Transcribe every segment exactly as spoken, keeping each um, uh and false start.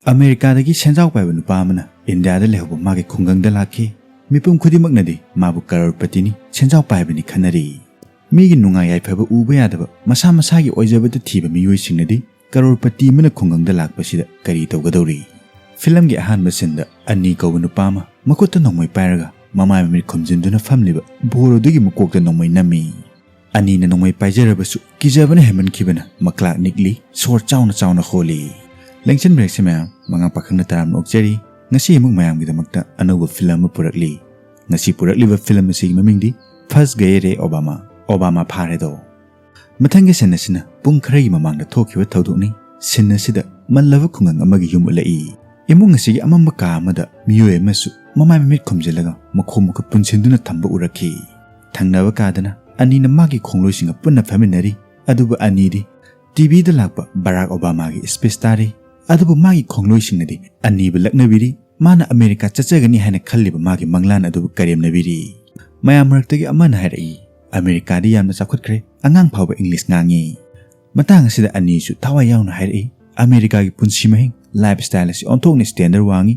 ꯑꯃꯦꯔꯤꯀꯥꯗꯒꯤ ꯁꯦꯟꯖꯥꯎ ꯄꯥꯏꯕ ꯅꯨꯄꯥ ꯑꯃꯅ ꯏꯟꯗꯤꯌꯥꯗ ꯂꯩꯍꯧꯕ ꯃꯥꯒꯤ ꯈꯨꯡꯒꯪꯗ ꯂꯥꯛꯈꯤ꯫ ꯃꯤꯄꯨꯝ ꯈꯨꯗꯤꯡꯃꯛꯅꯗꯤ ꯃꯥꯕꯨ ꯀꯔꯣꯔꯄꯇꯤꯅꯤ, ꯁꯦꯟꯖꯥꯎ ꯄꯥꯏꯕꯅꯤ ꯈꯟꯅꯔꯤ꯫ ꯃꯤꯒꯤ ꯅꯨꯡꯉꯥꯏ ꯌꯥꯏꯐꯕ ꯎꯕ ꯌꯥꯗꯕ, ꯃꯁꯥ ꯃꯁꯥꯒꯤ ꯑꯣꯏꯖꯕꯗ ꯊꯤꯕ ꯃꯤꯑꯣꯏꯁꯤꯡꯅꯗꯤ ꯀꯔꯣꯔꯄꯇꯤ ꯑꯃꯅ ꯈꯨꯡꯒꯪꯗ ꯂꯥꯛꯄꯁꯤꯗ ꯀꯔꯤ ꯇꯧꯒꯗꯧꯔꯤ? ꯐꯤꯂꯝꯒꯤ ꯑꯍꯥꯟꯕ ꯁꯤꯟꯗ ꯑꯅꯤ ꯀꯧꯕ ꯅꯨꯄꯥ ꯑꯃ ꯃꯈꯨꯠꯇ ꯅꯣꯡꯃꯩ ꯄꯥꯏꯔꯒ ꯃꯃꯥꯏ ꯃꯃꯤꯠ ꯈꯨꯝꯖꯤꯟꯗꯨꯅ ꯐꯝꯂꯤꯕ ꯕꯣꯔ ꯑꯗꯨꯒꯤ ꯃꯀꯣꯛꯇ ꯅꯣꯡꯃꯩ ꯅꯝꯃꯤ꯫ ꯑꯅꯤꯅ ꯅꯣꯡꯃꯩ ꯄꯥꯏꯖꯔꯕꯁꯨ ꯀꯤꯖꯕꯅ ꯍꯦꯟꯃꯟꯈꯤꯕꯅ ꯃꯀ꯭ꯂꯥꯛ ꯅꯤꯛꯂꯤ, ꯁꯣꯔ ꯆꯥꯎꯅ ꯆꯥꯎꯅ ꯍꯣꯜꯂꯤ꯫ ꯂꯦꯡꯁꯟ ꯕ꯭ꯔꯦꯛꯁꯦ ꯃꯌꯥꯝ, ꯃꯉꯥ ꯄꯥꯈꯪꯅ ꯇꯔꯥꯝꯅ ꯑꯣꯛꯆꯔꯤ꯫ ꯉꯁꯤ ꯑꯃꯨꯛ ꯃꯌꯥꯝꯒꯤꯗꯃꯛꯇ ꯑꯅꯧꯕ ꯐꯤꯂꯝ ꯑꯃ ꯄꯨꯔꯛꯂꯤ꯫ ꯉꯁꯤ ꯄꯨꯔꯛꯂꯤꯕ ꯐꯤꯂꯝ ꯑꯁꯤꯒꯤ ꯃꯃꯤꯡꯗꯤ ꯐꯁ ꯒꯌꯦ ꯔꯦ ꯑꯣꯕꯥꯃꯥ, ꯑꯣꯕꯥꯃꯥ ꯐꯥꯔꯦꯗꯣ꯫ ꯃꯊꯪꯒꯤ ꯁꯤꯟ ꯑꯁꯤꯅ ꯄꯨꯡ ꯈꯔꯒꯤ ꯃꯃꯥꯡꯗ ꯊꯣꯛꯈꯤꯕ ꯊꯧꯗꯣꯛꯅꯤ꯫ ꯁꯤꯟ ꯑꯁꯤꯗ ꯃꯜꯂꯕ ꯈꯨꯡꯒꯪ ꯑꯃꯒꯤ ꯌꯨꯝ ꯎꯠꯂꯛꯏ꯫ ꯏꯃꯨꯡ ꯑꯁꯤꯒꯤ ꯑꯃꯝꯕ ꯀꯥ ꯑꯃꯗ ꯃꯤꯑꯣꯏ ꯑꯃꯁꯨ ꯃꯃꯥꯏ ꯃꯃꯤꯠ ꯈꯨꯝꯖꯤꯜꯂꯒ ꯃꯈꯣꯡ ꯃꯈꯨꯠ ꯄꯨꯟꯁꯤꯟꯗꯨꯅ ꯊꯝꯕ ꯎꯔꯛꯈꯤ꯫ ꯊꯪꯅꯕ ꯀꯥꯗꯅ ꯑꯅꯤꯅ ꯃꯥꯒꯤ ꯈꯣꯡꯂꯣꯏꯁꯤꯡꯒ ꯄꯨꯟꯅ ꯐꯝꯃꯤꯟꯅꯔꯤ꯫ ꯑꯗꯨꯕꯨ ꯑꯅꯤꯗꯤ ꯇꯤꯚꯤꯗ ꯂꯥꯛꯄ ꯕꯔꯥꯛ ꯑꯣꯕꯥꯃꯥꯒꯤ ꯁ꯭ꯄꯤꯆ ꯇꯥꯔꯤ꯫ ꯑꯗꯨꯕꯨ ꯃꯥꯒꯤ ꯈꯣꯡꯂꯣꯏꯁꯤꯡꯅꯗꯤ ꯑꯅꯤꯕꯨ ꯂꯛꯅꯕꯤꯔꯤ꯫ ꯃꯥꯅ ꯑꯃꯦꯔꯤꯀꯥ ꯆꯠꯆꯒꯅꯤ ꯍꯥꯏꯅ ꯈꯜꯂꯤꯕ ꯃꯥꯒꯤ ꯃꯪꯂꯥꯟ ꯑꯗꯨꯕꯨ ꯀꯔꯦꯝꯅꯕꯤꯔꯤ꯫ ꯃꯌꯥꯝ ꯃꯔꯛꯇꯒꯤ ꯑꯃꯅ ꯍꯥꯏꯔꯛꯏ, "ꯑꯃꯦꯔꯤꯀꯥꯗꯤ ꯌꯥꯝꯅ ꯆꯥꯎꯈꯠꯈ꯭ꯔꯦ, ꯑꯉꯥꯡ ꯐꯥꯎꯕ ꯏꯪꯂꯤꯁ ꯉꯥꯡꯉꯤ"꯫ ꯃꯇꯥꯡ ꯑꯁꯤꯗ ꯑꯅꯤꯁꯨ ꯊꯋꯥꯏ ꯌꯥꯎꯅ ꯍꯥꯏꯔꯛꯏ, "ꯑꯃꯦꯔꯤꯀꯥꯒꯤ ꯄꯨꯟꯁꯤ ꯃꯍꯤꯡ, ꯂꯥꯏꯐ ꯁ꯭ꯇꯥꯏꯜ ꯑꯁꯤ ꯑꯣꯟꯊꯣꯛꯅ ꯁ꯭ꯇꯦꯟꯗꯔ ꯋꯥꯡꯉꯤ꯫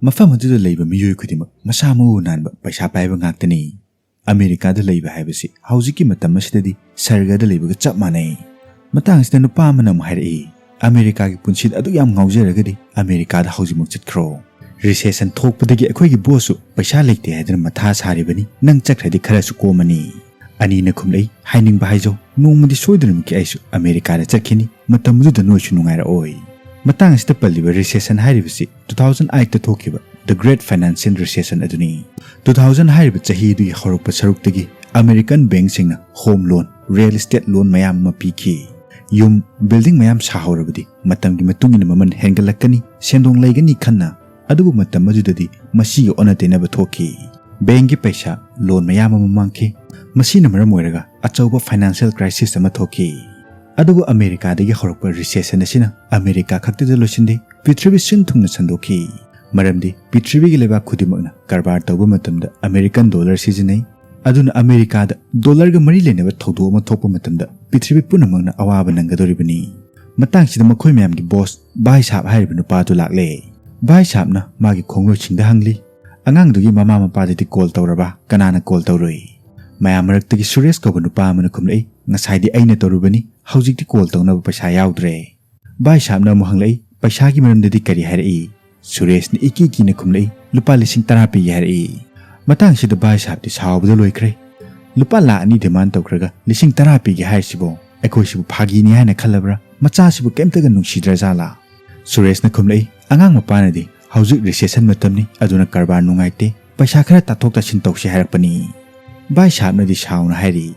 ꯃꯐꯝ ꯑꯗꯨꯗ ꯂꯩꯕ ꯃꯤꯑꯣꯏ ꯈꯨꯗꯤꯡꯃꯛ ꯃꯁꯥ ꯃꯎ ꯅꯥꯟꯕ, ꯄꯩꯁꯥ ꯄꯥꯏꯕ ꯉꯥꯛꯇꯅꯤ꯫ ꯑꯃꯦꯔꯤꯀꯥꯗ ꯂꯩꯕ ꯍꯥꯏꯕꯁꯤ ꯍꯧꯖꯤꯛꯀꯤ ꯃꯇꯝ ꯑꯁꯤꯗꯗꯤ ꯁꯔꯒꯗ ꯂꯩꯕꯒ ꯆꯞ ꯃꯥꯟꯅꯩ"꯫ ꯃꯇꯥꯡ ꯑꯁꯤꯗ ꯅꯨꯄꯥ ꯑꯃꯅ ꯑꯃꯨꯛ ꯍꯥꯏꯔꯛꯏ, "ꯑꯃꯦꯔꯤꯀꯥꯒꯤ ꯄꯨꯟꯁꯤꯗ ꯑꯗꯨꯛ ꯌꯥꯝ ꯉꯥꯎꯖꯔꯒꯗꯤ ꯑꯃꯦꯔꯤꯀꯥꯗ ꯍꯧꯖꯤꯛꯃꯛ ꯆꯠꯈ꯭ꯔꯣ꯫ ꯔꯤꯁꯦꯁꯟ ꯊꯣꯛꯄꯗꯒꯤ ꯑꯩꯈꯣꯏꯒꯤ ꯕꯣꯁꯁꯨ ꯄꯩꯁꯥ ꯂꯩꯇꯦ ꯍꯥꯏꯗꯨꯅ ꯃꯊꯥ ꯁꯥꯔꯤꯕꯅꯤ, ꯅꯪ ꯆꯠꯈ꯭ꯔꯗꯤ ꯈꯔꯁꯨ ꯀꯣꯝꯃꯅꯤ"꯫ ꯑꯅꯤꯅ ꯈꯨꯝꯂꯛꯏ, "ꯍꯥꯏꯅꯤꯡꯕ ꯍꯥꯏꯖꯧ, ꯅꯣꯡꯃꯗꯤ ꯁꯣꯏꯗꯅꯃꯛꯀꯤ ꯑꯩꯁꯨ ꯑꯃꯦꯔꯤꯀꯥꯗ ꯆꯠꯈꯤꯅꯤ, ꯃꯇꯝ ꯑꯗꯨꯗ ꯅꯣꯏꯁꯨ ꯅꯨꯡꯉꯥꯏꯔꯛꯑꯣꯏ"꯫ ꯃꯇꯥꯡ ꯑꯁꯤꯗ ꯄꯜꯂꯤꯕ ꯔꯤꯁꯦꯁꯟ ꯍꯥꯏꯔꯤꯕꯁꯤ two thousand eight ꯇ ꯊꯣꯛꯈꯤꯕ The Great Financial Recession ꯑꯗꯨꯅꯤ꯫ Two thousand ꯍꯥꯏꯔꯤꯕ ꯆꯍꯤ ꯑꯗꯨꯒꯤ ꯍꯧꯔꯛꯄ ꯁꯔꯨꯛꯇꯒꯤ ꯑꯃꯦꯔꯤꯀꯟ ꯕꯦꯡꯁꯤꯡꯅ ꯍꯣꯝ ꯂꯣꯟ, ꯔꯤꯌꯦꯜ ꯏꯁꯇꯦꯠ ꯂꯣꯟ ꯃꯌꯥꯝ ꯑꯃ ꯄꯤꯈꯤ꯫ ꯌꯨꯝ, ꯕꯤꯜꯗꯤꯡ ꯃꯌꯥꯝ ꯁꯥꯍꯧꯔꯕꯗꯤ ꯃꯇꯝꯒꯤ ꯃꯇꯨꯡ ꯏꯟꯅ ꯃꯃꯜ ꯍꯦꯟꯒꯠꯂꯛꯀꯅꯤ, ꯁꯦꯟꯗꯣꯡ ꯂꯩꯒꯅꯤ ꯈꯟꯅ꯫ ꯑꯗꯨꯕꯨ ꯃꯇꯝ ꯑꯗꯨꯗꯗꯤ ꯃꯁꯤꯒꯤ ꯑꯣꯟꯅ ꯇꯩꯅꯕ ꯊꯣꯛꯈꯤ꯫ ꯕꯦꯡꯒꯤ ꯄꯩꯁꯥ, ꯂꯣꯟ ꯃꯌꯥꯝ ꯑꯃ ꯃꯥꯡꯈꯤ꯫ ꯃꯁꯤꯅ ꯃꯔꯝ ꯑꯣꯏꯔꯒ ꯑꯆꯧꯕ ꯐꯥꯏꯅꯥꯟꯁꯤꯌꯦꯜ ꯀ꯭ꯔꯥꯏꯁꯤꯁ ꯑꯃ ꯊꯣꯛꯈꯤ꯫ ꯑꯗꯨꯕꯨ ꯑꯃꯦꯔꯤꯀꯥꯗꯒꯤ ꯍꯧꯔꯛꯄ ꯔꯤꯁꯦꯁꯟ ꯑꯁꯤꯅ ꯑꯃꯦꯔꯤꯀꯥ ꯈꯛꯇꯗ ꯂꯣꯏꯁꯤꯟꯗꯦ, ꯄ꯭ꯔꯤꯊꯤꯕꯤ ꯁꯤꯟ ꯊꯨꯡꯅ ꯁꯟꯗꯣꯛꯈꯤ꯫ ꯃꯔꯝꯗꯤ ꯄ꯭ꯔꯤꯊꯤꯕꯤꯒꯤ ꯂꯩꯕꯥꯛ ꯈꯨꯗꯤꯡꯃꯛꯅ ꯀꯔꯕꯥꯔ ꯇꯧꯕ ꯃꯇꯝꯗ ꯑꯃꯦꯔꯤꯀꯟ ꯗꯣꯂꯔ ꯁꯤꯖꯤꯟꯅꯩ꯫ ꯑꯗꯨꯅ ꯑꯃꯦꯔꯤꯀꯥꯗ ꯗꯣꯂꯔꯒ ꯃꯔꯤ ꯂꯩꯅꯕ ꯊꯧꯗꯣꯛ ꯑꯃ ꯊꯣꯛꯄ ꯃꯇꯝꯗ ꯄ꯭ꯔꯤꯊꯤꯕꯤ ꯄꯨꯝꯅꯃꯛꯅ ꯑꯋꯥꯕ ꯅꯪꯒꯗꯧꯔꯤꯕꯅꯤ꯫ ꯃꯇꯥꯡꯁꯤꯗ ꯃꯈꯣꯏ ꯃꯌꯥꯝꯒꯤ ꯕꯣꯁ ꯚꯥꯏ ꯁꯥꯍꯕ ꯍꯥꯏꯔꯤꯕ ꯅꯨꯄꯥꯗꯨ ꯂꯥꯛꯂꯦ꯫ ꯚꯥꯏ ꯁꯥꯍꯕꯅ ꯃꯥꯒꯤ ꯈꯣꯡꯂꯣꯏꯁꯤꯡꯗ ꯍꯪꯂꯤ, "ꯑꯉꯥꯡꯗꯨꯒꯤ ꯃꯃꯥ ꯃꯄꯥꯗꯗꯤ ꯀꯣꯜ ꯇꯧꯔꯕ? ꯀꯅꯥꯅ ꯀꯣꯜ ꯇꯧꯔꯨꯏ?" ꯃꯌꯥꯝ ꯃꯔꯛꯇꯒꯤ ꯁꯨꯔꯦꯁ ꯀꯧꯕ ꯅꯨꯄꯥ ꯑꯃꯅ ꯈꯨꯝꯂꯛꯏ, "ꯉꯁꯥꯏꯗꯤ ꯑꯩꯅ ꯇꯧꯔꯨꯕꯅꯤ, ꯍꯧꯖꯤꯛꯇꯤ ꯀꯣꯜ ꯇꯧꯅꯕ ꯄꯩꯁꯥ ꯌꯥꯎꯗ꯭ꯔꯦ꯫" ꯚꯥꯏ ꯁꯥꯍꯕꯅ ꯑꯃꯨꯛ ꯍꯪꯂꯛꯏ, "ꯄꯩꯁꯥꯒꯤ ꯃꯔꯝꯗꯗꯤ ꯀꯔꯤ ꯍꯥꯏꯔꯛꯏ?" ꯁꯨꯔꯦꯁꯅ ꯏꯀꯤ ꯀꯤꯅ ꯈꯨꯝꯂꯛꯏ, "ꯂꯨꯄꯥ ꯂꯤꯁꯤꯡ ꯇꯔꯥ ꯄꯤꯒꯦ ꯍꯥꯏꯔꯛꯏ꯫" ꯃꯇꯥꯡꯁꯤꯗ ꯚꯥꯏ ꯁꯥꯍꯕꯇꯤ ꯁꯥꯎꯕꯗ ꯂꯣꯏꯈ꯭ꯔꯦ꯫ "ꯂꯨꯄꯥ ꯂꯥꯈ ꯑꯅꯤ ꯗꯤꯃꯥꯟ ꯇꯧꯈ꯭ꯔꯒ ꯂꯤꯁꯤꯡ ꯇꯔꯥ ꯄꯤꯒꯦ ꯍꯥꯏꯔꯤꯁꯤꯕꯣ? ꯑꯩꯈꯣꯏꯁꯤꯕꯨ ꯐꯥꯒꯤꯅꯤ ꯍꯥꯏꯅ ꯈꯜꯂꯕ꯭ꯔꯥ? ꯃꯆꯥꯁꯤꯕꯨ ꯀꯩꯝꯇꯒ ꯅꯨꯡꯁꯤꯗ꯭ꯔꯖꯥꯠꯂꯥ?" ꯁꯨꯔꯦꯁꯅ ꯈꯨꯝꯂꯛꯏ, "ꯑꯉꯥꯡ ꯃꯄꯥꯅꯗꯤ ꯍꯧꯖꯤꯛ ꯔꯤꯁꯦꯁꯟ ꯃꯇꯝꯅꯤ, ꯑꯗꯨꯅ ꯀꯔꯕꯥꯔ ꯅꯨꯡꯉꯥꯏꯇꯦ, ꯄꯩꯁꯥ ꯈꯔ ꯇꯥꯊꯣꯛ ꯇꯥꯁꯤꯟ ꯇꯧꯁꯤ ꯍꯥꯏꯔꯛꯄꯅꯤ꯫" ꯚꯥꯏ ꯁꯥꯍꯕꯅꯗꯤ ꯁꯥꯎꯅ ꯍꯥꯏꯔꯤ,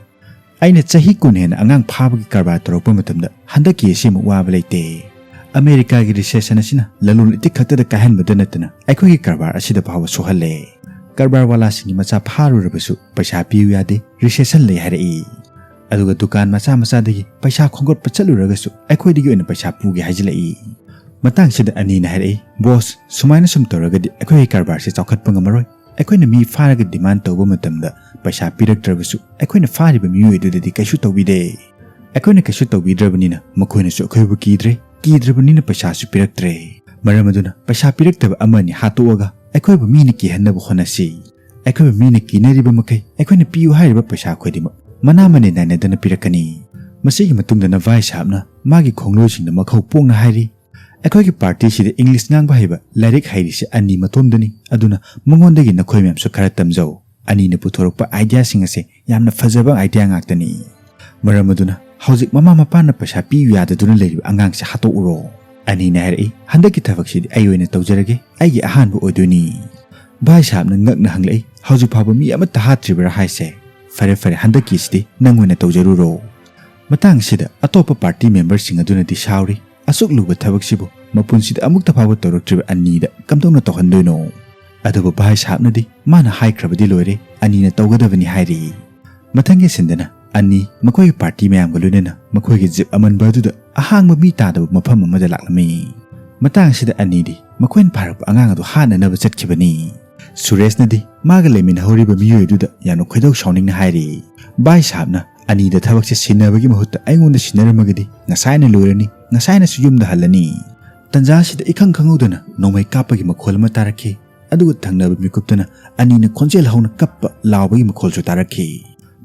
"ꯑꯩꯅ ꯆꯍꯤ ꯀꯨꯟ ꯍꯦꯟꯅ ꯑꯉꯥꯡ ꯐꯥꯕꯒꯤ ꯀꯔꯕꯥꯔ ꯇꯧꯔꯛꯄ ꯃꯇꯝꯗ ꯍꯟꯗꯛꯀꯤ ꯑꯁꯤꯃꯨꯛ ꯋꯥꯕ ꯂꯩꯇꯦ꯫ ꯑꯃꯦꯔꯤꯀꯥꯒꯤ ꯔꯤꯁꯦꯁꯟ ꯑꯁꯤꯅ ꯂꯂꯣꯟ ꯏꯇꯤꯛ ꯈꯛꯇꯗ ꯀꯥꯏꯍꯟꯕꯗ ꯅꯠꯇꯅ ꯑꯩꯈꯣꯏꯒꯤ ꯀꯔꯕꯥꯔ ꯑꯁꯤꯗ ꯐꯥꯎꯕ ꯁꯣꯛꯍꯜꯂꯦ꯫ ꯀꯔꯕꯥꯔ ꯋꯥꯂꯥꯁꯤꯡꯒꯤ ꯃꯆꯥ ꯐꯥꯔꯨꯔꯕꯁꯨ ꯄꯩꯁꯥ ꯄꯤꯌꯨ ꯌꯥꯗꯦ, ꯔꯤꯁꯦꯁꯟ ꯂꯩ ꯍꯥꯏꯔꯛꯏ꯫ ꯑꯗꯨꯒ ꯗꯨꯀꯥꯟ ꯃꯆꯥ ꯃꯆꯥꯗꯒꯤ ꯄꯩꯁꯥ ꯈꯣꯝꯒꯠꯄ ꯆꯠꯂꯨꯔꯒꯁꯨ ꯑꯩꯈꯣꯏꯗꯒꯤ ꯑꯣꯏꯅ ꯄꯩꯁꯥ ꯄꯨꯒꯦ ꯍꯥꯏꯖꯤꯜꯂꯛꯏ꯫" ꯃꯇꯥꯡꯁꯤꯗ ꯑꯅꯤꯅ ꯍꯥꯏꯔꯛꯏ, "ꯕꯣꯁ, ꯁꯨꯃꯥꯏꯅ ꯁꯨꯝ ꯇꯧꯔꯒꯗꯤ ꯑꯩꯈꯣꯏꯒꯤ ꯀꯔꯕꯥꯔꯁꯦ ꯆꯥꯎꯈꯠꯄ ꯉꯝꯃꯔꯣꯏ꯫ ꯑꯩꯈꯣꯏꯅ ꯃꯤ ꯐꯥꯔꯒ ꯗꯤꯃꯥꯟ ꯇꯧꯕ ꯃꯇꯝꯗ ꯄꯩꯁꯥ ꯄꯤꯔꯛꯇ꯭ꯔꯕꯁꯨ ꯑꯩꯈꯣꯏꯅ ꯐꯥꯔꯤꯕ ꯃꯤꯑꯣꯏ ꯑꯗꯨꯗꯗꯤ ꯀꯩꯁꯨ ꯇꯧꯕꯤꯗꯦ꯫ ꯑꯩꯈꯣꯏꯅ ꯀꯩꯁꯨ ꯇꯧꯕꯤꯗ꯭ꯔꯕꯅꯤꯅ ꯃꯈꯣꯏꯅꯁꯨ ꯑꯩꯈꯣꯏꯕꯨ ꯀꯤꯗ꯭ꯔꯦ, ꯀꯤꯗ꯭ꯔꯕꯅꯤꯅ ꯄꯩꯁꯥꯁꯨ ꯄꯤꯔꯛꯇ꯭ꯔꯦ꯫ ꯃꯔꯝ ꯑꯗꯨꯅ ꯄꯩꯁꯥ ꯄꯤꯔꯛꯇꯕ ꯑꯃ ꯑꯅꯤ ꯍꯥꯠꯇꯣꯛꯑꯒ ꯑꯩꯈꯣꯏꯕꯨ ꯃꯤꯅ ꯀꯤꯍꯟꯅꯕ ꯍꯣꯠꯅꯁꯤ꯫ ꯑꯩꯈꯣꯏꯕꯨ ꯃꯤꯅ ꯀꯤꯅꯔꯤꯕ ꯃꯈꯩ ꯑꯩꯈꯣꯏꯅ ꯄꯤꯌꯨ ꯍꯥꯏꯔꯤꯕ ꯄꯩꯁꯥ ꯈꯨꯗꯤꯡꯃꯛ ꯃꯅꯥ ꯃꯅꯤꯟ ꯅꯥꯏꯅꯗꯅ ꯄꯤꯔꯛꯀꯅꯤ꯫" ꯃꯁꯤꯒꯤ ꯃꯇꯨꯡꯗꯅ ꯚꯥꯏ ꯁꯥꯍꯕꯅ ꯃꯥꯒꯤ ꯈꯣꯡꯂꯣꯏꯁꯤꯡꯗ ꯃꯈꯧ ꯄꯣꯛꯅ ꯍꯥꯏꯔꯤ, "ꯑꯩꯈꯣꯏꯒꯤ ꯄꯥꯔꯇꯤꯁꯤꯗ ꯏꯪꯂꯤꯁ ꯉꯥꯡꯕ ꯍꯩꯕ, ꯂꯥꯏꯔꯤꯛ ꯍꯩꯔꯤꯁꯦ ꯑꯅꯤ ꯃꯇꯣꯝꯗꯅꯤ, ꯑꯗꯨꯅ ꯃꯉꯣꯟꯗꯒꯤ ꯅꯈꯣꯏ ꯃꯌꯥꯝꯁꯨ ꯈꯔ ꯇꯝꯖꯧ꯫ ꯑꯅꯤꯅ ꯄꯨꯊꯣꯔꯛꯄ ꯑꯥꯏꯗꯤꯌꯥꯁꯤꯡ ꯑꯁꯦ ꯌꯥꯝꯅ ꯐꯖꯕ ꯑꯥꯏꯗꯤꯌꯥ ꯉꯥꯛꯇꯅꯤ꯫ ꯃꯔꯝ ꯑꯗꯨꯅ ꯍꯧꯖꯤꯛ ꯃꯃꯥ ꯃꯄꯥꯅ ꯄꯩꯁꯥ ꯄꯤꯌꯨ ꯌꯥꯗꯗꯨꯅ ꯂꯩꯔꯤꯕ ꯑꯉꯥꯡꯁꯦ ꯍꯥꯠꯇꯣꯛꯎꯔꯣ꯫" ꯑꯅꯤꯅ ꯍꯥꯏꯔꯛꯏ, "ꯍꯟꯗꯛꯀꯤ ꯊꯕꯛꯁꯤꯗꯤ ꯑꯩ ꯑꯣꯏꯅ ꯇꯧꯖꯔꯒꯦ, ꯑꯩꯒꯤ ꯑꯍꯥꯟꯕ ꯑꯣꯏꯗꯣꯏꯅꯤ꯫" ꯚꯥꯏ ꯁꯥꯍꯕꯅ ꯉꯛꯅ ꯍꯪꯂꯛꯏ, "ꯍꯧꯖꯤꯛ ꯐꯥꯎꯕ ꯃꯤ ꯑꯃꯠꯇ ꯍꯥꯠꯇ꯭ꯔꯤꯕ꯭ꯔꯥ ꯍꯥꯏꯁꯦ? ꯐꯔꯦ ꯐꯔꯦ, ꯍꯟꯗꯛꯀꯤꯁꯤꯗꯤ ꯅꯪ ꯑꯣꯏꯅ ꯇꯧꯖꯔꯨꯔꯣ꯫" ꯃꯇꯥꯡꯁꯤꯗ ꯑꯇꯣꯞꯄ ꯄꯥꯔꯇꯤ ꯃꯦꯝꯕꯔꯁꯤꯡ ꯑꯗꯨꯅꯗꯤ ꯁꯥꯎꯔꯤ, "ꯑꯁꯨꯛ ꯂꯨꯕ ꯊꯕꯛꯁꯤꯕꯨ ꯃꯄꯨꯟꯁꯤꯗ ꯑꯃꯨꯛꯇ ꯐꯥꯎꯕ ꯇꯧꯔꯛꯇ꯭ꯔꯤꯕ ꯑꯅꯤꯗ ꯀꯝꯗꯧꯅ ꯇꯧꯍꯟꯗꯣꯏꯅꯣ?" ꯑꯗꯨꯕꯨ ꯚꯥꯏ ꯁꯥꯍꯕꯅꯗꯤ ꯃꯥꯅ ꯍꯥꯏꯈ꯭ꯔꯕꯗꯤ ꯂꯣꯏꯔꯦ, ꯑꯅꯤꯅ ꯇꯧꯒꯗꯕꯅꯤ ꯍꯥꯏꯔꯤ꯫ ꯃꯊꯪꯒꯤ ꯁꯤꯟꯗꯅ ꯑꯅꯤ ꯃꯈꯣꯏꯒꯤ ꯄꯥꯔꯇꯤ ꯃꯌꯥꯝꯒ ꯂꯣꯏꯅꯅ ꯃꯈꯣꯏꯒꯤ ꯖꯤꯞ ꯑꯃꯟꯕ ꯑꯗꯨꯗ ꯑꯍꯥꯡꯕ ꯃꯤ ꯇꯥꯗꯕ ꯃꯐꯝ ꯑꯃꯗ ꯂꯥꯛꯂꯝꯃꯤ꯫ ꯃꯇꯥꯡ ꯑꯁꯤꯗ ꯑꯅꯤꯗꯤ ꯃꯈꯣꯏꯅ ꯐꯥꯔꯛꯄ ꯑꯉꯥꯡ ꯑꯗꯨ ꯍꯥꯠꯅꯅꯕ ꯆꯠꯈꯤꯕꯅꯤ꯫ ꯁꯨꯔꯦꯁꯅꯗꯤ ꯃꯥꯒ ꯂꯩꯃꯤꯟꯅꯍꯧꯔꯤꯕ ꯃꯤꯑꯣꯏ ꯑꯗꯨꯗ ꯌꯥꯝꯅ ꯈꯣꯏꯗꯧ ꯁꯥꯎꯅꯤꯡꯅ ꯍꯥꯏꯔꯤ, "ꯚꯥꯏ ꯁꯥꯍꯕꯅ ꯑꯅꯤꯗ ꯊꯕꯛꯁꯦ ꯁꯤꯟꯅꯕꯒꯤ ꯃꯍꯨꯠꯇ ꯑꯩꯉꯣꯟꯗ ꯁꯤꯟꯅꯔꯝꯃꯒꯗꯤ ꯉꯁꯥꯏꯅ ꯂꯣꯏꯔꯅꯤ, ꯉꯁꯥꯏꯅꯁꯨ ꯌꯨꯝꯗ ꯍꯜꯂꯅꯤ꯫ ꯇꯟꯖꯥꯁꯤꯗ ꯏꯈꯪ ꯈꯪꯍꯧꯗꯅ ꯅꯣꯡꯃꯩ ꯀꯥꯞꯄꯒꯤ ꯃꯈꯣꯜ ꯑꯃ ꯇꯥꯔꯛꯈꯤ꯫ ꯑꯗꯨꯒ ꯊꯪꯅꯕ ꯃꯤꯀꯨꯞꯇꯅ ꯑꯅꯤꯅ ꯈꯣꯟꯖꯦꯜ ꯍꯧꯅ ꯀꯞꯄ ꯂꯥꯎꯕꯒꯤ ꯃꯈꯣꯜꯁꯨ ꯇꯥꯔꯛꯈꯤ꯫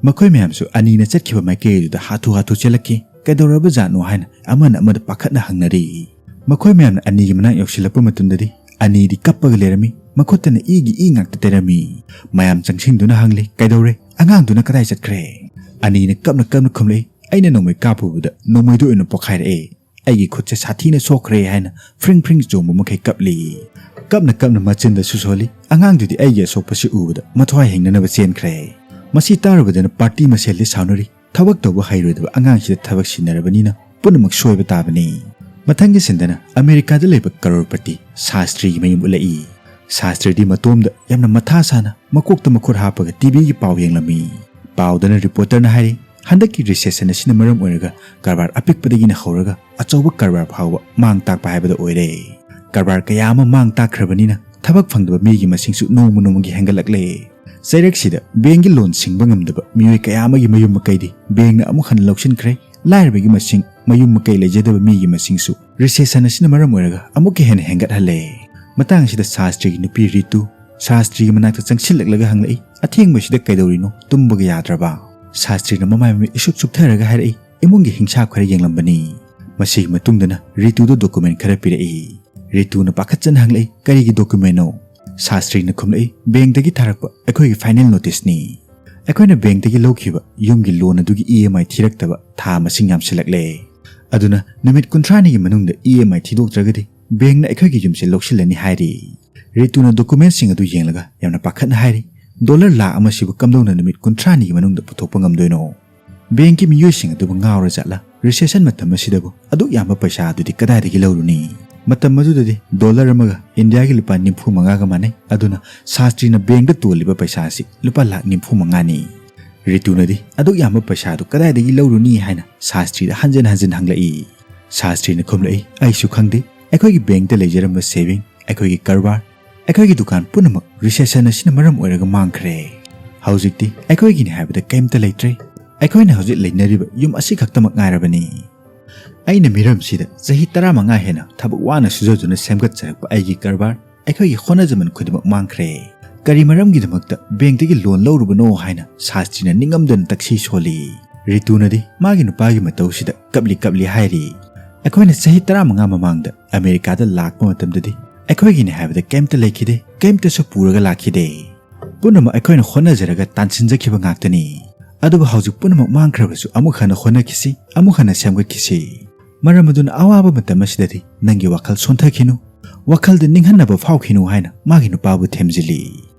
ꯃꯈꯣꯏ ꯃꯌꯥꯝꯁꯨ ꯑꯅꯤꯅ ꯆꯠꯈꯤꯕ ꯃꯥꯏꯀꯩ ꯑꯗꯨꯗ ꯍꯥꯊꯨ ꯍꯥꯊꯨ ꯆꯦꯜꯂꯛꯈꯤ꯫ ꯀꯩꯗꯧꯔꯕ ꯖꯥꯠꯅꯣ ꯍꯥꯏꯅ ꯑꯃꯅ ꯑꯃꯗ ꯄꯥꯈꯠꯅ ꯍꯪꯅꯔꯤ꯫ ꯃꯈꯣꯏ ꯃꯌꯥꯝꯅ ꯑꯅꯤꯒꯤ ꯃꯅꯥꯛ ꯌꯧꯁꯤꯜꯂꯛꯄ ꯃꯇꯝꯗꯗꯤ ꯑꯅꯤꯗꯤ ꯀꯞꯄꯒ ꯂꯩꯔꯝꯃꯤ꯫ ꯃꯈꯨꯠꯇꯅ ꯏꯒꯤ ꯏ ꯉꯥꯛꯇ ꯇꯩꯔꯝꯃꯤ꯫ ꯃꯌꯥꯝ ꯆꯪꯁꯤꯟꯗꯨꯅ ꯍꯪꯂꯤ, "ꯀꯩꯗꯧꯔꯦ? ꯑꯉꯥꯡꯗꯨꯅ ꯀꯗꯥꯏ ꯆꯠꯈ꯭ꯔꯦ?" ꯑꯅꯤꯅ ꯀꯞꯅ ꯀꯞꯅ ꯈꯨꯝꯂꯛꯏ, "ꯑꯩꯅ ꯅꯣꯡꯃꯩ ꯀꯥꯞꯄꯨꯕꯗ ꯅꯣꯡꯃꯩꯗꯨ ꯑꯣꯏꯅ ꯄꯣꯈꯥꯏꯔꯛꯑꯦ꯫ ꯑꯩꯒꯤ ꯈꯨꯠꯁꯦ ꯁꯥꯊꯤꯅ ꯁꯣꯛꯈ꯭ꯔꯦ" ꯍꯥꯏꯅ ꯐ꯭ꯔꯤꯡ ꯐ꯭ꯔꯤꯡ ꯆꯣꯡꯕ ꯃꯈꯩ ꯀꯞꯂꯤ꯫ ꯀꯞꯅ ꯀꯞꯅ ꯃꯆꯤꯟꯗꯁꯨ ꯁꯣꯜꯂꯤ꯫ ꯑꯉꯥꯡꯗꯨꯗꯤ ꯑꯩꯒꯤ ꯑꯁꯣꯛꯄꯁꯤ ꯎꯕꯗ ꯃꯊ꯭ꯋꯥꯏ ꯍꯤꯡꯅꯅꯕ ꯆꯦꯟꯈ꯭ꯔꯦ꯫ ꯃꯁꯤ ꯇꯥꯔꯨꯕꯗꯅ ꯄꯥꯔꯇꯤ ꯃꯁꯦꯜꯗꯤ ꯁꯥꯎꯅꯔꯤ꯫ ꯊꯕꯛ ꯇꯧꯕ ꯍꯩꯔꯣꯏꯗꯕ ꯑꯉꯥꯡꯁꯤꯗ ꯊꯕꯛ ꯁꯤꯟꯅꯔꯕꯅꯤꯅ ꯄꯨꯝꯅꯃꯛ ꯁꯣꯏꯕ ꯇꯥꯕꯅꯤ꯫ ꯃꯊꯪꯒꯤ ꯁꯤꯟꯗꯅ ꯑꯃꯦꯔꯤꯀꯥꯗ ꯂꯩꯕ ꯀꯔꯣꯔꯄꯇꯤ ꯁꯥꯁꯇ꯭ꯔꯤꯒꯤ ꯃꯌꯨꯝ ꯎꯠꯂꯛꯏ꯫ ꯁꯥꯁꯇ꯭ꯔꯤꯗꯤ ꯃꯇꯣꯝꯗ ꯌꯥꯝꯅ ꯃꯊꯥ ꯁꯥꯅ ꯃꯀꯣꯛꯇ ꯃꯈꯨꯠ ꯍꯥꯞꯄꯒ ꯇꯤꯚꯤꯒꯤ ꯄꯥꯎ ꯌꯦꯡꯂꯝꯃꯤ꯫ ꯄꯥꯎꯗꯅ ꯔꯤꯄꯣꯔꯇꯔꯅ ꯍꯥꯏꯔꯤ, ꯍꯟꯗꯛꯀꯤ ꯔꯤꯁꯦꯁꯟ ꯑꯁꯤꯅ ꯃꯔꯝ ꯑꯣꯏꯔꯒ ꯀꯔꯕꯥꯔ ꯑꯄꯤꯛꯄꯗꯒꯤꯅ ꯍꯧꯔꯒ ꯑꯆꯧꯕ ꯀꯔꯕꯥꯔ ꯐꯥꯎꯕ ꯃꯥꯡ ꯇꯥꯛꯄ ꯍꯥꯏꯕꯗ ꯑꯣꯏꯔꯦ꯫ ꯀꯔꯕꯥꯔ ꯀꯌꯥ ꯑꯃ ꯃꯥꯡ ꯇꯥꯛꯈ꯭ꯔꯕꯅꯤꯅ ꯊꯕꯛ ꯐꯪꯗꯕ ꯃꯤꯒꯤ ꯃꯁꯤꯡꯁꯨ ꯅꯣꯡꯃ ꯅꯣꯡꯃꯒꯤ ꯍꯦꯟꯒꯠꯂꯛꯂꯦ꯫ ꯆꯩꯔꯛꯁꯤꯗ ꯕꯦꯡꯒꯤ ꯂꯣꯟ ꯁꯤꯡꯕ ꯉꯝꯗꯕ ꯃꯤꯑꯣꯏ ꯀꯌꯥ ꯑꯃꯒꯤ ꯃꯌꯨꯝ ꯃꯀꯩꯗꯤ ꯕꯦꯡꯅ ꯑꯃꯨꯛ ꯍꯟꯅ ꯂꯧꯁꯤꯟꯈ꯭ꯔꯦ꯫ ꯂꯥꯏꯔꯕꯒꯤ ꯃꯁꯤꯡ, ꯃꯌꯨꯝ ꯃꯀꯩ ꯂꯩꯖꯗꯕ ꯃꯤꯒꯤ ꯃꯁꯤꯡꯁꯨ ꯔꯤꯁꯦꯁꯟ ꯑꯁꯤꯅ ꯃꯔꯝ ꯑꯣꯏꯔꯒ ꯑꯃꯨꯛꯀ ꯍꯦꯟꯅ ꯍꯦꯟꯒꯠꯍꯜꯂꯦ꯫ ꯃꯇꯥꯡ ꯑꯁꯤꯗ ꯁꯥꯁꯇ꯭ꯔꯤꯒꯤ ꯅꯨꯄꯤ ꯔꯤꯇꯨ ꯁꯥꯁꯇ꯭ꯔꯤꯒꯤ ꯃꯅꯥꯛꯇ ꯆꯪꯁꯤꯜꯂꯛꯂꯒ ꯍꯪꯂꯛꯏ, "ꯑꯊꯦꯡꯕꯁꯤꯗ ꯀꯩꯗꯧꯔꯤꯅꯣ? ꯇꯨꯝꯕꯒ ꯌꯥꯗ꯭ꯔꯕ?" ꯁꯥꯁꯇ꯭ꯔꯤꯅ ꯃꯃꯥꯏ ꯃꯃꯤꯠ ꯏꯁꯨꯛ ꯁꯨꯛꯊꯔꯒ ꯍꯥꯏꯔꯛꯏ, "ꯏꯃꯨꯡꯒꯤ ꯍꯤꯡꯁꯥ ꯈꯔ ꯌꯦꯡꯂꯝꯕꯅꯤ"꯫ ꯃꯁꯤꯒꯤ ꯃꯇꯨꯡꯗꯅ ꯔꯤꯇꯨꯗ ꯗꯣꯀꯨꯃꯦꯟ ꯈꯔ ꯄꯤꯔꯛꯏ꯫ ꯔꯤꯇꯨꯅ ꯄꯥꯈꯠꯆꯅ ꯍꯪꯂꯛꯏ, "ꯀꯔꯤꯒꯤ ꯗꯣꯀꯨꯃꯦꯟꯅꯣ?" ꯁꯥꯁꯇ꯭ꯔꯤꯅ ꯈꯨꯝꯂꯛꯏ, "ꯕꯦꯡꯗꯒꯤ ꯊꯥꯔꯛꯄ ꯑꯩꯈꯣꯏꯒꯤ ꯐꯥꯏꯅꯦꯜ ꯅꯣꯇꯤꯁꯅꯤ꯫ ꯑꯩꯈꯣꯏꯅ ꯕꯦꯡꯗꯒꯤ ꯂꯧꯈꯤꯕ ꯌꯨꯝꯒꯤ ꯂꯣꯟ ꯑꯗꯨꯒꯤ ꯏ ꯑꯦꯝ ꯑꯥꯏ ꯊꯤꯔꯛꯇꯕ ꯊꯥ ꯃꯁꯤꯡ ꯌꯥꯝꯁꯤꯜꯂꯛꯂꯦ꯫ ꯑꯗꯨꯅ ꯅꯨꯃꯤꯠ ꯀꯨꯟꯊ꯭ꯔꯥꯅꯤꯒꯤ ꯃꯅꯨꯡꯗ ꯏ ꯑꯦꯝ ꯑꯥꯏ ꯊꯤꯗꯣꯛꯇ꯭ꯔꯒꯗꯤ ꯕꯦꯡꯅ ꯑꯩꯈꯣꯏꯒꯤ ꯌꯨꯝꯁꯦ ꯂꯧꯁꯤꯜꯂꯅꯤ" ꯍꯥꯏꯔꯤ꯫ ꯔꯤꯇꯨꯅ ꯗꯣꯀꯨꯃꯦꯟꯁꯤꯡ ꯑꯗꯨ ꯌꯦꯡꯂꯒ ꯌꯥꯝꯅ ꯄꯥꯈꯠꯅ ꯍꯥꯏꯔꯤ, "ꯗꯣꯂꯔ ꯂꯥꯈ ꯑꯃꯁꯤꯕꯨ ꯀꯝꯗꯧꯅ ꯅꯨꯃꯤꯠ ꯀꯨꯟꯊ꯭ꯔꯥꯅꯤꯒꯤ ꯃꯅꯨꯡꯗ ꯄꯨꯊꯣꯛꯄ ꯉꯝꯗꯣꯏꯅꯣ? ꯕꯦꯡꯀꯤ ꯃꯤꯑꯣꯏꯁꯤꯡ ꯑꯗꯨꯕꯨ ꯉꯥꯎꯔ ꯖꯥꯠꯂꯥ? ꯔꯤꯁꯦꯁꯟ ꯃꯇꯝ ꯑꯁꯤꯗꯕꯨ ꯑꯗꯨꯛ ꯌꯥꯝꯕ ꯄꯩꯁꯥ ꯑꯗꯨꯗꯤ ꯀꯗꯥꯏꯗꯒꯤ ꯂꯧꯔꯨꯅꯤ?" ꯃꯇꯝ ꯑꯗꯨꯗꯗꯤ ꯗꯣꯂꯔ ꯑꯃꯒ ꯏꯟꯗꯤꯌꯥꯒꯤ ꯂꯨꯄꯥ ꯅꯤꯐꯨ ꯃꯉꯥꯒ ꯃꯥꯟꯅꯩ꯫ ꯑꯗꯨꯅ ꯁꯥꯁꯇ꯭ꯔꯤꯅ ꯕꯦꯡꯗ ꯇꯣꯜꯂꯤꯕ ꯄꯩꯁꯥ ꯑꯁꯤ ꯂꯨꯄꯥ ꯂꯥꯈ ꯅꯤꯐꯨ ꯃꯉꯥꯅꯤ꯫ ꯔꯤꯇꯨꯅꯗꯤ ꯑꯗꯨꯛ ꯌꯥꯝꯕ ꯄꯩꯁꯥꯗꯨ ꯀꯗꯥꯏꯗꯒꯤ ꯂꯧꯔꯨꯅꯤ ꯍꯥꯏꯅ ꯁꯥꯁꯇ꯭ꯔꯤꯗ ꯍꯟꯖꯤꯟ ꯍꯟꯖꯤꯟ ꯍꯪꯂꯛꯏ꯫ ꯁꯥꯁꯇ꯭ꯔꯤꯅ ꯈꯨꯝꯂꯛꯏ, "ꯑꯩꯁꯨ ꯈꯪꯗꯦ꯫ ꯑꯩꯈꯣꯏꯒꯤ ꯕꯦꯡꯇ ꯂꯩꯖꯔꯝꯕ ꯁꯦꯚꯤꯡ, ꯑꯩꯈꯣꯏꯒꯤ ꯀꯔꯕꯥꯔ, ꯑꯩꯈꯣꯏꯒꯤ ꯗꯨꯀꯥꯟ ꯄꯨꯝꯅꯃꯛ ꯔꯤꯁꯦꯁꯟ ꯑꯁꯤꯅ ꯃꯔꯝ ꯑꯣꯏꯔꯒ ꯃꯥꯡꯈ꯭ꯔꯦ꯫ ꯍꯧꯖꯤꯛꯇꯤ ꯑꯩꯈꯣꯏꯒꯤꯅꯤ ꯍꯥꯏꯕꯗ ꯀꯔꯤꯝꯇ ꯂꯩꯇ꯭ꯔꯦ꯫ ꯑꯩꯈꯣꯏꯅ ꯍꯧꯖꯤꯛ ꯂꯩꯅꯔꯤꯕ ꯌꯨꯝ ꯑꯁꯤꯈꯛꯇꯃꯛ ꯉꯥꯏꯔꯕꯅꯤ"꯫ ꯑꯩꯅ ꯃꯤꯔꯝꯁꯤꯗ ꯆꯍꯤ ꯇꯔꯥꯃꯉꯥ ꯍꯦꯟꯅ ꯊꯕꯛ ꯋꯥꯅ ꯁꯨꯖꯗꯨꯅ ꯁꯦꯝꯒꯠꯆꯔꯛꯄ ꯑꯩꯒꯤ ꯀꯔꯕꯥꯔ, ꯑꯩꯈꯣꯏꯒꯤ ꯍꯣꯠꯅꯖꯃꯟ ꯈꯨꯗꯤꯡꯃꯛ ꯃꯥꯡꯈ꯭ꯔꯦ꯫ ꯀꯔꯤ ꯃꯔꯝꯒꯤꯗꯃꯛꯇ ꯕꯦꯡꯛꯇꯒꯤ ꯂꯣꯟ ꯂꯧꯔꯨꯕꯅꯣ ꯍꯥꯏꯅ ꯁꯥꯁꯇ꯭ꯔꯤꯅ ꯅꯤꯡꯉꯝꯗꯅ ꯇꯛꯁꯤ ꯁꯣꯜꯂꯤ꯫ ꯔꯤꯇꯨꯅꯗꯤ ꯃꯥꯒꯤ ꯅꯨꯄꯥꯒꯤ ꯃꯇꯧꯁꯤꯗ ꯀꯞꯂꯤ ꯀꯞꯂꯤ ꯍꯥꯏꯔꯤ, "ꯑꯩꯈꯣꯏꯅ ꯆꯍꯤ ꯇꯔꯥꯃꯉꯥ ꯃꯃꯥꯡꯗ ꯑꯃꯦꯔꯤꯀꯥꯗ ꯂꯥꯛꯄ ꯃꯇꯝꯗꯗꯤ ꯑꯩꯈꯣꯏꯒꯤꯅꯤ ꯍꯥꯏꯕꯗ ꯀꯩꯝꯇ ꯂꯩꯈꯤꯗꯦ, ꯀꯩꯝꯇꯁꯨ ꯄꯨꯔꯒ ꯂꯥꯛꯈꯤꯗꯦ꯫ ꯄꯨꯝꯅꯃꯛ ꯑꯩꯈꯣꯏꯅ ꯍꯣꯠꯅꯖꯔꯒ ꯇꯥꯟꯁꯤꯟꯖꯈꯤꯕ ꯉꯥꯛꯇꯅꯤ꯫ ꯑꯗꯨꯕꯨ ꯍꯧꯖꯤꯛ ꯄꯨꯝꯅꯃꯛ ꯃꯥꯡꯈ꯭ꯔꯕꯁꯨ ꯑꯃꯨꯛ ꯍꯟꯅ ꯍꯣꯠꯅꯈꯤꯁꯤ, ꯑꯃꯨꯛ ꯍꯟꯅ ꯁꯦꯝꯒꯠꯈꯤꯁꯤ꯫ ꯃꯔꯝ ꯑꯗꯨꯅ ꯑꯋꯥꯕ ꯃꯇꯝ ꯑꯁꯤꯗꯗꯤ ꯅꯪꯒꯤ ꯋꯥꯈꯜ ꯁꯣꯟꯊꯈꯤꯅꯨ, ꯋꯥꯈꯜꯗ ꯅꯤꯡꯍꯟꯅꯕ ꯐꯥꯎꯈꯤꯅꯨ" ꯍꯥꯏꯅ ꯃꯥꯒꯤ ꯅꯨꯄꯥꯕꯨ ꯊꯦꯝꯖꯤꯜꯂꯤ꯫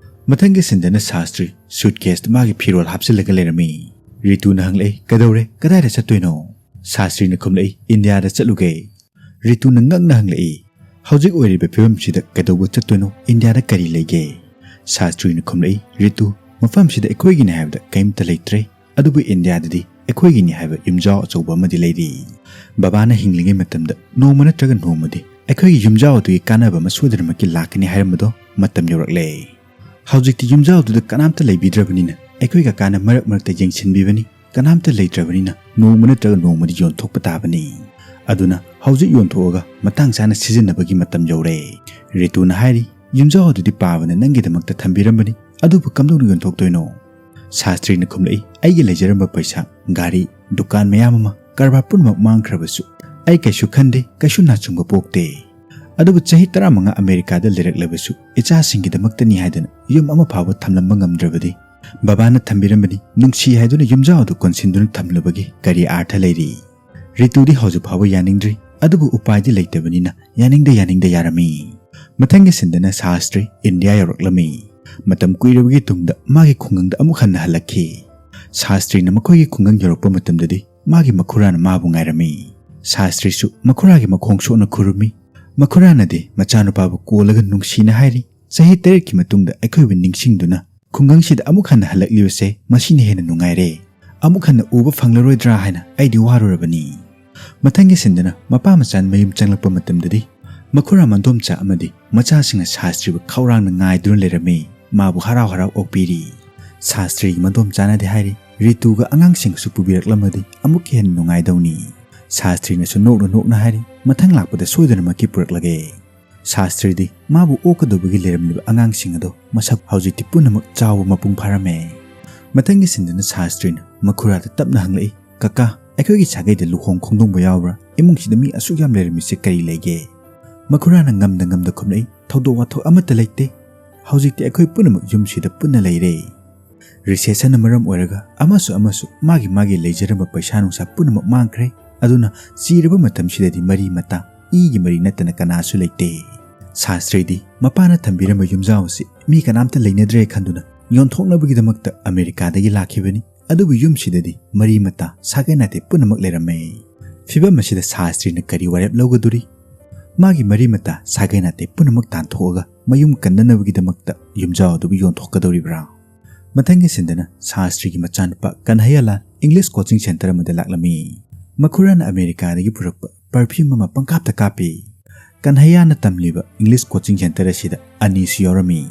ꯃꯊꯪꯒꯤ ꯁꯤꯟꯗꯅ ꯁꯥꯁꯇ꯭ꯔꯤ ꯁꯨꯠꯀꯦꯁꯇ ꯃꯥꯒꯤ ꯐꯤꯔꯣꯜ ꯍꯥꯞꯆꯤꯜꯂꯒ ꯂꯩꯔꯝꯃꯤ꯫ ꯔꯤꯇꯨꯅ ꯍꯪꯂꯛꯏ, "ꯀꯩꯗꯧꯔꯦ? ꯀꯗꯥꯏꯗ ꯆꯠꯇꯣꯏꯅꯣ?" ꯁꯥꯁꯇ꯭ꯔꯤꯅ ꯈꯨꯝꯂꯛꯏ, "ꯏꯟꯗꯤꯌꯥꯗ ꯆꯠꯂꯨꯒꯦ"꯫ ꯔꯤꯇꯨꯅ ꯉꯛꯅ ꯍꯪꯂꯛꯏ, "ꯍꯧꯖꯤꯛ ꯑꯣꯏꯔꯤꯕ ꯐꯤꯕꯝꯁꯤꯗ ꯀꯩꯗꯧꯕ ꯆꯠꯇꯣꯏꯅꯣ? ꯏꯟꯗꯤꯌꯥꯗ ꯀꯔꯤ ꯂꯩꯒꯦ?" ꯁꯥꯁꯇ꯭ꯔꯤꯅ ꯈꯨꯝꯂꯛꯏ, "ꯔꯤꯇꯨ, ꯃꯐꯝꯁꯤꯗ ꯑꯩꯈꯣꯏꯒꯤꯅꯤ ꯍꯥꯏꯕꯗ ꯀꯔꯤꯝꯇ ꯂꯩꯇ꯭ꯔꯦ, ꯑꯗꯨꯕꯨ ꯏꯟꯗꯤꯌꯥꯗꯗꯤ ꯑꯩꯈꯣꯏꯒꯤꯅꯤ ꯍꯥꯏꯕ ꯌꯨꯝꯖꯥꯎ ꯑꯆꯧꯕ ꯑꯃꯗꯤ ꯂꯩꯔꯤ꯫ ꯕꯕꯥꯅ ꯍꯤꯡꯂꯤꯉꯩ ꯃꯇꯝꯗ ꯅꯣꯡꯃ ꯅꯠꯇ꯭ꯔꯒ ꯅꯣꯡꯃꯗꯤ ꯑꯩꯈꯣꯏꯒꯤ ꯌꯨꯝꯖꯥꯎ ꯑꯗꯨꯒꯤ ꯀꯥꯟꯅꯕ ꯑꯃ ꯁꯣꯏꯗꯅꯃꯛꯀꯤ ꯂꯥꯛꯀꯅꯤ ꯍꯥꯏꯔꯝꯕꯗꯣ ꯃꯇꯝ ꯌꯧꯔꯛꯂꯦ꯫ ꯍꯧꯖꯤꯛꯇꯤ ꯌꯨꯝꯖꯥꯎ ꯑꯗꯨꯗ ꯀꯅꯥꯝꯇ ꯂꯩꯕꯤꯗ꯭ꯔꯕꯅꯤꯅ ꯑꯩꯈꯣꯏ ꯀꯀꯥꯅ ꯃꯔꯛ ꯃꯔꯛꯇ ꯌꯦꯡꯁꯤꯟꯕꯤꯕꯅꯤ, ꯀꯅꯥꯝꯇ ꯂꯩꯇ꯭ꯔꯕꯅꯤꯅ ꯅꯣꯡꯃ ꯅꯠꯇ꯭ꯔꯒ ꯅꯣꯡꯃꯗꯤ ꯌꯣꯟꯊꯣꯛꯄ ꯇꯥꯕꯅꯤ꯫ ꯑꯗꯨꯅ ꯍꯧꯖꯤꯛ ꯌꯣꯟꯊꯣꯛꯑꯒ ꯃꯇꯥꯡ ꯆꯥꯅ ꯁꯤꯖꯤꯟꯅꯕꯒꯤ ꯃꯇꯝ ꯌꯧꯔꯦ"꯫ ꯔꯤꯇꯨꯅ ꯍꯥꯏꯔꯤ, "ꯌꯨꯝꯖꯥꯎ ꯑꯗꯨꯗꯤ ꯄꯥꯕꯅ ꯅꯪꯒꯤꯗꯃꯛꯇ ꯊꯝꯕꯤꯔꯝꯕꯅꯤ, ꯑꯗꯨꯕꯨ ꯀꯝꯗꯧꯅ ꯌꯣꯟꯊꯣꯛꯇꯣꯏꯅꯣ?" ꯁꯥꯁꯇ꯭ꯔꯤꯅ ꯈꯨꯝꯂꯛꯏ, "ꯑꯩꯒꯤ ꯂꯩꯖꯔꯝꯕ ꯄꯩꯁꯥ, ꯒꯥꯔꯤ, ꯗꯨꯀꯥꯟ ꯃꯌꯥꯝ ꯑꯃ, ꯀꯔꯕꯥꯔ ꯄꯨꯝꯅꯃꯛ ꯃꯥꯡꯈ꯭ꯔꯕꯁꯨ ꯑꯩ ꯀꯩꯁꯨ ꯈꯟꯗꯦ, ꯀꯩꯁꯨ ꯅꯥꯆꯨꯡꯕ ꯄꯣꯛꯇꯦ꯫ ꯑꯗꯨꯕꯨ ꯆꯍꯤ ꯇꯔꯥꯃꯉꯥ ꯑꯃꯦꯔꯤꯀꯥꯗ ꯂꯩꯔꯛꯂꯕꯁꯨ ꯏꯆꯥꯁꯤꯡꯒꯤꯗꯃꯛꯇꯅꯤ ꯍꯥꯏꯗꯅ ꯌꯨꯝ ꯑꯃ ꯐꯥꯎꯕ ꯊꯝꯂꯝꯕ ꯉꯝꯗ꯭ꯔꯕꯗꯤ ꯕꯕꯥꯅ ꯊꯝꯕꯤꯔꯝꯕꯅꯤ, ꯅꯨꯡꯁꯤ ꯍꯥꯏꯗꯨꯅ ꯌꯨꯝꯖꯥꯎ ꯑꯗꯨ ꯀꯣꯟꯁꯤꯟꯗꯨꯅ ꯊꯝꯂꯨꯕꯒꯤ ꯀꯔꯤ ꯑꯥꯔꯊ ꯂꯩꯔꯤ?" ꯔꯤꯇꯨꯗꯤ ꯍꯧꯖꯤꯛ ꯐꯥꯎꯕ ꯌꯥꯅꯤꯡꯗ꯭ꯔꯤ, ꯑꯗꯨꯕꯨ ꯎꯄꯥꯏꯗꯤ ꯂꯩꯇꯕꯅꯤꯅ ꯌꯥꯅꯤꯡꯗ ꯌꯥꯅꯤꯡꯗ ꯌꯥꯔꯝꯃꯤ꯫ ꯃꯊꯪꯒꯤ ꯁꯤꯟꯗꯅ ꯁꯥꯁꯇ꯭ꯔꯤ ꯏꯟꯗꯤꯌꯥ ꯌꯧꯔꯛꯂꯝꯃꯤ꯫ ꯃꯇꯝ ꯀꯨꯏꯔꯕꯒꯤ ꯇꯨꯡꯗ ꯃꯥꯒꯤ ꯈꯨꯡꯒꯪꯗ ꯑꯃꯨꯛ ꯍꯟꯅ ꯍꯜꯂꯛꯈꯤ꯫ ꯁꯥꯁꯇ꯭ꯔꯤꯅ ꯃꯈꯣꯏꯒꯤ ꯈꯨꯡꯒꯪ ꯌꯧꯔꯛꯄ ꯃꯇꯝꯗꯗꯤ ꯃꯥꯒꯤ ꯃꯈꯨꯔꯥꯅ ꯃꯥꯕꯨ ꯉꯥꯏꯔꯝꯃꯤ꯫ ꯁꯥꯁꯇ꯭ꯔꯤꯁꯨ ꯃꯈꯨꯔꯥꯒꯤ ꯃꯈꯣꯡ ꯁꯣꯛꯅ ꯈꯨꯔꯨꯝꯃꯤ꯫ ꯃꯈꯨꯔꯥꯅꯗꯤ ꯃꯆꯥꯅꯨꯄꯥꯕꯨ ꯀꯣꯜꯂꯒ ꯅꯨꯡꯁꯤꯅ ꯍꯥꯏꯔꯤ, "ꯆꯍꯤ ꯇꯔꯦꯠꯀꯤ ꯃꯇꯨꯡꯗ ꯑꯩꯈꯣꯏꯕꯨ ꯅꯤꯡꯁꯤꯡꯗꯨꯅ ꯈꯨꯡꯒꯪꯁꯤꯗ ꯑꯃꯨꯛ ꯍꯟꯅ ꯍꯜꯂꯛꯂꯤꯕꯁꯦ ꯃꯁꯤꯅ ꯍꯦꯟꯅ ꯅꯨꯡꯉꯥꯏꯔꯦ꯫ ꯑꯃꯨꯛ ꯍꯟꯅ ꯎꯕ ꯐꯪꯂꯔꯣꯏꯗ꯭ꯔꯥ ꯍꯥꯏꯅ ꯑꯩꯗꯤ ꯋꯥꯔꯨꯔꯕꯅꯤ"꯫ ꯃꯊꯪꯒꯤ ꯁꯤꯟꯗꯅ ꯃꯄꯥ ꯃꯆꯥ ꯃꯌꯨꯝ ꯆꯪꯂꯛꯄ ꯃꯇꯝꯗꯗꯤ ꯃꯈꯨꯔꯥ ꯃꯟꯗꯣꯝꯆꯥ ꯑꯃꯗꯤ ꯃꯆꯥꯁꯤꯡꯅ ꯁꯥꯁꯇ꯭ꯔꯤꯕꯨ ꯈꯧꯔꯥꯡꯅ ꯉꯥꯏꯗꯨꯅ ꯂꯩꯔꯝꯃꯤ꯫ ꯃꯥꯕꯨ ꯍꯔꯥꯎ ꯍꯔꯥꯎ ꯑꯣꯛꯄꯤꯔꯤ꯫ ꯁꯥꯁꯇ꯭ꯔꯤꯒꯤ ꯃꯟꯗꯣꯝꯆꯥꯅꯗꯤ ꯍꯥꯏꯔꯤ, "ꯔꯤꯇꯨꯒ ꯑꯉꯥꯡꯁꯤꯡꯒꯁꯨ ꯄꯨꯕꯤꯔꯛꯂꯝꯃꯗꯤ ꯑꯃꯨꯛꯀ ꯍꯦꯟꯅ ꯅꯨꯡꯉꯥꯏꯗꯧꯅꯤ"꯫ ꯁꯥꯁꯇ꯭ꯔꯤꯅꯁꯨ ꯅꯣꯛꯅ ꯅꯣꯛꯅ ꯍꯥꯏꯔꯤ, "ꯃꯊꯪ ꯂꯥꯛꯄꯗ ꯁꯣꯏꯗꯅꯃꯛꯀꯤ ꯄꯨꯔꯛꯂꯒꯦ"꯫ ꯁꯥꯁꯇ꯭ꯔꯤꯗꯤ ꯃꯥꯕꯨ ꯑꯣꯛꯀꯗꯧꯕꯒꯤ ꯂꯩꯔꯝꯂꯤꯕ ꯑꯉꯥꯡꯁꯤꯡ ꯑꯗꯣ ꯃꯁꯛ ꯍꯧꯖꯤꯛꯇꯤ ꯄꯨꯝꯅꯃꯛ ꯆꯥꯎꯕ ꯃꯄꯨꯡ ꯐꯥꯔꯝꯃꯦ꯫ ꯃꯊꯪꯒꯤ ꯁꯤꯟꯗꯅ ꯁꯥꯁꯇ꯭ꯔꯤꯅ ꯃꯈꯨꯔꯥꯗ ꯇꯞꯅ ꯍꯪꯂꯛꯏ, "ꯀꯀꯥ, ꯑꯩꯈꯣꯏꯒꯤ ꯁꯥꯒꯩꯗ ꯂꯨꯍꯣꯡ ꯈꯣꯡꯗꯣꯡꯕ ꯌꯥꯎꯕ꯭ꯔꯥ? ꯏꯃꯨꯡꯁꯤꯗ ꯃꯤ ꯑꯁꯨꯛ ꯌꯥꯝ ꯂꯩꯔꯝꯃꯤꯁꯦ ꯀꯔꯤ ꯂꯩꯒꯦ?" ꯃꯈꯨꯔꯥꯅ ꯉꯝꯗ ꯉꯝꯗ ꯈꯨꯝꯂꯛꯏ, "ꯊꯧꯗꯣꯛ ꯋꯥꯊꯣꯛ ꯑꯃꯠꯇ ꯂꯩꯇꯦ꯫ ꯍꯧꯖꯤꯛꯇꯤ ꯑꯩꯈꯣꯏ ꯄꯨꯝꯅꯃꯛ ꯌꯨꯝꯁꯤꯗ ꯄꯨꯟꯅ ꯂꯩꯔꯦ꯫ ꯔꯤꯁꯦꯁꯟꯅ ꯃꯔꯝ ꯑꯣꯏꯔꯒ ꯑꯃꯁꯨ ꯑꯃꯁꯨ ꯃꯥꯒꯤ ꯃꯥꯒꯤ ꯂꯩꯖꯔꯝꯕ ꯄꯩꯁꯥ ꯅꯨꯡꯁꯥ ꯄꯨꯝꯅꯃꯛ ꯃꯥꯡꯈ꯭ꯔꯦ꯫ ꯑꯗꯨꯅ ꯆꯤꯔꯕ ꯃꯇꯝꯁꯤꯗꯗꯤ ꯃꯔꯤ ꯃꯇꯥ, ꯏꯒꯤ ꯃꯔꯤ ꯅꯠꯇꯅ ꯀꯅꯥꯁꯨ ꯂꯩꯇꯦ"꯫ ꯁꯥꯁꯇ꯭ꯔꯤꯗꯤ ꯃꯄꯥꯅ ꯊꯝꯕꯤꯔꯝꯕ ꯌꯨꯝꯖꯥꯎ ꯑꯁꯤ ꯃꯤ ꯀꯅꯥꯝꯇ ꯂꯩꯅꯗ꯭ꯔꯦ ꯈꯟꯗꯨꯅ ꯌꯣꯟꯊꯣꯛꯅꯕꯒꯤꯗꯃꯛꯇ ꯑꯃꯦꯔꯤꯀꯥꯗꯒꯤ ꯂꯥꯛꯈꯤꯕꯅꯤ꯫ ꯑꯗꯨꯕꯨ ꯌꯨꯝꯁꯤꯗꯗꯤ ꯃꯔꯤ ꯃꯇꯥ, ꯁꯥꯒꯩ ꯅꯥꯇꯩ ꯄꯨꯝꯅꯃꯛ ꯂꯩꯔꯝꯃꯦ꯫ ꯐꯤꯕꯝ ꯑꯁꯤꯗ ꯁꯥꯁꯇ꯭ꯔꯤꯅ ꯀꯔꯤ ꯋꯥꯔꯦꯞ ꯂꯧꯒꯗꯧꯔꯤ? ꯃꯥꯒꯤ ꯃꯔꯤ ꯃꯇꯥ, ꯁꯥꯒꯩ ꯅꯥꯇꯩ ꯄꯨꯝꯅꯃꯛ ꯇꯥꯟꯊꯣꯛꯑꯒ ꯃꯌꯨꯝ ꯀꯟꯅꯅꯕꯒꯤꯗꯃꯛꯇ ꯌꯨꯝꯖꯥꯎ ꯑꯗꯨꯕꯨ ꯌꯣꯟꯊꯣꯛꯀꯗꯧꯔꯤꯕ꯭ꯔꯥ? ꯃꯊꯪꯒꯤ ꯁꯤꯟꯗꯅ ꯁꯥꯁꯇ꯭ꯔꯤꯒꯤ ꯃꯆꯥꯅꯨꯄꯥ ꯀꯟꯍꯩꯌꯥꯂꯥꯜ ꯏꯪꯂꯤꯁ ꯀꯣꯆꯤꯡ ꯁꯦꯟꯇꯔ ꯑꯃꯗ ꯂꯥꯛꯂꯝꯃꯤ꯫ ꯃꯈꯨꯔꯥꯅ ꯑꯃꯦꯔꯤꯀꯥꯗꯒꯤ ꯄꯨꯔꯛꯄ ꯄꯔꯐ꯭ꯌꯨꯝ ꯑꯃ ꯄꯪꯀꯥꯞꯇ ꯀꯥꯞꯄꯤ꯫ ꯀꯟꯍꯩꯌꯥꯅ ꯇꯝꯂꯤꯕ ꯏꯪꯂꯤꯁ ꯀꯣꯆꯤꯡ ꯁꯦꯟꯇꯔ ꯑꯁꯤꯗ ꯑꯅꯤꯁꯨ ꯌꯥꯎꯔꯝꯃꯤ꯫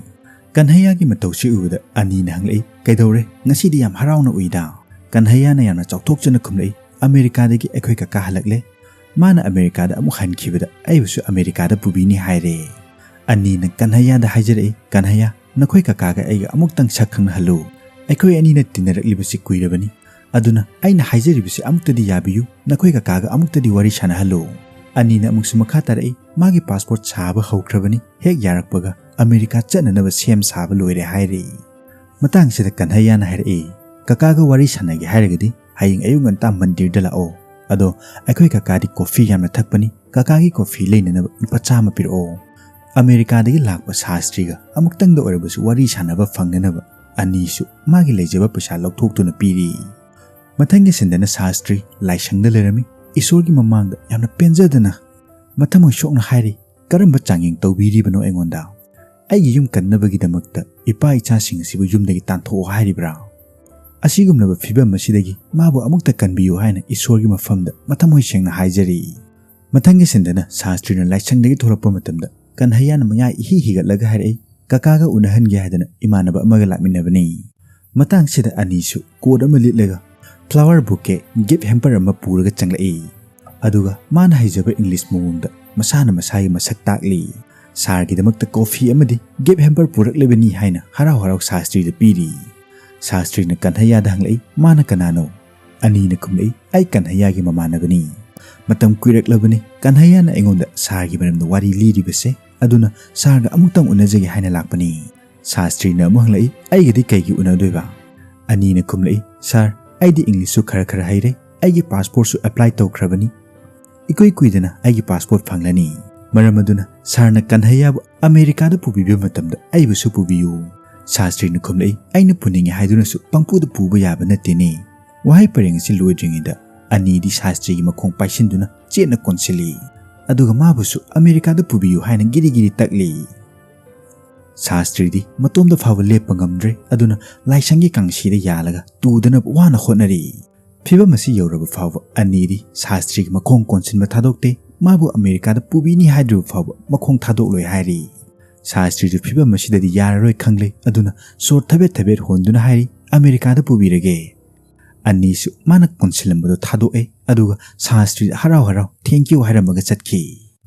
ꯀꯟꯍꯩꯌꯥꯒꯤ ꯃꯇꯧꯁꯤ ꯎꯕꯗ ꯑꯅꯤꯅ ꯍꯪꯂꯛꯏ, "ꯀꯩꯗꯧꯔꯦ? ꯉꯁꯤꯗꯤ ꯌꯥꯝ ꯍꯔꯥꯎꯅ ꯎꯏꯗ?" ꯀꯟꯍꯩꯌꯥꯅ ꯌꯥꯝꯅ ꯆꯥꯎꯊꯣꯛꯆꯅ ꯈꯨꯝꯂꯛꯏ, "ꯑꯃꯦꯔꯤꯀꯥꯗꯒꯤ ꯑꯩꯈꯣꯏ ꯀꯀꯥ ꯍꯜꯂꯛꯂꯦ꯫ ꯃꯥꯅ ꯑꯃꯦꯔꯤꯀꯥꯗ ꯑꯃꯨꯛ ꯍꯟꯈꯤꯕꯗ ꯑꯩꯕꯨꯁꯨ ꯑꯃꯦꯔꯤꯀꯥꯗ ꯄꯨꯕꯤꯅꯤ ꯍꯥꯏꯔꯦ"꯫ ꯑꯅꯤꯅ ꯀꯟꯍꯩꯌꯥꯗ ꯍꯥꯏꯖꯔꯛꯏ, "ꯀꯟꯍꯩꯌꯥ, ꯅꯈꯣꯏ ꯀꯀꯥꯒ ꯑꯩꯒ ꯑꯃꯨꯛꯇꯪ ꯁꯛ ꯈꯪꯅꯍꯜꯂꯨ꯫ ꯑꯩꯈꯣꯏ ꯑꯅꯤꯅ ꯇꯤꯟꯅꯔꯛꯂꯤꯕꯁꯤ ꯀꯨꯏꯔꯕꯅꯤ꯫ ꯑꯗꯨꯅ ꯑꯩꯅ ꯍꯥꯏꯖꯔꯤꯕꯁꯤ ꯑꯃꯨꯛꯇꯗꯤ ꯌꯥꯕꯤꯌꯨ, ꯅꯈꯣꯏ ꯀꯀꯥꯒ ꯑꯃꯨꯛꯇꯗꯤ ꯋꯥꯔꯤ ꯁꯥꯟꯅꯍꯜꯂꯨ"꯫ ꯑꯅꯤꯅ ꯑꯃꯨꯛꯁꯨ ꯃꯈꯥ ꯇꯥꯔꯛꯏ, "ꯃꯥꯒꯤ ꯄꯥꯁꯄꯣꯔꯠ ꯁꯥꯕ ꯍꯧꯈ꯭ꯔꯕꯅꯤ, ꯍꯦꯛ ꯌꯥꯔꯛꯄꯒ ꯑꯃꯦꯔꯤꯀꯥ ꯆꯠꯅꯅꯕ ꯁꯦꯝ ꯁꯥꯕ ꯂꯣꯏꯔꯦ" ꯍꯥꯏꯔꯤ꯫ ꯃꯇꯥꯡꯁꯤꯗ ꯀꯟꯍꯩꯌꯥꯅ ꯍꯥꯏꯔꯛꯏ, "ꯀꯀꯥꯒ ꯋꯥꯔꯤ ꯁꯥꯟꯅꯒꯦ ꯍꯥꯏꯔꯒꯗꯤ ꯍꯌꯦꯡ ꯑꯌꯨꯛ ꯉꯟꯇꯥ ꯃꯟꯗꯤꯔꯗ ꯂꯥꯛꯑꯣ꯫ ꯑꯗꯣ ꯑꯩꯈꯣꯏ ꯀꯀꯥꯗꯤ ꯀꯣꯐꯤ ꯌꯥꯝꯅ ꯊꯛꯄꯅꯤ, ꯀꯀꯥꯒꯤ ꯀꯣꯐꯤ ꯂꯩꯅꯅꯕ ꯂꯨꯄꯥ ꯆꯥꯝꯃ ꯄꯤꯔꯛꯑꯣ꯫ ꯑꯃꯦꯔꯤꯀꯥꯗꯒꯤ ꯂꯥꯛꯄ ꯁꯥꯁꯇ꯭ꯔꯤꯒ ꯑꯃꯨꯛꯇꯪꯗ ꯑꯣꯏꯔꯕꯁꯨ ꯋꯥꯔꯤ ꯁꯥꯟꯅꯕ ꯐꯪꯅꯅꯕ" ꯑꯅꯤꯁꯨ ꯃꯥꯒꯤ ꯂꯩꯖꯕ ꯄꯩꯁꯥ ꯂꯧꯊꯣꯛꯇꯨꯅ ꯄꯤꯔꯤ꯫ ꯃꯊꯪꯒꯤ ꯁꯤꯟꯗꯅ ꯁꯥꯁꯇ꯭ꯔꯤ ꯂꯥꯏꯁꯪꯗ ꯂꯩꯔꯝꯃꯤ꯫ ꯏꯁꯣꯔꯒꯤ ꯃꯃꯥꯡꯗ ꯌꯥꯝꯅ ꯄꯦꯟꯖꯗꯅ ꯃꯊꯃꯣꯏ ꯁꯣꯛꯅ ꯍꯥꯏꯔꯤ, "ꯀꯔꯝꯕ ꯆꯥꯡꯌꯦꯡ ꯇꯧꯕꯤꯔꯤꯕꯅꯣ ꯑꯩꯉꯣꯟꯗ? ꯑꯩꯒꯤ ꯌꯨꯝ ꯀꯟꯅꯕꯒꯤꯗꯃꯛꯇ ꯏꯄꯥ ꯏꯆꯥꯁꯤꯡ ꯑꯁꯤꯕꯨ ꯌꯨꯝꯗꯒꯤ ꯇꯥꯟꯊꯣꯛꯑꯣ ꯍꯥꯏꯔꯤꯕ꯭ꯔꯥ?" ꯑꯁꯤꯒꯨꯝꯂꯕ ꯐꯤꯕꯝ ꯑꯁꯤꯗꯒꯤ ꯃꯥꯕꯨ ꯑꯃꯨꯛꯇ ꯀꯟꯕꯤꯌꯨ ꯍꯥꯏꯅ ꯏꯁꯣꯔꯒꯤ ꯃꯐꯝꯗ ꯃꯊꯃꯣꯏ ꯁꯦꯡꯅ ꯍꯥꯏꯖꯔꯤ꯫ ꯃꯊꯪꯒꯤ ꯁꯤꯟꯗꯅ ꯁꯥꯁꯇ꯭ꯔꯤꯅ ꯂꯥꯏꯁꯪꯗꯒꯤ ꯊꯣꯛꯂꯛꯄ ꯃꯇꯝꯗ ꯀꯟꯍꯩꯌꯥꯅ ꯃꯌꯥꯏ ꯏꯍꯤ ꯍꯤꯒꯠꯂꯒ ꯍꯥꯏꯔꯛꯏ, "ꯀꯀꯥꯒ ꯎꯅꯍꯟꯒꯦ ꯍꯥꯏꯗꯅ ꯏꯃꯥꯟꯅꯕ ꯑꯃꯒ ꯂꯥꯛꯃꯤꯟꯅꯕꯅꯤ"꯫ ꯃꯇꯥꯡꯁꯤꯗ ꯑꯅꯤꯁꯨ ꯀꯣꯠ ꯑꯃ ꯂꯤꯠꯂꯒ flower bouquet, gift hamper ꯑꯃ ꯄꯨꯔꯒ ꯆꯪꯂꯛꯏ꯫ ꯑꯗꯨꯒ ꯃꯥꯅ ꯍꯩꯖꯕ ꯏꯪꯂꯤꯁ ꯃꯑꯣꯡꯗ ꯃꯁꯥꯅ ꯃꯁꯥꯒꯤ ꯃꯁꯛ ꯇꯥꯛꯂꯤ꯫ ꯁꯥꯔꯒꯤꯗꯃꯛꯇ ꯀꯣꯐꯤ ꯑꯃꯗꯤ ꯒꯤꯐ ꯍꯦꯝꯄꯔ ꯄꯨꯔꯛꯂꯤꯕꯅꯤ ꯍꯥꯏꯅ ꯍꯔꯥꯎ ꯍꯔꯥꯎ ꯁꯥꯁꯇ꯭ꯔꯤꯗ ꯄꯤꯔꯤ꯫ ꯁꯥꯁꯇ꯭ꯔꯤꯅ ꯀꯟꯍꯩꯌꯥꯗ ꯍꯪꯂꯛꯏ, "ꯃꯥꯅ ꯀꯅꯥꯅꯣ?" ꯑꯅꯤꯅ ꯈꯨꯝꯂꯛꯏ, "ꯑꯩ ꯀꯟꯍꯩꯌꯥꯒꯤ ꯃꯃꯥꯟꯅꯕꯅꯤ꯫ ꯃꯇꯝ ꯀꯨꯏꯔꯛꯂꯕꯅꯤ ꯀꯟꯍꯩꯌꯥꯅ ꯑꯩꯉꯣꯟꯗ ꯁꯥꯔꯒꯤ ꯃꯔꯝꯗ ꯋꯥꯔꯤ ꯂꯤꯔꯤꯕꯁꯦ, ꯑꯗꯨꯅ ꯁꯥꯔꯒ ꯑꯃꯨꯛꯇꯪ ꯎꯅꯖꯒꯦ ꯍꯥꯏꯅ ꯂꯥꯛꯄꯅꯤ꯫" ꯁꯥꯁꯇ꯭ꯔꯤꯅ ꯑꯃꯨꯛ ꯍꯪꯂꯛꯏ, "ꯑꯩꯒꯗꯤ ꯀꯩꯒꯤ ꯎꯅꯗꯣꯏꯕ?" ꯑꯅꯤꯅ ꯈꯨꯝꯂꯛꯏ, "ꯁꯥꯔ, ꯑꯩꯗꯤ ꯏꯪꯂꯤꯁꯁꯨ ꯈꯔ ꯈꯔ ꯍꯩꯔꯦ, ꯑꯩꯒꯤ ꯄꯥꯁꯄꯣꯔꯠꯁꯨ ꯑꯦꯄ꯭ꯂꯥꯏ ꯇꯧꯈ꯭ꯔꯕꯅꯤ꯫ ꯏꯀꯨꯏ ꯀꯨꯏꯗꯅ ꯑꯩꯒꯤ ꯄꯥꯁꯄꯣꯔꯠ ꯐꯪꯂꯅꯤ꯫ ꯃꯔꯝ ꯑꯗꯨꯅ ꯁꯥꯔꯅ ꯀꯟꯍꯩꯌꯥꯕꯨ ꯑꯃꯦꯔꯤꯀꯥꯗ ꯄꯨꯕꯤꯕ ꯃꯇꯝꯗ ꯑꯩꯕꯨꯁꯨ ꯄꯨꯕꯤꯌꯨ꯫" ꯁꯥꯁꯇ꯭ꯔꯤꯅ ꯈꯨꯝꯂꯛꯏ, "ꯑꯩꯅ ꯄꯨꯅꯤꯡꯉꯤ ꯍꯥꯏꯗꯨꯅꯁꯨ ꯄꯪꯄꯨꯗ ꯄꯨꯕ ꯌꯥꯕ ꯅꯠꯇꯦꯅꯦ꯫" ꯋꯥꯍꯩ ꯄꯔꯦꯡ ꯑꯁꯤ ꯂꯣꯏꯗ꯭ꯔꯤꯉꯩꯗ ꯑꯅꯤꯗꯤ ꯁꯥꯁꯇ꯭ꯔꯤꯒꯤ ꯃꯈꯣꯡ ꯄꯥꯏꯁꯤꯟꯗꯨꯅ ꯆꯦꯠꯅ ꯀꯣꯟꯁꯤꯜꯂꯤ꯫ ꯑꯗꯨꯒ ꯃꯥꯕꯨꯁꯨ ꯑꯃꯦꯔꯤꯀꯥꯗ ꯄꯨꯕꯤꯌꯨ ꯍꯥꯏꯅ ꯒꯤꯔꯤ ꯒꯤꯔꯤ ꯇꯛꯂꯤ꯫ ꯁꯥꯁꯇ꯭ꯔꯤꯗꯤ ꯃꯇꯣꯝꯗ ꯐꯥꯎꯕ ꯂꯦꯞꯄ ꯉꯝꯗ꯭ꯔꯦ, ꯑꯗꯨꯅ ꯂꯥꯏꯁꯪꯒꯤ ꯀꯥꯡꯁꯤꯗ ꯌꯥꯜꯂꯒ ꯇꯨꯗꯅꯕ ꯋꯥꯅ ꯍꯣꯠꯅꯔꯤ꯫ ꯐꯤꯚꯝ ꯑꯁꯤ ꯌꯧꯔꯕ ꯐꯥꯎꯕ ꯑꯅꯤꯗꯤ ꯁꯥꯁꯇ꯭ꯔꯤꯒꯤ ꯃꯈꯣꯡ ꯀꯣꯟꯁꯤꯟꯕ ꯊꯥꯗꯣꯛꯇꯦ꯫ ꯃꯥꯕꯨ ꯑꯃꯦꯔꯤꯀꯥꯗ ꯄꯨꯕꯤꯅꯤ ꯍꯥꯏꯗ꯭ꯔꯤꯕ ꯐꯥꯎꯕ ꯃꯈꯣꯡ ꯊꯥꯗꯣꯛꯂꯣꯏ ꯍꯥꯏꯔꯤ꯫ ꯁꯥꯁꯇ꯭ꯔꯤꯁꯨ ꯐꯤꯚꯝ ꯑꯁꯤꯗꯗꯤ ꯌꯥꯔꯔꯣꯏ ꯈꯪꯂꯦ, ꯑꯗꯨꯅ ꯁꯣꯔ ꯊꯕꯦꯠ ꯊꯕꯦꯠ ꯍꯣꯟꯗꯨꯅ ꯍꯥꯏꯔꯤ, "ꯑꯃꯦꯔꯤꯀꯥꯗ ꯄꯨꯕꯤꯔꯒꯦ꯫" ꯑꯅꯤꯁꯨ ꯃꯥꯅ ꯀꯣꯟꯁꯤꯜꯂꯝꯕꯗꯣ ꯊꯥꯗꯣꯛꯑꯦ, ꯑꯗꯨꯒ ꯁꯥꯁꯇ꯭ꯔꯤꯗ ꯍꯔꯥꯎ ꯍꯔꯥꯎ "ꯊꯦꯡꯀ꯭ꯌꯨ" ꯍꯥꯏꯔꯝꯃꯒ ꯆꯠꯈꯤ꯫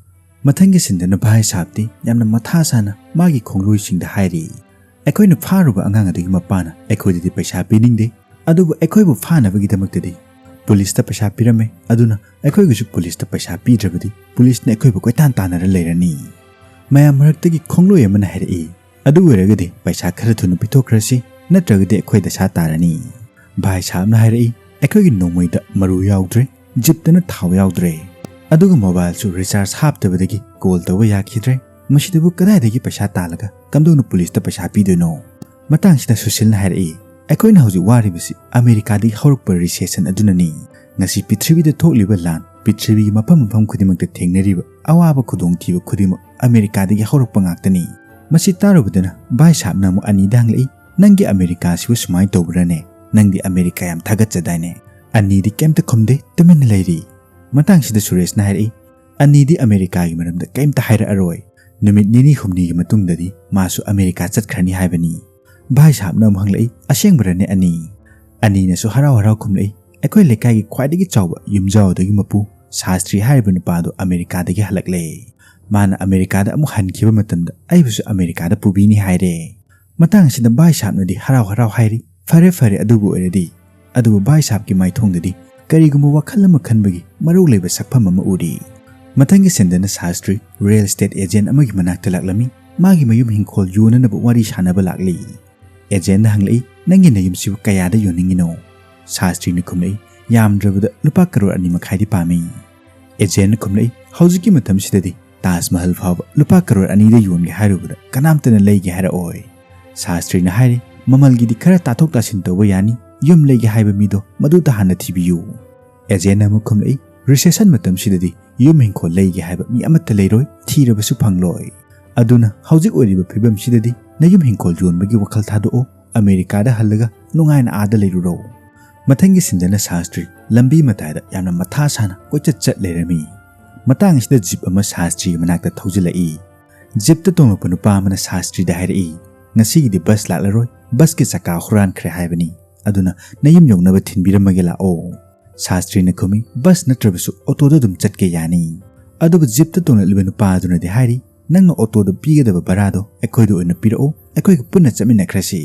ꯃꯊꯪꯒꯤ ꯁꯤꯟꯗꯅ ꯚꯥꯏ ꯁꯥꯍꯕꯇꯤ ꯌꯥꯝꯅ ꯃꯊꯥ ꯁꯥꯅ ꯃꯥꯒꯤ ꯈꯣꯡꯂꯣꯏꯁꯤꯡꯗ ꯍꯥꯏꯔꯤ, "ꯑꯩꯈꯣꯏꯅ ꯐꯥꯔꯨꯕ ꯑꯉꯥꯡ ꯑꯗꯨꯒꯤ ꯃꯄꯥꯅ ꯑꯩꯈꯣꯏꯗꯗꯤ ꯄꯩꯁꯥ ꯄꯤꯅꯤꯡꯗꯦ, ꯑꯗꯨꯕꯨ ꯑꯩꯈꯣꯏꯕꯨ ꯐꯥꯅꯕꯒꯤꯗꯃꯛꯇꯗꯤ ꯄꯨꯂꯤꯁꯇ ꯄꯩꯁꯥ ꯄꯤꯔꯝꯃꯦ, ꯑꯗꯨꯅ ꯑꯩꯈꯣꯏꯒꯤꯁꯨ ꯄꯨꯂꯤꯁꯇ ꯄꯩꯁꯥ ꯄꯤꯗ꯭ꯔꯕꯗꯤ ꯄꯨꯂꯤꯁꯅ ꯑꯩꯈꯣꯏꯕꯨ ꯀꯣꯏꯇꯥꯟ ꯇꯥꯟꯅꯔ ꯂꯩꯔꯅꯤ꯫" ꯃꯌꯥꯝ ꯃꯔꯛꯇꯒꯤ ꯈꯣꯡꯂꯣꯏ ꯑꯃꯅ ꯍꯥꯏꯔꯛꯏ, "ꯑꯗꯨ ꯑꯣꯏꯔꯒꯗꯤ ꯄꯩꯁꯥ ꯈꯔ ꯊꯨꯅ ꯄꯤꯊꯣꯛꯈ꯭ꯔꯁꯤ, ꯅꯠꯇ꯭ꯔꯒꯗꯤ ꯑꯩꯈꯣꯏ ꯗꯁꯥ ꯇꯥꯔꯅꯤ꯫" ꯚꯥꯏ ꯁꯥꯍꯕꯅ ꯍꯥꯏꯔꯛꯏ, "ꯑꯩꯈꯣꯏꯒꯤ ꯅꯣꯡꯃꯩꯗ ꯃꯔꯨ ꯌꯥꯎꯗ꯭ꯔꯦ, ꯖꯤꯞꯇꯅ ꯊꯥꯎ ꯌꯥꯎꯗ꯭ꯔꯦ, ꯑꯗꯨꯒ ꯃꯣꯕꯥꯏꯜꯁꯨ ꯔꯤꯆꯥꯔꯖ ꯍꯥꯞꯇꯕꯗꯒꯤ ꯀꯣꯜ ꯇꯧꯕ ꯌꯥꯈꯤꯗ꯭ꯔꯦ꯫ ꯃꯁꯤꯗꯕꯨ ꯀꯗꯥꯏꯗꯒꯤ ꯄꯩꯁꯥ ꯇꯥꯜꯂꯒ ꯀꯝꯗꯧꯅ ꯄꯨꯂꯤꯁꯇ ꯄꯩꯁꯥ ꯄꯤꯗꯣꯏꯅꯣ?" ꯃꯇꯥꯡꯁꯤꯗ ꯁꯨꯁꯤꯜꯅ ꯍꯥꯏꯔꯛꯏ, "ꯑꯩꯈꯣꯏꯅ ꯍꯧꯖꯤꯛ ꯋꯥꯔꯤꯕꯁꯤ ꯑꯃꯦꯔꯤꯀꯥꯗꯒꯤ ꯍꯧꯔꯛꯄ ꯔꯤꯁꯦꯁꯟ ꯑꯗꯨꯅꯅꯤ꯫ ꯉꯁꯤ ꯄ꯭ꯔꯤꯊꯤꯕꯤꯗ ꯊꯣꯛꯂꯤꯕ ꯂꯥꯟ, ꯄ꯭ꯔꯤꯊꯤꯕꯤꯒꯤ ꯃꯐꯝ ꯃꯐꯝ ꯈꯨꯗꯤꯡꯃꯛꯇ ꯊꯦꯡꯅꯔꯤꯕ ꯑꯋꯥꯕ ꯈꯨꯗꯣꯡꯊꯤꯕ ꯈꯨꯗꯤꯡꯃꯛ ꯑꯃꯦꯔꯤꯀꯥꯗꯒꯤ ꯍꯧꯔꯛꯄ ꯉꯥꯛꯇꯅꯤ꯫" ꯃꯁꯤ ꯇꯥꯔꯨꯕꯗꯅ ꯚꯥꯏ ꯁꯥꯍꯕꯅ ꯑꯃꯨꯛ ꯑꯅꯤꯗ ꯍꯪꯂꯛꯏ, "ꯅꯪꯒꯤ ꯑꯃꯦꯔꯤꯀꯥꯁꯤꯕꯨ ꯁꯨꯃꯥꯏꯅ ꯇꯧꯕ꯭ꯔꯥꯅꯦ? ꯅꯪꯗꯤ ꯑꯃꯦꯔꯤꯀꯥ ꯌꯥꯝ ꯊꯥꯒꯠꯆꯗꯥꯏꯅꯦ?" ꯑꯅꯤꯗꯤ ꯀꯩꯝꯇ ꯈꯨꯝꯗꯦ, ꯇꯨꯃꯤꯟꯅ ꯂꯩꯔꯤ꯫ ꯃꯇꯥꯡꯁꯤꯗ ꯁꯨꯔꯦꯁꯅ ꯍꯥꯏꯔꯛꯏ, "ꯑꯅꯤꯗꯤ ꯑꯃꯦꯔꯤꯀꯥꯒꯤ ꯃꯔꯝꯗ ꯀꯩꯝꯇ ꯍꯥꯏꯔꯛꯑꯔꯣꯏ꯫ ꯅꯨꯃꯤꯠ ꯅꯤꯅꯤ ꯍꯨꯝꯅꯤꯒꯤ ꯃꯇꯨꯡꯗꯗꯤ ꯃꯥꯁꯨ ꯑꯃꯦꯔꯤꯀꯥ ꯆꯠꯈ꯭ꯔꯅꯤ ꯍꯥꯏꯕꯅꯤ꯫" ꯚꯥꯏ ꯁꯥꯍꯕꯅ ꯑꯃꯨꯛ ꯍꯪꯂꯛꯏ, "ꯑꯁꯦꯡꯕꯔꯅꯦ ꯑꯅꯤ?" ꯑꯅꯤꯅꯁꯨ ꯍꯔꯥꯎ ꯍꯔꯥꯎ ꯈꯨꯝꯂꯛꯏ, "ꯑꯩꯈꯣꯏ ꯂꯩꯀꯥꯏꯒꯤ ꯈ꯭ꯋꯥꯏꯗꯒꯤ ꯆꯥꯎꯕ ꯌꯨꯝꯖꯥꯎ ꯑꯗꯨꯒꯤ ꯃꯄꯨ ꯁꯥꯁꯇ꯭ꯔꯤ ꯍꯥꯏꯔꯤꯕ ꯅꯨꯄꯥꯗꯨ ꯑꯃꯦꯔꯤꯀꯥꯗꯒꯤ ꯍꯜꯂꯛꯂꯦ꯫ ꯃꯥꯅ ꯑꯃꯦꯔꯤꯀꯥꯗ ꯑꯃꯨꯛ ꯍꯟꯈꯤꯕ ꯃꯇꯝꯗ ꯑꯩꯕꯨꯁꯨ ꯑꯃꯦꯔꯤꯀꯥꯗ ꯄꯨꯕꯤꯅꯤ ꯍꯥꯏꯔꯦ꯫ ꯃꯇꯥꯡ ꯑꯁꯤꯗ ꯚꯥꯏ ꯁꯥꯍꯕꯅꯗꯤ ꯍꯔꯥꯎ ꯍꯔꯥꯎ ꯍꯥꯏꯔꯤ, "ꯐꯔꯦ ꯐꯔꯦ, ꯑꯗꯨꯕꯨ ꯑꯣꯏꯔꯗꯤ"꯫ ꯑꯗꯨꯕꯨ ꯚꯥꯏ ꯁꯥꯍꯕꯀꯤ ꯃꯥꯏꯊꯣꯡꯗꯗꯤ ꯀꯔꯤꯒꯨꯝꯕ ꯋꯥꯈꯜ ꯑꯃ ꯈꯟꯕꯒꯤ ꯃꯔꯧ ꯂꯩꯕ ꯁꯛꯐꯝ ꯑꯃ ꯎꯔꯤ꯫ ꯃꯊꯪꯒꯤ ꯁꯤꯟꯗꯅ ꯁꯥꯁꯇ꯭ꯔꯤ ꯔꯤꯌꯦꯜ ꯏꯁꯇꯦꯠ ꯑꯦꯖꯦꯟ ꯑꯃꯒꯤ ꯃꯅꯥꯛꯇ ꯂꯥꯛꯂꯝꯃꯤ꯫ ꯃꯥꯒꯤ ꯃꯌꯨꯝ ꯍꯤꯡꯈꯣꯜ ꯌꯣꯟꯅꯅꯕ ꯋꯥꯔꯤ ꯁꯥꯟꯅꯕ ꯂꯥꯛꯂꯤ꯫ ꯑꯦꯖꯦꯟꯅ ꯍꯪꯂꯛꯏ, "ꯅꯪꯒꯤ ꯅꯌꯨꯝꯁꯤꯕꯨ ꯀꯌꯥꯗ ꯌꯣꯟꯅꯤꯡꯉꯤꯅꯣ?" ꯁꯥꯁꯇ꯭ꯔꯤꯅ ꯈꯨꯝꯂꯛꯏ, "ꯌꯥꯝꯗ꯭ꯔꯕꯗ ꯂꯨꯄꯥ ꯀꯔꯣꯔ ꯑꯅꯤ ꯃꯈꯥꯏꯗꯤ ꯄꯥꯝꯃꯤ"꯫ ꯑꯦꯖꯦꯟꯅ ꯈꯨꯝꯂꯛꯏ, "ꯍꯧꯖꯤꯛꯀꯤ ꯃꯇꯝꯁꯤꯗꯗꯤ ꯇꯥꯖ ꯃꯍꯜ ꯐꯥꯎꯕ ꯂꯨꯄꯥ ꯀꯔꯣꯔ ꯑꯅꯤꯗ ꯌꯣꯟꯒꯦ ꯍꯥꯏꯔꯨꯕꯗ ꯀꯅꯥꯝꯇꯅ ꯂꯩꯒꯦ ꯍꯥꯏꯔꯛꯑꯣꯏ"꯫ ꯁꯥꯁꯇ꯭ꯔꯤꯅ ꯍꯥꯏꯔꯤ, "ꯃꯃꯜꯒꯤꯗꯤ ꯈꯔ ꯇꯥꯊꯣꯛ ꯇꯥꯁꯤꯟ ꯇꯧꯕ ꯌꯥꯅꯤ, ꯌꯨꯝ ꯂꯩꯒꯦ ꯍꯥꯏꯕ ꯃꯤꯗꯣ ꯃꯗꯨꯗ ꯍꯥꯟꯅ ꯊꯤꯕꯤꯌꯨ"꯫ ꯑꯦꯖꯦꯟꯅ ꯑꯃꯨꯛ ꯈꯨꯝꯂꯛꯏ, "ꯔꯤꯁꯦꯁꯟ ꯃꯇꯝꯁꯤꯗꯗꯤ ꯌꯨꯝ ꯍꯤꯡꯈꯣꯜ ꯂꯩꯒꯦ ꯍꯥꯏꯕ ꯃꯤ ꯑꯃꯠꯇ ꯂꯩꯔꯣꯏ, ꯊꯤꯔꯕꯁꯨ ꯐꯪꯂꯣꯏ꯫ ꯑꯗꯨꯅ ꯍꯧꯖꯤꯛ ꯑꯣꯏꯔꯤꯕ ꯐꯤꯕꯝꯁꯤꯗꯗꯤ ꯅꯌꯨꯝ ꯍꯤꯡꯈꯣꯜ ꯌꯣꯟꯕꯒꯤ ꯋꯥꯈꯜ ꯊꯥꯗꯣꯛꯑꯣ, ꯑꯃꯦꯔꯤꯀꯥꯗ ꯍꯜꯂꯒ ꯅꯨꯡꯉꯥꯏꯅ ꯑꯥꯗ ꯂꯩꯔꯨꯔꯣ"꯫ ꯃꯊꯪꯒꯤ ꯁꯤꯟꯗꯅ ꯁꯥꯁꯇ꯭ꯔꯤ ꯂꯝꯕꯤ ꯃꯇꯥꯏꯗ ꯌꯥꯝꯅ ꯃꯊꯥ ꯁꯥꯅ ꯀꯣꯏꯆꯠ ꯆꯠ ꯂꯩꯔꯝꯃꯤ꯫ ꯃꯇꯥꯡ ꯑꯁꯤꯗ ꯖꯤꯞ ꯑꯃ ꯁꯥꯁꯇ꯭ꯔꯤꯒꯤ ꯃꯅꯥꯛꯇ ꯊꯧꯖꯤꯜꯂꯛꯏ꯫ ꯖꯤꯞꯇ ꯇꯣꯡꯂꯛꯄ ꯅꯨꯄꯥ ꯑꯃꯅ ꯁꯥꯁꯇ꯭ꯔꯤꯗ ꯍꯥꯏꯔꯛꯏ, "ꯉꯁꯤꯒꯤꯗꯤ ꯕꯁ ꯂꯥꯛꯂꯔꯣꯏ, ꯕꯁꯀꯤ ꯆꯀꯥ ꯍꯨꯔꯥꯟꯈ꯭ꯔꯦ ꯍꯥꯏꯕꯅꯤ, ꯑꯗꯨꯅ ꯅꯌꯨꯝ ꯌꯧꯅꯕ ꯊꯤꯟꯕꯤꯔꯝꯃꯒꯦ ꯂꯥꯛꯑꯣ"꯫ ꯁꯥꯁꯇ꯭ꯔꯤꯅ ꯈꯨꯝꯃꯤ, "ꯕꯁ ꯅꯠꯇ꯭ꯔꯕꯁꯨ ꯑꯣꯇꯣꯗ ꯑꯗꯨꯝ ꯆꯠꯀꯦ ꯌꯥꯅꯤ"꯫ ꯑꯗꯨꯕꯨ ꯖꯤꯞꯇ ꯇꯣꯡꯂꯛꯂꯤꯕ ꯅꯨꯄꯥ ꯑꯗꯨꯅꯗꯤ ꯍꯥꯏꯔꯤ, "ꯅꯪꯅ ꯑꯣꯇꯣꯗ ꯄꯤꯒꯗꯕ ꯚꯔꯥꯗꯣ ꯑꯩꯈꯣꯏꯗ ꯑꯣꯏꯅ ꯄꯤꯔꯛꯑꯣ, ꯑꯩꯈꯣꯏꯒ ꯄꯨꯟꯅ ꯆꯠꯃꯤꯟꯅꯈ꯭ꯔꯁꯤ"꯫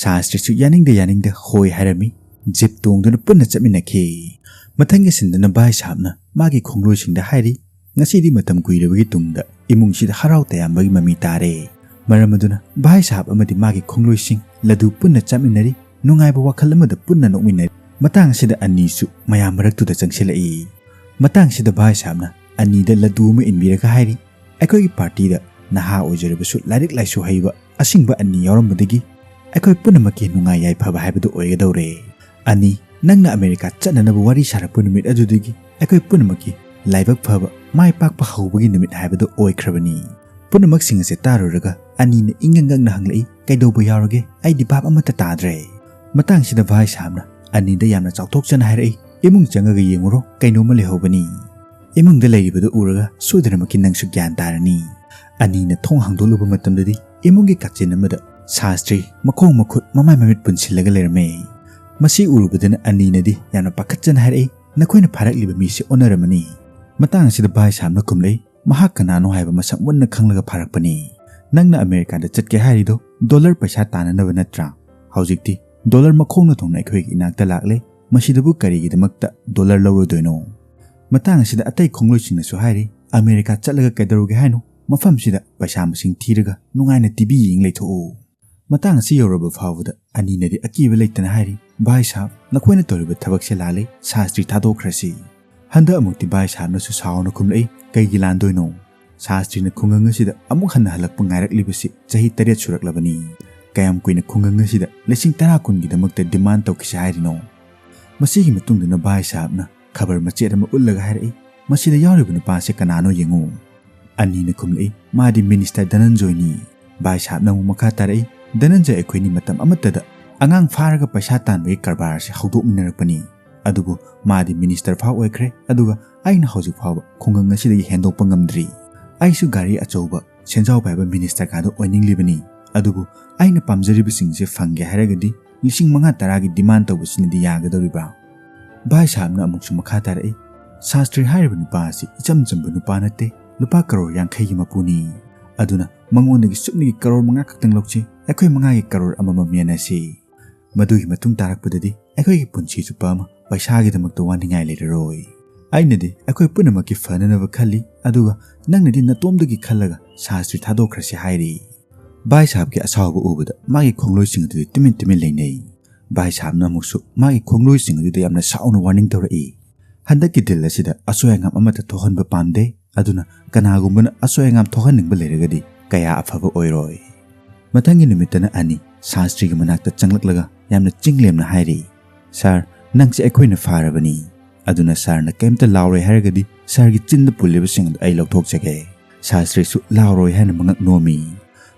ꯁꯥꯁꯇ꯭ꯔꯤꯁꯨ ꯌꯥꯅꯤꯡꯗ ꯌꯥꯅꯤꯡꯗ ꯍꯣꯏ ꯍꯥꯏꯔꯝꯃꯤ꯫ ꯖꯤꯞ ꯇꯣꯡꯗꯨꯅ ꯄꯨꯟꯅ ꯆꯠꯃꯤꯟꯅꯈꯤ꯫ ꯃꯊꯪꯒꯤ ꯁꯤꯟꯗꯅ ꯚꯥꯏ ꯁꯥꯍꯕꯅ ꯃꯥꯒꯤ ꯈꯣꯡꯂꯣꯏꯁꯤꯡꯗ ꯍꯥꯏꯔꯤ, "ꯉꯁꯤꯗꯤ ꯃꯇꯝ ꯀꯨꯏꯔꯕꯒꯤ ꯇꯨꯡꯗ ꯏꯃꯨꯡꯁꯤꯗ ꯍꯔꯥꯎ ꯇꯌꯥꯝꯕꯒꯤ ꯃꯃꯤ ꯇꯥꯔꯦ"꯫ ꯃꯔꯝ ꯑꯗꯨꯅ ꯚꯥꯏ ꯁꯥꯍꯕ ꯑꯃꯗꯤ ꯃꯥꯒꯤ ꯈꯣꯡꯂꯣꯏꯁꯤꯡ ꯂꯗꯨ ꯄꯨꯟꯅ ꯆꯥꯃꯤꯟꯅꯔꯤ꯫ ꯅꯨꯡꯉꯥꯏꯕ ꯋꯥꯈꯜ ꯑꯃꯗ ꯄꯨꯟꯅ ꯅꯣꯛꯃꯤꯟꯅꯔꯤ꯫ ꯃꯇꯥꯡ ꯑꯁꯤꯗ ꯑꯅꯤꯁꯨ ꯃꯌꯥꯝ ꯃꯔꯛꯇꯨꯗ ꯆꯪꯁꯤꯜꯂꯛꯏ꯫ ꯃꯇꯥꯡ ꯑꯁꯤꯗ ꯚꯥꯏ ꯁꯥꯍꯕꯅ ꯑꯅꯤꯗ ꯂꯗꯨ ꯑꯃ ꯏꯟꯕꯤꯔꯒ ꯍꯥꯏꯔꯤ, "ꯑꯩꯈꯣꯏꯒꯤ ꯄꯥꯔꯇꯤꯗ ꯅꯍꯥ ꯑꯣꯏꯖꯔꯕꯁꯨ ꯂꯥꯏꯔꯤꯛ ꯂꯥꯏꯁꯨ ꯍꯩꯕ ꯑꯁꯤꯡꯕ ꯑꯅꯤ ꯌꯥꯎꯔꯝꯕꯗꯒꯤ ꯑꯩꯈꯣꯏ ꯄꯨꯝꯅꯃꯛꯀꯤ ꯅꯨꯡꯉꯥꯏ ꯌꯥꯏꯐꯕ ꯍꯥꯏꯕꯗꯨ ꯑꯣꯏꯒꯗꯧꯔꯦ꯫ ꯑꯅꯤ, ꯅꯪꯅ ꯑꯃꯦꯔꯤꯀꯥ ꯆꯠꯅꯅꯕ ꯋꯥꯔꯤ ꯁꯥꯔꯛꯄ ꯅꯨꯃꯤꯠ ꯑꯗꯨꯗꯒꯤ ꯑꯩꯈꯣꯏ ꯄꯨꯝꯅꯃꯛꯀꯤ ꯂꯥꯏꯕꯛ ꯐꯕ, ꯃꯥꯏ ꯄꯥꯛꯄ ꯍꯧꯕꯒꯤ ꯅꯨꯃꯤꯠ ꯍꯥꯏꯕꯗꯨ ꯑꯣꯏꯈ꯭ꯔꯕꯅꯤ"꯫ ꯄꯨꯝꯅꯃꯛꯁꯤꯡ ꯑꯁꯦ ꯇꯥꯔꯨꯔꯒ ꯑꯅꯤꯅ ꯏꯪꯉꯪ ꯉꯛꯅ ꯍꯪꯂꯛꯏ, "ꯀꯩꯗꯧꯕ ꯌꯥꯎꯔꯒꯦ? ꯑꯩꯗꯤ ꯚꯥꯞ ꯑꯃꯠꯇ ꯇꯥꯗ꯭ꯔꯦ"꯫ ꯃꯇꯥꯡꯁꯤꯗ ꯚꯥꯏ ꯁꯥꯍꯕꯅ ꯑꯅꯤꯗ ꯌꯥꯝꯅ ꯆꯥꯎꯊꯣꯛꯆꯅ ꯍꯥꯏꯔꯛꯏ, "ꯏꯃꯨꯡ ꯆꯪꯉꯒ ꯌꯦꯡꯉꯨꯔꯣ, ꯀꯩꯅꯣꯝꯃ ꯂꯩꯍꯧꯕꯅꯤ"꯫ ꯏꯃꯨꯡꯗ ꯂꯩꯔꯤꯕꯗꯨ ꯎꯔꯒ ꯁꯣꯏꯗꯅꯃꯛꯀꯤ ꯅꯪꯁꯨ ꯒ꯭ꯌꯥꯟ ꯇꯥꯔꯅꯤ꯫ ꯑꯅꯤꯅ ꯊꯣꯡ ꯍꯥꯡꯗꯣꯛꯂꯨꯕ ꯃꯇꯝꯗꯗꯤ ꯏꯃꯨꯡꯒꯤ ꯀꯥꯆꯤꯟ ꯑꯃꯗ ꯁꯥꯁꯇ꯭ꯔꯤ ꯃꯈꯣꯡ ꯃꯈꯨꯠ ꯃꯃꯥꯏ ꯃꯃꯤꯠ ꯄꯨꯟꯁꯤꯜꯂꯒ ꯂꯩꯔꯝꯃꯦ꯫ ꯃꯁꯤ ꯎꯔꯨꯕꯗꯅ ꯑꯅꯤꯅꯗꯤ ꯌꯥꯝꯅ ꯄꯥꯈꯠꯆꯅ ꯍꯥꯏꯔꯛꯏ, "ꯅꯈꯣꯏꯅ ꯐꯥꯔꯛꯂꯤꯕ ꯃꯤꯁꯤ ꯑꯣꯟꯅꯔꯝꯃꯅꯤ"꯫ ꯃꯇꯥꯡ ꯑꯁꯤꯗ ꯚꯥꯏ ꯁꯥꯍꯕꯅ ꯈꯨꯝꯂꯛꯏ, "ꯃꯍꯥꯛ ꯀꯅꯥꯅꯣ ꯍꯥꯏꯕ ꯃꯁꯛ ꯃꯨꯟꯅ ꯈꯪꯂꯒ ꯐꯥꯔꯛꯄꯅꯤ꯫ ꯅꯪꯅ ꯑꯃꯦꯔꯤꯀꯥꯗ ꯆꯠꯀꯦ ꯍꯥꯏꯔꯤꯗꯣ ꯗꯣꯂꯔ ꯄꯩꯁꯥ ꯇꯥꯅꯅꯕ ꯅꯠꯇ꯭ꯔꯥ? ꯍꯧꯖꯤꯛꯇꯤ ꯗꯣꯂꯔ ꯃꯈꯣꯡꯅ ꯊꯣꯡꯅ ꯑꯩꯈꯣꯏꯒꯤ ꯏꯅꯥꯛꯇ ꯂꯥꯛꯂꯦ, ꯃꯁꯤꯗꯕꯨ ꯀꯔꯤꯒꯤꯗꯃꯛꯇ ꯗꯣꯂꯔ ꯂꯧꯔꯣꯏꯗꯣꯏꯅꯣ?" ꯃꯇꯥꯡ ꯑꯁꯤꯗ ꯑꯇꯩ ꯈꯣꯡꯂꯣꯏꯁꯤꯡꯅꯁꯨ ꯍꯥꯏꯔꯤ, "ꯑꯃꯦꯔꯤꯀꯥ ꯆꯠꯂꯒ ꯀꯩꯗꯧꯔꯨꯒꯦ ꯍꯥꯏꯅꯣ? ꯃꯐꯝꯁꯤꯗ ꯄꯩꯁꯥ ꯃꯁꯤꯡ ꯊꯤꯔꯒ ꯅꯨꯡꯉꯥꯏꯅ ꯇꯤꯚꯤ ꯌꯦꯡ ꯂꯩꯊꯣꯛꯎ"꯫ ꯃꯇꯥꯡ ꯑꯁꯤ ꯌꯧꯔꯕ ꯐꯥꯎꯕꯗ ꯑꯅꯤꯅꯗꯤ ꯑꯀꯤꯕ ꯂꯩꯇꯅ ꯍꯥꯏꯔꯤ, "ꯚꯥꯏ ꯁꯥꯍꯕ, ꯅꯈꯣꯏꯅ ꯇꯧꯔꯤꯕ ꯊꯕꯛꯁꯦ ꯂꯥꯜꯂꯦ, ꯁꯥꯁꯇ꯭ꯔꯤ ꯊꯥꯗꯣꯛꯈ꯭ꯔꯁꯤ"꯫ ꯍꯟꯗꯛ ꯑꯃꯨꯛꯇꯤ ꯚꯥꯏ ꯁꯥꯍꯕꯅꯁꯨ ꯁꯥꯎꯅ ꯈꯨꯝꯂꯛꯏ, "ꯀꯩꯒꯤ ꯂꯥꯟꯗꯣꯏꯅꯣ? ꯁꯥꯁꯇ꯭ꯔꯤꯅ ꯈꯨꯡꯒꯪ ꯑꯁꯤꯗ ꯑꯃꯨꯛ ꯍꯟꯅ ꯍꯜꯂꯛꯄ ꯉꯥꯏꯔꯛꯂꯤꯕꯁꯤ ꯆꯍꯤ ꯇꯔꯦꯠ ꯁꯨꯔꯛꯂꯕꯅꯤ꯫ ꯀꯌꯥꯝ ꯀꯨꯏꯅ ꯈꯨꯡꯒꯪ ꯑꯁꯤꯗ ꯂꯤꯁꯤꯡ ꯇꯔꯥ ꯀꯨꯟꯒꯤꯗꯃꯛꯇ ꯗꯤꯃꯥꯟ ꯇꯧꯈꯤꯁꯤ ꯍꯥꯏꯔꯤꯅꯣ?" ꯃꯁꯤꯒꯤ ꯃꯇꯨꯡꯗꯅ ꯚꯥꯏ ꯁꯥꯍꯕꯅ ꯈꯕꯔ ꯃꯆꯦꯠ ꯑꯃ ꯎꯠꯂꯒ ꯍꯥꯏꯔꯛꯏ, "ꯃꯁꯤꯗ ꯌꯥꯎꯔꯤꯕ ꯅꯨꯄꯥ ꯑꯁꯤ ꯀꯅꯥꯅꯣ ꯌꯦꯡꯉꯨ"꯫ ꯑꯅꯤꯅ ꯈꯨꯝꯂꯛꯏ, "ꯃꯥꯗꯤ ꯃꯤꯅꯤꯁꯇꯔ ꯙꯅꯟꯖꯣꯏꯅꯤ"꯫ ꯚꯥꯏ ꯁꯥꯍꯕꯅ ꯑꯃꯨꯛ ꯃꯈꯥ ꯇꯥꯔꯛꯏ, "ꯙꯅꯟꯖꯣꯏ ꯑꯩꯈꯣꯏꯅꯤ ꯃꯇꯝ ꯑꯃꯠꯇꯗ ꯑꯉꯥꯡ ꯐꯥꯔꯒ ꯄꯩꯁꯥ ꯇꯥꯟꯕꯒꯤ ꯀꯔꯕꯥꯔ ꯑꯁꯤ ꯍꯧꯗꯣꯛꯃꯤꯟꯅꯔꯛꯄꯅꯤ꯫ ꯑꯗꯨꯕꯨ ꯃꯥꯗꯤ ꯃꯤꯅꯤꯁꯇꯔ ꯐꯥꯎ ꯑꯣꯏꯈ꯭ꯔꯦ, ꯑꯗꯨꯒ ꯑꯩꯅ ꯍꯧꯖꯤꯛ ꯐꯥꯎꯕ ꯈꯨꯡꯒꯪ ꯑꯁꯤꯗꯒꯤ ꯍꯦꯟꯗꯣꯛꯄ ꯉꯝꯗ꯭ꯔꯤ꯫ ꯑꯩꯁꯨ ꯒꯥꯔꯤ ꯑꯆꯧꯕ, ꯁꯦꯟꯖꯥꯎ ꯄꯥꯏꯕ ꯃꯤꯅꯤꯁꯇꯔ ꯀꯥꯗꯨ ꯑꯣꯏꯅꯤꯡꯂꯤꯕꯅꯤ, ꯑꯗꯨꯕꯨ ꯑꯩꯅ ꯄꯥꯝꯖꯔꯤꯕꯁꯤꯡꯁꯦ ꯐꯪꯒꯦ ꯍꯥꯏꯔꯒꯗꯤ ꯂꯤꯁꯤꯡ ꯃꯉꯥ ꯇꯔꯥꯒꯤ ꯗꯤꯃꯥꯟ ꯇꯧꯕꯁꯤꯅꯗꯤ ꯌꯥꯒꯗꯧꯔꯤꯕ꯭ꯔꯥ?" ꯚꯥꯏ ꯁꯥꯍꯕꯅ ꯑꯃꯨꯛꯁꯨ ꯃꯈꯥ ꯇꯥꯔꯛꯏ, "ꯁꯥꯁꯇ꯭ꯔꯤ ꯍꯥꯏꯔꯤꯕ ꯅꯨꯄꯥ ꯑꯁꯤ ꯏꯆꯝ ꯆꯝꯕ ꯅꯨꯄꯥ ꯅꯠꯇꯦ, ꯂꯨꯄꯥ ꯀꯔꯣꯔ ꯌꯥꯡꯈꯩꯒꯤ ꯃꯄꯨꯅꯤ꯫ ꯑꯗꯨꯅ ꯃꯉꯣꯟꯗꯒꯤ ꯁꯨꯞꯅꯒꯤ ꯀꯔꯣꯔ ꯃꯉꯥ ꯈꯛꯇꯪ ꯂꯧꯁꯤ, ꯑꯩꯈꯣꯏ ꯃꯉꯥꯒꯤ ꯀꯔꯣꯔ ꯑꯃꯃꯝ ꯌꯦꯟꯅꯁꯤ꯫ ꯃꯗꯨꯒꯤ ꯃꯇꯨꯡ ꯇꯥꯔꯛꯄꯗꯗꯤ ꯑꯩꯈꯣꯏꯒꯤ ꯄꯨꯟꯁꯤ ꯆꯨꯞꯄ ꯑꯃ ꯄꯩꯁꯥꯒꯤꯗꯃꯛꯇ ꯋꯥꯅꯤꯡꯉꯥꯏ ꯂꯩꯔꯔꯣꯏ꯫ ꯑꯩꯅꯗꯤ ꯑꯩꯈꯣꯏ ꯄꯨꯝꯅꯃꯛꯀꯤ ꯐꯅꯅꯕ ꯈꯜꯂꯤ, ꯑꯗꯨꯒ ꯅꯪꯅꯗꯤ ꯅꯇꯣꯝꯗꯒꯤ ꯈꯜꯂꯒ ꯁꯥꯁꯇ꯭ꯔꯤ ꯊꯥꯗꯣꯛꯈ꯭ꯔꯁꯤ ꯍꯥꯏꯔꯤ"꯫ ꯚꯥꯏ ꯁꯥꯍꯕꯀꯤ ꯑꯁꯥꯎꯕ ꯎꯕꯗ ꯃꯥꯒꯤ ꯈꯣꯡꯂꯣꯏꯁꯤꯡ ꯑꯗꯨꯗꯤ ꯇꯨꯃꯤꯟ ꯇꯨꯃꯤꯟ ꯂꯩꯅꯩ꯫ ꯚꯥꯏ ꯁꯥꯍꯕꯅ ꯑꯃꯨꯛꯁꯨ ꯃꯥꯒꯤ ꯈꯣꯡꯂꯣꯏꯁꯤꯡ ꯑꯗꯨꯗ ꯌꯥꯝꯅ ꯁꯥꯎꯅ ꯋꯥꯔꯅꯤꯡ ꯇꯧꯔꯛꯏ, "ꯍꯟꯗꯛꯀꯤ ꯗꯤꯜ ꯑꯁꯤꯗ ꯑꯁꯣꯏ ꯑꯉꯥꯝ ꯑꯃꯠꯇ ꯊꯣꯛꯍꯟꯕ ꯄꯥꯝꯗꯦ, ꯑꯗꯨꯅ ꯀꯅꯥꯒꯨꯝꯕꯅ ꯑꯁꯣꯏ ꯑꯉꯥꯝ ꯊꯣꯛꯍꯟꯅꯤꯡꯕ ꯂꯩꯔꯒꯗꯤ ꯀꯌꯥ ꯑꯐꯕ ꯑꯣꯏꯔꯣꯏ"꯫ ꯃꯊꯪꯒꯤ ꯅꯨꯃꯤꯠꯇꯅ ꯑꯅꯤ ꯁꯥꯁꯇ꯭ꯔꯤꯒꯤ ꯃꯅꯥꯛꯇ ꯆꯪꯂꯛꯂꯒ ꯌꯥꯝꯅ ꯆꯤꯡꯂꯦꯝꯅ ꯍꯥꯏꯔꯤ, "ꯁꯥꯔ, ꯅꯪꯁꯦ ꯑꯩꯈꯣꯏꯅ ꯐꯥꯔꯕꯅꯤ, ꯑꯗꯨꯅ ꯁꯥꯔꯅ ꯀꯩꯝꯇ ꯂꯥꯎꯔꯣꯏ ꯍꯥꯏꯔꯒꯗꯤ ꯁꯥꯔꯒꯤ ꯆꯤꯟꯗ ꯄꯨꯜꯂꯤꯕꯁꯤꯡ ꯑꯗꯨ ꯑꯩ ꯂꯧꯊꯣꯛꯆꯒꯦ"꯫ ꯁꯥꯁꯇ꯭ꯔꯤꯁꯨ ꯂꯥꯎꯔꯣꯏ ꯍꯥꯏꯅ ꯃꯉꯛ ꯅꯣꯝꯃꯤ꯫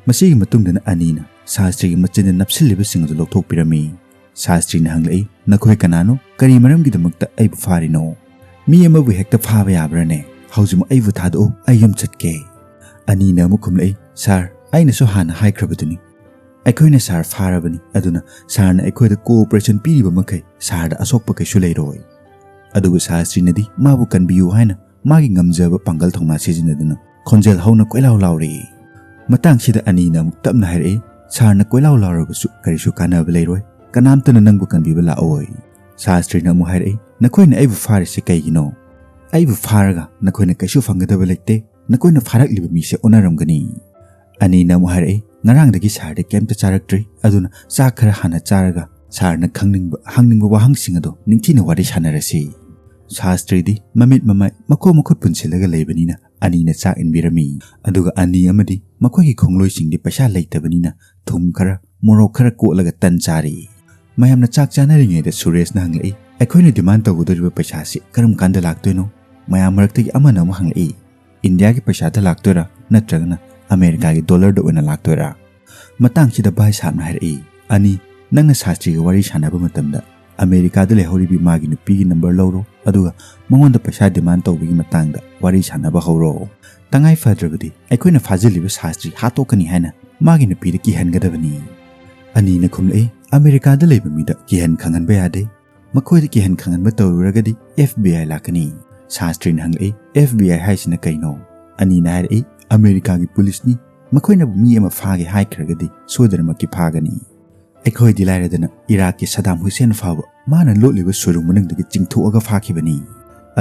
ꯃꯁꯤꯒꯤ ꯃꯇꯨꯡꯗꯅ ꯑꯅꯤꯅ ꯁꯥꯁꯇ꯭ꯔꯤꯒꯤ ꯃꯆꯤꯟꯗ ꯅꯞꯁꯤꯜꯂꯤꯕꯁꯤꯡ ꯑꯗꯨ ꯂꯧꯊꯣꯛꯄꯤꯔꯝꯃꯤ꯫ ꯁꯥꯁꯇ꯭ꯔꯤꯅ ꯍꯪꯂꯛꯏ, "ꯅꯈꯣꯏ ꯀꯅꯥꯅꯣ? ꯀꯔꯤ ꯃꯔꯝꯒꯤꯗꯃꯛꯇ ꯑꯩꯕꯨ ꯐꯥꯔꯤꯅꯣ? ꯃꯤ ꯑꯃꯕꯨ ꯍꯦꯛꯇ ꯐꯥꯕ ꯌꯥꯕ꯭ꯔꯥꯅꯦ? ꯍꯧꯖꯤꯛꯃꯛ ꯑꯩꯕꯨ ꯊꯥꯗꯣꯛꯎ, ꯑꯩ ꯌꯨꯝ ꯆꯠꯀꯦ"꯫ ꯑꯅꯤꯅ ꯑꯃꯨꯛ ꯈꯨꯝꯂꯛꯏ, "ꯁꯥꯔ, ꯑꯩꯅꯁꯨ ꯍꯥꯟꯅ ꯍꯥꯏꯈ꯭ꯔꯕꯗꯨꯅꯤ, ꯑꯩꯈꯣꯏꯅ ꯁꯥꯔ ꯐꯥꯔꯕꯅꯤ, ꯑꯗꯨꯅ ꯁꯥꯔꯅ ꯑꯩꯈꯣꯏꯗ ꯀꯣꯑꯣꯄꯔꯦꯁꯟ ꯄꯤꯔꯤꯕ ꯃꯈꯩ ꯁꯥꯔꯗ ꯑꯁꯣꯛꯄ ꯀꯩꯁꯨ ꯂꯩꯔꯣꯏ"꯫ ꯑꯗꯨꯕꯨ ꯁꯥꯁꯇ꯭ꯔꯤꯅꯗꯤ ꯃꯥꯕꯨ ꯀꯟꯕꯤꯌꯨ ꯍꯥꯏꯅ ꯃꯥꯒꯤ ꯉꯝꯖꯕ ꯄꯥꯡꯒꯜ ꯊꯧꯅꯥ ꯁꯤꯖꯤꯟꯅꯗꯨꯅ ꯈꯣꯟꯖꯦꯜ ꯍꯧꯅ ꯀꯣꯏꯂꯥꯎ ꯂꯥꯎꯔꯛꯏ꯫ ꯃꯇꯥꯡꯁꯤꯗ ꯑꯅꯤꯅ ꯑꯃꯨꯛ ꯇꯞꯅ ꯍꯥꯏꯔꯛꯏ, "ꯁꯥꯔꯅ ꯀꯣꯏꯂꯥꯎ ꯂꯥꯎꯔꯕꯁꯨ ꯀꯔꯤꯁꯨ ꯀꯥꯟꯅꯕ ꯂꯩꯔꯣꯏ, ꯀꯅꯥꯝꯇꯅ ꯅꯪꯕꯨ ꯀꯟꯕꯤꯕ ꯂꯥꯛꯑꯣꯏ꯫" ꯁꯥꯁꯇ꯭ꯔꯤꯅ ꯑꯃꯨꯛ ꯍꯥꯏꯔꯛꯏ, "ꯅꯈꯣꯏꯅ ꯑꯩꯕꯨ ꯐꯥꯔꯤꯁꯤ ꯀꯩꯒꯤꯅꯣ? ꯑꯩꯕꯨ ꯐꯥꯔꯒ ꯅꯈꯣꯏꯅ ꯀꯩꯁꯨ ꯐꯪꯒꯗꯕ ꯂꯩꯇꯦ, ꯅꯈꯣꯏꯅ ꯐꯥꯔꯛꯂꯤꯕ ꯃꯤꯁꯦ ꯑꯣꯟꯅꯔꯝꯒꯅꯤ꯫" ꯑꯅꯤꯅ ꯑꯃꯨꯛ ꯍꯥꯏꯔꯛꯏ, "ꯉꯔꯥꯡꯗꯒꯤ ꯁꯥꯔꯗꯤ ꯀꯩꯝꯇ ꯆꯥꯔꯛꯇ꯭ꯔꯤ, ꯑꯗꯨꯅ ꯆꯥꯛ ꯈꯔ ꯍꯥꯟꯅ ꯆꯥꯔꯒ ꯁꯥꯔꯅ ꯈꯪꯅꯤꯡꯕ ꯍꯪꯅꯤꯡꯕ ꯋꯥꯍꯪꯁꯤꯡ ꯑꯗꯣ ꯅꯤꯡꯊꯤꯅ ꯋꯥꯔꯤ ꯁꯥꯟꯅꯔꯁꯤ꯫" ꯁꯥꯁꯇ꯭ꯔꯤꯗꯤ ꯃꯃꯤꯠ ꯃꯃꯥꯏ ꯃꯈꯣꯡ ꯃꯈꯨꯠ ꯄꯨꯟꯁꯤꯜꯂꯒ ꯂꯩꯕꯅꯤꯅ ꯑꯅꯤꯅ ꯆꯥꯛ ꯏꯟꯕꯤꯔꯝꯃꯤ꯫ ꯑꯗꯨꯒ ꯑꯅꯤ ꯑꯃꯗꯤ ꯃꯈꯣꯏꯒꯤ ꯈꯣꯡꯂꯣꯏꯁꯤꯡꯗꯤ ꯄꯩꯁꯥ ꯂꯩꯇꯕꯅꯤꯅ ꯊꯨꯝ ꯈꯔ, ꯃꯣꯔꯣꯛ ꯈꯔ ꯀꯣꯠꯂꯒ ꯇꯟ ꯆꯥꯔꯤ꯫ ꯃꯌꯥꯝꯅ ꯆꯥꯛ ꯆꯥꯅꯔꯤꯉꯩꯗ ꯁꯨꯔꯦꯁꯅ ꯍꯪꯂꯛꯏ, "ꯑꯩꯈꯣꯏꯅ demand ꯇꯧꯒꯗꯧꯔꯤꯕ ꯄꯩꯁꯥꯁꯤ ꯀꯔꯝ ꯀꯥꯟꯗ ꯂꯥꯛꯇꯣꯏꯅꯣ?" ꯃꯌꯥꯝ ꯃꯔꯛꯇꯒꯤ ꯑꯃꯅ ꯑꯃꯨꯛ ꯍꯪꯂꯛꯏ, "ꯏꯟꯗꯤꯌꯥꯒꯤ ꯄꯩꯁꯥꯗ ꯂꯥꯛꯇꯣꯏꯔꯥ ꯅꯠꯇ꯭ꯔꯒꯅ ꯑꯃꯦꯔꯤꯀꯥꯒꯤ dollar ꯗ ꯑꯣꯏꯅ ꯂꯥꯛꯇꯣꯏꯔꯥ?" ꯃꯇꯥꯡꯁꯤꯗ ꯚꯥꯏ ꯁꯥꯍꯕꯅ ꯍꯥꯏꯔꯛꯏ, "ꯑꯅꯤ, ꯅꯪꯅ ꯁꯥꯁꯇ꯭ꯔꯤꯒ ꯋꯥꯔꯤ ꯁꯥꯟꯅꯕ ꯃꯇꯝꯗ ꯑꯃꯦꯔꯤꯀꯥꯗ ꯂꯩꯍꯧꯔꯤꯕꯤ ꯃꯥꯒꯤ ꯅꯨꯄꯤꯒꯤ number ꯂꯧꯔꯣ, ꯑꯗꯨꯒ ꯃꯉꯣꯟꯗ ꯄꯩꯁꯥ demand ꯇꯧꯕꯒꯤ ꯃꯇꯥꯡꯗ ꯋꯥꯔꯤ ꯁꯥꯟꯅꯕ ꯍꯧꯔꯣ꯫ ꯇꯉꯥꯏ ꯐꯗ꯭ꯔꯕꯗꯤ ꯑꯩꯈꯣꯏꯅ ꯐꯥꯖꯤꯜꯂꯤꯕ ꯁꯥꯁꯇ꯭ꯔꯤ ꯍꯥꯠꯇꯣꯛꯀꯅꯤ ꯍꯥꯏꯅ ꯃꯥꯒꯤ ꯅꯨꯄꯤꯗ ꯀꯤꯍꯟꯒꯗꯕꯅꯤ꯫" ꯑꯅꯤꯅ ꯈꯨꯝꯂꯛꯏ, "ꯑꯃꯦꯔꯤꯀꯥꯗ ꯂꯩꯕ ꯃꯤꯗ ꯀꯤꯍꯟ ꯈꯪꯍꯟꯕ ꯌꯥꯗꯦ꯫ ꯃꯈꯣꯏꯗ ꯀꯤꯍꯟ ꯈꯪꯍꯟꯕ ꯇꯧꯔꯨꯔꯒꯗꯤ F B I ꯂꯥꯛꯀꯅꯤ꯫" ꯁꯥꯁꯇ꯭ꯔꯤꯅ ꯍꯪꯂꯛꯏ, "F B I ꯍꯥꯏꯁꯤꯅ ꯀꯩꯅꯣ?" ꯑꯅꯤꯅ ꯍꯥꯏꯔꯛꯏ, "ꯑꯃꯦꯔꯤꯀꯥꯒꯤ ꯄꯨꯂꯤꯁꯅꯤ꯫ ꯃꯈꯣꯏꯅꯕꯨ ꯃꯤ ꯑꯃ ꯐꯥꯒꯦ ꯍꯥꯏꯈ꯭ꯔꯒꯗꯤ ꯁꯣꯏꯗꯅꯃꯛꯀꯤ ꯐꯥꯒꯅꯤ꯫ ꯑꯩꯈꯣꯏꯗꯤ ꯂꯥꯏꯔꯗꯅ ꯏꯔꯥꯛꯀꯤ ꯁꯗꯥꯝ ꯍꯨꯁꯦꯟ ꯐꯥꯎꯕ ꯃꯥꯅ ꯂꯣꯠꯂꯤꯕ ꯁꯨꯔꯨꯡ ꯃꯅꯨꯡꯗꯒꯤ ꯆꯤꯡꯊꯣꯛꯑꯒ ꯐꯥꯈꯤꯕꯅꯤ꯫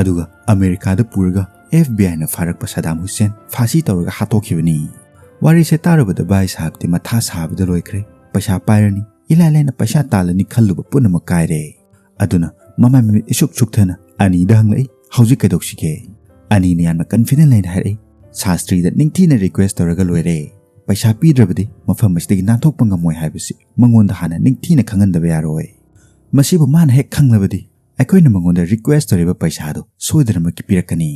ꯑꯗꯨꯒ ꯑꯃꯦꯔꯤꯀꯥꯗ ꯄꯨꯔꯒ F B I ꯅ ꯐꯥꯔꯛꯄ ꯁꯗꯥꯝ ꯍꯨꯁꯦꯟ ꯐꯥꯁꯤ ꯇꯧꯔꯒ ꯍꯥꯠꯇꯣꯛꯈꯤꯕꯅꯤ꯫" ꯋꯥꯔꯤꯁꯦ ꯇꯥꯔꯨꯕꯗ ꯚꯥꯏ ꯁꯥꯍꯕꯇꯤ ꯃꯊꯥ ꯁꯥꯕꯗ ꯂꯣꯏꯈ꯭ꯔꯦ꯫ ꯄꯩꯁꯥ ꯄꯥꯏꯔꯅꯤ, ꯏꯂꯥꯏ ꯂꯥꯏꯅ ꯄꯩꯁꯥ ꯇꯥꯜꯂꯅꯤ ꯈꯜꯂꯨꯕ ꯄꯨꯝꯅꯃꯛ ꯀꯥꯏꯔꯦ꯫ ꯑꯗꯨꯅ ꯃꯃꯥꯏ ꯃꯃꯤꯠ ꯏꯁꯨꯛ ꯁꯨꯛꯊꯅ ꯑꯅꯤꯗ ꯍꯪꯂꯛꯏ, "ꯍꯧꯖꯤꯛ ꯀꯩꯗꯧꯁꯤꯒꯦ?" ꯑꯅꯤꯅ ꯌꯥꯝꯅ confident ꯂꯩꯅ ꯍꯥꯏꯔꯛꯏ, "ꯁꯥꯁꯇ꯭ꯔꯤꯗ ꯅꯤꯡꯊꯤꯅ request ꯇꯧꯔꯒ ꯂꯣꯏꯔꯦ꯫ ꯄꯩꯁꯥ ꯄꯤꯗ꯭ꯔꯕꯗꯤ ꯃꯐꯝ ꯑꯁꯤꯗꯒꯤ ꯅꯥꯟꯊꯣꯛꯄ ꯉꯝꯃꯣꯏ ꯍꯥꯏꯕꯁꯤ ꯃꯉꯣꯟꯗ ꯍꯥꯟꯅ ꯅꯤꯡꯊꯤꯅ ꯈꯪꯍꯟꯗꯕ ꯌꯥꯔꯣꯏ꯫ ꯃꯁꯤꯕꯨ ꯃꯥꯅ ꯍꯦꯛ ꯈꯪꯂꯕꯗꯤ ꯑꯩꯈꯣꯏꯅ ꯃꯉꯣꯟꯗ request ꯇꯧꯔꯤꯕ ꯄꯩꯁꯥꯗꯨ ꯁꯣꯏꯗꯅꯃꯛꯀꯤ ꯄꯤꯔꯛꯀꯅꯤ꯫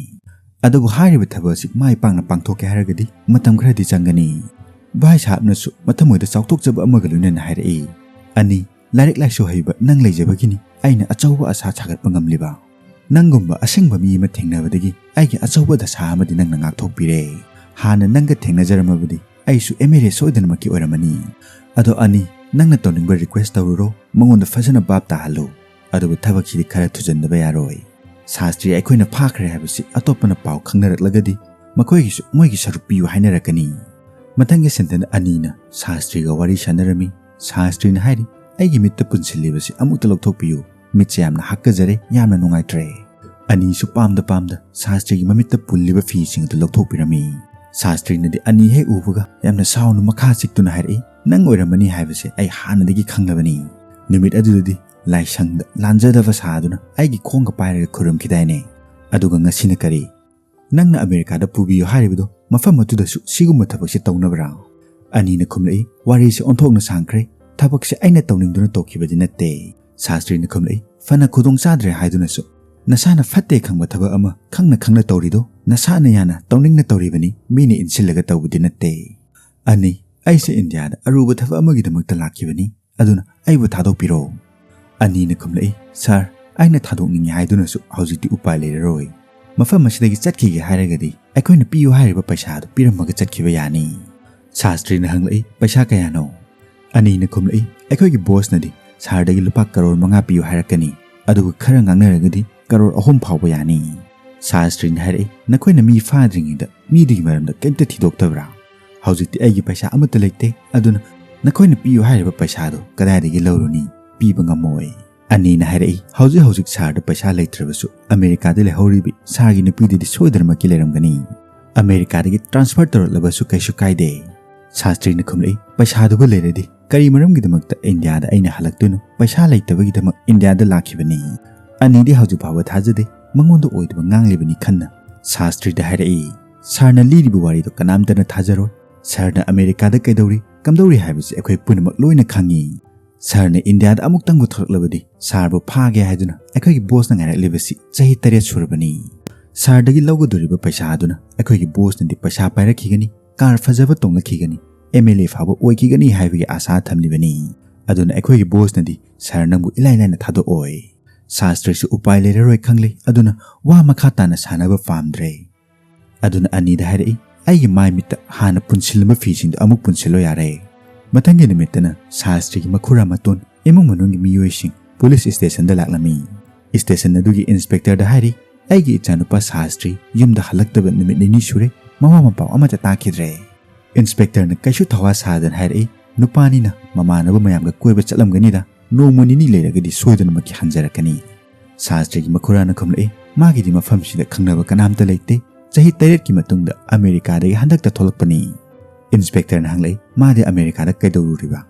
ꯑꯗꯨꯕꯨ ꯍꯥꯏꯔꯤꯕ ꯊꯕꯛ ꯑꯁꯤ ꯃꯥꯏ ꯄꯥꯛꯅ ꯄꯥꯡꯊꯣꯛꯀꯦ ꯍꯥꯏꯔꯒꯗꯤ ꯃꯇꯝ ꯈꯔꯗꯤ ꯆꯪꯒꯅꯤ꯫" ꯚꯥꯏ ꯁꯥꯍꯕꯅꯁꯨ ꯃꯊꯃꯣꯏꯗ ꯆꯥꯎꯊꯣꯛꯆꯕ ꯑꯃꯒ ꯂꯣꯏꯅꯅ ꯍꯥꯏꯔꯛꯏ, "ꯑꯅꯤ, ꯂꯥꯏꯔꯤꯛ ꯂꯥꯏꯁꯨ ꯍꯩꯕ ꯅꯪ ꯂꯩꯖꯕꯒꯤꯅꯤ ꯑꯩꯅ ꯑꯆꯧꯕ ꯑꯁꯥ ꯁꯥꯒꯠꯄ ꯉꯝꯂꯤꯕ꯫ ꯅꯪꯒꯨꯝꯕ ꯑꯁꯦꯡꯕ ꯃꯤ ꯑꯃ ꯊꯦꯡꯅꯕꯗꯒꯤ ꯑꯩꯒꯤ ꯑꯆꯧꯕ ꯗꯁꯥ ꯑꯃꯗꯤ ꯅꯪꯅ ꯉꯥꯛꯊꯣꯛꯄꯤꯔꯦ꯫ ꯍꯥꯟꯅ ꯅꯪꯒ ꯊꯦꯡꯅꯖꯔꯝꯃꯕꯗꯤ ꯑꯩꯁꯨ M L A ꯁꯣꯏꯗꯅꯃꯛꯀꯤ ꯑꯣꯏꯔꯝꯃꯅꯤ꯫ ꯑꯗꯣ ꯑꯅꯤ, ꯅꯪꯅ ꯇꯧꯅꯤꯡꯕ request ꯇꯧꯔꯨꯔꯣ, ꯃꯉꯣꯟꯗ ꯐꯖꯅ ꯚꯥꯞ ꯇꯥꯍꯜꯂꯨ꯫ ꯑꯗꯨꯕꯨ ꯊꯕꯛꯁꯤꯗꯤ ꯈꯔ ꯊꯨꯖꯟꯗꯕ ꯌꯥꯔꯣꯏ꯫" ꯁꯥꯁꯇ꯭ꯔꯤ ꯑꯩꯈꯣꯏꯅ ꯐꯥꯈ꯭ꯔꯦ ꯍꯥꯏꯕꯁꯤ ꯑꯇꯣꯞꯄꯅ ꯄꯥꯎ ꯈꯪꯅꯔꯛꯂꯒꯗꯤ ꯃꯈꯣꯏꯒꯤꯁꯨ ꯃꯣꯏꯒꯤ ꯁꯔꯨꯛ ꯄꯤꯌꯨ ꯍꯥꯏꯅꯔꯛꯀꯅꯤ꯫ ꯃꯊꯪꯒꯤ ꯁꯤꯟꯗꯅ ꯑꯅꯤꯅ ꯁꯥꯁꯇ꯭ꯔꯤꯒ ꯋꯥꯔꯤ ꯁꯥꯟꯅꯔꯝꯃꯤ꯫ ꯁꯥꯁꯇ꯭ꯔꯤꯅ ꯍꯥꯏꯔꯤ, "ꯑꯩꯒꯤ ꯃꯤꯠꯇ ꯄꯨꯟꯁꯤꯜꯂꯤꯕꯁꯤ ꯑꯃꯨꯛꯇ ꯂꯧꯊꯣꯛꯄꯤꯌꯨ꯫ ꯃꯤꯠꯁꯦ ꯌꯥꯝꯅ ꯍꯥꯀꯖꯔꯦ, ꯌꯥꯝꯅ ꯅꯨꯡꯉꯥꯏꯇ꯭ꯔꯦ"꯫ ꯑꯅꯤꯁꯨ ꯄꯥꯝꯗ ꯄꯥꯝꯗ ꯁꯥꯁꯇ꯭ꯔꯤꯒꯤ ꯃꯃꯤꯠꯇ ꯄꯨꯜꯂꯤꯕ ꯐꯤꯁꯤꯡ ꯑꯗꯨ ꯂꯧꯊꯣꯛꯄꯤꯔꯝꯃꯤ꯫ ꯁꯥꯁꯇ꯭ꯔꯤꯅꯗꯤ ꯑꯅꯤ ꯍꯦꯛ ꯎꯕꯒ ꯌꯥꯝꯅ ꯁꯥꯎꯅ ꯃꯈꯥ ꯆꯤꯛꯇꯨꯅ ꯍꯥꯏꯔꯛꯏ, "ꯅꯪ ꯑꯣꯏꯔꯝꯃꯅꯤ ꯍꯥꯏꯕꯁꯦ ꯑꯩ ꯍꯥꯟꯅꯗꯒꯤ ꯈꯪꯂꯕꯅꯤ"꯫ ꯅꯨꯃꯤꯠ ꯑꯗꯨꯗꯗꯤ ꯂꯥꯏꯁꯪꯗ ꯂꯥꯟꯖꯗꯕ ꯁꯥꯗꯨꯅ ꯑꯩꯒꯤ ꯈꯣꯡꯒ ꯄꯥꯏꯔꯒ ꯈꯨꯔꯨꯝꯈꯤꯗꯥꯏꯅꯦ? ꯑꯗꯨꯒ ꯉꯁꯤꯅ ꯀꯔꯤ? ꯅꯪꯅ ꯑꯃꯦꯔꯤꯀꯥꯗ ꯄꯨꯕꯤꯌꯨ ꯍꯥꯏꯔꯤꯕꯗꯣ ꯃꯐꯝ ꯑꯗꯨꯗꯁꯨ ꯁꯤꯒꯨꯝꯕ ꯊꯕꯛꯁꯦ ꯇꯧꯅꯕ꯭ꯔꯥ? ꯑꯅꯤꯅ ꯈꯨꯝꯂꯛꯏ, "ꯋꯥꯔꯤꯁꯦ ꯑꯣꯟꯊꯣꯛꯅ ꯁꯥꯡꯈ꯭ꯔꯦ꯫ ꯊꯕꯛꯁꯦ ꯑꯩꯅ ꯇꯧꯅꯤꯡꯗꯨꯅ ꯇꯧꯈꯤꯕꯗꯤ ꯅꯠꯇꯦ"꯫ ꯁꯥꯁꯇ꯭ꯔꯤꯅ ꯈꯨꯝꯂꯛꯏ, "ꯐꯅ ꯈꯨꯗꯣꯡ ꯆꯥꯗ꯭ꯔꯦ ꯍꯥꯏꯗꯨꯅꯁꯨ ꯅꯁꯥꯅ ꯐꯠꯇꯦ ꯈꯪꯕ ꯊꯕꯛ ꯑꯃ ꯈꯪꯅ ꯈꯪꯅ ꯇꯧꯔꯤꯗꯣ ꯅꯁꯥꯅ ꯌꯥꯅ ꯇꯧꯅꯤꯡꯅ ꯇꯧꯔꯤꯕꯅꯤ, ꯃꯤꯅ ꯏꯟꯁꯤꯜꯂꯒ ꯇꯧꯕꯗꯤ ꯅꯠꯇꯦ"꯫ ꯑꯅꯤ, "ꯑꯩꯁꯦ ꯏꯟꯗꯤꯌꯥꯗ ꯑꯔꯨꯕ ꯊꯕꯛ ꯑꯃꯒꯤꯗꯃꯛꯇ ꯂꯥꯛꯈꯤꯕꯅꯤ, ꯑꯗꯨꯅ ꯑꯩꯕꯨ ꯊꯥꯗꯣꯛꯄꯤꯔꯣ"꯫ ꯑꯅꯤꯅ ꯈꯨꯝꯂꯛꯏ, "ꯁꯥꯔ, ꯑꯩꯅ ꯊꯥꯗꯣꯛꯅꯤꯡꯉꯤ ꯍꯥꯏꯗꯨꯅꯁꯨ ꯍꯧꯖꯤꯛꯇꯤ ꯎꯄꯥꯏ ꯂꯩꯔꯔꯣꯏ꯫ ꯃꯐꯝ ꯑꯁꯤꯗꯒꯤ ꯆꯠꯈꯤꯒꯦ ꯍꯥꯏꯔꯒꯗꯤ ꯑꯩꯈꯣꯏꯅ ꯄꯤꯌꯨ ꯍꯥꯏꯔꯤꯕ ꯄꯩꯁꯥ ꯑꯗꯨ ꯄꯤꯔꯝꯃꯒ ꯆꯠꯈꯤꯕ ꯌꯥꯅꯤ"꯫ ꯁꯥꯁꯇ꯭ꯔꯤꯅ ꯍꯪꯂꯛꯏ, "ꯄꯩꯁꯥ ꯀꯌꯥꯅꯣ?" ꯑꯅꯤꯅ ꯈꯨꯝꯂꯛꯏ, "ꯑꯩꯈꯣꯏꯒꯤ ꯕꯣꯁꯅꯗꯤ ꯁꯥꯔꯗꯒꯤ ꯂꯨꯄꯥ ꯀꯔꯣꯔ ꯃꯉꯥ ꯄꯤꯌꯨ ꯍꯥꯏꯔꯛꯀꯅꯤ, ꯑꯗꯨꯒ ꯈꯔ ꯉꯥꯡꯅꯔꯒꯗꯤ ꯀꯔꯣꯔ ꯑꯍꯨꯝ ꯐꯥꯎꯕ ꯌꯥꯅꯤ"꯫ ꯁꯥꯁꯇ꯭ꯔꯤꯅ ꯍꯥꯏꯔꯛꯏ, "ꯅꯈꯣꯏꯅ ꯃꯤ ꯐꯥꯗ꯭ꯔꯤꯉꯩꯗ ꯃꯤꯗꯨꯒꯤ ꯃꯔꯝꯗ ꯀꯩꯝꯇ ꯊꯤꯗꯣꯛꯇꯕ꯭ꯔꯥ? ꯍꯧꯖꯤꯛꯇꯤ ꯑꯩꯒꯤ ꯄꯩꯁꯥ ꯑꯃꯠꯇ ꯂꯩꯇꯦ, ꯑꯗꯨꯅ ꯅꯈꯣꯏꯅ ꯄꯤꯌꯨ ꯍꯥꯏꯔꯤꯕ ꯄꯩꯁꯥꯗꯨ ꯀꯗꯥꯏꯗꯒꯤ ꯂꯧꯔꯨꯅꯤ? ꯄꯤꯕ ꯉꯝꯃꯣꯏ"꯫ ꯑꯅꯤꯅ ꯍꯥꯏꯔꯛꯏ, "ꯍꯧꯖꯤꯛ ꯍꯧꯖꯤꯛ ꯁꯥꯔꯗ ꯄꯩꯁꯥ ꯂꯩꯇ꯭ꯔꯕꯁꯨ ꯑꯃꯦꯔꯤꯀꯥꯗ ꯂꯩꯍꯧꯔꯤꯕꯤ ꯁꯥꯔꯒꯤ ꯅꯨꯄꯤꯗꯨꯗꯤ ꯁꯣꯏꯗꯅꯃꯛꯀꯤ ꯂꯩꯔꯝꯒꯅꯤ꯫ ꯑꯃꯦꯔꯤꯀꯥꯗꯒꯤ ꯇ꯭ꯔꯥꯟꯁꯐꯔ ꯇꯧꯔꯛꯂꯕꯁꯨ ꯀꯩꯁꯨ ꯀꯥꯏꯗꯦ"꯫ ꯁꯥꯁꯇ꯭ꯔꯤꯅ ꯈꯨꯝꯂꯛꯏ, "ꯄꯩꯁꯥꯗꯨꯕꯨ ꯂꯩꯔꯗꯤ ꯀꯔꯤ ꯃꯔꯝꯒꯤꯗꯃꯛꯇ ꯏꯟꯗꯤꯌꯥꯗ ꯑꯩꯅ ꯍꯜꯂꯛꯇꯣꯏꯅꯣ? ꯄꯩꯁꯥ ꯂꯩꯇꯕꯒꯤꯗꯃꯛ ꯏꯟꯗꯤꯌꯥꯗ ꯂꯥꯛꯈꯤꯕꯅꯤ"꯫ ꯑꯅꯤꯗꯤ ꯍꯧꯖꯤꯛ ꯐꯥꯎꯕ ꯊꯥꯖꯗꯦ, ꯃꯉꯣꯟꯗ ꯑꯣꯏꯗꯕ ꯉꯥꯡꯂꯤꯕꯅꯤ ꯈꯟꯅ ꯁꯥꯁꯇ꯭ꯔꯤꯗ ꯍꯥꯏꯔꯛꯏ, "ꯁꯥꯔꯅ ꯂꯤꯔꯤꯕ ꯋꯥꯔꯤꯗꯣ ꯀꯅꯥꯝꯇꯅ ꯊꯥꯖꯔꯣꯏ꯫ ꯁꯥꯔꯅ ꯑꯃꯦꯔꯤꯀꯥꯗ ꯀꯩꯗꯧꯔꯤ, ꯀꯝꯗꯧꯔꯤ ꯍꯥꯏꯕꯁꯤ ꯑꯩꯈꯣꯏ ꯄꯨꯝꯅꯃꯛ ꯂꯣꯏꯅ ꯈꯪꯉꯤ꯫ ꯁꯥꯔꯅ ꯏꯟꯗꯤꯌꯥꯗ ꯑꯃꯨꯛꯇꯪꯕꯨ ꯊꯣꯛꯂꯛꯂꯕꯗꯤ ꯁꯥꯔꯕꯨ ꯐꯥꯒꯦ ꯍꯥꯏꯗꯨꯅ ꯑꯩꯈꯣꯏꯒꯤ ꯕꯣꯁꯅ ꯉꯥꯏꯔꯛꯂꯤꯕꯁꯤ ꯆꯍꯤ ꯇꯔꯦꯠ ꯁꯨꯔꯕꯅꯤ꯫ ꯁꯥꯔꯗꯒꯤ ꯂꯧꯒꯗꯧꯔꯤꯕ ꯄꯩꯁꯥ ꯑꯗꯨꯅ ꯑꯩꯈꯣꯏꯒꯤ ꯕꯣꯁꯅꯗꯤ ꯄꯩꯁꯥ ꯄꯥꯏꯔꯛꯈꯤꯒꯅꯤ, ꯀꯥꯔ ꯐꯖꯕ ꯇꯣꯡꯂꯛꯈꯤꯒꯅꯤ, ꯑꯦꯝ ꯑꯦꯜ ꯑꯦ ꯐꯥꯎꯕ ꯑꯣꯏꯈꯤꯒꯅꯤ ꯍꯥꯏꯕꯒꯤ ꯑꯥꯁꯥ ꯊꯝꯂꯤꯕꯅꯤ꯫ ꯑꯗꯨꯅ ꯑꯩꯈꯣꯏꯒꯤ ꯕꯣꯁꯅꯗꯤ ꯁꯥꯔ ꯅꯪꯕꯨ ꯏꯂꯥꯏ ꯂꯥꯏꯅ ꯊꯥꯗꯣꯛꯑꯣꯏ"꯫ ꯁꯥꯁꯇ꯭ꯔꯤꯁꯨ ꯎꯄꯥꯏ ꯂꯩꯔꯔꯣꯏ ꯈꯪꯂꯦ, ꯑꯗꯨꯅ ꯋꯥ ꯃꯈꯥ ꯇꯥꯅ ꯁꯥꯟꯅꯕ ꯄꯥꯝꯗ꯭ꯔꯦ꯫ ꯑꯗꯨꯅ ꯑꯅꯤꯗ ꯍꯥꯏꯔꯛꯏ, "ꯑꯩꯒꯤ ꯃꯥꯏ ꯃꯤꯠꯇ ꯍꯥꯟꯅ ꯄꯨꯟꯁꯤꯜꯂꯝꯕ ꯐꯤꯁꯤꯡꯗꯣ ꯑꯃꯨꯛ ꯄꯨꯟꯁꯤꯜꯂꯣ ꯌꯥꯔꯦ"꯫ ꯃꯊꯪꯒꯤ ꯅꯨꯃꯤꯠꯇꯅ ꯁꯥꯁꯇ꯭ꯔꯤꯒꯤ ꯃꯈꯨꯔꯥ ꯃꯇꯣꯟ, ꯏꯃꯨꯡ ꯃꯅꯨꯡꯒꯤ ꯃꯤꯑꯣꯏꯁꯤꯡ ꯄꯨꯂꯤꯁ ꯁ꯭ꯇꯦꯁꯟꯗ ꯂꯥꯛꯂꯝꯃꯤ꯫ ꯁ꯭ꯇꯦꯁꯟ ꯑꯗꯨꯒꯤ ꯏꯟꯁꯄꯦꯛꯇꯔꯗ ꯍꯥꯏꯔꯤ, "ꯑꯩꯒꯤ ꯏꯆꯥꯅꯨꯄꯥ ꯁꯥꯁꯇ꯭ꯔꯤ ꯌꯨꯝꯗ ꯍꯜꯂꯛꯇꯕ ꯅꯨꯃꯤꯠ ꯅꯤꯅꯤ ꯁꯨꯔꯦ, ꯃꯋꯥ ꯃꯄꯥꯎ ꯑꯃꯠꯇ ꯇꯥꯈꯤꯗ꯭ꯔꯦ"꯫ ꯏꯟꯁꯄꯦꯛꯇꯔꯅ ꯀꯩꯁꯨ ꯊꯧꯋꯥ ꯁꯥꯗꯅ ꯍꯥꯏꯔꯛꯏ, "ꯅꯨꯄꯥꯅꯤꯅ ꯃꯃꯥꯟꯅꯕ ꯃꯌꯥꯝꯒ ꯀꯣꯏꯕ ꯆꯠꯂꯝꯒꯅꯤꯗ, ꯅꯣꯡꯃ ꯅꯤꯅꯤ ꯂꯩꯔꯒꯗꯤ ꯁꯣꯏꯗꯅꯃꯛꯀꯤ ꯍꯟꯖꯔꯛꯀꯅꯤ"꯫ ꯁꯥꯁꯇ꯭ꯔꯤꯒꯤ ꯃꯈꯨꯔꯥꯅ ꯈꯨꯝꯂꯛꯏ, "ꯃꯥꯒꯤꯗꯤ ꯃꯐꯝꯁꯤꯗ ꯈꯪꯅꯕ ꯀꯅꯥꯝꯇ ꯂꯩꯇꯦ꯫ ꯆꯍꯤ ꯇꯔꯦꯠꯀꯤ ꯃꯇꯨꯡꯗ ꯑꯃꯦꯔꯤꯀꯥꯗꯒꯤ ꯍꯟꯗꯛꯇ ꯊꯣꯛꯂꯛꯄꯅꯤ"꯫ ꯏꯟꯁꯄꯦꯛꯇꯔꯅ ꯍꯪꯂꯛꯏ, "ꯃꯥꯗꯤ ꯑꯃꯦꯔꯤꯀꯥꯗ ꯀꯩꯗꯧꯔꯨꯔꯤꯕ?"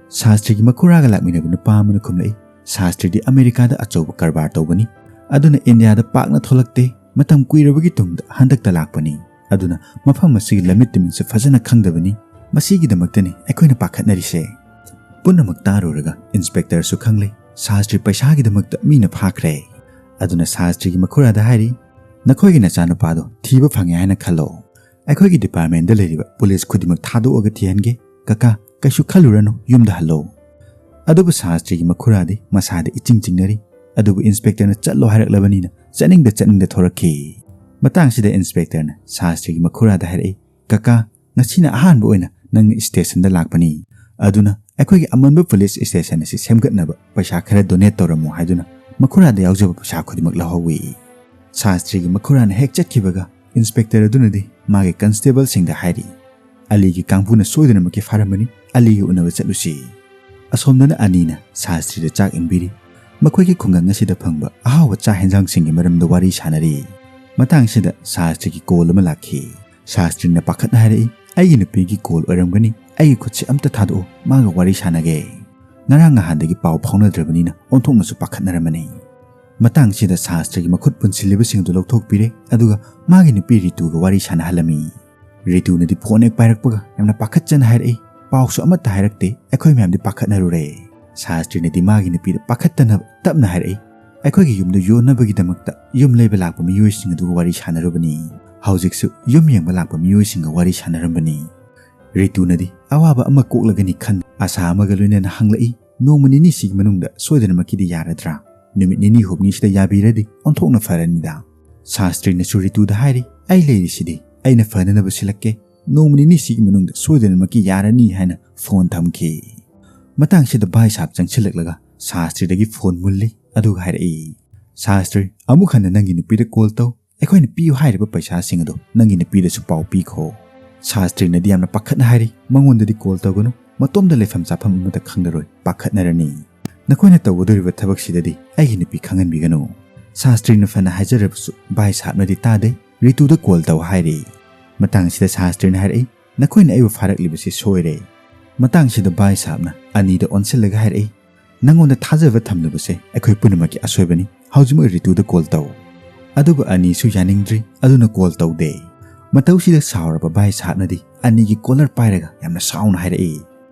ꯁꯥꯁꯇ꯭ꯔꯤꯒꯤ ꯃꯈꯨꯔꯥꯒ ꯂꯥꯛꯃꯤꯟꯅꯕ ꯅꯨꯄꯥ ꯑꯃꯅ ꯈꯨꯝꯂꯛꯏ, "ꯁꯥꯁꯇ꯭ꯔꯤꯗꯤ ꯑꯃꯦꯔꯤꯀꯥꯗ ꯑꯆꯧꯕ ꯀꯔꯕꯥꯔ ꯇꯧꯕꯅꯤ, ꯑꯗꯨꯅ ꯏꯟꯗꯤꯌꯥꯗ ꯄꯥꯛꯅ ꯊꯣꯛꯂꯛꯇꯦ꯫ ꯃꯇꯝ ꯀꯨꯏꯔꯕꯒꯤ ꯇꯨꯡꯗ ꯍꯟꯗꯛꯇ ꯂꯥꯛꯄꯅꯤ꯫ ꯑꯗꯨꯅ ꯃꯐꯝ ꯑꯁꯤꯒꯤ ꯂꯝꯃꯤꯠ ꯇꯨꯃꯤꯠꯁꯨ ꯐꯖꯅ ꯈꯪꯗꯕꯅꯤ꯫ ꯃꯁꯤꯒꯤꯗꯃꯛꯇꯅꯤ ꯑꯩꯈꯣꯏꯅ ꯄꯥꯈꯠꯅꯔꯤꯁꯦ"꯫ ꯄꯨꯝꯅꯃꯛ ꯇꯥꯔꯨꯔꯒ ꯏꯟꯁꯄꯦꯛꯇꯔꯁꯨ ꯈꯪꯂꯦ, ꯁꯥꯁꯇ꯭ꯔꯤ ꯄꯩꯁꯥꯒꯤꯗꯃꯛꯇ ꯃꯤꯅ ꯐꯥꯈ꯭ꯔꯦ꯫ ꯑꯗꯨꯅ ꯁꯥꯁꯇ꯭ꯔꯤꯒꯤ ꯃꯈꯨꯔꯥꯗ ꯍꯥꯏꯔꯤ, "ꯅꯈꯣꯏꯒꯤ ꯅꯆꯥꯅꯨꯄꯥꯗꯣ ꯊꯤꯕ ꯐꯪꯉꯦ ꯍꯥꯏꯅ ꯈꯜꯂꯣ꯫ ꯑꯩꯈꯣꯏꯒꯤ ꯗꯤꯄꯥꯔꯠꯃꯦꯟꯗ ꯂꯩꯔꯤꯕ ꯄꯨꯂꯤꯁ ꯈꯨꯗꯤꯡꯃꯛ ꯊꯥꯗꯣꯛꯑꯒ ꯊꯤꯍꯟꯒꯦ꯫ ꯀꯀꯥ, ꯀꯩꯁꯨ ꯈꯜꯂꯨꯔꯅꯨ, ꯌꯨꯝꯗ ꯍꯜꯂꯣ"꯫ ꯑꯗꯨꯕꯨ ꯁꯥꯁꯇ꯭ꯔꯤꯒꯤ ꯃꯈꯨꯔꯥꯗꯤ ꯃꯁꯥꯗ ꯏꯆꯤꯡ ꯆꯤꯡꯅꯔꯤ꯫ ꯑꯗꯨꯕꯨ ꯏꯟꯁꯄꯦꯛꯇꯔꯅ ꯆꯠꯂꯣ ꯍꯥꯏꯔꯛꯂꯕꯅꯤꯅ ꯆꯠꯅꯤꯡꯗ ꯆꯠꯅꯤꯡꯗ ꯊꯣꯔꯛꯈꯤ꯫ ꯃꯇꯥꯡꯁꯤꯗ ꯏꯟꯁꯄꯦꯛꯇꯔꯅ ꯁꯥꯁꯇ꯭ꯔꯤꯒꯤ ꯃꯈꯨꯔꯥꯗ ꯍꯥꯏꯔꯛꯏ, "ꯀꯀꯥ, ꯉꯁꯤꯅ ꯑꯍꯥꯟꯕ ꯑꯣꯏꯅ ꯅꯪꯅ ꯁ꯭ꯇꯦꯁꯟꯗ ꯂꯥꯛꯄꯅꯤ꯫ ꯑꯗꯨꯅ ꯑꯩꯈꯣꯏꯒꯤ ꯑꯃꯟꯕ ꯄꯨꯂꯤꯁ ꯁ꯭ꯇꯦꯁꯟ ꯑꯁꯤ ꯁꯦꯝꯒꯠꯅꯕ ꯄꯩꯁꯥ ꯈꯔ ꯗꯣꯅꯦꯠ ꯇꯧꯔꯝꯃꯨ" ꯍꯥꯏꯗꯨꯅ ꯃꯈꯨꯔꯥꯗ ꯌꯥꯎꯖꯕ ꯄꯩꯁꯥ ꯈꯨꯗꯤꯡꯃꯛ ꯂꯧꯍꯧꯏ꯫ ꯁꯥꯁꯇ꯭ꯔꯤꯒꯤ ꯃꯈꯨꯔꯥꯅ ꯍꯦꯛ ꯆꯠꯈꯤꯕꯒ ꯏꯟꯁꯄꯦꯛꯇꯔ ꯑꯗꯨꯅꯗꯤ ꯃꯥꯒꯤ ꯀꯟꯁꯇꯦꯕꯜꯁꯤꯡꯗ ꯍꯥꯏꯔꯤ, "ꯑꯂꯤꯒꯤ ꯀꯥꯡꯕꯨꯅ ꯁꯣꯏꯗꯅꯃꯛꯀꯤ ꯐꯥꯔꯝꯃꯅꯤ, ꯑꯂꯤꯒ ꯎꯅꯕ ꯆꯠꯂꯨꯁꯤ"꯫ ꯑꯁꯣꯝꯗꯅ ꯑꯅꯤꯅ ꯁꯥꯁꯇ꯭ꯔꯤꯗ ꯆꯥꯛ ꯏꯟꯕꯤꯔꯤ꯫ ꯃꯈꯣꯏꯒꯤ ꯈꯨꯡꯒꯪ ꯑꯁꯤꯗ ꯐꯪꯕ ꯑꯍꯥꯎꯕ ꯆꯥꯛ ꯍꯦꯟꯖꯥꯡꯁꯤꯡꯒꯤ ꯃꯔꯝꯗ ꯋꯥꯔꯤ ꯁꯥꯅꯔꯤ꯫ ꯃꯇꯥꯡꯁꯤꯗ ꯁꯥꯁꯇ꯭ꯔꯤꯒꯤ ꯀꯣꯜ ꯑꯃ ꯂꯥꯛꯈꯤ꯫ ꯁꯥꯁꯇ꯭ꯔꯤꯅ ꯄꯥꯈꯠꯅ ꯍꯥꯏꯔꯛꯏ, "ꯑꯩꯒꯤ ꯅꯨꯄꯤꯒꯤ ꯀꯣꯜ ꯑꯣꯏꯔꯝꯒꯅꯤ, ꯑꯩꯒꯤ ꯈꯨꯠꯁꯦ ꯑꯝꯇ ꯊꯥꯗꯣꯛꯑꯣ, ꯃꯥꯒ ꯋꯥꯔꯤ ꯁꯥꯟꯅꯒꯦ"꯫ ꯉꯔꯥꯡ ꯅꯍꯥꯟꯗꯒꯤ ꯄꯥꯎ ꯐꯥꯎꯅꯗ꯭ꯔꯕꯅꯤꯅ ꯑꯣꯟꯊꯣꯛꯅꯁꯨ ꯄꯥꯈꯠꯅꯔꯝꯃꯅꯤ꯫ ꯃꯇꯥꯡꯁꯤꯗ ꯁꯥꯁꯇ꯭ꯔꯤꯒꯤ ꯃꯈꯨꯠ ꯄꯨꯟꯁꯤꯜꯂꯤꯕꯁꯤꯡꯗꯨ ꯂꯧꯊꯣꯛꯄꯤꯔꯦ, ꯑꯗꯨꯒ ꯃꯥꯒꯤ ꯅꯨꯄꯤ ꯔꯤꯇꯨꯒ ꯋꯥꯔꯤ ꯁꯥꯟꯅꯍꯜꯂꯝꯃꯤ꯫ ꯔꯤꯇꯨꯅꯗꯤ ꯐꯣꯟ ꯍꯦꯛ ꯄꯥꯏꯔꯛꯄꯒ ꯌꯥꯝꯅ ꯄꯥꯈꯠꯆꯅ ꯍꯥꯏꯔꯛꯏ, "ꯄꯥꯎꯁꯨ ꯑꯃꯠꯇ ꯍꯥꯏꯔꯛꯇꯦ, ꯑꯩꯈꯣꯏ ꯃꯌꯥꯝꯗꯤ ꯄꯥꯈꯠꯅꯔꯨꯔꯦ"꯫ ꯁꯥꯁꯇ꯭ꯔꯤꯅꯗꯤ ꯃꯥꯒꯤ ꯅꯨꯄꯤꯗ ꯄꯥꯈꯠꯇꯅꯕ ꯇꯞꯅ ꯍꯥꯏꯔꯛꯏ, "ꯑꯩꯈꯣꯏꯒꯤ ꯌꯨꯝꯗꯨ ꯌꯣꯟꯅꯕꯒꯤꯗꯃꯛꯇ ꯌꯨꯝ ꯂꯩꯕ ꯂꯥꯛꯄ ꯃꯤꯑꯣꯏꯁꯤꯡ ꯑꯗꯨꯒ ꯋꯥꯔꯤ ꯁꯥꯟꯅꯔꯨꯕꯅꯤ꯫ ꯍꯧꯖꯤꯛꯁꯨ ꯌꯨꯝ ꯌꯦꯡꯕ ꯂꯥꯛꯄ ꯃꯤꯑꯣꯏꯁꯤꯡꯒ ꯋꯥꯔꯤ ꯁꯥꯟꯅꯔꯝꯕꯅꯤ"꯫ ꯔꯤꯇꯨꯅꯗꯤ ꯑꯋꯥꯕ ꯑꯃ ꯀꯣꯛꯂꯒꯅꯤ ꯈꯟ ꯑꯁꯥ ꯑꯃꯒ ꯂꯣꯏꯅꯅ ꯍꯪꯂꯛꯏ, "ꯅꯣꯡꯃ ꯅꯤꯅꯤꯁꯤꯒꯤ ꯃꯅꯨꯡꯗ ꯁꯣꯏꯗꯅꯃꯛꯀꯤꯗꯤ ꯌꯥꯔꯗ꯭ꯔꯥ? ꯅꯨꯃꯤꯠ ꯅꯤꯅꯤ ꯍꯨꯝꯅꯤꯁꯤꯗ ꯌꯥꯕꯤꯔꯗꯤ ꯑꯣꯟꯊꯣꯛꯅ ꯐꯔꯅꯤꯗ"꯫ ꯁꯥꯁꯇ꯭ꯔꯤꯅꯁꯨ ꯔꯤꯇꯨꯗ ꯍꯥꯏꯔꯤ, "ꯑꯩ ꯂꯩꯔꯤꯁꯤꯗꯤ, ꯑꯩꯅ ꯐꯅꯅꯕ ꯁꯤꯜꯂꯛꯀꯦ, ꯅꯣꯡꯃ ꯅꯤꯅꯤꯁꯤꯒꯤ ꯃꯅꯨꯡꯗ ꯁꯣꯏꯗꯅꯃꯛꯀꯤ ꯌꯥꯔꯅꯤ" ꯍꯥꯏꯅ ꯐꯣꯟ ꯊꯝꯈꯤ꯫ ꯃꯇꯥꯡꯁꯤꯗ ꯚꯥꯏ ꯁꯥꯍꯕ ꯆꯪꯁꯤꯜꯂꯛꯂꯒ ꯁꯥꯁꯇ꯭ꯔꯤꯗꯒꯤ ꯐꯣꯟ ꯃꯨꯜꯂꯤ, ꯑꯗꯨꯒ ꯍꯥꯏꯔꯛꯏ, "ꯁꯥꯁꯇ꯭ꯔꯤ, ꯑꯃꯨꯛ ꯍꯟꯅ ꯅꯪꯒꯤ ꯅꯨꯄꯤꯗ ꯀꯣꯜ ꯇꯧ, ꯑꯩꯈꯣꯏꯅ ꯄꯤꯌꯨ ꯍꯥꯏꯔꯤꯕ ꯄꯩꯁꯥꯁꯤꯡ ꯑꯗꯣ ꯅꯪꯒꯤ ꯅꯨꯄꯤꯗꯁꯨ ꯄꯥꯎ ꯄꯤꯈꯣ꯫" ꯁꯥꯁꯇ꯭ꯔꯤꯅꯗꯤ ꯌꯥꯝꯅ ꯄꯥꯈꯠꯅ ꯍꯥꯏꯔꯤ, "ꯃꯉꯣꯟꯗꯗꯤ ꯀꯣꯜ ꯇꯧꯒꯅꯨ, ꯃꯇꯣꯝꯗ ꯂꯩꯐꯝ ꯆꯥꯐꯝ ꯑꯃꯠꯇ ꯈꯪꯂꯔꯣꯏ, ꯄꯥꯈꯠꯅꯔꯅꯤ꯫ ꯅꯈꯣꯏꯅ ꯇꯧꯒꯗꯧꯔꯤꯕ ꯊꯕꯛꯁꯤꯗꯗꯤ ꯑꯩꯒꯤ ꯅꯨꯄꯤ ꯈꯪꯍꯟꯕꯤꯒꯅꯨ꯫" ꯁꯥꯁꯇ꯭ꯔꯤꯅ ꯐꯅ ꯍꯥꯏꯖꯔꯕꯁꯨ ꯚꯥꯏ ꯁꯥꯍꯕꯅꯗꯤ ꯇꯥꯗꯦ, "ꯔꯤꯇꯨꯗ ꯀꯣꯜ ꯇꯧ" ꯍꯥꯏꯔꯤ꯫ ꯃꯇꯥꯡꯁꯤꯗ ꯁꯥꯁꯇ꯭ꯔꯤꯅ ꯍꯥꯏꯔꯛꯏ, "ꯅꯈꯣꯏꯅ ꯑꯩꯕꯨ ꯐꯥꯔꯛꯂꯤꯕꯁꯤ ꯁꯣꯏꯔꯦ꯫" ꯃꯇꯥꯡꯁꯤꯗ ꯚꯥꯏ ꯁꯥꯍꯕꯅ ꯑꯅꯤꯗ ꯑꯣꯟꯁꯤꯜꯂꯒ ꯍꯥꯏꯔꯛꯏ, "ꯅꯪꯉꯣꯟꯗ ꯊꯥꯖꯕ ꯊꯝꯂꯨꯕꯁꯦ ꯑꯩꯈꯣꯏ ꯄꯨꯝꯅꯃꯛꯀꯤ ꯑꯁꯣꯏꯕꯅꯤ, ꯍꯧꯖꯤꯛꯃꯛ ꯔꯤꯇꯨꯗ ꯀꯣꯜ ꯇꯧ꯫" ꯑꯗꯨꯕꯨ ꯑꯅꯤꯁꯨ ꯌꯥꯅꯤꯡꯗ꯭ꯔꯤ, ꯑꯗꯨꯅ ꯀꯣꯜ ꯇꯧꯗꯦ꯫ ꯃꯇꯧꯁꯤꯗ ꯁꯥꯎꯔꯕ ꯚꯥꯏ ꯁꯥꯍꯕꯅꯗꯤ ꯑꯅꯤꯒꯤ ꯀꯣꯂꯔ ꯄꯥꯏꯔꯒ ꯌꯥꯝꯅ ꯁꯥꯎꯅ ꯍꯥꯏꯔꯛꯏ,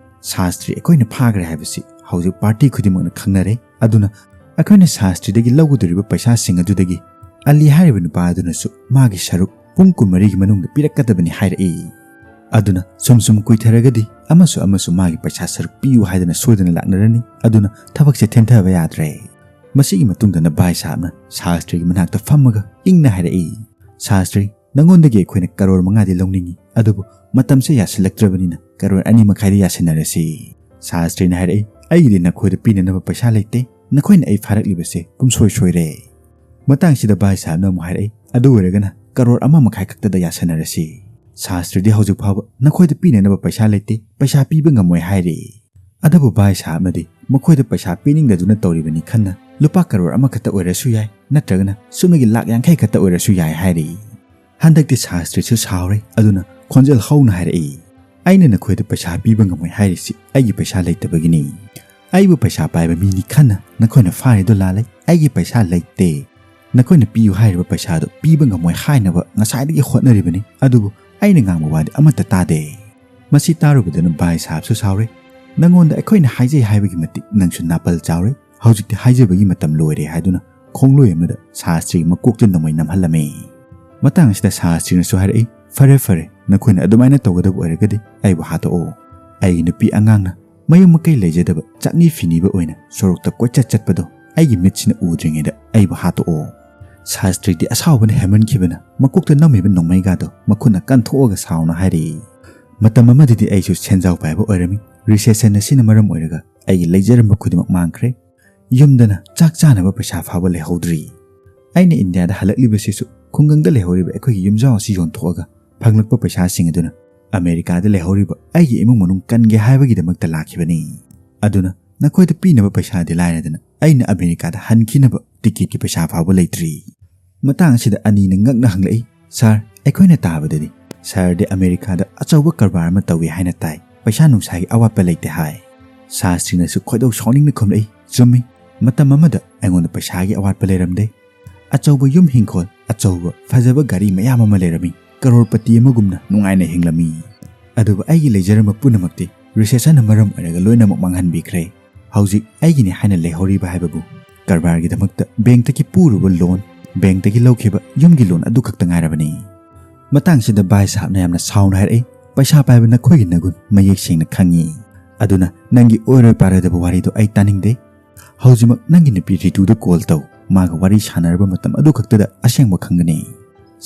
"ꯁꯥꯁꯇ꯭ꯔꯤ ꯑꯩꯈꯣꯏꯅ ꯐꯥꯈ꯭ꯔꯦ ꯍꯥꯏꯕꯁꯤ ꯍꯧꯖꯤꯛ ꯄꯥꯔꯇꯤ ꯈꯨꯗꯤꯡꯃꯛꯅ ꯈꯪꯅꯔꯦ, ꯑꯗꯨꯅ ꯑꯩꯈꯣꯏꯅ ꯁꯥꯁꯇ꯭ꯔꯤꯗꯒꯤ ꯂꯧꯒꯗꯧꯔꯤꯕ ꯄꯩꯁꯥꯁꯤꯡ ꯑꯗꯨꯗꯒꯤ ꯑꯂꯤ ꯍꯥꯏꯔꯤꯕ ꯅꯨꯄꯥ ꯑꯗꯨꯅꯁꯨ ꯃꯥꯒꯤ ꯁꯔꯨꯛ ꯄꯨꯡ ꯀꯨꯟꯃꯔꯤꯒꯤ ꯃꯅꯨꯡꯗ ꯄꯤꯔꯛꯀꯗꯕꯅꯤ" ꯍꯥꯏꯔꯛꯏ꯫ ꯑꯗꯨꯅ ꯁꯨꯝ ꯁꯨꯝ ꯀꯨꯏꯊꯔꯒꯗꯤ ꯑꯃꯁꯨ ꯑꯃꯁꯨ ꯃꯥꯒꯤ ꯄꯩꯁꯥ ꯁꯔꯨꯛ ꯄꯤꯌꯨ ꯍꯥꯏꯗꯅ ꯁꯣꯏꯗꯅ ꯂꯥꯛꯅꯔꯅꯤ, ꯑꯗꯨꯅ ꯊꯕꯛꯁꯦ ꯊꯦꯡꯊꯕ ꯌꯥꯗ꯭ꯔꯦ꯫ ꯃꯁꯤꯒꯤ ꯃꯇꯨꯡꯗꯅ ꯚꯥꯏ ꯁꯥꯍꯕꯅ ꯁꯥꯁꯇ꯭ꯔꯤꯒꯤ ꯃꯅꯥꯛꯇ ꯐꯝꯃꯒ ꯏꯪꯅ ꯍꯥꯏꯔꯛꯏ, "ꯁꯥꯁꯇ꯭ꯔꯤ, ꯅꯉꯣꯟꯗꯒꯤ ꯑꯩꯈꯣꯏꯅ ꯀꯔꯣꯔ ꯃꯉꯥꯗꯤ ꯂꯧꯅꯤꯡꯏ, ꯑꯗꯨꯕꯨ ꯃꯇꯝꯁꯦ ꯌꯥꯁꯤꯜꯂꯛꯇ꯭ꯔꯕꯅꯤꯅ ꯀꯔꯣꯔ ꯑꯅꯤ ꯃꯈꯥꯏꯗ ꯌꯥꯁꯤꯟꯅꯔꯁꯤ꯫" ꯁꯥꯁꯇ꯭ꯔꯤꯅ ꯍꯥꯏꯔꯛꯏ, "ꯑꯩꯒꯤꯗꯤ ꯅꯈꯣꯏꯗ ꯄꯤꯅꯅꯕ ꯄꯩꯁꯥ ꯂꯩꯇꯦ, ꯅꯈꯣꯏꯅ ꯑꯩ ꯐꯥꯔꯛꯂꯤꯕꯁꯦ ꯄꯨꯝꯁꯣꯏ ꯁꯣꯏꯔꯦ꯫" ꯃꯇꯥꯡꯁꯤꯗ ꯚꯥꯏ ꯁꯥꯍꯕꯅ ꯑꯃꯨꯛ ꯍꯥꯏꯔꯛꯏ, "ꯑꯗꯨ ꯑꯣꯏꯔꯒꯅ ꯀꯔꯣꯔ ꯑꯃ ꯃꯈꯥꯏ ꯈꯛꯇꯗ ꯌꯥꯁꯟꯅꯔꯁꯤ꯫ ꯁꯥꯁꯇ꯭ꯔꯤꯗꯤ ꯍꯧꯖꯤꯛ ꯐꯥꯎꯕ ꯅꯈꯣꯏꯗ ꯄꯤꯅꯅꯕ ꯄꯩꯁꯥ ꯂꯩꯇꯦ, ꯄꯩꯁꯥ ꯄꯤꯕ ꯉꯝꯃꯣꯏ" ꯍꯥꯏꯔꯤ꯫ ꯑꯗꯨꯕꯨ ꯚꯥꯏ ꯁꯥꯍꯕꯅꯗꯤ ꯃꯈꯣꯏꯗ ꯄꯩꯁꯥ ꯄꯤꯅꯤꯡꯗꯗꯨꯅ ꯇꯧꯔꯤꯕꯅꯤ ꯈꯟꯅ, "ꯂꯨꯄꯥ ꯀꯔꯣꯔ ꯑꯃꯈꯛꯇ ꯑꯣꯏꯔꯁꯨ ꯌꯥꯏ, ꯅꯠꯇ꯭ꯔꯒꯅ ꯁꯨꯞꯅꯒꯤ ꯂꯥꯛ ꯌꯥꯡꯈꯩ ꯈꯛꯇ ꯑꯣꯏꯔꯁꯨ ꯌꯥꯏ" ꯍꯥꯏꯔꯤ꯫ ꯍꯟꯗꯛꯇꯤ ꯁꯥꯁꯇ꯭ꯔꯤꯁꯨ ꯁꯥꯎꯔꯦ, ꯑꯗꯨꯅ ꯈꯣꯟꯖꯦꯜ ꯍꯧꯅ ꯍꯥꯏꯔꯛꯏ, "ꯑꯩꯅ ꯅꯈꯣꯏꯗ ꯄꯩꯁꯥ ꯄꯤꯕ ꯉꯝꯃꯣꯏ ꯍꯥꯏꯔꯤꯁꯤ ꯑꯩꯒꯤ ꯄꯩꯁꯥ ꯂꯩꯇꯕꯒꯤꯅꯤ꯫ ꯑꯩꯕꯨ ꯄꯩꯁꯥ ꯄꯥꯏꯕ ꯃꯤꯅꯤ ꯈꯟꯅ ꯅꯈꯣꯏꯅ ꯐꯥꯔꯤꯗꯣ ꯂꯥꯜꯂꯦ, ꯑꯩꯒꯤ ꯄꯩꯁꯥ ꯂꯩꯇꯦ꯫ ꯅꯈꯣꯏꯅ ꯄꯤꯌꯨ ꯍꯥꯏꯔꯤꯕ ꯄꯩꯁꯥꯗꯨ ꯄꯤꯕ ꯉꯝꯃꯣꯏ ꯍꯥꯏꯅꯕ ꯉꯁꯥꯏꯗꯒꯤ ꯍꯣꯠꯅꯔꯤꯕꯅꯤ, ꯑꯗꯨꯕꯨ ꯑꯩꯅ ꯉꯥꯡꯕ ꯋꯥꯗꯤ ꯑꯃꯠꯇ ꯇꯥꯗꯦ꯫" ꯃꯁꯤ ꯇꯥꯔꯨꯕꯗꯅ ꯚꯥꯏ ꯁꯥꯍꯕꯁꯨ ꯁꯥꯎꯔꯦ꯫ "ꯅꯉꯣꯟꯗ ꯑꯩꯈꯣꯏꯅ ꯍꯥꯏꯖꯩ ꯍꯥꯏꯕꯒꯤ ꯃꯇꯤꯛ ꯅꯪꯁꯨ ꯅꯥꯄꯜ ꯆꯥꯎꯔꯦ, ꯍꯧꯖꯤꯛꯇꯤ ꯍꯥꯏꯖꯕꯒꯤ ꯃꯇꯝ ꯂꯣꯏꯔꯦ" ꯍꯥꯏꯗꯨꯅ ꯈꯣꯡꯂꯣꯏ ꯑꯃꯗ ꯁꯥꯁꯇ꯭ꯔꯤꯒꯤ ꯃꯀꯣꯛꯇ ꯅꯣꯡꯃꯩ ꯅꯝꯍꯜꯂꯝꯃꯤ꯫ ꯃꯇꯥꯡ ꯑꯁꯤꯗ ꯁꯥꯁꯇ꯭ꯔꯤꯅꯁꯨ ꯍꯥꯏꯔꯛꯏ, "ꯐꯔꯦ ꯐꯔꯦ, ꯅꯈꯣꯏꯅ ꯑꯗꯨꯃꯥꯏꯅ ꯇꯧꯒꯗꯕ ꯑꯣꯏꯔꯒꯗꯤ ꯑꯩꯕꯨ ꯍꯥꯠꯇꯣꯛꯑꯣ꯫ ꯑꯩꯒꯤ ꯅꯨꯄꯤ ꯑꯉꯥꯡꯅ ꯃꯌꯨꯝ ꯃꯀꯩ ꯂꯩꯖꯗꯕ ꯆꯥꯛꯅꯤ ꯐꯤꯅꯤꯕ ꯑꯣꯏꯅ ꯁꯣꯔꯣꯛꯇ ꯀꯣꯏꯆꯠ ꯆꯠꯄꯗꯣ ꯑꯩꯒꯤ ꯃꯤꯠꯁꯤꯅ ꯎꯗ꯭ꯔꯤꯉꯩꯗ ꯑꯩꯕꯨ ꯍꯥꯠꯇꯣꯛꯑꯣ꯫" ꯁꯥꯁꯇ꯭ꯔꯤꯗꯤ ꯑꯁꯥꯎꯕꯅ ꯍꯦꯟꯃꯟꯈꯤꯕꯅ ꯃꯀꯣꯛꯇ ꯅꯝꯃꯤꯕ ꯅꯣꯡꯃꯩꯒꯥꯗꯣ ꯃꯈꯨꯠꯅ ꯀꯟꯊꯣꯛꯑꯒ ꯁꯥꯎꯅ ꯍꯥꯏꯔꯛꯏ, "ꯃꯇꯝ ꯑꯃꯗꯗꯤ ꯑꯩꯁꯨ ꯁꯦꯟꯖꯥꯎ ꯄꯥꯏꯕ ꯑꯣꯏꯔꯝꯃꯤ꯫ ꯔꯤꯁꯦꯁꯟ ꯑꯁꯤꯅ ꯃꯔꯝ ꯑꯣꯏꯔꯒ ꯑꯩꯒꯤ ꯂꯩꯖꯔꯝꯕ ꯈꯨꯗꯤꯡꯃꯛ ꯃꯥꯡꯈ꯭ꯔꯦ꯫ ꯌꯨꯝꯗꯅ ꯆꯥꯛ ꯆꯥꯅꯕ ꯄꯩꯁꯥ ꯐꯥꯎꯕ ꯂꯩꯍꯧꯗ꯭ꯔꯤ꯫ ꯑꯩꯅ ꯏꯟꯗꯤꯌꯥꯗ ꯍꯜꯂꯛꯂꯤꯕꯁꯤꯁꯨ ꯈꯨꯡꯒꯪꯗ ꯂꯩꯍꯧꯔꯤꯕ ꯑꯩꯈꯣꯏꯒꯤ ꯌꯨꯝꯖꯥꯎ ꯑꯁꯤ ꯌꯣꯟꯊꯣꯛꯑꯒ ꯐꯪꯂꯛꯄ ꯄꯩꯁꯥꯁꯤꯡ ꯑꯗꯨꯅ ꯑꯃꯦꯔꯤꯀꯥꯗ ꯂꯩꯍꯧꯔꯤꯕ ꯑꯩꯒꯤ ꯏꯃꯨꯡ ꯃꯅꯨꯡ ꯀꯟꯒꯦ ꯍꯥꯏꯕꯒꯤꯗꯃꯛꯇ ꯂꯥꯛꯈꯤꯕꯅꯤ꯫ ꯑꯗꯨꯅ ꯅꯈꯣꯏꯗ ꯄꯤꯅꯕ ꯄꯩꯁꯥꯗꯤ ꯂꯥꯏꯔꯗꯅ ꯑꯩꯅ ꯑꯃꯦꯔꯤꯀꯥꯗ ꯍꯟꯈꯤꯅꯕ ꯇꯤꯀꯦꯠꯀꯤ ꯄꯩꯁꯥ ꯐꯥꯎꯕ ꯂꯩꯇ꯭ꯔꯤ꯫ ꯃꯇꯥꯡ ꯑꯁꯤꯗ ꯑꯅꯤꯅ ꯉꯛꯅ ꯍꯪꯂꯛꯏ, "ꯁꯥꯔ, ꯑꯩꯈꯣꯏꯅ ꯇꯥꯕꯗꯗꯤ ꯁꯥꯔꯗꯤ ꯑꯃꯦꯔꯤꯀꯥꯗ ꯑꯆꯧꯕ ꯀꯔꯕꯥꯔ ꯑꯃ ꯇꯧꯏ ꯍꯥꯏꯅ ꯇꯥꯏ, ꯄꯩꯁꯥ ꯅꯨꯡꯁꯥꯒꯤ ꯑꯋꯥꯠꯄ ꯂꯩꯇꯦ" ꯍꯥꯏ꯫ ꯁꯥꯁꯇ꯭ꯔꯤꯅꯁꯨ ꯈꯣꯏꯗꯧ ꯁꯥꯎꯅꯤꯡꯅ ꯈꯨꯝꯂꯛꯏ, "ꯆꯨꯝꯃꯤ, ꯃꯇꯝ ꯑꯃꯗ ꯑꯩꯉꯣꯟꯗ ꯄꯩꯁꯥꯒꯤ ꯑꯋꯥꯠꯄ ꯂꯩꯔꯝꯗꯦ꯫ ꯑꯆꯧꯕ ꯌꯨꯝ ꯍꯤꯡꯈꯣꯜ, ꯑꯆꯧꯕ ꯐꯖꯕ ꯒꯥꯔꯤ ꯃꯌꯥꯝ ꯑꯃ ꯂꯩꯔꯝꯃꯤ, ꯀꯔꯣꯔꯄꯇꯤ ꯑꯃꯒꯨꯝꯅ ꯅꯨꯡꯉꯥꯏꯅ ꯍꯤꯡꯂꯝꯃꯤ꯫ ꯑꯗꯨꯕꯨ ꯑꯩꯒꯤ ꯂꯩꯖꯔꯝꯕ ꯄꯨꯝꯅꯃꯛꯇꯤ ꯔꯤꯁꯦꯁꯟꯅ ꯃꯔꯝ ꯑꯣꯏꯔꯒ ꯂꯣꯏꯅꯃꯛ ꯃꯥꯡꯍꯟꯕꯤꯈ꯭ꯔꯦ꯫ ꯍꯧꯖꯤꯛ ꯑꯩꯒꯤꯅꯤ ꯍꯥꯏꯅ ꯂꯩꯍꯧꯔꯤꯕ ꯍꯥꯏꯕꯕꯨ ꯀꯔꯕꯥꯔꯒꯤꯗꯃꯛꯇ ꯕꯦꯡꯛꯇꯒꯤ ꯄꯨꯔꯨꯕ ꯂꯣꯟ, ꯕꯦꯡꯛꯇꯒꯤ ꯂꯧꯈꯤꯕ ꯌꯨꯝꯒꯤ ꯂꯣꯟ ꯑꯗꯨ ꯈꯛꯇ ꯉꯥꯏꯔꯕꯅꯤ"꯫ ꯃꯇꯥꯡꯁꯤꯗ ꯚꯥꯏ ꯁꯥꯍꯕꯅ ꯌꯥꯝꯅ ꯁꯥꯎꯅ ꯍꯥꯏꯔꯛꯏ, "ꯄꯩꯁꯥ ꯄꯥꯏꯕ ꯅꯈꯣꯏꯒꯤ ꯅꯒꯨꯟ ꯃꯌꯦꯛ ꯁꯦꯡꯅ ꯈꯪꯉꯤ꯫ ꯑꯗꯨꯅ ꯅꯪꯒꯤ ꯑꯣꯏꯔꯣꯏ ꯄꯥꯔꯣꯏꯗꯕ ꯋꯥꯔꯤꯗꯣ ꯑꯩ ꯇꯥꯅꯤꯡꯗꯦ꯫ ꯍꯧꯖꯤꯛꯃꯛ ꯅꯪꯒꯤ ꯅꯨꯄꯤ ꯔꯤꯇꯨꯗ ꯀꯣꯜ ꯇꯧ꯫ ꯃꯥꯒ ꯋꯥꯔꯤ ꯁꯥꯟꯅꯔꯕ ꯃꯇꯝ ꯑꯗꯨ ꯈꯛꯇꯗ ꯑꯁꯦꯡꯕ ꯈꯪꯒꯅꯤ"꯫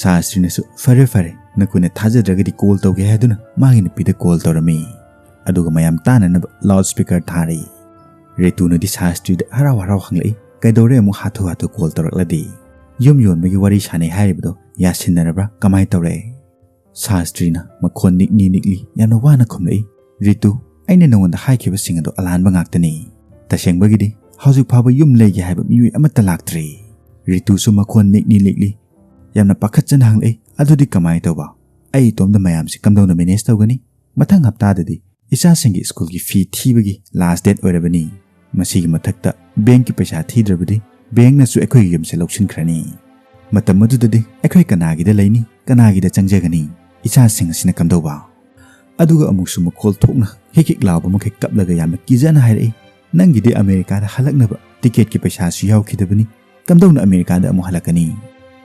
ꯁꯥꯁꯇ꯭ꯔꯤꯅꯁꯨ, "ꯐꯔꯦ, ꯐꯔꯦ, ꯅꯈꯣꯏꯅ ꯊꯥꯖꯗ꯭ꯔꯒꯗꯤ ꯀꯣꯜ ꯇꯧꯒꯦ" ꯍꯥꯏꯗꯨꯅ ꯃꯥꯒꯤ ꯅꯨꯄꯤꯗ ꯀꯣꯜ ꯇꯧꯔꯝꯃꯤ꯫ ꯑꯗꯨꯒ ꯃꯌꯥꯝ ꯇꯥꯅꯅꯕ ꯂꯥꯎꯗ ꯁ꯭ꯄꯤꯀꯔ ꯊꯥꯔꯤ꯫ ꯔꯤꯇꯨꯅꯗꯤ ꯁꯥꯁꯇ꯭ꯔꯤꯗ ꯍꯔꯥꯎ ꯍꯔꯥꯎ ꯍꯪꯂꯛꯏ, "ꯀꯩꯗꯧꯔꯦ ꯑꯃꯨꯛ ꯍꯥꯊꯨ ꯍꯥꯊꯨ ꯀꯣꯜ ꯇꯧꯔꯛꯂꯗꯤ? ꯌꯨꯝ ꯌꯣꯟꯕꯒꯤ ꯋꯥꯔꯤ ꯁꯥꯟꯅꯩ ꯍꯥꯏꯔꯤꯕꯗꯣ ꯌꯥꯁꯤꯟꯅꯔꯕ꯭ꯔꯥ? ꯀꯃꯥꯏ ꯇꯧꯔꯦ?" ꯁꯥꯁꯇ꯭ꯔꯤꯅ ꯃꯈꯣꯟ ꯅꯤꯛꯂꯤ ꯅꯤꯛꯂꯤ ꯌꯥꯝꯅ ꯋꯥꯅ ꯈꯨꯝꯂꯛꯏ, "ꯔꯤꯇꯨ, ꯑꯩꯅ ꯅꯉꯣꯟꯗ ꯍꯥꯏꯈꯤꯕꯁꯤꯡ ꯑꯗꯣ ꯑꯂꯥꯟꯕ ꯉꯥꯛꯇꯅꯤ꯫ ꯇꯁꯦꯡꯕꯒꯤꯗꯤ ꯍꯧꯖꯤꯛ ꯐꯥꯎꯕ ꯌꯨꯝ ꯂꯩꯒꯦ ꯍꯥꯏꯕ ꯃꯤꯑꯣꯏ ꯑꯃꯠꯇ ꯂꯥꯛꯇ꯭ꯔꯤ"꯫ ꯔꯤꯇꯨꯁꯨ ꯃꯈꯣꯟ ꯅꯤꯛꯂꯤ ꯅꯤꯛꯂꯤ ꯌꯥꯝꯅ ꯄꯥꯈꯠꯆꯅ ꯍꯪꯂꯛꯏ, "ꯑꯗꯨꯗꯤ ꯀꯃꯥꯏ ꯇꯧꯕ? ꯑꯩ ꯏꯇꯣꯝꯗ ꯃꯌꯥꯝꯁꯤ ꯀꯝꯗꯧꯅ ꯃꯦꯅꯦꯖ ꯇꯧꯒꯅꯤ? ꯃꯊꯪ ꯍꯞꯇꯥꯗꯗꯤ ꯏꯆꯥꯁꯤꯡꯒꯤ ꯁ꯭ꯀꯨꯜꯒꯤ ꯐꯤ ꯊꯤꯕꯒꯤ ꯂꯥꯁ ꯗꯦꯠ ꯑꯣꯏꯔꯕꯅꯤ꯫ ꯃꯁꯤꯒꯤ ꯃꯊꯛꯇ ꯕꯦꯡꯛꯀꯤ ꯄꯩꯁꯥ ꯊꯤꯗ꯭ꯔꯕꯗꯤ ꯕꯦꯡꯛꯅꯁꯨ ꯑꯩꯈꯣꯏꯒꯤ ꯌꯨꯝꯁꯦ ꯂꯧꯁꯤꯟꯈ꯭ꯔꯅꯤ꯫ ꯃꯇꯝ ꯑꯗꯨꯗꯗꯤ ꯑꯩꯈꯣꯏ ꯀꯅꯥꯒꯤꯗ ꯂꯩꯅꯤ, ꯀꯅꯥꯒꯤꯗ ꯆꯪꯖꯒꯅꯤ? ꯏꯆꯥꯁꯤꯡ ꯑꯁꯤꯅ ꯀꯝꯗꯧꯕ?" ꯑꯗꯨꯒ ꯑꯃꯨꯛꯁꯨ ꯃꯈꯣꯜ ꯊꯣꯛꯅ ꯍꯤꯛ ꯍꯤꯛ ꯂꯥꯎꯕ ꯃꯈꯩ ꯀꯞꯂꯒ ꯌꯥꯝꯅ ꯀꯤꯖꯅ ꯍꯥꯏꯔꯛꯏ, "ꯅꯪꯒꯤꯗꯤ ꯑꯃꯦꯔꯤꯀꯥꯗ ꯍꯜꯂꯛꯅꯕ ꯇꯤꯀꯦꯠꯀꯤ ꯄꯩꯁꯥꯁꯨ ꯌꯥꯎꯈꯤꯗꯕꯅꯤ, ꯀꯝꯗꯧꯅ ꯑꯃꯦꯔꯤꯀꯥꯗ ꯑꯃꯨꯛ ꯍꯜꯂꯛꯀꯅꯤ?"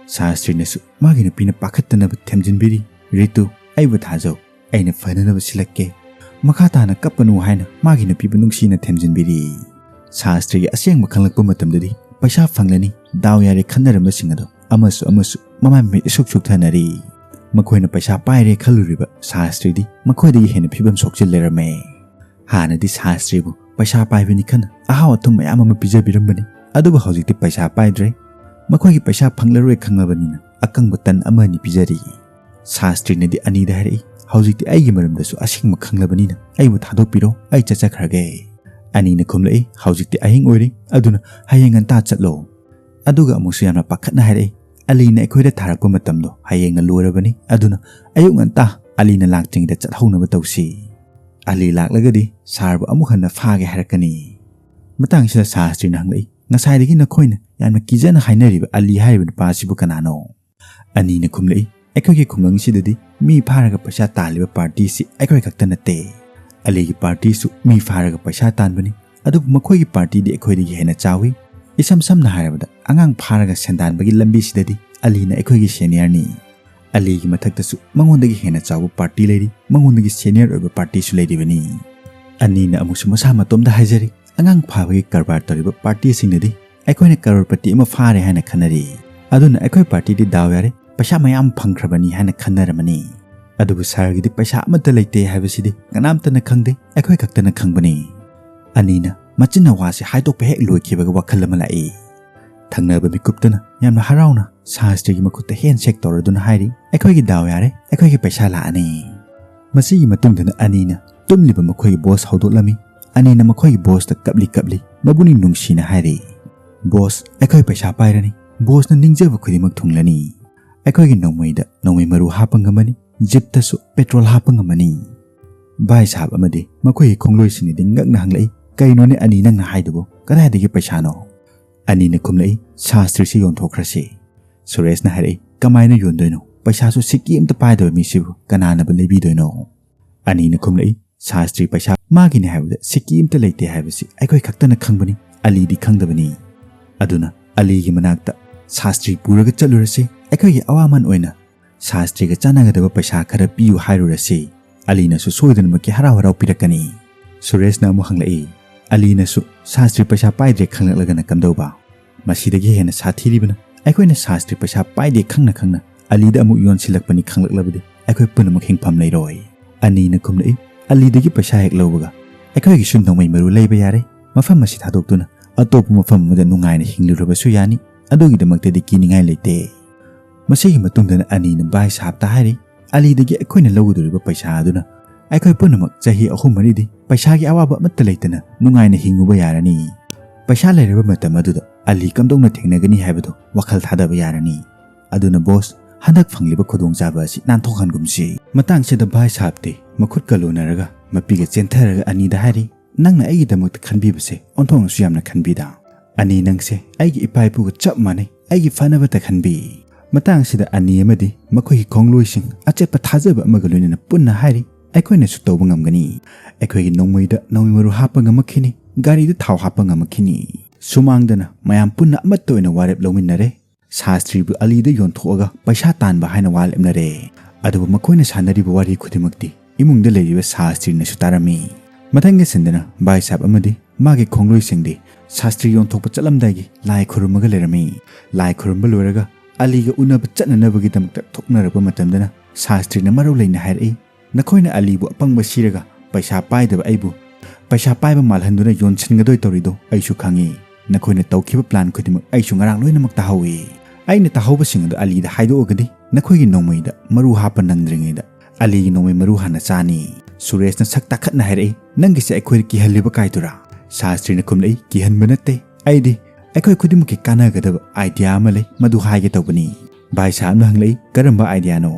ꯁꯥꯁꯇ꯭ꯔꯤꯅꯁꯨ ꯃꯥꯒꯤ ꯅꯨꯄꯤꯅ ꯄꯥꯈꯠꯇꯅꯕ ꯊꯦꯝꯖꯤꯟꯕꯤꯔꯤ, "ꯔꯤꯇꯨ, ꯑꯩꯕꯨ ꯊꯥꯖꯧ, ꯑꯩꯅ ꯐꯅꯅꯕ ꯁꯤꯜꯂꯛꯀꯦ꯫ ꯃꯈꯥ ꯇꯥꯅ ꯀꯞꯄꯅꯨ" ꯍꯥꯏꯅ ꯃꯥꯒꯤ ꯅꯨꯄꯤꯕꯨ ꯅꯨꯡꯁꯤꯅ ꯊꯦꯝꯖꯤꯟꯕꯤꯔꯤ꯫ ꯁꯥꯁꯇ꯭ꯔꯤꯒꯤ ꯑꯁꯦꯡꯕ ꯈꯪꯂꯛꯄ ꯃꯇꯝꯗꯗꯤ ꯄꯩꯁꯥ ꯐꯪꯂꯅꯤ, ꯗꯥꯎ ꯌꯥꯔꯦ ꯈꯟꯅꯔꯝꯕꯁꯤꯡ ꯑꯗꯣ ꯑꯃꯁꯨ ꯑꯃꯁꯨ ꯃꯃꯥꯏ ꯃꯃꯤꯠ ꯏꯁꯨꯛ ꯁꯨꯛꯊꯅꯔꯤ꯫ ꯃꯈꯣꯏꯅ ꯄꯩꯁꯥ ꯄꯥꯏꯔꯦ ꯈꯜꯂꯨꯔꯤꯕ ꯁꯥꯁꯇ꯭ꯔꯤꯗꯤ ꯃꯈꯣꯏꯗꯒꯤ ꯍꯦꯟꯅ ꯐꯤꯕꯝ ꯁꯣꯛꯆꯤꯜ ꯂꯩꯔꯝꯃꯦ꯫ ꯍꯥꯟꯅꯗꯤ ꯁꯥꯁꯇ꯭ꯔꯤꯕꯨ ꯄꯩꯁꯥ ꯄꯥꯏꯕꯅꯤ ꯈꯟꯅ ꯑꯍꯥꯎ ꯑꯊꯨꯝ ꯃꯌꯥꯝ ꯑꯃ ꯄꯤꯖꯕꯤꯔꯝꯕꯅꯤ, ꯑꯗꯨꯕꯨ ꯍꯧꯖꯤꯛꯇꯤ ꯄꯩꯁꯥ ꯄꯥꯏꯗ꯭ꯔꯦ꯫ ꯃꯈꯣꯏꯒꯤ ꯄꯩꯁꯥ ꯐꯪꯂꯔꯣꯏ ꯈꯪꯂꯕꯅꯤꯅ ꯑꯀꯪꯕ ꯇꯟ ꯑꯃ ꯑꯅꯤ ꯄꯤꯖꯔꯤ꯫ ꯁꯥꯁꯇ꯭ꯔꯤꯅꯗꯤ ꯑꯅꯤꯗ ꯍꯥꯏꯔꯛꯏ, "ꯍꯧꯖꯤꯛꯇꯤ ꯑꯩꯒꯤ ꯃꯔꯝꯗꯁꯨ ꯑꯁꯦꯡꯕ ꯈꯪꯂꯕꯅꯤꯅ ꯑꯩꯕꯨ ꯊꯥꯗꯣꯛꯄꯤꯔꯣ, ꯑꯩ ꯆꯠꯆꯈ꯭ꯔꯒꯦ꯫" ꯑꯅꯤꯅ ꯈꯨꯝꯂꯛꯏ, "ꯍꯧꯖꯤꯛꯇꯤ ꯑꯍꯤꯡ ꯑꯣꯏꯔꯤ, ꯑꯗꯨꯅ ꯍꯌꯦꯡ ꯉꯟꯇꯥ ꯆꯠꯂꯣ꯫" ꯑꯗꯨꯒ ꯑꯃꯨꯛꯁꯨ ꯌꯥꯝꯅ ꯄꯥꯈꯠꯅ ꯍꯥꯏꯔꯛꯏ, "ꯑꯂꯤꯅ ꯑꯩꯈꯣꯏꯗ ꯊꯥꯔꯛꯄ ꯃꯇꯝꯗꯣ ꯍꯌꯦꯡꯅ ꯂꯣꯏꯔꯕꯅꯤ, ꯑꯗꯨꯅ ꯑꯌꯨꯛ ꯉꯟꯇꯥ ꯑꯂꯤꯅ ꯂꯥꯛꯇ꯭ꯔꯤꯉꯩꯗ ꯆꯠꯍꯧꯅꯕ ꯇꯧꯁꯤ꯫ ꯑꯂꯤ ꯂꯥꯛꯂꯒꯗꯤ ꯁꯥꯔꯕꯨ ꯑꯃꯨꯛ ꯍꯟꯅ ꯐꯥꯒꯦ ꯍꯥꯏꯔꯛꯀꯅꯤ꯫" ꯃꯇꯥꯡꯁꯤꯗ ꯁꯥꯁꯇ꯭ꯔꯤꯅ ꯍꯪꯂꯛꯏ, "ꯉꯁꯥꯏꯗꯒꯤ ꯅꯈꯣꯏꯅ ꯌꯥꯝꯅ ꯀꯤꯖꯅ ꯍꯥꯏꯅꯔꯤꯕ ꯑꯂꯤ ꯍꯥꯏꯔꯤꯕ ꯅꯨꯄꯥ ꯑꯁꯤꯕꯨ ꯀꯅꯥꯅꯣ?" ꯑꯅꯤꯅ ꯈꯨꯝꯂꯛꯏ, "ꯑꯩꯈꯣꯏꯒꯤ ꯈꯨꯡꯒꯪꯁꯤꯗꯗꯤ ꯃꯤ ꯐꯥꯔꯒ ꯄꯩꯁꯥ ꯇꯥꯜꯂꯤꯕ ꯄꯥꯔꯇꯤꯁꯤ ꯑꯩꯈꯣꯏ ꯈꯛꯇ ꯅꯠꯇꯦ꯫ ꯑꯂꯤꯒꯤ ꯄꯥꯔꯇꯤꯁꯨ ꯃꯤ ꯐꯥꯔꯒ ꯄꯩꯁꯥ ꯇꯥꯟꯕꯅꯤ, ꯑꯗꯨꯕꯨ ꯃꯈꯣꯏꯒꯤ ꯄꯥꯔꯇꯤꯗꯤ ꯑꯩꯈꯣꯏꯗꯒꯤ ꯍꯦꯟꯅ ꯆꯥꯎꯏ꯫ ꯏꯁꯝ ꯁꯝꯅ ꯍꯥꯏꯔꯕꯗ, ꯑꯉꯥꯡ ꯐꯥꯔꯒ ꯁꯦꯟꯗꯥꯟꯕꯒꯤ ꯂꯝꯕꯤꯁꯤꯗꯗꯤ ꯑꯂꯤꯅ ꯑꯩꯈꯣꯏꯒꯤ ꯁꯦꯅꯤꯌꯔꯅꯤ꯫ ꯑꯂꯤꯒꯤ ꯃꯊꯛꯇꯁꯨ ꯃꯉꯣꯟꯗꯒꯤ ꯍꯦꯟꯅ ꯆꯥꯎꯕ ꯄꯥꯔꯇꯤ ꯂꯩꯔꯤ, ꯃꯉꯣꯟꯗꯒꯤ ꯁꯦꯅꯤꯌꯔ ꯑꯣꯏꯕ ꯄꯥꯔꯇꯤꯁꯨ ꯂꯩꯔꯤꯕꯅꯤ꯫" ꯑꯅꯤꯅ ꯑꯃꯨꯛꯁꯨ ꯃꯁꯥ ꯃꯇꯣꯝꯗ ꯍꯥꯏꯖꯔꯤ, "ꯑꯉꯥꯡ ꯐꯥꯕꯒꯤ ꯀꯔꯕꯥꯔ ꯇꯧꯔꯤꯕ ꯄꯥꯔꯇꯤꯁꯤꯡꯅꯗꯤ ꯑꯩꯈꯣꯏꯅ ꯀꯔꯣꯔꯄꯇꯤ ꯑꯃ ꯐꯥꯔꯦ ꯍꯥꯏꯅ ꯈꯟꯅꯔꯤ, ꯑꯗꯨꯅ ꯑꯩꯈꯣꯏ ꯄꯥꯔꯇꯤꯗꯤ ꯗꯥꯎ ꯌꯥꯔꯦ, ꯄꯩꯁꯥ ꯃꯌꯥꯝ ꯐꯪꯈ꯭ꯔꯕꯅꯤ ꯍꯥꯏꯅ ꯈꯟꯅꯔꯝꯃꯅꯤ꯫ ꯑꯗꯨꯕꯨ ꯁꯥꯔꯒꯤꯗꯤ ꯄꯩꯁꯥ ꯑꯃꯠꯇ ꯂꯩꯇꯦ ꯍꯥꯏꯕꯁꯤꯗꯤ ꯀꯅꯥꯝꯇꯅ ꯈꯪꯗꯦ, ꯑꯩꯈꯣꯏ ꯈꯛꯇꯅ ꯈꯪꯕꯅꯤ꯫" ꯑꯅꯤꯅ ꯃꯆꯤꯟꯅ ꯋꯥꯁꯤ ꯍꯥꯏꯗꯣꯛꯄ ꯍꯦꯛ ꯂꯣꯏꯈꯤꯕꯒ ꯋꯥꯈꯜ ꯑꯃ ꯂꯥꯛꯏ꯫ ꯊꯪꯅꯕ ꯃꯤꯀꯨꯞꯇꯨꯅ ꯌꯥꯝꯅ ꯍꯔꯥꯎꯅ ꯁꯥꯁꯇ꯭ꯔꯤꯒꯤ ꯃꯈꯨꯠꯇ ꯍꯦꯟ ꯁꯦꯛ ꯇꯧꯔꯗꯨꯅ ꯍꯥꯏꯔꯤ, "ꯑꯩꯈꯣꯏꯒꯤ ꯗꯥꯎ ꯌꯥꯔꯦ, ꯑꯩꯈꯣꯏꯒꯤ ꯄꯩꯁꯥ ꯂꯥꯛꯑꯅꯤ꯫" ꯃꯁꯤꯒꯤ ꯃꯇꯨꯡꯗꯅ ꯑꯅꯤꯅ ꯇꯨꯝꯂꯤꯕ ꯃꯈꯣꯏꯒꯤ ꯕꯣꯁ ꯍꯧꯗꯣꯛꯂꯝꯃꯤ꯫ ꯑꯅꯤꯅ ꯃꯈꯣꯏꯒꯤ ꯕꯣꯁꯇ ꯀꯞꯂꯤ ꯀꯞꯂꯤ ꯃꯕꯨꯛꯅꯤꯡ ꯅꯨꯡꯁꯤꯅ ꯍꯥꯏꯔꯤ, "ꯕꯣꯁ, ꯑꯩꯈꯣꯏ ꯄꯩꯁꯥ ꯄꯥꯏꯔꯅꯤ꯫ ꯕꯣꯁꯅ ꯅꯤꯡꯖꯕ ꯈꯨꯗꯤꯡꯃꯛ ꯊꯨꯡꯂꯅꯤ꯫ ꯑꯩꯈꯣꯏꯒꯤ ꯅꯣꯡꯃꯩꯗ ꯅꯣꯡꯃꯩ ꯃꯔꯨ ꯍꯥꯞꯄ ꯉꯝꯃꯅꯤ, ꯖꯤꯞꯇꯁꯨ ꯄꯦꯇ꯭ꯔꯣꯜ ꯍꯥꯞꯄ ꯉꯝꯃꯅꯤ꯫" ꯚꯥꯏ ꯁꯥꯍꯕ ꯑꯃꯗꯤ ꯃꯈꯣꯏꯒꯤ ꯈꯣꯡꯂꯣꯏꯁꯤꯡꯅꯗꯤ ꯉꯛꯅ ꯍꯪꯂꯛꯏ, "ꯀꯩꯅꯣꯅꯦ ꯑꯅꯤ, ꯅꯪꯅ ꯍꯥꯏꯗꯨꯕꯨ? ꯀꯗꯥꯏꯗꯒꯤ ꯄꯩꯁꯥꯅꯣ?" ꯑꯅꯤꯅ ꯈꯨꯝꯂꯛꯏ, "ꯁꯥꯁꯇ꯭ꯔꯤꯁꯤ ꯌꯣꯟꯊꯣꯛꯈ꯭ꯔꯁꯤ꯫" ꯁꯨꯔꯦꯁꯅ ꯍꯥꯏꯔꯛꯏ, "ꯀꯃꯥꯏꯅ ꯌꯣꯟꯗꯣꯏꯅꯣ? ꯄꯩꯁꯥꯁꯨ ꯁꯤꯀꯤ ꯑꯝꯇ ꯄꯥꯏꯗꯕ ꯃꯤꯁꯤꯕꯨ ꯀꯅꯥꯅꯕ ꯂꯩꯕꯤꯗꯣꯏꯅꯣ?" ꯑꯅꯤꯅ ꯈꯨꯝꯂꯛꯏ, "ꯁꯥꯁꯇ꯭ꯔꯤ ꯄꯩꯁꯥ ꯃꯥꯒꯤꯅꯤ ꯍꯥꯏꯕꯗ ꯁꯤꯀꯤ ꯑꯝꯇ ꯂꯩꯇꯦ ꯍꯥꯏꯕꯁꯤ ꯑꯩꯈꯣꯏ ꯈꯛꯇꯅ ꯈꯪꯕꯅꯤ, ꯑꯂꯤꯗꯤ ꯈꯪꯗꯕꯅꯤ꯫ ꯑꯗꯨꯅ ꯑꯂꯤꯒꯤ ꯃꯅꯥꯛꯇ ꯁꯥꯁꯇ꯭ꯔꯤ ꯄꯨꯔꯒ ꯆꯠꯂꯨꯔꯁꯤ, ꯑꯩꯈꯣꯏꯒꯤ ꯑꯋꯥꯃꯟ ꯑꯣꯏꯅ ꯁꯥꯁꯇ꯭ꯔꯤꯒ ꯆꯥꯟꯅꯒꯗꯕ ꯄꯩꯁꯥ ꯈꯔ ꯄꯤꯌꯨ ꯍꯥꯏꯔꯨꯔꯁꯤ꯫ ꯑꯂꯤꯅꯁꯨ ꯁꯣꯏꯗꯅꯃꯛꯀꯤ ꯍꯔꯥꯎ ꯍꯔꯥꯎ ꯄꯤꯔꯛꯀꯅꯤ꯫" ꯁꯨꯔꯦꯁꯅ ꯑꯃꯨꯛ ꯍꯪꯂꯛꯏ, "ꯑꯂꯤꯅꯁꯨ ꯁꯥꯁꯇ꯭ꯔꯤ ꯄꯩꯁꯥ ꯄꯥꯏꯗ꯭ꯔꯦ ꯈꯪꯂꯛꯂꯒꯅ ꯀꯝꯗꯧꯕ?" "ꯃꯁꯤꯗꯒꯤ ꯍꯦꯟꯅ ꯁꯥꯊꯤꯔꯤꯕꯅ, ꯑꯩꯈꯣꯏꯅ ꯁꯥꯁꯇ꯭ꯔꯤ ꯄꯩꯁꯥ ꯄꯥꯏꯗꯦ ꯈꯪꯅ ꯈꯪꯅ ꯑꯂꯤꯗ ꯑꯃꯨꯛ ꯌꯣꯟꯁꯤꯜꯂꯛꯄꯅꯤ ꯈꯪꯂꯛꯂꯕꯗꯤ ꯑꯩꯈꯣꯏ ꯄꯨꯝꯅꯃꯛ ꯍꯤꯡꯐꯝ ꯂꯩꯔꯣꯏ꯫" ꯑꯅꯤꯅ ꯈꯨꯝꯂꯛꯏ, "ꯑꯂꯤꯗꯒꯤ ꯄꯩꯁꯥ ꯍꯦꯛ ꯂꯧꯕꯒ ꯑꯩꯈꯣꯏꯒꯤꯁꯨ ꯅꯣꯡꯃꯩ ꯃꯔꯨ ꯂꯩꯕ ꯌꯥꯔꯦ꯫ ꯃꯐꯝ ꯑꯁꯤ ꯊꯥꯗꯣꯛꯇꯨꯅ ꯑꯇꯣꯞꯄ ꯃꯐꯝ ꯑꯃꯗ ꯅꯨꯡꯉꯥꯏꯅ ꯍꯤꯡꯂꯨꯔꯕꯁꯨ ꯌꯥꯅꯤ꯫ ꯑꯗꯨꯒꯤꯗꯃꯛꯇꯗꯤ ꯀꯤꯅꯤꯡꯉꯥꯏ ꯂꯩꯇꯦ꯫" ꯃꯁꯤꯒꯤ ꯃꯇꯨꯡꯗꯅ ꯑꯅꯤꯅ ꯚꯥꯏ ꯁꯥꯍꯕꯇ ꯍꯥꯏꯔꯤ, "ꯑꯂꯤꯗꯒꯤ ꯑꯩꯈꯣꯏꯅ ꯂꯧꯒꯗꯧꯔꯤꯕ ꯄꯩꯁꯥ ꯑꯗꯨꯅ ꯑꯩꯈꯣꯏ ꯄꯨꯝꯅꯃꯛ ꯆꯍꯤ ꯑꯍꯨꯝ ꯃꯔꯤꯗꯤ ꯄꯩꯁꯥꯒꯤ ꯑꯋꯥꯕ ꯑꯃꯠꯇ ꯂꯩꯇꯅ ꯅꯨꯡꯉꯥꯏꯅ ꯍꯤꯡꯉꯨꯕ ꯌꯥꯔꯅꯤ꯫ ꯄꯩꯁꯥ ꯂꯩꯔꯕ ꯃꯇꯝ ꯑꯗꯨꯗ ꯑꯂꯤ ꯀꯝꯗꯧꯅ ꯊꯦꯡꯅꯒꯅꯤ ꯍꯥꯏꯕꯗꯨ ꯋꯥꯈꯜ ꯊꯥꯗꯕ ꯌꯥꯔꯅꯤ꯫ ꯑꯗꯨꯅ ꯕꯣꯁ, ꯍꯟꯗꯛ ꯐꯪꯂꯤꯕ ꯈꯨꯗꯣꯡꯆꯥꯕ ꯑꯁꯤ ꯅꯥꯟꯊꯣꯛꯍꯟꯒꯨꯝꯁꯤ꯫" ꯃꯇꯥꯡꯁꯤꯗ ꯚꯥꯏ ꯁꯥꯍꯕꯇꯤ ꯃꯈꯨꯠꯀ ꯂꯣꯟꯅꯔꯒ ꯃꯄꯤꯒ ꯆꯦꯟꯊꯔꯒ ꯑꯅꯤꯗ ꯍꯥꯏꯔꯤ, "ꯅꯪꯅ ꯑꯩꯒꯤꯗꯃꯛꯇ ꯈꯟꯕꯤꯕꯁꯦ ꯑꯣꯟꯊꯣꯛꯅꯁꯨ ꯌꯥꯝꯅ ꯈꯟꯕꯤꯗ꯫ ꯑꯅꯤ, ꯅꯪꯁꯦ ꯑꯩꯒꯤ ꯏꯄꯥ ꯏꯄꯨꯒ ꯆꯞ ꯃꯥꯟꯅꯩ, ꯑꯩꯒꯤ ꯐꯅꯕꯇ ꯈꯟꯕꯤ꯫" ꯃꯇꯥꯡ ꯑꯁꯤꯗ ꯑꯅꯤ ꯑꯃꯗꯤ ꯃꯈꯣꯏꯒꯤ ꯈꯣꯡꯂꯣꯏꯁꯤꯡ ꯑꯆꯦꯠꯄ ꯊꯥꯖꯕ ꯑꯃꯒ ꯂꯣꯏꯅꯅ ꯄꯨꯟꯅ ꯍꯥꯏꯔꯤ, "ꯑꯩꯈꯣꯏꯅꯁꯨ ꯇꯧꯕ ꯉꯝꯒꯅꯤ꯫ ꯑꯩꯈꯣꯏꯒꯤ ꯅꯣꯡꯃꯩꯗ ꯅꯣꯡꯃꯩ ꯃꯔꯨ ꯍꯥꯞꯄ ꯉꯝꯃꯛꯈꯤꯅꯤ, ꯒꯥꯔꯤꯗ ꯊꯥꯎ ꯍꯥꯞꯄ ꯉꯝꯃꯛꯈꯤꯅꯤ꯫" ꯁꯨꯃꯥꯡꯗꯅ ꯃꯌꯥꯝ ꯄꯨꯟꯅ ꯑꯃꯠꯇ ꯑꯣꯏꯅ ꯋꯥꯔꯦꯞ ꯂꯧꯃꯤꯟꯅꯔꯦ꯫ ꯁꯥꯁꯇ꯭ꯔꯤꯕꯨ ꯑꯂꯤꯗ ꯌꯣꯟꯊꯣꯛꯑꯒ ꯄꯩꯁꯥ ꯇꯥꯟꯕ ꯍꯥꯏꯅ ꯋꯥ ꯂꯦꯞꯅꯔꯦ꯫ ꯑꯗꯨꯕꯨ ꯃꯈꯣꯏꯅ ꯁꯥꯟꯅꯔꯤꯕ ꯋꯥꯔꯤ ꯈꯨꯗꯤꯡꯃꯛꯇꯤ ꯏꯃꯨꯡꯗ ꯂꯩꯔꯤꯕ ꯁꯥꯁꯇ꯭ꯔꯤꯅꯁꯨ ꯇꯥꯔꯝꯃꯤ꯫ ꯃꯊꯪꯒꯤ ꯁꯤꯟꯗꯅ ꯚꯥꯏ ꯁꯥꯍꯕ ꯑꯃꯗꯤ ꯃꯥꯒꯤ ꯈꯣꯡꯂꯣꯏꯁꯤꯡꯗꯤ ꯁꯥꯁꯇ꯭ꯔꯤ ꯌꯣꯟꯊꯣꯛꯄ ꯆꯠꯂꯝꯗꯥꯏꯒꯤ ꯂꯥꯏ ꯈꯨꯔꯨꯝꯃꯒ ꯂꯩꯔꯝꯃꯤ꯫ ꯂꯥꯏ ꯈꯨꯔꯨꯝꯕ ꯂꯣꯏꯔꯒ ꯑꯂꯤꯒ ꯎꯅꯕ ꯆꯠꯅꯅꯕꯒꯤꯗꯃꯛꯇ ꯊꯣꯛꯅꯔꯛꯄ ꯃꯇꯝꯗꯅ ꯁꯥꯁꯇ꯭ꯔꯤꯅ ꯃꯔꯧ ꯂꯩꯅ ꯍꯥꯏꯔꯛꯏ, "ꯅꯈꯣꯏꯅ ꯑꯂꯤꯕꯨ ꯑꯄꯪꯕ ꯁꯤꯔꯒ ꯄꯩꯁꯥ ꯄꯥꯏꯗꯕ ꯑꯩꯕꯨ ꯄꯩꯁꯥ ꯄꯥꯏꯕ ꯃꯥꯜꯍꯟꯗꯨꯅ ꯌꯣꯟꯁꯤꯟꯒꯗꯣꯏ ꯇꯧꯔꯤꯗꯣ ꯑꯩꯁꯨ ꯈꯪꯉꯤ꯫ ꯅꯈꯣꯏꯅ ꯇꯧꯈꯤꯕ ꯄ꯭ꯂꯥꯟ ꯈꯨꯗꯤꯡꯃꯛ ꯑꯩꯁꯨ ꯉꯔꯥꯡ ꯂꯣꯏꯅꯃꯛ ꯇꯥꯍꯧꯏ꯫ ꯑꯩꯅ ꯇꯥꯍꯧꯕꯁꯤꯡ ꯑꯗꯨ ꯑꯂꯤꯗ ꯍꯥꯏꯗꯣꯛꯑꯒꯗꯤ ꯅꯈꯣꯏꯒꯤ ꯅꯣꯡꯃꯩꯗ ꯃꯔꯨ ꯍꯥꯞꯄ ꯅꯪꯗ꯭ꯔꯤꯉꯩꯗ ꯑꯂꯤꯒꯤ ꯅꯣꯡꯃꯩ ꯃꯔꯨ ꯍꯥꯟꯅ ꯆꯥꯅꯤ꯫" ꯁꯨꯔꯦꯁꯅ ꯁꯛ ꯇꯥꯈꯠꯅ ꯍꯥꯏꯔꯛꯏ, "ꯅꯪꯒꯤꯁꯦ ꯑꯩꯈꯣꯏꯗ ꯀꯤꯍꯜꯂꯤꯕ ꯀꯥꯏꯗꯨꯔꯥ?" ꯁꯥꯁꯇ꯭ꯔꯤꯅ ꯈꯨꯝꯂꯛꯏ, "ꯀꯤꯍꯟꯕ ꯅꯠꯇꯦ, ꯑꯩꯗꯤ ꯑꯩꯈꯣꯏ ꯈꯨꯗꯤꯡꯃꯛꯀꯤ ꯀꯥꯟꯅꯒꯗꯕ ꯑꯥꯏꯗꯤꯌꯥ ꯑꯃ ꯂꯩ, ꯃꯗꯨ ꯍꯥꯏꯒꯦ ꯇꯧꯕꯅꯤ꯫" ꯚꯥꯏ ꯁꯥꯍꯕꯅ ꯍꯪꯂꯛꯏ, "ꯀꯔꯝꯕ ꯑꯥꯏꯗꯤꯌꯥꯅꯣ?"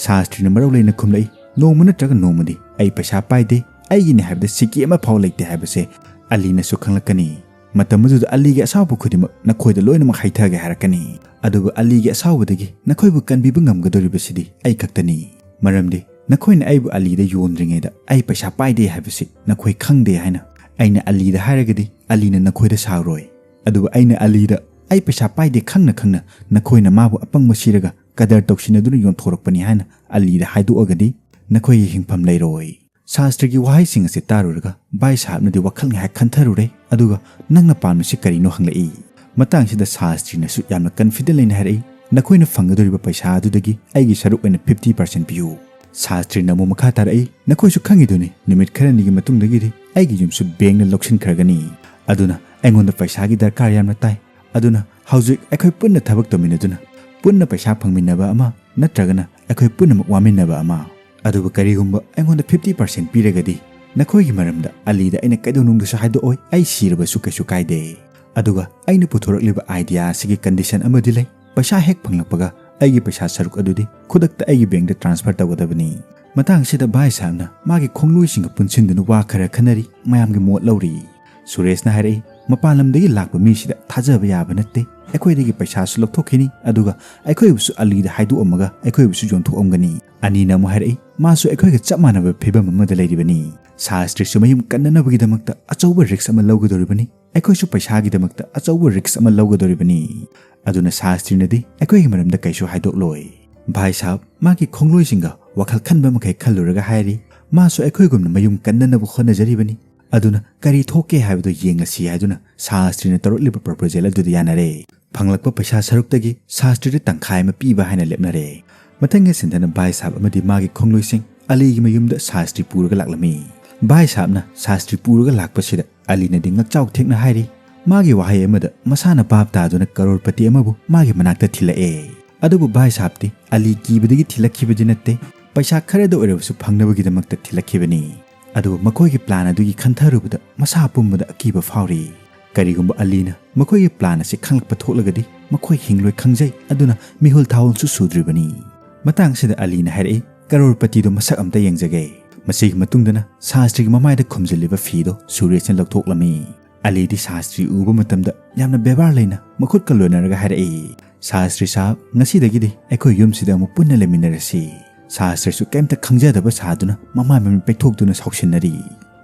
ꯁꯥꯁꯇ꯭ꯔꯤꯅ ꯃꯔꯧ ꯂꯩꯅ ꯈꯨꯝꯂꯛꯏ, "ꯅꯣꯡꯃ ꯅꯠꯇ꯭ꯔꯒ ꯅꯣꯡꯃꯗꯤ ꯑꯩ ꯄꯩꯁꯥ ꯄꯥꯏꯗꯦ, ꯑꯩꯒꯤꯅꯤ ꯍꯥꯏꯕꯗ ꯁꯤꯀꯤ ꯑꯃ ꯐꯥꯎ ꯂꯩꯇꯦ ꯍꯥꯏꯕꯁꯦ ꯑꯂꯤꯅꯁꯨ ꯈꯪꯂꯛꯀꯅꯤ꯫ ꯃꯇꯝ ꯑꯗꯨꯗ ꯑꯂꯤꯒꯤ ꯑꯁꯥꯎꯕ ꯈꯨꯗꯤꯡꯃꯛ ꯅꯈꯣꯏꯗ ꯂꯣꯏꯅꯃꯛ ꯍꯩꯊꯒꯦ ꯍꯥꯏꯔꯛꯀꯅꯤ꯫ ꯑꯗꯨꯕꯨ ꯑꯂꯤꯒꯤ ꯑꯁꯥꯎꯕꯗꯒꯤ ꯅꯈꯣꯏꯕꯨ ꯀꯟꯕꯤꯕ ꯉꯝꯒꯗꯧꯔꯤꯕꯁꯤꯗꯤ ꯑꯩ ꯈꯛꯇꯅꯤ꯫ ꯃꯔꯝꯗꯤ ꯅꯈꯣꯏꯅ ꯑꯩꯕꯨ ꯑꯂꯤꯗ ꯌꯣꯟꯗ꯭ꯔꯤꯉꯩꯗ ꯑꯩ ꯄꯩꯁꯥ ꯄꯥꯏꯗꯦ ꯍꯥꯏꯕꯁꯤ ꯅꯈꯣꯏ ꯈꯪꯗꯦ ꯍꯥꯏꯅ ꯑꯩꯅ ꯑꯂꯤꯗ ꯍꯥꯏꯔꯒꯗꯤ ꯑꯂꯤꯅ ꯅꯈꯣꯏꯗ ꯁꯥꯎꯔꯣꯏ꯫ ꯑꯗꯨꯕꯨ ꯑꯩꯅ ꯑꯂꯤꯗ ꯑꯩ ꯄꯩꯁꯥ ꯄꯥꯏꯗꯦ ꯈꯪꯅ ꯈꯪꯅ ꯅꯈꯣꯏꯅ ꯃꯥꯕꯨ ꯑꯄꯪꯕ ꯁꯤꯔꯒ ꯀꯗꯔ ꯇꯧꯁꯤꯟꯅꯗꯨꯅ ꯌꯣꯟꯊꯣꯔꯛꯄꯅꯤ ꯍꯥꯏꯅ ꯑꯂꯤꯗ ꯍꯥꯏꯗꯣꯛꯑꯒꯗꯤ ꯅꯈꯣꯏꯒꯤ ꯍꯤꯡꯐꯝ ꯂꯩꯔꯣꯏ꯫" ꯁꯥꯁꯇ꯭ꯔꯤꯒꯤ ꯋꯥꯍꯩꯁꯤꯡ ꯑꯁꯤ ꯇꯥꯔꯨꯔꯒ ꯚꯥꯏ ꯁꯥꯍꯕꯅꯗꯤ ꯋꯥꯈꯜ ꯉꯥꯏꯍꯥꯛ ꯈꯟꯊꯔꯨꯔꯦ, ꯑꯗꯨꯒ "ꯅꯪꯅ ꯄꯥꯝꯃꯤꯁꯤ ꯀꯔꯤꯅꯣ?" ꯍꯪꯂꯛꯏ꯫ ꯃꯇꯥꯡꯁꯤꯗ ꯁꯥꯁꯇ꯭ꯔꯤꯅꯁꯨ ꯌꯥꯝꯅ ꯀꯟꯐꯤꯗꯦꯟ ꯂꯩꯅ ꯍꯥꯏꯔꯛꯏ, "ꯅꯈꯣꯏꯅ ꯐꯪꯒꯗꯧꯔꯤꯕ ꯄꯩꯁꯥ ꯑꯗꯨꯗꯒꯤ ꯑꯩꯒꯤ ꯁꯔꯨꯛ ꯑꯣꯏꯅ ꯐꯤꯐꯇꯤ ꯄꯥꯔꯁꯦꯟ ꯄꯤꯌꯨ꯫" ꯁꯥꯁꯇ꯭ꯔꯤꯅ ꯑꯃꯨꯛ ꯃꯈꯥ ꯇꯥꯔꯛꯏ, "ꯅꯈꯣꯏꯁꯨ ꯈꯪꯉꯤꯗꯨꯅꯤ, ꯅꯨꯃꯤꯠ ꯈꯔꯅꯤꯒꯤ ꯃꯇꯨꯡꯗꯒꯤꯗꯤ ꯑꯩꯒꯤ ꯌꯨꯝꯁꯨ ꯕꯦꯡꯅ ꯂꯧꯁꯤꯟꯈ꯭ꯔꯒꯅꯤ꯫ ꯑꯗꯨꯅ ꯑꯩꯉꯣꯟꯗ ꯄꯩꯁꯥꯒꯤ ꯗꯔꯀꯥꯔ ꯌꯥꯝꯅ ꯇꯥꯏ꯫ ꯑꯗꯨꯅ ꯍꯧꯖꯤꯛ ꯑꯩꯈꯣꯏ ꯄꯨꯟꯅ ꯊꯕꯛ ꯇꯧꯃꯤꯟꯅꯗꯨꯅ ꯄꯨꯟꯅ ꯄꯩꯁꯥ ꯐꯪꯃꯤꯟꯅꯕ ꯑꯃ ꯅꯠꯇ꯭ꯔꯒꯅ ꯑꯩꯈꯣꯏ ꯄꯨꯝꯅꯃꯛ ꯋꯥꯃꯤꯟꯅꯕ ꯑꯃ꯫ ꯑꯗꯨꯕꯨ ꯀꯔꯤꯒꯨꯝꯕ ꯑꯩꯉꯣꯟꯗ fifty percent ꯄꯤꯔꯒꯗꯤ ꯅꯈꯣꯏꯒꯤ ꯃꯔꯝꯗ ꯑꯂꯤꯗ ꯑꯩꯅ ꯀꯩꯗꯧꯅꯨꯡꯗꯁꯨ ꯍꯥꯏꯗꯣꯛꯑꯣꯏ, ꯑꯩ ꯁꯤꯔꯕꯁꯨ ꯀꯩꯁꯨ ꯀꯥꯏꯗꯦ꯫ ꯑꯗꯨꯒ ꯑꯩꯅ ꯄꯨꯊꯣꯔꯛꯂꯤꯕ idea ꯑꯁꯤꯒꯤ condition ꯑꯃꯗꯤ ꯂꯩ꯫ ꯄꯩꯁꯥ ꯍꯦꯛ ꯐꯪꯂꯛꯄꯒ ꯑꯩꯒꯤ ꯄꯩꯁꯥ ꯁꯔꯨꯛ ꯑꯗꯨꯗꯤ ꯈꯨꯗꯛꯇ ꯑꯩꯒꯤ ꯕꯦꯡꯗ transfer ꯇꯧꯒꯗꯕꯅꯤ꯫ ꯃꯇꯥꯡꯁꯤꯗ ꯚꯥꯏ ꯁꯥꯍꯦꯕꯅ ꯃꯥꯒꯤ ꯈꯣꯡꯂꯣꯏꯁꯤꯡꯒ ꯄꯨꯟꯁꯤꯟꯗꯨꯅ ꯋꯥ ꯈꯔ ꯈꯟꯅꯔꯤ, ꯃꯌꯥꯝꯒꯤ ꯃꯣꯠ ꯂꯧꯔꯤ꯫ ꯁꯨꯔꯦꯁꯅ ꯍꯥꯏꯔꯛꯏ, "ꯃꯄꯥꯟ ꯂꯝꯗꯒꯤ ꯂꯥꯛꯄ ꯃꯤꯁꯤꯗ ꯊꯥꯖꯕ ꯌꯥꯕ ꯅꯠꯇꯦ꯫ ꯑꯩꯈꯣꯏꯗꯒꯤ ꯄꯩꯁꯥꯁꯨ ꯂꯧꯊꯣꯛꯈꯤꯅꯤ, ꯑꯗꯨꯒ ꯑꯩꯈꯣꯏꯕꯨꯁꯨ ꯑꯂꯤꯗ ꯍꯥꯏꯗꯣꯛꯑꯝꯃꯒ ꯑꯩꯈꯣꯏꯕꯨꯁꯨ ꯌꯣꯟꯊꯣꯛꯑꯝꯒꯅꯤ꯫" ꯑꯅꯤꯅ ꯑꯃꯨꯛ ꯍꯥꯏꯔꯛꯏ, "ꯃꯥꯁꯨ ꯑꯩꯈꯣꯏꯒ ꯆꯞ ꯃꯥꯟꯅꯕ ꯐꯤꯕꯝ ꯑꯃꯗ ꯂꯩꯔꯤꯕꯅꯤ꯫ ꯁꯥꯁꯇ꯭ꯔꯤꯁꯨ ꯃꯌꯨꯝ ꯀꯟꯅꯅꯕꯒꯤꯗꯃꯛꯇ ꯑꯆꯧꯕ risk ꯑꯃ ꯂꯧꯒꯗꯧꯔꯤꯕꯅꯤ꯫ ꯑꯩꯈꯣꯏꯁꯨ ꯄꯩꯁꯥꯒꯤꯗꯃꯛꯇ ꯑꯆꯧꯕ risk ꯑꯃ ꯂꯧꯒꯗꯧꯔꯤꯕꯅꯤ꯫ ꯑꯗꯨꯅ ꯁꯥꯁꯇ꯭ꯔꯤꯅꯗꯤ ꯑꯩꯈꯣꯏꯒꯤ ꯃꯔꯝꯗ ꯀꯩꯁꯨ ꯍꯥꯏꯗꯣꯛꯂꯣꯏ꯫" ꯚꯥꯏ ꯁꯥꯍꯦꯕ ꯃꯥꯒꯤ ꯈꯣꯡꯂꯣꯏꯁꯤꯡꯒ ꯋꯥꯈꯜ ꯈꯟꯕ ꯃꯈꯩ ꯈꯜꯂꯨꯔꯒ ꯍꯥꯏꯔꯤ, "ꯃꯥꯁꯨ ꯑꯩꯈꯣꯏꯒꯨꯝꯅ ꯃꯌꯨꯝ ꯀꯟꯅꯅꯕ ꯍꯣꯠꯅꯖꯔꯤꯕꯅꯤ꯫ ꯑꯗꯨꯅ ꯀꯔꯤ ꯊꯣꯛꯀꯦ ꯍꯥꯏꯕꯗꯨ ꯌꯦꯡꯂꯁꯤ" ꯍꯥꯏꯗꯨꯅ ꯁꯥꯁꯇ꯭ꯔꯤꯅ ꯇꯧꯔꯛꯂꯤꯕ proposal ꯑꯗꯨꯗ ꯌꯥꯅꯔꯦ꯫ ꯐꯪꯂꯛꯄ ꯄꯩꯁꯥ ꯁꯔꯨꯛꯇꯒꯤ ꯁꯥꯁꯇ꯭ꯔꯤꯗ ꯇꯪꯈꯥꯏ ꯑꯃ ꯄꯤꯕ ꯍꯥꯏꯅ ꯂꯦꯞꯅꯔꯦ꯫ ꯃꯊꯪꯒꯤ ꯁꯤꯟꯗꯅ ꯚꯥꯏ ꯁꯥꯍꯦꯕ ꯑꯃꯗꯤ ꯃꯥꯒꯤ ꯈꯣꯡꯂꯣꯏꯁꯤꯡ ꯑꯂꯤꯒꯤ ꯃꯌꯨꯝꯗ ꯁꯥꯁꯇ꯭ꯔꯤ ꯄꯨꯔꯒ ꯂꯥꯛꯂꯝꯃꯤ꯫ ꯚꯥꯏ ꯁꯥꯍꯦꯕꯅ ꯁꯥꯁꯇ꯭ꯔꯤ ꯄꯨꯔꯒ ꯂꯥꯛꯄꯁꯤꯗ ꯑꯂꯤꯅꯗꯤ ꯉꯛꯆꯥꯎ ꯊꯦꯛꯅ ꯍꯥꯏꯔꯤ, ꯃꯥꯒꯤ ꯋꯥꯍꯩ ꯑꯃꯗ ꯃꯁꯥꯅ ꯚꯥꯞ ꯇꯥꯗꯨꯅ ꯀꯔꯣꯔꯄꯇꯤ ꯑꯃꯕꯨ ꯃꯥꯒꯤ ꯃꯅꯥꯛꯇ ꯊꯤꯜꯂꯛꯑꯦ꯫ ꯑꯗꯨꯕꯨ ꯚꯥꯏ ꯁꯥꯍꯦꯕꯇꯤ ꯑꯂꯤ ꯀꯤꯕꯗꯒꯤ ꯊꯤꯜꯂꯛꯈꯤꯕꯗꯤ ꯅꯠꯇꯦ, ꯄꯩꯁꯥ ꯈꯔꯗ ꯑꯣꯏꯔꯕꯁꯨ ꯐꯪꯅꯕꯒꯤꯗꯃꯛꯇ ꯊꯤꯜꯂꯛꯈꯤꯕꯅꯤ꯫ ꯑꯗꯨꯕꯨ ꯃꯈꯣꯏꯒꯤ plan ꯑꯗꯨꯒꯤ ꯈꯟꯊꯔꯨꯕꯗ ꯃꯁꯥ ꯄꯨꯝꯕꯗ ꯑꯀꯤꯕ ꯐꯥꯎꯔꯤ꯫ ꯀꯔꯤꯒꯨꯝꯕ ꯑꯂꯤꯅ ꯃꯈꯣꯏꯒꯤ plan ꯑꯁꯤ ꯈꯪꯂꯛꯄ ꯊꯣꯛꯂꯒꯗꯤ ꯃꯈꯣꯏ ꯍꯤꯡꯂꯣꯏ ꯈꯪꯖꯩ, ꯑꯗꯨꯅ ꯃꯤꯍꯨꯜ ꯊꯥꯍꯨꯜꯁꯨ ꯁꯨꯗ꯭ꯔꯤꯕꯅꯤ꯫ ꯃꯇꯥꯡꯁꯤꯗ ꯑꯂꯤꯅ ꯍꯥꯏꯔꯛꯏ, "ꯀꯔꯣꯔꯄꯇꯤꯗꯣ ꯃꯁꯛ ꯑꯝꯇ ꯌꯦꯡꯖꯒꯦ꯫" ꯃꯁꯤꯒꯤ ꯃꯇꯨꯡꯗꯅ ꯁꯥꯁꯇ꯭ꯔꯤꯒꯤ ꯃꯃꯥꯏꯗ ꯈꯨꯝꯖꯤꯜꯂꯤꯕ ꯐꯤꯗꯣ ꯁꯨꯔꯦꯁꯅ ꯂꯧꯊꯣꯛꯂꯝꯃꯤ꯫ ꯑꯂꯤꯗꯤ ꯁꯥꯁꯇ꯭ꯔꯤ ꯎꯕ ꯃꯇꯝꯗ ꯌꯥꯝꯅ ꯕꯦꯕꯥꯔ ꯂꯩꯅ ꯃꯈꯨꯠꯀ ꯂꯣꯟꯅꯔꯒ ꯍꯥꯏꯔꯛꯏ, "ꯁꯥꯁꯇ꯭ꯔꯤ ꯁꯥꯍꯦꯕ, ꯉꯁꯤꯗꯒꯤꯗꯤ ꯑꯩꯈꯣꯏ ꯌꯨꯝꯁꯤꯗ ꯑꯃꯨꯛ ꯄꯨꯟꯅ ꯂꯩꯃꯤꯟꯅꯔꯁꯤ꯫" ꯁꯥꯁꯇ꯭ꯔꯤꯁꯨ ꯀꯩꯝꯇ ꯈꯪꯖꯗꯕ ꯁꯥꯗꯨꯅ ꯃꯃꯥꯏ ꯃꯃꯤꯠ ꯄꯩꯊꯣꯛꯇꯨꯅ ꯁꯥꯎꯁꯤꯟꯅꯔꯤ꯫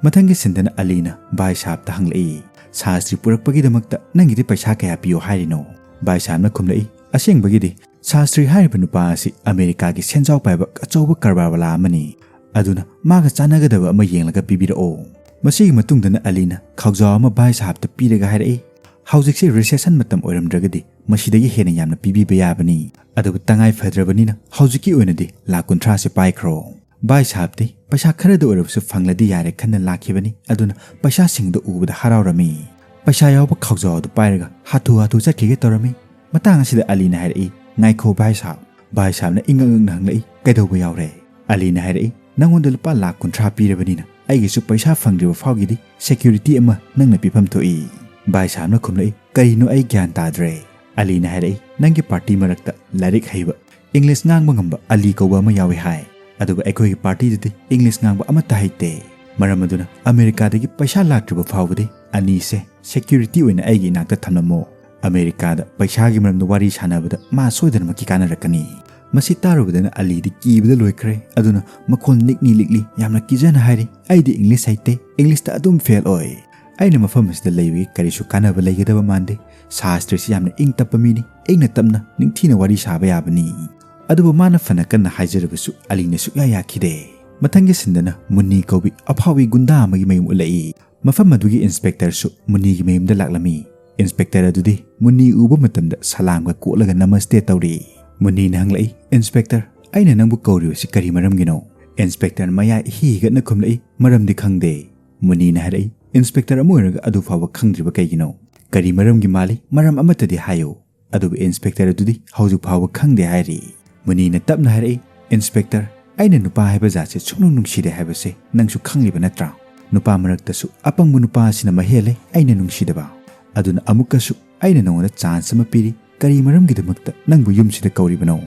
ꯃꯊꯪꯒꯤ ꯁꯤꯟꯗꯅ ꯑꯂꯤꯅ ꯚꯥꯏ ꯁꯥꯍꯦꯕꯇ ꯍꯪꯂꯛꯏ, "ꯁꯥꯁꯇ꯭ꯔꯤ ꯄꯨꯔꯛꯄꯒꯤꯗꯃꯛꯇ ꯅꯪꯒꯤꯗꯤ ꯄꯩꯁꯥ ꯀꯌꯥ ꯄꯤꯌꯣ ꯍꯥꯏꯔꯤꯅꯣ?" ꯚꯥꯏ ꯁꯥꯍꯦꯕꯅ ꯈꯨꯝꯂꯛꯏ, "ꯑꯁꯦꯡꯕꯒꯤꯗꯤ ꯁꯥꯁꯇ꯭ꯔꯤ ꯍꯥꯏꯔꯤꯕ ꯅꯨꯄꯥ ꯑꯁꯤ ꯑꯃꯦꯔꯤꯀꯥꯒꯤ ꯁꯦꯟꯖꯥꯎ ꯄꯥꯏꯕ ꯑꯆꯧꯕ ꯀꯔꯕꯥꯔꯋꯥꯂꯥ ꯑꯃꯅꯤ꯫ ꯑꯗꯨꯅ ꯃꯥꯒ ꯆꯥꯟꯅꯒꯗꯕ ꯑꯃ ꯌꯦꯡꯂꯒ ꯄꯤꯕꯤꯔꯛꯑꯣ꯫" ꯃꯁꯤꯒꯤ ꯃꯇꯨꯡꯗꯅ ꯑꯂꯤꯅ ꯈꯥꯎꯖꯥꯎ ꯑꯃ ꯚꯥꯏ ꯁꯥꯍꯦꯕꯇ ꯄꯤꯔꯒ ꯍꯥꯏꯔꯛꯏ, "ꯍꯧꯖꯤꯛꯁꯦ recession ꯃꯇꯝ ꯑꯣꯏꯔꯝꯗ꯭ꯔꯒꯗꯤ ꯃꯁꯤꯗꯒꯤ ꯍꯦꯟꯅ ꯌꯥꯝꯅ ꯄꯤꯕꯤꯕ ꯌꯥꯕꯅꯤ꯫ ꯑꯗꯨꯕꯨ ꯇꯉꯥꯏ ꯐꯗ꯭ꯔꯕꯅꯤꯅ ꯍꯧꯖꯤꯛꯀꯤ ꯑꯣꯏꯅꯗꯤ ꯂꯥꯈ ꯀꯨꯟꯊ꯭ꯔꯥꯁꯦ ꯄꯥꯏꯈ꯭ꯔꯣ꯫" ꯚꯥꯏ ꯁꯥꯍꯕꯇꯤ ꯄꯩꯁꯥ ꯈꯔꯗ ꯑꯣꯏꯔꯕꯁꯨ ꯐꯪꯂꯗꯤ ꯌꯥꯔꯦ ꯈꯟꯅ ꯂꯥꯛꯈꯤꯕꯅꯤ꯫ ꯑꯗꯨꯅ ꯄꯩꯁꯥꯁꯤꯡꯗꯨ ꯎꯕꯗ ꯍꯔꯥꯎꯔꯝꯃꯤ꯫ ꯄꯩꯁꯥ ꯌꯥꯎꯕ ꯈꯥꯎꯖꯥꯎ ꯑꯗꯨ ꯄꯥꯏꯔꯒ ꯍꯥꯊꯨ ꯍꯥꯊꯨ ꯆꯠꯈꯤꯒꯦ ꯇꯧꯔꯝꯃꯤ꯫ ꯃꯇꯥꯡ ꯑꯁꯤꯗ ꯑꯂꯤꯅ ꯍꯥꯏꯔꯛꯏ, "ꯉꯥꯏꯈꯣ ꯚꯥꯏ ꯁꯥꯍꯕ꯫" ꯚꯥꯏ ꯁꯥꯍꯕꯅ ꯏꯪꯉꯛ ꯉꯛꯅ ꯍꯪꯂꯛꯏ, "ꯀꯩꯗꯧꯕ ꯌꯥꯎꯔꯦ?" ꯑꯂꯤꯅ ꯍꯥꯏꯔꯛꯏ, "ꯅꯪꯉꯣꯟꯗ ꯂꯨꯄꯥ ꯂꯥꯈ ꯀꯨꯟꯊ꯭ꯔꯥ ꯄꯤꯔꯕꯅꯤꯅ ꯑꯩꯒꯤꯁꯨ ꯄꯩꯁꯥ ꯐꯪꯗ꯭ꯔꯤꯕ ꯐꯥꯎꯒꯤꯗꯤ ꯁꯦꯀ꯭ꯌꯨꯔꯤꯇꯤ ꯑꯃ ꯅꯪꯅ ꯄꯤꯐꯝ ꯊꯣꯛꯏ꯫" ꯚꯥꯏ ꯁꯥꯍꯕꯅ ꯈꯨꯝꯂꯛꯏ, "ꯀꯔꯤꯅꯣ ꯑꯩ ꯒ꯭ꯌꯥꯟ ꯇꯥꯗ꯭ꯔꯦ꯫" ꯑꯂꯤꯅ ꯍꯥꯏꯔꯛꯏ, "ꯅꯪꯒꯤ ꯄꯥꯔꯇꯤ ꯃꯔꯛꯇ ꯂꯥꯏꯔꯤꯛ ꯍꯩꯕ, ꯏꯪꯂꯤꯁ ꯉꯥꯡꯕ ꯉꯝꯕ ꯑꯂꯤ ꯀꯧꯕ ꯑꯃ ꯌꯥꯎꯏ ꯍꯥꯏ꯫ ꯑꯗꯨꯕꯨ ꯑꯩꯈꯣꯏꯒꯤ ꯄꯥꯔꯇꯤꯗꯗꯤ ꯏꯪꯂꯤꯁ ꯉꯥꯡꯕ ꯑꯃꯠꯇ ꯍꯩꯇꯦ꯫ ꯃꯔꯝ ꯑꯗꯨꯅ ꯑꯃꯦꯔꯤꯀꯥꯗꯒꯤ ꯄꯩꯁꯥ ꯂꯥꯛꯇ꯭ꯔꯤꯕ ꯐꯥꯎꯕꯗꯤ ꯑꯅꯤꯁꯦ ꯁꯦꯀ꯭ꯌꯨꯔꯤꯇꯤ ꯑꯣꯏꯅ ꯑꯩꯒꯤ ꯏꯅꯥꯛꯇ ꯊꯝꯂꯝꯃꯣ꯫ ꯑꯃꯦꯔꯤꯀꯥꯗ ꯄꯩꯁꯥꯒꯤ ꯃꯔꯝꯗ ꯋꯥꯔꯤ ꯁꯥꯟꯅꯕꯗ ꯃꯥ ꯁꯣꯏꯗꯅꯃꯛꯀꯤ ꯀꯥꯟꯅꯔꯛꯀꯅꯤ꯫" ꯃꯁꯤ ꯇꯥꯔꯨꯕꯗꯅ ꯑꯂꯤꯗꯤ ꯀꯤꯕꯗ ꯂꯣꯏꯈ꯭ꯔꯦ꯫ ꯑꯗꯨꯅ ꯃꯈꯣꯟ ꯅꯤꯛꯅꯤ ꯂꯤꯛꯂꯤ ꯌꯥꯝꯅ ꯀꯤꯖꯅ ꯍꯥꯏꯔꯤ, "ꯑꯩꯗꯤ ꯏꯪꯂꯤꯁ ꯍꯩꯇꯦ, ꯏꯪꯂꯤꯁꯇ ꯑꯗꯨꯝ ꯐꯦꯜ ꯑꯣꯏ꯫ ꯑꯩꯅ ꯃꯐꯝ ꯑꯁꯤꯗ ꯂꯩꯕꯒꯤ ꯀꯔꯤꯁꯨ ꯀꯥꯟꯅꯕ ꯂꯩꯒꯗꯕ ꯃꯥꯟꯗꯦ꯫ ꯁꯥꯁꯇ꯭ꯔꯤꯁꯤ ꯌꯥꯝꯅ ꯏꯪ ꯇꯞꯄ ꯃꯤꯅꯤ, ꯏꯪꯅ ꯇꯞꯅ ꯅꯤꯡꯊꯤꯅ ꯋꯥꯔꯤ ꯁꯥꯕ ꯌꯥꯕꯅꯤ꯫" ꯑꯗꯨꯕꯨ ꯃꯥꯅ ꯐꯅ ꯀꯟꯅ ꯍꯥꯏꯖꯔꯕꯁꯨ ꯑꯂꯤꯅ ꯁꯨꯛꯌꯥ ꯌꯥꯈꯤꯗꯦ꯫ ꯃꯊꯪꯒꯤ ꯁꯤꯟꯗꯅ ꯃꯨꯟꯅꯤ ꯀꯧꯕꯤ ꯑꯐꯥꯎꯕꯤ ꯒꯨꯟꯗꯥ ꯑꯃꯒꯤ ꯃꯌꯨꯝ ꯎꯠꯂꯛꯏ꯫ ꯃꯐꯝ ꯑꯗꯨꯒꯤ ꯏꯟꯁꯄꯦꯛꯇꯔꯁꯨ ꯃꯨꯟꯅꯤꯒꯤ ꯃꯌꯨꯝꯗ ꯂꯥꯛꯂꯝꯃꯤ꯫ ꯏꯟꯁꯄꯦꯛꯇꯔ ꯑꯗꯨꯗꯤ ꯃꯨꯟꯅꯤ ꯎꯕ ꯃꯇꯝꯗ ꯁꯂꯥꯝꯒ ꯀꯣꯠꯂꯒ ꯅꯃꯁꯇꯦ ꯇꯧꯔꯤ꯫ ꯃꯨꯟꯅꯤꯅ ꯍꯪꯂꯛꯏ, "ꯏꯟꯁꯄꯦꯛꯇꯔ, ꯑꯩꯅ ꯅꯪꯕꯨ ꯀꯧꯔꯤꯕꯁꯤ ꯀꯔꯤ ꯃꯔꯝꯒꯤꯅꯣ?" ꯏꯟꯁꯄꯦꯛꯇꯔ ꯃꯌꯥꯏ ꯏꯍꯤ ꯍꯤꯒꯠꯅ ꯈꯨꯝꯂꯛꯏ, "ꯃꯔꯝꯗꯤ ꯈꯪꯗꯦ꯫" ꯃꯨꯟꯅꯤꯅ ꯍꯥꯏꯔꯛꯏ, "ꯏꯟꯁꯄꯦꯛꯇꯔ ꯑꯃ ꯑꯣꯏꯔꯒ ꯑꯗꯨ ꯐꯥꯎꯕ ꯈꯪꯗ꯭ꯔꯤꯕ ꯀꯩꯒꯤꯅꯣ? ꯀꯔꯤ ꯃꯔꯝꯒꯤ ꯃꯥꯜꯂꯤ? ꯃꯔꯝ ꯑꯃꯠꯇꯗꯤ ꯍꯥꯏꯌꯨ꯫" ꯑꯗꯨꯕꯨ ꯏꯟꯁꯄꯦꯛꯇꯔ ꯑꯗꯨꯗꯤ ꯍꯧꯖꯤꯛ ꯐꯥꯎꯕ ꯈꯪꯗꯦ ꯍꯥꯏꯔꯤ꯫ ꯃꯨꯟꯅꯤꯅ ꯇꯞꯅ ꯍꯥꯏꯔꯛꯏ, "ꯏꯟꯁꯄꯦꯛꯇꯔ, ꯑꯩꯅ ꯅꯨꯄꯥ ꯍꯥꯏꯕ ꯖꯥꯠꯁꯦ ꯁꯨꯡꯅꯨꯡ ꯅꯨꯡꯁꯤꯗꯦ ꯍꯥꯏꯕꯁꯦ ꯅꯪꯁꯨ ꯈꯪꯂꯤꯕ ꯅꯠꯇ꯭ꯔꯥ? ꯅꯨꯄꯥ ꯃꯔꯛꯇꯁꯨ ꯑꯄꯪꯕ ꯅꯨꯄꯥ ꯑꯁꯤꯅ ꯃꯍꯦꯜꯂꯦ ꯑꯩꯅ ꯅꯨꯡꯁꯤꯗꯕ꯫ ꯑꯗꯨꯅ ꯑꯃꯨꯛꯀꯁꯨ ꯑꯩꯅ ꯅꯉꯣꯟꯗ ꯆꯥꯟꯁ ꯑꯃ ꯄꯤꯔꯤ꯫ ꯀꯔꯤ ꯃꯔꯝꯒꯤꯗꯃꯛꯇ ꯅꯪꯕꯨ ꯌꯨꯝꯁꯤꯗ ꯀꯧꯔꯤꯕꯅꯣ?"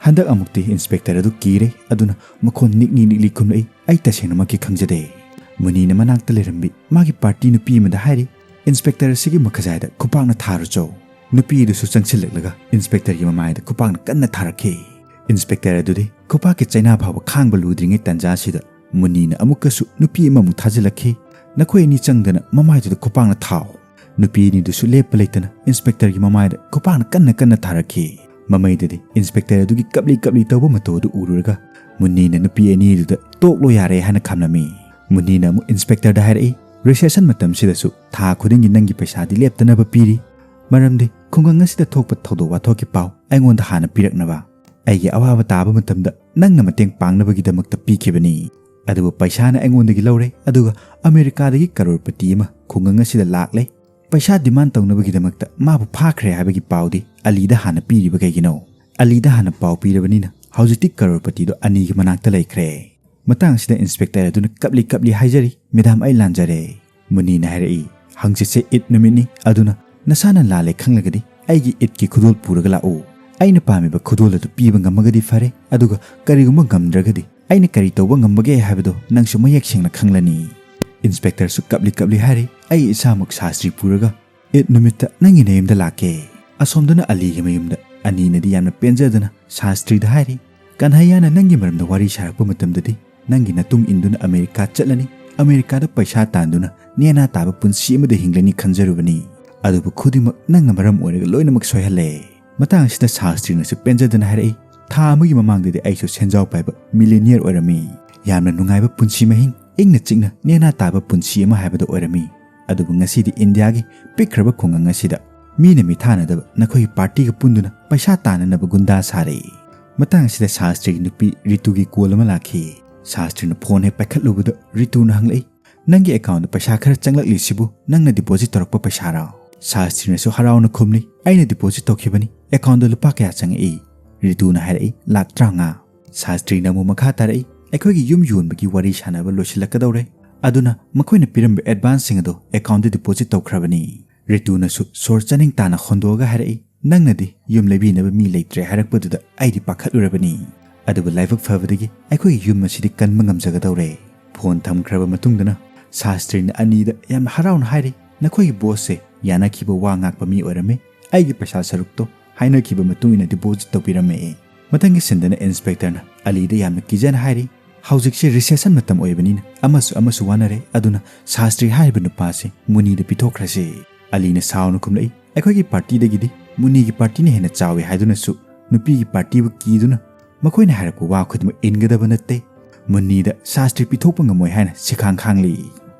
ꯍꯟꯗꯛ ꯑꯃꯨꯛꯇꯤ ꯏꯟꯁꯄꯦꯛꯇꯔ ꯑꯗꯨ ꯀꯤꯔꯦ꯫ ꯑꯗꯨꯅ ꯃꯈꯣꯟ ꯅꯤꯛꯅꯤ ꯅꯤꯛꯂꯤ ꯈꯨꯝꯂꯛꯏ, "ꯑꯩ ꯇꯁꯦꯡꯅꯃꯛꯀꯤ ꯈꯪꯖꯗꯦ꯫" ꯃꯨꯅꯤꯅ ꯃꯅꯥꯛꯇ ꯂꯩꯔꯝꯕꯤ ꯃꯥꯒꯤ ꯄꯥꯔꯇꯤ ꯅꯨꯄꯤ ꯑꯃꯗ ꯍꯥꯏꯔꯤ, "ꯏꯟꯁꯄꯦꯛꯇꯔ ꯑꯁꯤꯒꯤ ꯃꯈꯖꯥꯏꯗ ꯈꯨꯄꯥꯛꯅ ꯊꯥꯔꯨꯆꯣ꯫" ꯅꯨꯄꯤ ꯑꯗꯨꯁꯨ ꯆꯪꯁꯤꯜꯂꯛꯂꯒ ꯏꯟꯁꯄꯦꯛꯇꯔꯒꯤ ꯃꯃꯥꯏꯗ ꯈꯨꯄꯥꯛꯅ ꯀꯟꯅ ꯊꯥꯔꯛꯈꯤ꯫ ꯏꯟꯁꯄꯦꯛꯇꯔ ꯑꯗꯨꯗꯤ ꯈꯨꯄꯥꯛꯀꯤ ꯆꯩꯅꯥ ꯐꯥꯎꯕ ꯈꯥꯡꯕ ꯂꯨꯗ꯭ꯔꯤꯉꯩ ꯇꯥꯟꯖꯥ ꯑꯁꯤꯗ ꯃꯨꯅꯤꯅ ꯑꯃꯨꯛꯀꯁꯨ ꯅꯨꯄꯤ ꯑꯃꯃꯨꯛ ꯊꯥꯖꯤꯜꯂꯛꯈꯤ꯫ "ꯅꯈꯣꯏ ꯑꯅꯤ ꯆꯪꯗꯅ ꯃꯃꯥꯏꯗꯨꯗ ꯈꯨꯄꯥꯛꯅ ꯊꯥꯎ꯫" ꯅꯨꯄꯤ ꯑꯅꯤꯗꯨꯁꯨ ꯂꯦꯞꯄ ꯂꯩꯇꯅ ꯏꯟꯁꯄꯦꯛꯇꯔꯒꯤ ꯃꯃꯥꯏꯗ ꯈꯨꯄꯥꯛꯅ ꯀꯟꯅ ꯀꯟꯅ ꯊꯥꯔꯛꯈꯤ꯫ ꯃꯃꯩꯗꯗꯤ ꯏꯟꯁꯄꯦꯛꯇꯔ ꯑꯗꯨꯒꯤ ꯀꯞꯂꯤ ꯀꯞꯂꯤ ꯇꯧꯕ ꯃꯇꯧ ꯑꯗꯨ ꯎꯔꯨꯔꯒ ꯃꯨꯅꯤꯅ ꯅꯨꯄꯤ ꯑꯅꯤꯗꯨꯗ "ꯇꯣꯛꯂꯣ ꯌꯥꯔꯦ" ꯍꯥꯏꯅ ꯈꯥꯝꯂꯝꯃꯤ꯫ ꯃꯨꯅꯤꯅ ꯑꯃꯨꯛ ꯏꯟꯁꯄꯦꯛꯇꯔꯗ ꯍꯥꯏꯔꯛꯏ, "ꯔꯤꯁꯦꯁꯟ ꯃꯇꯝꯁꯤꯗꯁꯨ ꯊꯥ ꯈꯨꯗꯤꯡꯒꯤ ꯅꯪꯒꯤ ꯄꯩꯁꯥꯗꯤ ꯂꯦꯞꯇꯅꯕ ꯄꯤꯔꯤ꯫ ꯃꯔꯝꯗꯤ ꯈꯨꯡꯒꯪ ꯑꯁꯤꯗ ꯊꯣꯛꯄ ꯊꯧꯗꯣꯛ ꯋꯥꯊꯣꯛꯀꯤ ꯄꯥꯎ ꯑꯩꯉꯣꯟꯗ ꯍꯥꯟꯅ ꯄꯤꯔꯛꯅꯕ꯫ ꯑꯩꯒꯤ ꯑꯋꯥꯕ ꯇꯥꯕ ꯃꯇꯝꯗ ꯅꯪꯅ ꯃꯇꯦꯡ ꯄꯥꯡꯅꯕꯒꯤꯗꯃꯛꯇ ꯄꯤꯈꯤꯕꯅꯤ꯫ ꯑꯗꯨꯕꯨ ꯄꯩꯁꯥꯅ ꯑꯩꯉꯣꯟꯗꯒꯤ ꯂꯧꯔꯦ, ꯑꯗꯨꯒ ꯑꯃꯦꯔꯤꯀꯥꯗꯒꯤ ꯀꯔꯣꯔꯄꯇꯤ ꯑꯃ ꯈꯨꯡꯒꯪ ꯑꯁꯤꯗ ꯂꯥꯛꯂꯦ꯫ ꯄꯩꯁꯥ ꯗꯤꯃꯥꯟ ꯇꯧꯅꯕꯒꯤꯗꯃꯛꯇ ꯃꯥꯕꯨ ꯐꯥꯈ꯭ꯔꯦ ꯍꯥꯏꯕꯒꯤ ꯄꯥꯎꯗꯤ ꯑꯂꯤꯗ ꯍꯥꯟꯅ ꯄꯤꯔꯤꯕ ꯀꯩꯒꯤꯅꯣ? ꯑꯂꯤꯗ ꯍꯥꯟꯅ ꯄꯥꯎ ꯄꯤꯔꯕꯅꯤꯅ ꯍꯧꯖꯤꯛꯇꯤ ꯀꯔꯣꯔꯄꯇꯤꯗꯣ ꯑꯅꯤꯒꯤ ꯃꯅꯥꯛꯇ ꯂꯩꯈ꯭ꯔꯦ꯫ ꯃꯇꯥꯡ ꯑꯁꯤꯗ ꯏꯟꯁꯄꯦꯛꯇꯔ ꯑꯗꯨꯅ ꯀꯞꯂꯤ ꯀꯞꯂꯤ ꯍꯥꯏꯖꯔꯤ, "ꯃꯦꯗꯥꯝ, ꯑꯩ ꯂꯥꯟꯖꯔꯦ"꯫ ꯃꯨꯅꯤꯅ ꯍꯥꯏꯔꯛꯏ, "ꯍꯪꯆꯤꯠꯁꯦ ꯏꯗ ꯅꯨꯃꯤꯠꯅꯤ, ꯑꯗꯨꯅ ꯅꯁꯥꯅ ꯂꯥꯜꯂꯦ ꯈꯪꯂꯒꯗꯤ ꯑꯩꯒꯤ ꯏꯗꯀꯤ ꯈꯨꯗꯣꯜ ꯄꯨꯔꯒ ꯂꯥꯛꯎ꯫ ꯑꯩꯅ ꯄꯥꯝꯃꯤꯕ ꯈꯨꯗꯣꯜ ꯑꯗꯨ ꯄꯤꯕ ꯉꯝꯃꯒꯗꯤ ꯐꯔꯦ, ꯑꯗꯨꯒ ꯀꯔꯤꯒꯨꯝꯕ ꯉꯝꯗ꯭ꯔꯒꯗꯤ ꯑꯩꯅ ꯀꯔꯤ ꯇꯧꯕ ꯉꯝꯕꯒꯦ ꯍꯥꯏꯕꯗꯨ ꯅꯪꯁꯨ ꯃꯌꯦꯛ ꯁꯦꯡꯅ ꯈꯪꯂꯅꯤ"꯫ ꯏꯟꯁꯄꯦꯛꯇꯔꯁꯨ ꯀꯞꯂꯤ ꯀꯞꯂꯤ ꯍꯥꯏꯔꯤ, "ꯑꯩ ꯏꯁꯥꯃꯛ ꯁꯥꯁꯇ꯭ꯔꯤ ꯄꯨꯔꯒ ꯏꯗ ꯅꯨꯃꯤꯠꯇ ꯅꯪꯒꯤ ꯅꯌꯨꯝꯗ ꯂꯥꯛꯀꯦ"꯫ ꯑꯁꯣꯝꯗꯅ ꯑꯂꯤꯒꯤ ꯃꯌꯨꯝꯗ ꯑꯅꯤꯅꯗꯤ ꯌꯥꯝꯅ ꯄꯦꯟꯖꯗꯅ ꯁꯥꯁꯇ꯭ꯔꯤꯗ ꯍꯥꯏꯔꯤ, "ꯀꯟꯍꯩꯌꯥꯅ ꯅꯪꯒꯤ ꯃꯔꯝꯗ ꯋꯥꯔꯤ ꯁꯥꯔꯛꯄ ꯃꯇꯝꯗꯗꯤ ꯅꯪꯒꯤ ꯅꯇꯨꯡ ꯏꯟꯗꯨꯅ ꯑꯃꯦꯔꯤꯀꯥ ꯆꯠꯂꯅꯤ, ꯑꯃꯦꯔꯤꯀꯥꯗ ꯄꯩꯁꯥ ꯇꯥꯟꯗꯨꯅ ꯅꯦꯅꯥ ꯇꯥꯕ ꯄꯨꯟꯁꯤ ꯑꯃꯗ ꯍꯤꯡꯂꯅꯤ ꯈꯟꯖꯔꯨꯕꯅꯤ꯫ ꯑꯗꯨꯕꯨ ꯈꯨꯗꯤꯡꯃꯛ ꯅꯪꯅ ꯃꯔꯝ ꯑꯣꯏꯔꯒ ꯂꯣꯏꯅꯃꯛ ꯁꯣꯏꯍꯜꯂꯦ"꯫ ꯃꯇꯥꯡ ꯑꯁꯤꯗ ꯁꯥꯁꯇ꯭ꯔꯤꯅꯁꯨ ꯄꯦꯟꯖꯗꯅ ꯍꯥꯏꯔꯛꯏ, "ꯊꯥ ꯑꯃꯒꯤ ꯃꯃꯥꯡꯗꯗꯤ ꯑꯩꯁꯨ ꯁꯦꯟꯖꯥꯎ ꯄꯥꯏꯕ ꯃꯤꯂꯤꯅꯤꯌꯔ ꯑꯣꯏꯔꯝꯃꯤ꯫ ꯌꯥꯝꯅ ꯅꯨꯡꯉꯥꯏꯕ ꯄꯨꯟꯁꯤ ꯃꯍꯤꯡ, ꯏꯪꯅ ꯆꯤꯛꯅ ꯅꯦꯅꯥ ꯇꯥꯕ ꯄꯨꯟꯁꯤ ꯑꯃ ꯍꯥꯏꯕꯗꯨ ꯑꯣꯏꯔꯝꯃꯤ꯫ ꯑꯗꯨꯕꯨ ꯉꯁꯤꯗꯤ ꯏꯟꯗꯤꯌꯥꯒꯤ ꯄꯤꯛꯈ꯭ꯔꯕ ꯈꯨꯡꯒꯪ ꯑꯁꯤꯗ ꯃꯤꯅ ꯃꯤꯊꯥꯅꯗꯕ ꯅꯈꯣꯏꯒꯤ ꯄꯥꯔꯇꯤꯒ ꯄꯨꯟꯗꯨꯅ ꯄꯩꯁꯥ ꯇꯥꯅꯅꯕ ꯒꯨꯟꯗꯥ ꯁꯥꯔꯦ"꯫ ꯃꯇꯥꯡ ꯑꯁꯤꯗ ꯁꯥꯁꯇ꯭ꯔꯤꯒꯤ ꯅꯨꯄꯤ ꯔꯤꯇꯨꯒꯤ ꯀꯣꯜ ꯑꯃ ꯂꯥꯛꯈꯤ꯫ ꯁꯥꯁꯇ꯭ꯔꯤꯅ ꯐꯣꯟ ꯍꯦꯛ ꯄꯥꯏꯈꯠꯂꯨꯕꯗ ꯔꯤꯇꯨꯅ ꯍꯪꯂꯛꯏ, "ꯅꯪꯒꯤ ꯑꯦꯀꯥꯎꯟꯗ ꯄꯩꯁꯥ ꯈꯔ ꯆꯪꯂꯛꯂꯤꯁꯤꯕꯨ ꯅꯪꯅ ꯗꯤꯄꯣꯖꯤꯠ ꯇꯧꯔꯛꯄ ꯄꯩꯁꯥꯔꯣ?" ꯁꯥꯁꯇ꯭ꯔꯤꯅꯁꯨ ꯍꯔꯥꯎꯅ ꯈꯨꯝꯂꯤ, "ꯑꯩꯅ ꯗꯤꯄꯣꯖꯤꯠ ꯇꯧꯈꯤꯕꯅꯤ, ꯑꯦꯀꯥꯎꯟꯗ ꯂꯨꯄꯥ ꯀꯌꯥ ꯆꯪꯉꯛꯏ?" ꯔꯤꯇꯨꯅ ꯍꯥꯏꯔꯛꯏ, "ꯂꯥꯛ ꯇꯔꯥꯃꯉꯥ"꯫ ꯁꯥꯁꯇ꯭ꯔꯤꯅ ꯑꯃꯨꯛ ꯃꯈꯥ ꯇꯥꯔꯛꯏ, "ꯑꯩꯈꯣꯏꯒꯤ ꯌꯨꯝ ꯌꯣꯟꯕꯒꯤ ꯋꯥꯔꯤ ꯁꯥꯟꯅꯕ ꯂꯣꯏꯁꯤꯜꯂꯛꯀꯗꯧꯔꯦ, ꯑꯗꯨꯅ ꯃꯈꯣꯏꯅ ꯄꯤꯔꯝꯕ ꯑꯦꯗꯚꯥꯟꯁꯁꯤꯡ ꯑꯗꯨ ꯑꯦꯀꯥꯎꯟꯗ ꯗꯤꯄꯣꯖꯤꯠ ꯇꯧꯈ꯭ꯔꯕꯅꯤ"꯫ ꯔꯤꯇꯨꯅꯁꯨ ꯁꯣꯔ ꯆꯥꯅꯤꯡ ꯇꯥꯅ ꯍꯣꯟꯗꯣꯛꯑꯒ ꯍꯥꯏꯔꯛꯏ, "ꯅꯪꯅꯗꯤ ꯌꯨꯝ ꯂꯩꯕꯤꯅꯕ ꯃꯤ ꯂꯩꯇ꯭ꯔꯦ ꯍꯥꯏꯔꯛꯄꯗꯨꯗ ꯑꯩꯗꯤ ꯄꯥꯈꯠꯂꯨꯔꯕꯅꯤ꯫ ꯑꯗꯨꯕꯨ ꯂꯥꯏꯕꯛ ꯐꯕꯗꯒꯤ ꯑꯩꯈꯣꯏꯒꯤ ꯌꯨꯝ ꯑꯁꯤꯗꯤ ꯀꯟꯕ ꯉꯝꯖꯒꯗꯧꯔꯦ"꯫ ꯐꯣꯟ ꯊꯝꯈ꯭ꯔꯕ ꯃꯇꯨꯡꯗꯅ ꯁꯥꯁꯇ꯭ꯔꯤꯅ ꯑꯅꯤꯗ ꯌꯥꯝꯅ ꯍꯔꯥꯎꯅ ꯍꯥꯏꯔꯤ, "ꯅꯈꯣꯏꯒꯤ ꯕꯣꯁꯁꯦ ꯌꯥꯅꯈꯤꯕ ꯋꯥ ꯉꯥꯛꯄ ꯃꯤ ꯑꯣꯏꯔꯝꯃꯤ꯫ ꯑꯩꯒꯤ ꯄꯩꯁꯥ ꯁꯔꯨꯛꯇꯣ ꯍꯥꯏꯅꯈꯤꯕ ꯃꯇꯨꯡ ꯏꯟꯅ ꯗꯤꯄꯣꯖꯤꯠ ꯇꯧꯕꯤꯔꯝꯃꯦ"꯫ ꯃꯊꯪꯒꯤ ꯁꯤꯟꯗꯅ ꯏꯟꯁꯄꯦꯛꯇꯔꯅ ꯑꯂꯤꯗ ꯌꯥꯝꯅ ꯀꯤꯖꯅ ꯍꯥꯏꯔꯤ, "ꯍꯧꯖꯤꯛꯁꯦ ꯔꯤꯁꯦꯁꯟ ꯃꯇꯝ ꯑꯣꯏꯕꯅꯤꯅ ꯑꯃꯁꯨ ꯑꯃꯁꯨ ꯋꯥꯅꯔꯦ, ꯑꯗꯨꯅ ꯁꯥꯁꯇ꯭ꯔꯤ ꯍꯥꯏꯔꯤꯕ ꯅꯨꯄꯥꯁꯦ ꯃꯨꯅꯤꯗ ꯄꯤꯊꯣꯛꯈ꯭ꯔꯁꯤ"꯫ ꯑꯂꯤꯅ ꯁꯥꯎꯅ ꯈꯨꯝꯂꯛꯏ, "ꯑꯩꯈꯣꯏꯒꯤ ꯄꯥꯔꯇꯤꯗꯒꯤꯗꯤ ꯃꯨꯅꯤꯒꯤ ꯄꯥꯔꯇꯤꯅ ꯍꯦꯟꯅ ꯆꯥꯎꯏ ꯍꯥꯏꯗꯨꯅꯁꯨ ꯅꯨꯄꯤꯒꯤ ꯄꯥꯔꯇꯤꯕꯨ ꯀꯤꯗꯨꯅ ꯃꯈꯣꯏꯅ ꯍꯥꯏꯔꯛꯄ ꯋꯥ ꯈꯨꯗꯤꯡꯃꯛ ꯏꯟꯒꯗꯕ ꯅꯠꯇꯦ꯫ ꯃꯨꯅꯤꯗ ꯁꯥꯁꯇ꯭ꯔꯤ ꯄꯤꯊꯣꯛꯄ ꯉꯝꯃꯣꯏ" ꯍꯥꯏꯅ ꯁꯤꯈꯥꯡ ꯈꯥꯡꯂꯤ꯫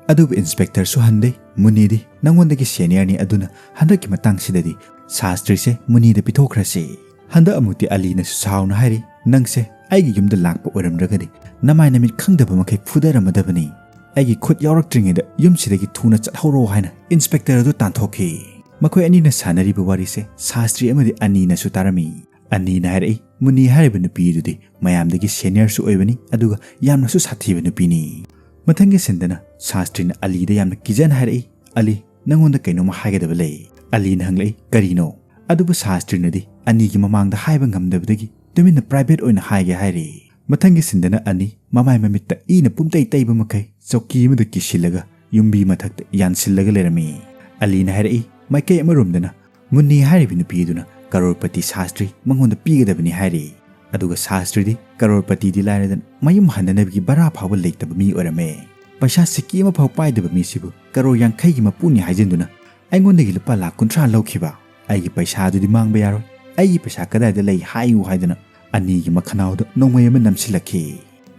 ꯑꯗꯨꯕꯨ ꯏꯟꯁꯄꯦꯛꯇꯔꯁꯨ ꯍꯟꯗꯦ꯫ "ꯃꯨꯅꯤꯗꯤ ꯅꯪꯉꯣꯟꯗꯒꯤ ꯁꯦꯅꯤꯌꯔꯅꯤ, ꯑꯗꯨꯅ ꯍꯟꯗꯛꯀꯤ ꯃꯇꯥꯡꯁꯤꯗꯗꯤ ꯁꯥꯁꯇ꯭ꯔꯤꯁꯦ ꯃꯨꯅꯤꯗ ꯄꯤꯊꯣꯛꯈ꯭ꯔꯁꯤ"꯫ ꯍꯟꯗꯛ ꯑꯃꯨꯛꯇꯤ ꯑꯂꯤꯅꯁꯨ ꯁꯥꯎꯅ ꯍꯥꯏꯔꯤ, "ꯅꯪꯁꯦ ꯑꯩꯒꯤ ꯌꯨꯝꯗ ꯂꯥꯛꯄ ꯑꯣꯏꯔꯝꯗ꯭ꯔꯒꯗꯤ ꯅꯃꯥꯏ ꯅꯃꯤꯠ ꯈꯪꯗꯕ ꯃꯈꯩ ꯐꯨꯗꯔꯝꯃꯗꯕꯅꯤ꯫ ꯑꯩꯒꯤ ꯈꯨꯠ ꯌꯥꯎꯔꯛꯇ꯭ꯔꯤꯉꯩꯗ ꯌꯨꯝꯁꯤꯗꯒꯤ ꯊꯨꯅ ꯆꯠꯍꯧꯔꯣ" ꯍꯥꯏꯅ ꯏꯟꯁꯄꯦꯛꯇꯔ ꯑꯗꯨ ꯇꯥꯟꯊꯣꯛꯈꯤ꯫ ꯃꯈꯣꯏ ꯑꯅꯤꯅ ꯁꯥꯟꯅꯔꯤꯕ ꯋꯥꯔꯤꯁꯦ ꯁꯥꯁꯇ꯭ꯔꯤ ꯑꯃꯗꯤ ꯑꯅꯤꯅꯁꯨ ꯇꯥꯔꯝꯃꯤ꯫ ꯑꯅꯤꯅ ꯍꯥꯏꯔꯛꯏ, "ꯃꯨꯟꯅꯤ ꯍꯥꯏꯔꯤꯕ ꯅꯨꯄꯤ ꯑꯗꯨꯗꯤ ꯃꯌꯥꯝꯗꯒꯤ ꯁꯦꯅꯤꯌꯔꯁꯨ ꯑꯣꯏꯕꯅꯤ, ꯑꯗꯨꯒ ꯌꯥꯝꯅꯁꯨ ꯁꯥꯊꯤꯕ ꯅꯨꯄꯤꯅꯤ"꯫ ꯃꯊꯪꯒꯤ ꯁꯤꯟꯗꯅ ꯁꯥꯁꯇ꯭ꯔꯤꯅ ꯑꯂꯤꯗ ꯌꯥꯝꯅ ꯀꯤꯖꯅ ꯍꯥꯏꯔꯛꯏ, "ꯑꯂꯤ, ꯅꯪꯉꯣꯟꯗ ꯀꯩꯅꯣꯝꯃ ꯍꯥꯏꯒꯗꯕ ꯂꯩ"꯫ ꯑꯂꯤꯅ ꯍꯪꯂꯛꯏ, "ꯀꯔꯤꯅꯣ?" ꯑꯗꯨꯕꯨ ꯁꯥꯁꯇ꯭ꯔꯤꯅꯗꯤ ꯑꯅꯤꯒꯤ ꯃꯃꯥꯡꯗ ꯍꯥꯏꯕ ꯉꯝꯗꯕꯗꯒꯤ ꯇꯨꯃꯤꯟꯅ ꯄ꯭ꯔꯥꯏꯚꯦꯠ ꯑꯣꯏꯅ ꯍꯥꯏꯒꯦ ꯍꯥꯏꯔꯤ꯫ ꯃꯊꯪꯒꯤ ꯁꯤꯟꯗꯅ ꯑꯅꯤ ꯃꯃꯥꯏ ꯃꯃꯤꯠꯇ ꯏꯅ ꯄꯨꯝꯇꯩ ꯇꯩꯕ ꯃꯈꯩ ꯆꯧꯀꯤ ꯑꯃꯗ ꯀꯤꯁꯤꯜꯂꯒ ꯌꯨꯝꯕꯤ ꯃꯊꯛꯇ ꯌꯥꯟꯁꯤꯜꯂꯒ ꯂꯩꯔꯝꯃꯤ꯫ ꯑꯂꯤꯅ ꯍꯥꯏꯔꯛꯏ, ꯃꯥꯏꯀꯩ ꯑꯃꯔꯣꯝꯗꯅ ꯃꯨꯟꯅꯤ ꯍꯥꯏꯔꯤꯕ ꯅꯨꯄꯤ ꯑꯗꯨꯅ ꯀꯔꯣꯔꯄꯇꯤ ꯁꯥꯁꯇ꯭ꯔꯤ ꯃꯉꯣꯟꯗ ꯄꯤꯒꯗꯕꯅꯤ ꯍꯥꯏꯔꯤ꯫ ꯑꯗꯨꯒ ꯁꯥꯁꯇ꯭ꯔꯤꯗꯤ ꯀꯔꯣꯔꯄꯇꯤꯗꯤ ꯂꯥꯏꯔꯗꯅ ꯃꯌꯨꯝ ꯍꯟꯅꯅꯕꯒꯤ ꯚꯔꯥ ꯐꯥꯎꯕ ꯂꯩꯇꯕ ꯃꯤ ꯑꯣꯏꯔꯝꯃꯦ꯫ ꯄꯩꯁꯥ ꯁꯤꯀꯤ ꯑꯃ ꯐꯥꯎ ꯄꯥꯏꯗꯕ ꯃꯤꯁꯤꯕꯨ ꯀꯔꯣꯔ ꯌꯥꯡꯈꯩꯒꯤ ꯃꯄꯨꯅꯤ ꯍꯥꯏꯖꯤꯟꯗꯨꯅ ꯑꯩꯉꯣꯟꯗꯒꯤ ꯂꯨꯄꯥ ꯂꯥꯈ ꯀꯨꯟꯊ꯭ꯔꯥ ꯂꯧꯈꯤꯕ꯫ ꯑꯩꯒꯤ ꯄꯩꯁꯥꯗꯨꯗꯤ ꯃꯥꯡꯕ ꯌꯥꯔꯣꯏ꯫ ꯑꯩꯒꯤ ꯄꯩꯁꯥ ꯀꯗꯥꯏꯗ ꯂꯩ ꯍꯥꯏꯌꯨ ꯍꯥꯏꯗꯅ ꯑꯅꯤꯒꯤ ꯃꯈꯅꯥꯎꯗ ꯅꯣꯡꯃꯩ ꯑꯃ ꯅꯝꯁꯤꯜꯂꯛꯈꯤ꯫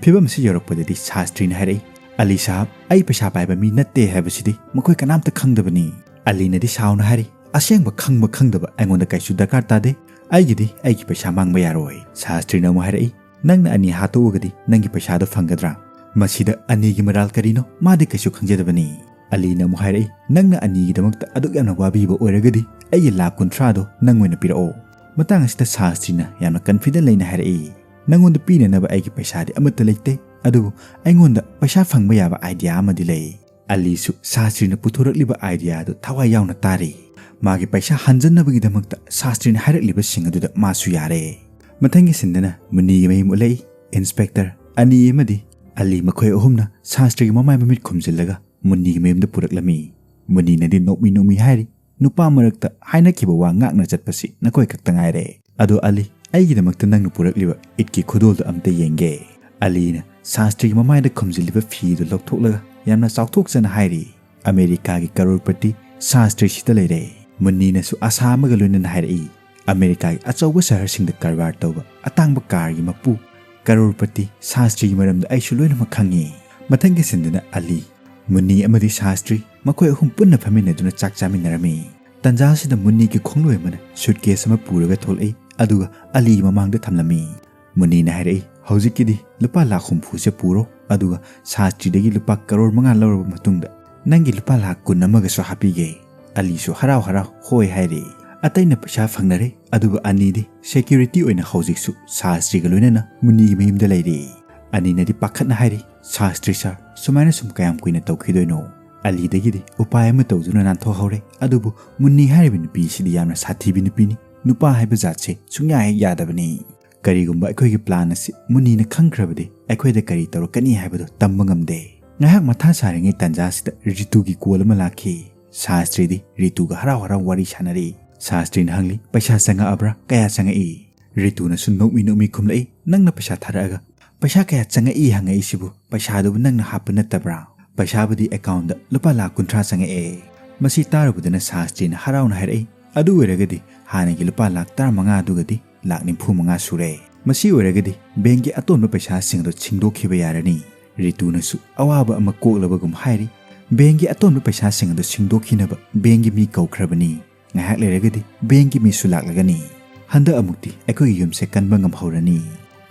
ꯐꯤꯕꯝ ꯑꯁꯤ ꯌꯧꯔꯛꯄꯗꯗꯤ ꯁꯥꯁꯇ꯭ꯔꯤꯅ ꯍꯥꯏꯔꯛꯏ, "ꯑꯂꯤ ꯁꯥꯍꯕ, ꯑꯩ ꯄꯩꯁꯥ ꯄꯥꯏꯕ ꯃꯤ ꯅꯠꯇꯦ ꯍꯥꯏꯕꯁꯤꯗꯤ ꯃꯈꯣꯏ ꯀꯅꯥꯝꯇ ꯈꯪꯗꯕꯅꯤ"꯫ ꯑꯂꯤꯅꯗꯤ ꯁꯥꯎꯅ ꯍꯥꯏꯔꯤ, "ꯑꯁꯦꯡꯕ ꯈꯪꯕ ꯈꯪꯗꯕ ꯑꯩꯉꯣꯟꯗ ꯀꯩꯁꯨ ꯗꯔꯀꯥꯔ ꯇꯥꯗꯦ꯫ ꯑꯩꯒꯤꯗꯤ ꯑꯩꯒꯤ ꯄꯩꯁꯥ ꯃꯥꯡꯕ ꯌꯥꯔꯣꯏ"꯫ ꯁꯥꯁꯇ꯭ꯔꯤꯅ ꯑꯃꯨꯛ ꯍꯥꯏꯔꯛꯏ, "ꯅꯪꯅ ꯑꯅꯤ ꯍꯥꯠꯇꯣꯛꯑꯒꯗꯤ ꯅꯪꯒꯤ ꯄꯩꯁꯥꯗꯣ ꯐꯪꯒꯗ꯭ꯔꯥ?" ꯃꯁꯤꯗ ꯑꯅꯤꯒꯤ ꯃꯔꯥꯜ ꯀꯔꯤꯅꯣ ꯃꯥꯗꯤ ꯀꯩꯁꯨ ꯈꯪꯖꯗꯕꯅꯤ꯫ ꯑꯂꯤꯅ ꯑꯃꯨꯛ ꯍꯥꯏꯔꯛꯏ, "ꯅꯪꯅ ꯑꯅꯤꯒꯤꯗꯃꯛꯇ ꯑꯗꯨꯛ ꯌꯥꯝꯅ ꯋꯥꯕꯤꯕ ꯑꯣꯏꯔꯒꯗꯤ ꯑꯩꯒꯤ ꯂꯥꯈ ꯀꯨꯟꯊ꯭ꯔꯥꯗꯣ ꯅꯪ ꯑꯣꯏꯅ ꯄꯤꯔꯛꯑꯣ"꯫ ꯃꯇꯥꯡ ꯑꯁꯤꯗ ꯁꯥꯁꯇ꯭ꯔꯤꯅ ꯌꯥꯝꯅ ꯀꯟꯐꯤꯗꯦꯟ ꯂꯩꯅ ꯍꯥꯏꯔꯛꯏ, "ꯅꯪꯉꯣꯟꯗ ꯄꯤꯅꯅꯕ ꯑꯩꯒꯤ ꯄꯩꯁꯥꯗꯤ ꯑꯃꯠꯇ ꯂꯩꯇꯦ, ꯑꯗꯨꯕꯨ ꯑꯩꯉꯣꯟꯗ ꯄꯩꯁꯥ ꯐꯪꯕ ꯌꯥꯕ ꯑꯥꯏꯗꯤꯌꯥ ꯑꯃꯗꯤ ꯂꯩ"꯫ ꯑꯂꯤꯁꯨ ꯁꯥꯁꯇ꯭ꯔꯤꯅ ꯄꯨꯊꯣꯔꯛꯂꯤꯕ ꯑꯥꯏꯗꯤꯌꯥ ꯑꯗꯨ ꯊꯋꯥꯏ ꯌꯥꯎꯅ ꯇꯥꯔꯤ꯫ ꯃꯥꯒꯤ ꯄꯩꯁꯥ ꯍꯟꯖꯟꯅꯕꯒꯤꯗꯃꯛꯇ ꯁꯥꯁꯇ꯭ꯔꯤꯅ ꯍꯥꯏꯔꯛꯂꯤꯕꯁꯤꯡ ꯑꯗꯨꯗ ꯃꯥꯁꯨ ꯌꯥꯔꯦ꯫ ꯃꯊꯪꯒꯤ ꯁꯤꯟꯗꯅ ꯃꯨꯟꯅꯤꯒꯤ ꯃꯌꯨꯝ ꯎꯠꯂꯛꯏ꯫ ꯏꯟꯁꯄꯦꯛꯇꯔ, ꯑꯅꯤ ꯑꯃꯗꯤ ꯑꯂꯤ ꯃꯈꯣꯏ ꯑꯍꯨꯝꯅ ꯁꯥꯁꯇ꯭ꯔꯤꯒꯤ ꯃꯃꯥꯏ ꯃꯃꯤꯠ ꯈꯨꯝꯖꯤꯜꯂꯒ ꯃꯨꯟꯅꯤꯒꯤ ꯃꯌꯨꯝꯗ ꯄꯨꯔꯛꯂꯝꯃꯤ꯫ ꯃꯨꯟꯅꯤꯅꯗꯤ ꯅꯣꯛꯃꯤ ꯅꯣꯛꯃꯤ ꯍꯥꯏꯔꯤ, "ꯅꯨꯄꯥ ꯃꯔꯛꯇ ꯍꯥꯏꯅꯈꯤꯕ ꯋꯥ ꯉꯥꯛꯅ ꯆꯠꯄꯁꯤ ꯅꯈꯣꯏ ꯈꯛꯇ ꯉꯥꯏꯔꯦ꯫ ꯑꯗꯣ ꯑꯂꯤ, ꯑꯩꯒꯤꯗꯃꯛꯇ ꯅꯪꯅ ꯄꯨꯔꯛꯂꯤꯕ ꯏꯗꯀꯤ ꯈꯨꯗꯣꯜꯗꯣ ꯑꯝꯇ ꯌꯦꯡꯒꯦ"꯫ ꯑꯂꯤꯅ ꯁꯥꯁꯇ꯭ꯔꯤꯒꯤ ꯃꯃꯥꯏꯗ ꯈꯨꯝꯖꯤꯜꯂꯤꯕ ꯐꯤꯗꯨ ꯂꯧꯊꯣꯛꯂꯒ ꯌꯥꯝꯅ ꯆꯥꯎꯊꯣꯛꯆꯅ ꯍꯥꯏꯔꯤ, "ꯑꯃꯦꯔꯤꯀꯥꯒꯤ ꯀꯔꯣꯔꯄꯇꯤ ꯁꯥꯁꯇ꯭ꯔꯤꯁꯤꯗ ꯂꯩꯔꯦ"꯫ ꯃꯨꯟꯅꯤꯅꯁꯨ ꯑꯁꯥ ꯑꯃꯒ ꯂꯣꯏꯅꯅ ꯍꯥꯏꯔꯛꯏ, "ꯑꯃꯦꯔꯤꯀꯥꯒꯤ ꯑꯆꯧꯕ ꯁꯍꯔꯁꯤꯡꯗ ꯀꯔꯕꯥꯔ ꯇꯧꯕ ꯑꯇꯥꯡꯕ ꯀꯥꯔꯒꯤ ꯃꯄꯨ ꯀꯔꯣꯔꯄꯇꯤ ꯁꯥꯁꯇ꯭ꯔꯤꯒꯤ ꯃꯔꯝꯗ ꯑꯩꯁꯨ ꯂꯣꯏꯅꯃꯛ ꯈꯪꯉꯤ"꯫ ꯃꯊꯪꯒꯤ ꯁꯤꯟꯗꯅ ꯑꯂꯤ, ꯃꯨꯟꯅꯤ ꯑꯃꯗꯤ ꯁꯥꯁꯇ꯭ꯔꯤ ꯃꯈꯣꯏ ꯑꯍꯨꯝ ꯄꯨꯟꯅ ꯐꯝꯃꯤꯟꯅꯗꯨꯅ ꯆꯥꯛ ꯆꯥꯃꯤꯟꯅꯔꯝꯃꯤ꯫ ꯇꯟꯖꯥ ꯑꯁꯤꯗ ꯃꯨꯟꯅꯤꯒꯤ ꯈꯣꯡꯂꯣꯏ ꯑꯃꯅ ꯁꯨꯠꯀꯦꯁ ꯑꯃ ꯄꯨꯔꯒ ꯊꯣꯛꯂꯛꯏ, ꯑꯗꯨꯒ ꯑꯂꯤꯒꯤ ꯃꯃꯥꯡꯗ ꯊꯝꯂꯝꯃꯤ꯫ ꯃꯨꯅꯤꯅ ꯍꯥꯏꯔꯛꯏ, "ꯍꯧꯖꯤꯛꯀꯤꯗꯤ ꯂꯨꯄꯥ ꯂꯥꯈ ꯍꯨꯝꯐꯨꯁꯦ ꯄꯨꯔꯣ, ꯑꯗꯨꯒ ꯁꯥꯁꯇ꯭ꯔꯤꯗꯒꯤ ꯂꯨꯄꯥ ꯀꯔꯣꯔ ꯃꯉꯥ ꯂꯧꯔꯕ ꯃꯇꯨꯡꯗ ꯅꯪꯒꯤ ꯂꯨꯄꯥ ꯂꯥꯈ ꯀꯨꯟ ꯑꯃꯒꯁꯨ ꯍꯥꯞꯄꯤꯒꯦ꯫" ꯑꯂꯤꯁꯨ ꯍꯔꯥꯎ ꯍꯔꯥꯎ ꯍꯣꯏ ꯍꯥꯏꯔꯦ꯫ ꯑꯇꯩꯅ ꯄꯩꯁꯥ ꯐꯪꯅꯔꯦ, ꯑꯗꯨꯒ ꯑꯅꯤꯗꯤ ꯁꯦꯀ꯭ꯌꯨꯔꯤꯇꯤ ꯑꯣꯏꯅ ꯍꯧꯖꯤꯛꯁꯨ ꯁꯥꯁꯇ꯭ꯔꯤꯒ ꯂꯣꯏꯅꯅ ꯃꯨꯅꯤꯒꯤ ꯃꯌꯨꯝꯗ ꯂꯩꯔꯦ꯫ ꯑꯅꯤꯅꯗꯤ ꯄꯥꯈꯠꯅ ꯍꯥꯏꯔꯤ, "ꯁꯥꯁꯇ꯭ꯔꯤ ꯁꯥꯔ, ꯁꯨꯃꯥꯏꯅ ꯁꯨꯝ ꯀꯌꯥꯝ ꯀꯨꯏꯅ ꯇꯧꯈꯤꯗꯣꯏꯅꯣ?" ꯑꯂꯤꯗꯒꯤꯗꯤ ꯎꯄꯥꯏ ꯑꯃ ꯇꯧꯗꯨꯅ ꯅꯥꯟꯊꯣꯛꯍꯧꯔꯦ, ꯑꯗꯨꯕꯨ ꯃꯨꯟꯅꯤ ꯍꯥꯏꯔꯤꯕ ꯅꯨꯄꯤꯁꯤꯗꯤ ꯌꯥꯝꯅ ꯁꯥꯊꯤꯕꯤ ꯅꯨꯄꯤꯅꯤ꯫ ꯅꯨꯄꯥ ꯍꯥꯏꯕ ꯖꯥꯠꯁꯦ ꯁꯨꯡꯌꯥ ꯍꯦꯛ ꯌꯥꯗꯕꯅꯤ꯫ ꯀꯔꯤꯒꯨꯝꯕ ꯑꯩꯈꯣꯏꯒꯤ ꯄ꯭ꯂꯥꯟ ꯑꯁꯤ ꯃꯨꯟꯅꯤꯅ ꯈꯪꯈ꯭ꯔꯕꯗꯤ ꯑꯩꯈꯣꯏꯗ ꯀꯔꯤ ꯇꯧꯔꯛꯀꯅꯤ ꯍꯥꯏꯕꯗꯨ ꯇꯝꯕ ꯉꯝꯗꯦ꯫ ꯉꯥꯏꯍꯥꯛ ꯃꯊꯥ ꯁꯥꯔꯤꯉꯩ ꯇꯥꯟꯖꯥꯁꯤꯗ ꯔꯤꯇꯨꯒꯤ ꯀꯣꯜ ꯑꯃ ꯂꯥꯛꯈꯤ꯫ ꯁꯥꯁꯇ꯭ꯔꯤꯗꯤ ꯔꯤꯇꯨꯒ ꯍꯔꯥꯎ ꯍꯔꯥꯎ ꯋꯥꯔꯤ ꯁꯥꯟꯅꯔꯤ꯫ ꯁꯥꯁꯇ꯭ꯔꯤꯅ ꯍꯪꯂꯤ, "ꯄꯩꯁꯥ ꯆꯪꯉꯛꯑꯕ꯭ꯔꯥ? ꯀꯌꯥ ꯆꯪꯉꯛꯏ?" ꯔꯤꯇꯨꯅꯁꯨ ꯅꯣꯛꯃꯤ ꯅꯣꯛꯃꯤ ꯈꯨꯝꯂꯛꯏ, "ꯅꯪꯅ ꯄꯩꯁꯥ ꯊꯥꯔꯛꯑꯒ ꯄꯩꯁꯥ ꯀꯌꯥ ꯆꯪꯉꯛꯏ ꯍꯪꯉꯛꯏꯁꯤꯕꯨ? ꯄꯩꯁꯥꯗꯨꯕꯨ ꯅꯪꯅ ꯍꯥꯞꯄ ꯅꯠꯇꯕ꯭ꯔꯥ? ꯄꯩꯁꯥꯕꯨꯗꯤ ꯑꯦꯀꯥꯎꯟꯗ ꯂꯨꯄꯥ ꯂꯥꯈ ꯀꯨꯟꯊ꯭ꯔꯥ ꯆꯪꯉꯛꯑꯦ꯫" ꯃꯁꯤ ꯇꯥꯔꯨꯕꯗꯅ ꯁꯥꯁꯇ꯭ꯔꯤꯅ ꯍꯔꯥꯎꯅ ꯍꯥꯏꯔꯛꯏ, "ꯑꯗꯨ ꯑꯣꯏꯔꯒꯗꯤ ꯍꯥꯟꯅꯒꯤ ꯂꯨꯄꯥ ꯂꯥꯈ ꯇꯔꯥꯃꯉꯥ ꯑꯗꯨꯒꯗꯤ ꯂꯥꯈ ꯅꯤꯐꯨ ꯃꯉꯥ ꯁꯨꯔꯦ꯫ ꯃꯁꯤ ꯑꯣꯏꯔꯒꯗꯤ ꯕꯦꯡꯒꯤ ꯑꯇꯣꯟꯕ ꯄꯩꯁꯥꯁꯤꯡ ꯑꯗꯨ ꯁꯤꯡꯗꯣꯛꯈꯤꯕ ꯌꯥꯔꯅꯤ꯫" ꯔꯤꯇꯨꯅꯁꯨ ꯑꯋꯥꯕ ꯑꯃ ꯀꯣꯛꯂꯕꯒꯨꯝ ꯍꯥꯏꯔꯤ, "ꯕꯦꯡꯒꯤ ꯑꯇꯣꯟꯕ ꯄꯩꯁꯥꯁꯤꯡ ꯑꯗꯨ ꯁꯤꯡꯗꯣꯛꯈꯤꯅꯕ ꯕꯦꯡꯒꯤ ꯃꯤ ꯀꯧꯈ꯭ꯔꯕꯅꯤ꯫ ꯉꯥꯏꯍꯥꯛ ꯂꯩꯔꯒꯗꯤ ꯕꯦꯡꯒꯤ ꯃꯤꯁꯨ ꯂꯥꯛꯂꯒꯅꯤ꯫ ꯍꯟꯗꯛ ꯑꯃꯨꯛꯇꯤ ꯑꯩꯈꯣꯏꯒꯤ ꯌꯨꯝꯁꯦ ꯀꯟꯕ ꯉꯝꯍꯧꯔꯅꯤ꯫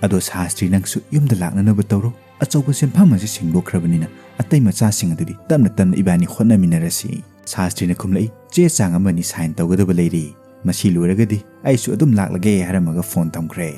ꯑꯗꯣ ꯁꯥꯁꯇ꯭ꯔꯤ, ꯅꯪꯁꯨ ꯌꯨꯝꯗ ꯂꯥꯛꯅꯅꯕ ꯇꯧꯔꯣ꯫ ꯑꯆꯧꯕ ꯁꯦꯟꯐꯝ ꯑꯁꯤ ꯁꯤꯡꯗꯣꯛꯈ꯭ꯔꯕꯅꯤꯅ ꯑꯇꯩ ꯃꯆꯥꯁꯤꯡ ꯑꯗꯨꯗꯤ ꯇꯞꯅ ꯇꯞꯅ ꯏꯕꯥꯅꯤ ꯍꯣꯠꯅꯃꯤꯟꯅꯔꯁꯤ꯫" ꯁꯥꯁꯇ꯭ꯔꯤꯅ ꯈꯨꯝꯂꯛꯏ, "ꯆꯦ ꯆꯥꯡ ꯑꯃꯅꯤ ꯁꯥꯏꯟ ꯇꯧꯒꯗꯕ ꯂꯩꯔꯤ꯫ ꯃꯁꯤ ꯂꯣꯏꯔꯒꯗꯤ ꯑꯩꯁꯨ ꯑꯗꯨꯝ ꯂꯥꯛꯂꯒꯦ," ꯍꯥꯏꯔꯝꯃꯒ ꯐꯣꯟ ꯊꯝꯈ꯭ꯔꯦ꯫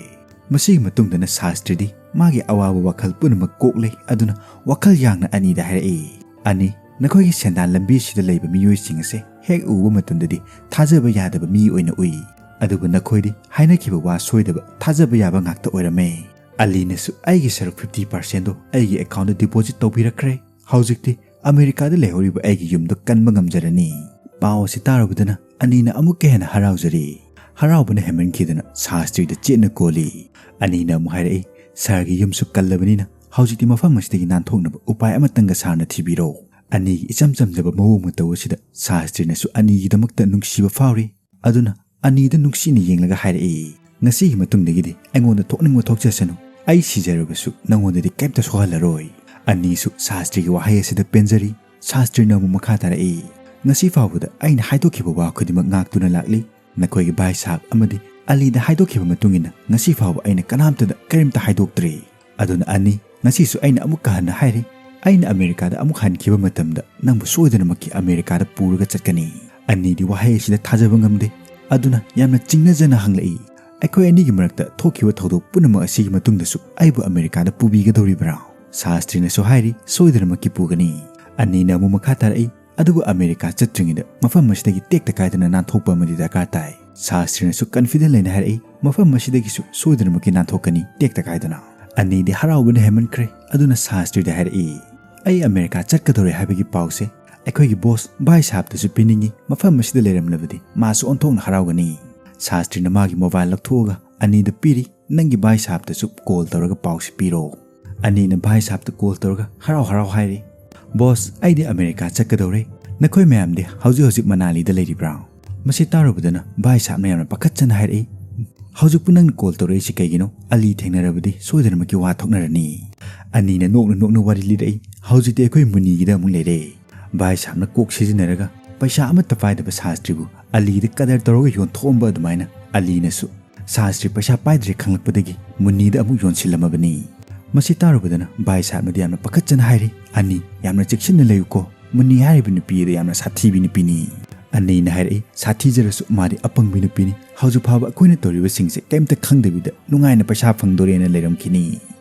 ꯃꯁꯤꯒꯤ ꯃꯇꯨꯡꯗꯅ ꯁꯥꯁꯇ꯭ꯔꯤꯗꯤ ꯃꯥꯒꯤ ꯑꯋꯥꯕ ꯋꯥꯈꯜ ꯄꯨꯝꯅꯃꯛ ꯀꯣꯛꯂꯦ꯫ ꯑꯗꯨꯅ ꯋꯥꯈꯜ ꯌꯥꯡꯅ ꯑꯅꯤꯗ ꯍꯥꯏꯔꯛꯏ, "ꯑꯅꯤ, ꯅꯈꯣꯏꯒꯤ ꯁꯦꯟꯗꯥꯟ ꯂꯝꯕꯤꯁꯤꯗ ꯂꯩꯕ ꯃꯤꯑꯣꯏꯁꯤꯡ ꯑꯁꯦ ꯍꯦꯛ ꯎꯕ ꯃꯇꯝꯗꯗꯤ ꯊꯥꯖꯕ ꯌꯥꯗꯕ ꯃꯤ ꯑꯣꯏꯅ ꯎꯏ꯫ ꯑꯗꯨꯕꯨ ꯅꯈꯣꯏꯗꯤ ꯍꯥꯏꯅꯈꯤꯕ ꯋꯥ ꯁꯣꯏꯗꯕ, ꯊꯥꯖꯕ ꯌꯥꯕ ꯉꯥꯛꯇ ꯑꯣꯏꯔꯝꯃꯦ꯫" ꯑꯂꯤꯅꯁꯨ ꯑꯩꯒꯤ ꯁꯔꯨꯛ ꯐꯤꯐꯇꯤ ꯄꯥꯔꯁꯦꯟꯗꯣ ꯑꯩꯒꯤ ꯑꯦꯀꯥꯎꯟꯗ ꯗꯤꯄꯣꯖꯤꯠ ꯇꯧꯕꯤꯔꯛꯈ꯭ꯔꯦ꯫ ꯍꯧꯖꯤꯛꯇꯤ ꯑꯃꯦꯔꯤꯀꯥꯗ ꯂꯩꯍꯧꯔꯤꯕ ꯑꯩꯒꯤ ꯌꯨꯝꯗꯣ ꯀꯟꯕ ꯉꯝꯖꯔꯅꯤ꯫ ꯄꯥꯎ ꯑꯁꯤ ꯇꯥꯔꯨꯕꯗꯅ ꯑꯅꯤꯅ ꯑꯃꯨꯛꯀ ꯍꯦꯟꯅ ꯍꯔꯥꯎꯖꯔꯤ꯫ ꯍꯔꯥꯎꯕꯅ ꯍꯦꯟꯃꯟꯈꯤꯗꯅ ꯁꯥꯁꯇ꯭ꯔꯤꯗ ꯆꯦꯠꯅ ꯀꯣꯜꯂꯤ꯫ ꯑꯅꯤꯅ ꯑꯃꯨꯛ ꯍꯥꯏꯔꯛꯏ, "ꯁꯥꯔꯒꯤ ꯌꯨꯝꯁꯨ ꯀꯜꯂꯕꯅꯤꯅ ꯍꯧꯖꯤꯛꯇꯤ ꯃꯐꯝ ꯑꯁꯤꯗꯒꯤ ꯅꯥꯟꯊꯣꯛꯅꯕ ꯎꯄꯥꯏ ꯑꯃꯇꯪꯒ ꯁꯥꯔꯅ ꯊꯤꯕꯤꯔꯣ꯫" ꯑꯅꯤꯒꯤ ꯏꯆꯝ ꯆꯝꯖꯕ ꯃꯑꯣꯡ ꯃꯇꯧ ꯑꯁꯤꯗ ꯁꯥꯁꯇ꯭ꯔꯤꯅꯁꯨ ꯑꯅꯤꯒꯤꯗꯃꯛꯇ ꯅꯨꯡꯁꯤꯕ ꯐꯥꯎꯔꯤ꯫ ꯑꯗꯨꯅ ꯑꯅꯤꯗ ꯅꯨꯡꯁꯤꯅ ꯌꯦꯡꯂꯒ ꯍꯥꯏꯔꯛꯏ, "ꯉꯁꯤꯒꯤ ꯃꯇꯨꯡꯗꯒꯤꯗꯤ ꯑꯩꯉꯣꯟꯗ ꯊꯣꯛꯅꯤꯡꯕ ꯊꯣꯛꯆꯁꯅꯨ꯫ ꯑꯩ ꯁꯤꯖꯔꯕꯁꯨ ꯅꯉꯣꯟꯗꯗꯤ ꯀꯩꯝꯇ ꯁꯣꯛꯍꯜꯂꯔꯣꯏ꯫" ꯑꯅꯤꯁꯨ ꯁꯥꯁꯇ꯭ꯔꯤꯒꯤ ꯋꯥꯍꯩ ꯑꯁꯤꯗ ꯄꯦꯟꯖꯔꯤ꯫ ꯁꯥꯁꯇ꯭ꯔꯤꯅ ꯑꯃꯨꯛ ꯃꯈꯥ ꯇꯥꯔꯛꯏ, "ꯉꯁꯤ ꯐꯥꯎꯕꯗ ꯑꯩꯅ ꯍꯥꯏꯗꯣꯛꯈꯤꯕ ꯋꯥ ꯈꯨꯗꯤꯡꯃꯛ ꯉꯥꯛꯇꯨꯅ ꯂꯥꯛꯂꯤ꯫ ꯅꯈꯣꯏꯒꯤ ꯚꯥꯏ ꯁꯥꯍꯕ ꯑꯃꯗꯤ ꯑꯂꯤꯗ ꯍꯥꯏꯗꯣꯛꯈꯤꯕ ꯃꯇꯨꯡ ꯏꯟꯅ ꯉꯁꯤ ꯐꯥꯎꯕ ꯑꯩꯅ ꯀꯅꯥꯝꯇꯗ ꯀꯔꯤꯝꯇ ꯍꯥꯏꯗꯣꯛꯇ꯭ꯔꯤ꯫ ꯑꯗꯨꯅ ꯑꯅꯤ, ꯉꯁꯤꯁꯨ ꯑꯩꯅ ꯑꯃꯨꯛꯀ ꯍꯟꯅ ꯍꯥꯏꯔꯤ, ꯑꯩꯅ ꯑꯃꯦꯔꯤꯀꯥꯗ ꯑꯃꯨꯛ ꯍꯟꯈꯤꯕ ꯃꯇꯝꯗ ꯅꯪꯕꯨ ꯁꯣꯏꯗꯅꯃꯛꯀꯤ ꯑꯃꯦꯔꯤꯀꯥꯗ ꯄꯨꯔꯒ ꯆꯠꯀꯅꯤ꯫ ꯑꯅꯤꯗꯤ ꯋꯥꯍꯩ ꯑꯁꯤꯗ ꯊꯥꯖꯕ ꯉꯝꯗꯦ꯫ ꯑꯗꯨꯅ ꯌꯥꯝꯅ ꯆꯤꯡꯅꯖꯅ ꯍꯪꯂꯛꯏ, "ꯑꯩꯈꯣꯏ ꯑꯅꯤꯒꯤ ꯃꯔꯛꯇ ꯊꯣꯛꯈꯤꯕ ꯊꯧꯗꯣꯛ ꯄꯨꯝꯅꯃꯛ ꯑꯁꯤꯒꯤ ꯃꯇꯨꯡꯗꯁꯨ ꯑꯩꯕꯨ ꯑꯃꯦꯔꯤꯀꯥꯗ ꯄꯨꯕꯤꯒꯗꯧꯔꯤꯕ꯭ꯔꯥ?" ꯁꯥꯁꯇ꯭ꯔꯤꯅꯁꯨ ꯍꯥꯏꯔꯤ, "ꯁꯣꯏꯗꯅꯃꯛꯀꯤ ꯄꯨꯒꯅꯤ꯫" ꯑꯅꯤꯅ ꯑꯃꯨꯛ ꯃꯈꯥ ꯇꯥꯔꯛꯏ, "ꯑꯗꯨꯕꯨ ꯑꯃꯦꯔꯤꯀꯥ ꯆꯠꯇ꯭ꯔꯤꯉꯩꯗ ꯃꯐꯝ ꯑꯁꯤꯗꯒꯤ ꯇꯦꯛꯇ ꯀꯥꯏꯗꯅ ꯅꯥꯟꯊꯣꯛꯄ ꯑꯃꯗꯤ ꯗꯔꯀꯥꯔ ꯇꯥꯏ꯫" ꯁꯥꯁꯇ꯭ꯔꯤꯅꯁꯨ ꯀꯟꯐꯤꯗꯦꯟ ꯂꯩꯅ ꯍꯥꯏꯔꯛꯏ, "ꯃꯐꯝ ꯑꯁꯤꯗꯒꯤꯁꯨ ꯁꯣꯏꯗꯅꯃꯛꯀꯤ ꯅꯥꯟꯊꯣꯛꯀꯅꯤ ꯇꯦꯛꯇ ꯀꯥꯏꯗꯅ꯫" ꯑꯅꯤꯗꯤ ꯍꯔꯥꯎꯕꯅ ꯍꯦꯟꯃꯟꯈ꯭ꯔꯦ꯫ ꯑꯗꯨꯅ ꯁꯥꯁꯇ꯭ꯔꯤꯗ ꯍꯥꯏꯔꯛꯏ, "ꯑꯩ ꯑꯃꯦꯔꯤꯀꯥ ꯆꯠꯀꯗꯧꯔꯦ ꯍꯥꯏꯕꯒꯤ ꯄꯥꯎꯁꯦ ꯑꯩꯈꯣꯏꯒꯤ ꯕꯣꯁ ꯚꯥꯏ ꯁꯥꯍꯕꯇꯁꯨ ꯄꯤꯅꯤꯡꯉꯤ, ꯃꯐꯝ ꯑꯁꯤꯗ ꯂꯩꯔꯝꯂꯕꯗꯤ ꯃꯥꯁꯨ ꯑꯣꯟꯊꯣꯛꯅ ꯍꯔꯥꯎꯒꯅꯤ꯫" ꯁꯥꯁꯇ꯭ꯔꯤꯅ ꯃꯥꯒꯤ ꯃꯣꯕꯥꯏꯜ ꯂꯧꯊꯣꯛꯑꯒ ꯑꯅꯤꯗ ꯄꯤꯔꯤ, "ꯅꯪꯒꯤ ꯚꯥꯏ ꯁꯥꯍꯕꯇꯁꯨ ꯀꯣꯜ ꯇꯧꯔꯒ ꯄꯥꯎꯁꯤ ꯄꯤꯔꯣ꯫" ꯑꯅꯤꯅ ꯚꯥꯏ ꯁꯥꯍꯕꯇ ꯀꯣꯜ ꯇꯧꯔꯒ ꯍꯔꯥꯎ ꯍꯔꯥꯎ ꯍꯥꯏꯔꯤ, "ꯕꯣꯁ, ꯑꯩꯗꯤ ꯑꯃꯦꯔꯤꯀꯥ ꯆꯠꯀꯗꯧꯔꯦ꯫ ꯅꯈꯣꯏ ꯃꯌꯥꯝꯗꯤ ꯍꯧꯖꯤꯛ ꯍꯧꯖꯤꯛ ꯃꯅꯥꯂꯤꯗ ꯂꯩꯔꯤꯕ꯭ꯔꯥ?" ꯃꯁꯤ ꯇꯥꯔꯨꯕꯗꯅ ꯚꯥꯏ ꯁꯥꯍꯕꯅ ꯌꯥꯝꯅ ꯄꯥꯈꯠꯆꯅ ꯍꯥꯏꯔꯛꯏ, "ꯍꯧꯖꯤꯛꯄꯨ ꯅꯪꯅ ꯀꯣꯜ ꯇꯧꯔꯛꯏꯁꯤ ꯀꯩꯒꯤꯅꯣ? ꯑꯂꯤ ꯊꯦꯡꯅꯔꯕꯗꯤ ꯁꯣꯏꯗꯅꯃꯛꯀꯤ ꯋꯥ ꯊꯣꯛꯅꯔꯅꯤ꯫" ꯑꯅꯤꯅ ꯅꯣꯛꯅ ꯅꯣꯛꯅ ꯋꯥꯔꯤ ꯂꯤꯔꯛꯏ, "ꯍꯧꯖꯤꯛꯇꯤ ꯑꯩꯈꯣꯏ ꯃꯨꯅꯤꯒꯤꯗ ꯑꯃꯨꯛ ꯂꯩꯔꯦ꯫" ꯚꯥꯏ ꯁꯥꯍꯕꯅ ꯀꯣꯛ ꯁꯤꯖꯤꯟꯅꯔꯒ ꯄꯩꯁꯥ ꯑꯃꯠꯇ ꯄꯥꯏꯗꯕ ꯁꯥꯁꯇ꯭ꯔꯤꯕꯨ ꯑꯂꯤꯗ ꯀꯗꯔ ꯇꯧꯔꯒ ꯌꯣꯟꯊꯣꯛꯑꯝꯕ ꯑꯗꯨꯃꯥꯏꯅ ꯑꯂꯤꯅꯁꯨ ꯁꯥꯁꯇ꯭ꯔꯤ ꯄꯩꯁꯥ ꯄꯥꯏꯗ꯭ꯔꯦ ꯈꯪꯂꯛꯄꯗꯒꯤ ꯃꯨꯅꯤꯗ ꯑꯃꯨꯛ ꯌꯣꯟꯁꯤꯜꯂꯝꯃꯕꯅꯤ꯫ ꯃꯁꯤ ꯇꯥꯔꯨꯕꯗꯅ ꯚꯥꯏ ꯁꯥꯍꯕꯅꯗꯤ ꯌꯥꯝꯅ ꯄꯥꯈꯠꯆꯅ ꯍꯥꯏꯔꯤ, "ꯑꯅꯤ, ꯌꯥꯝꯅ ꯆꯦꯛꯁꯤꯟꯅ ꯂꯩꯌꯨꯀꯣ꯫ ꯃꯨꯅꯤ ꯍꯥꯏꯔꯤꯕ ꯅꯨꯄꯤ ꯑꯗꯨ ꯌꯥꯝꯅ ꯁꯥꯊꯤꯕꯤ ꯅꯨꯄꯤꯅꯤ꯫" ꯑꯅꯤꯅ ꯍꯥꯏꯔꯛꯏ, "ꯁꯥꯊꯤꯖꯔꯁꯨ ꯃꯥꯗꯤ ꯑꯄꯪꯕꯤ ꯅꯨꯄꯤꯅꯤ꯫ ꯍꯧꯖꯤꯛ ꯐꯥꯎꯕ ꯑꯩꯈꯣꯏꯅ ꯇꯧꯔꯤꯕꯁꯤꯡꯁꯦ ꯀꯩꯝꯇ ꯈꯪꯗꯕꯤꯗ ꯅꯨꯡꯉꯥꯏꯅ ꯄꯩꯁꯥ ꯐꯪꯗꯣꯔꯦꯅ ꯂꯩꯔꯝꯈꯤꯅꯤ꯫"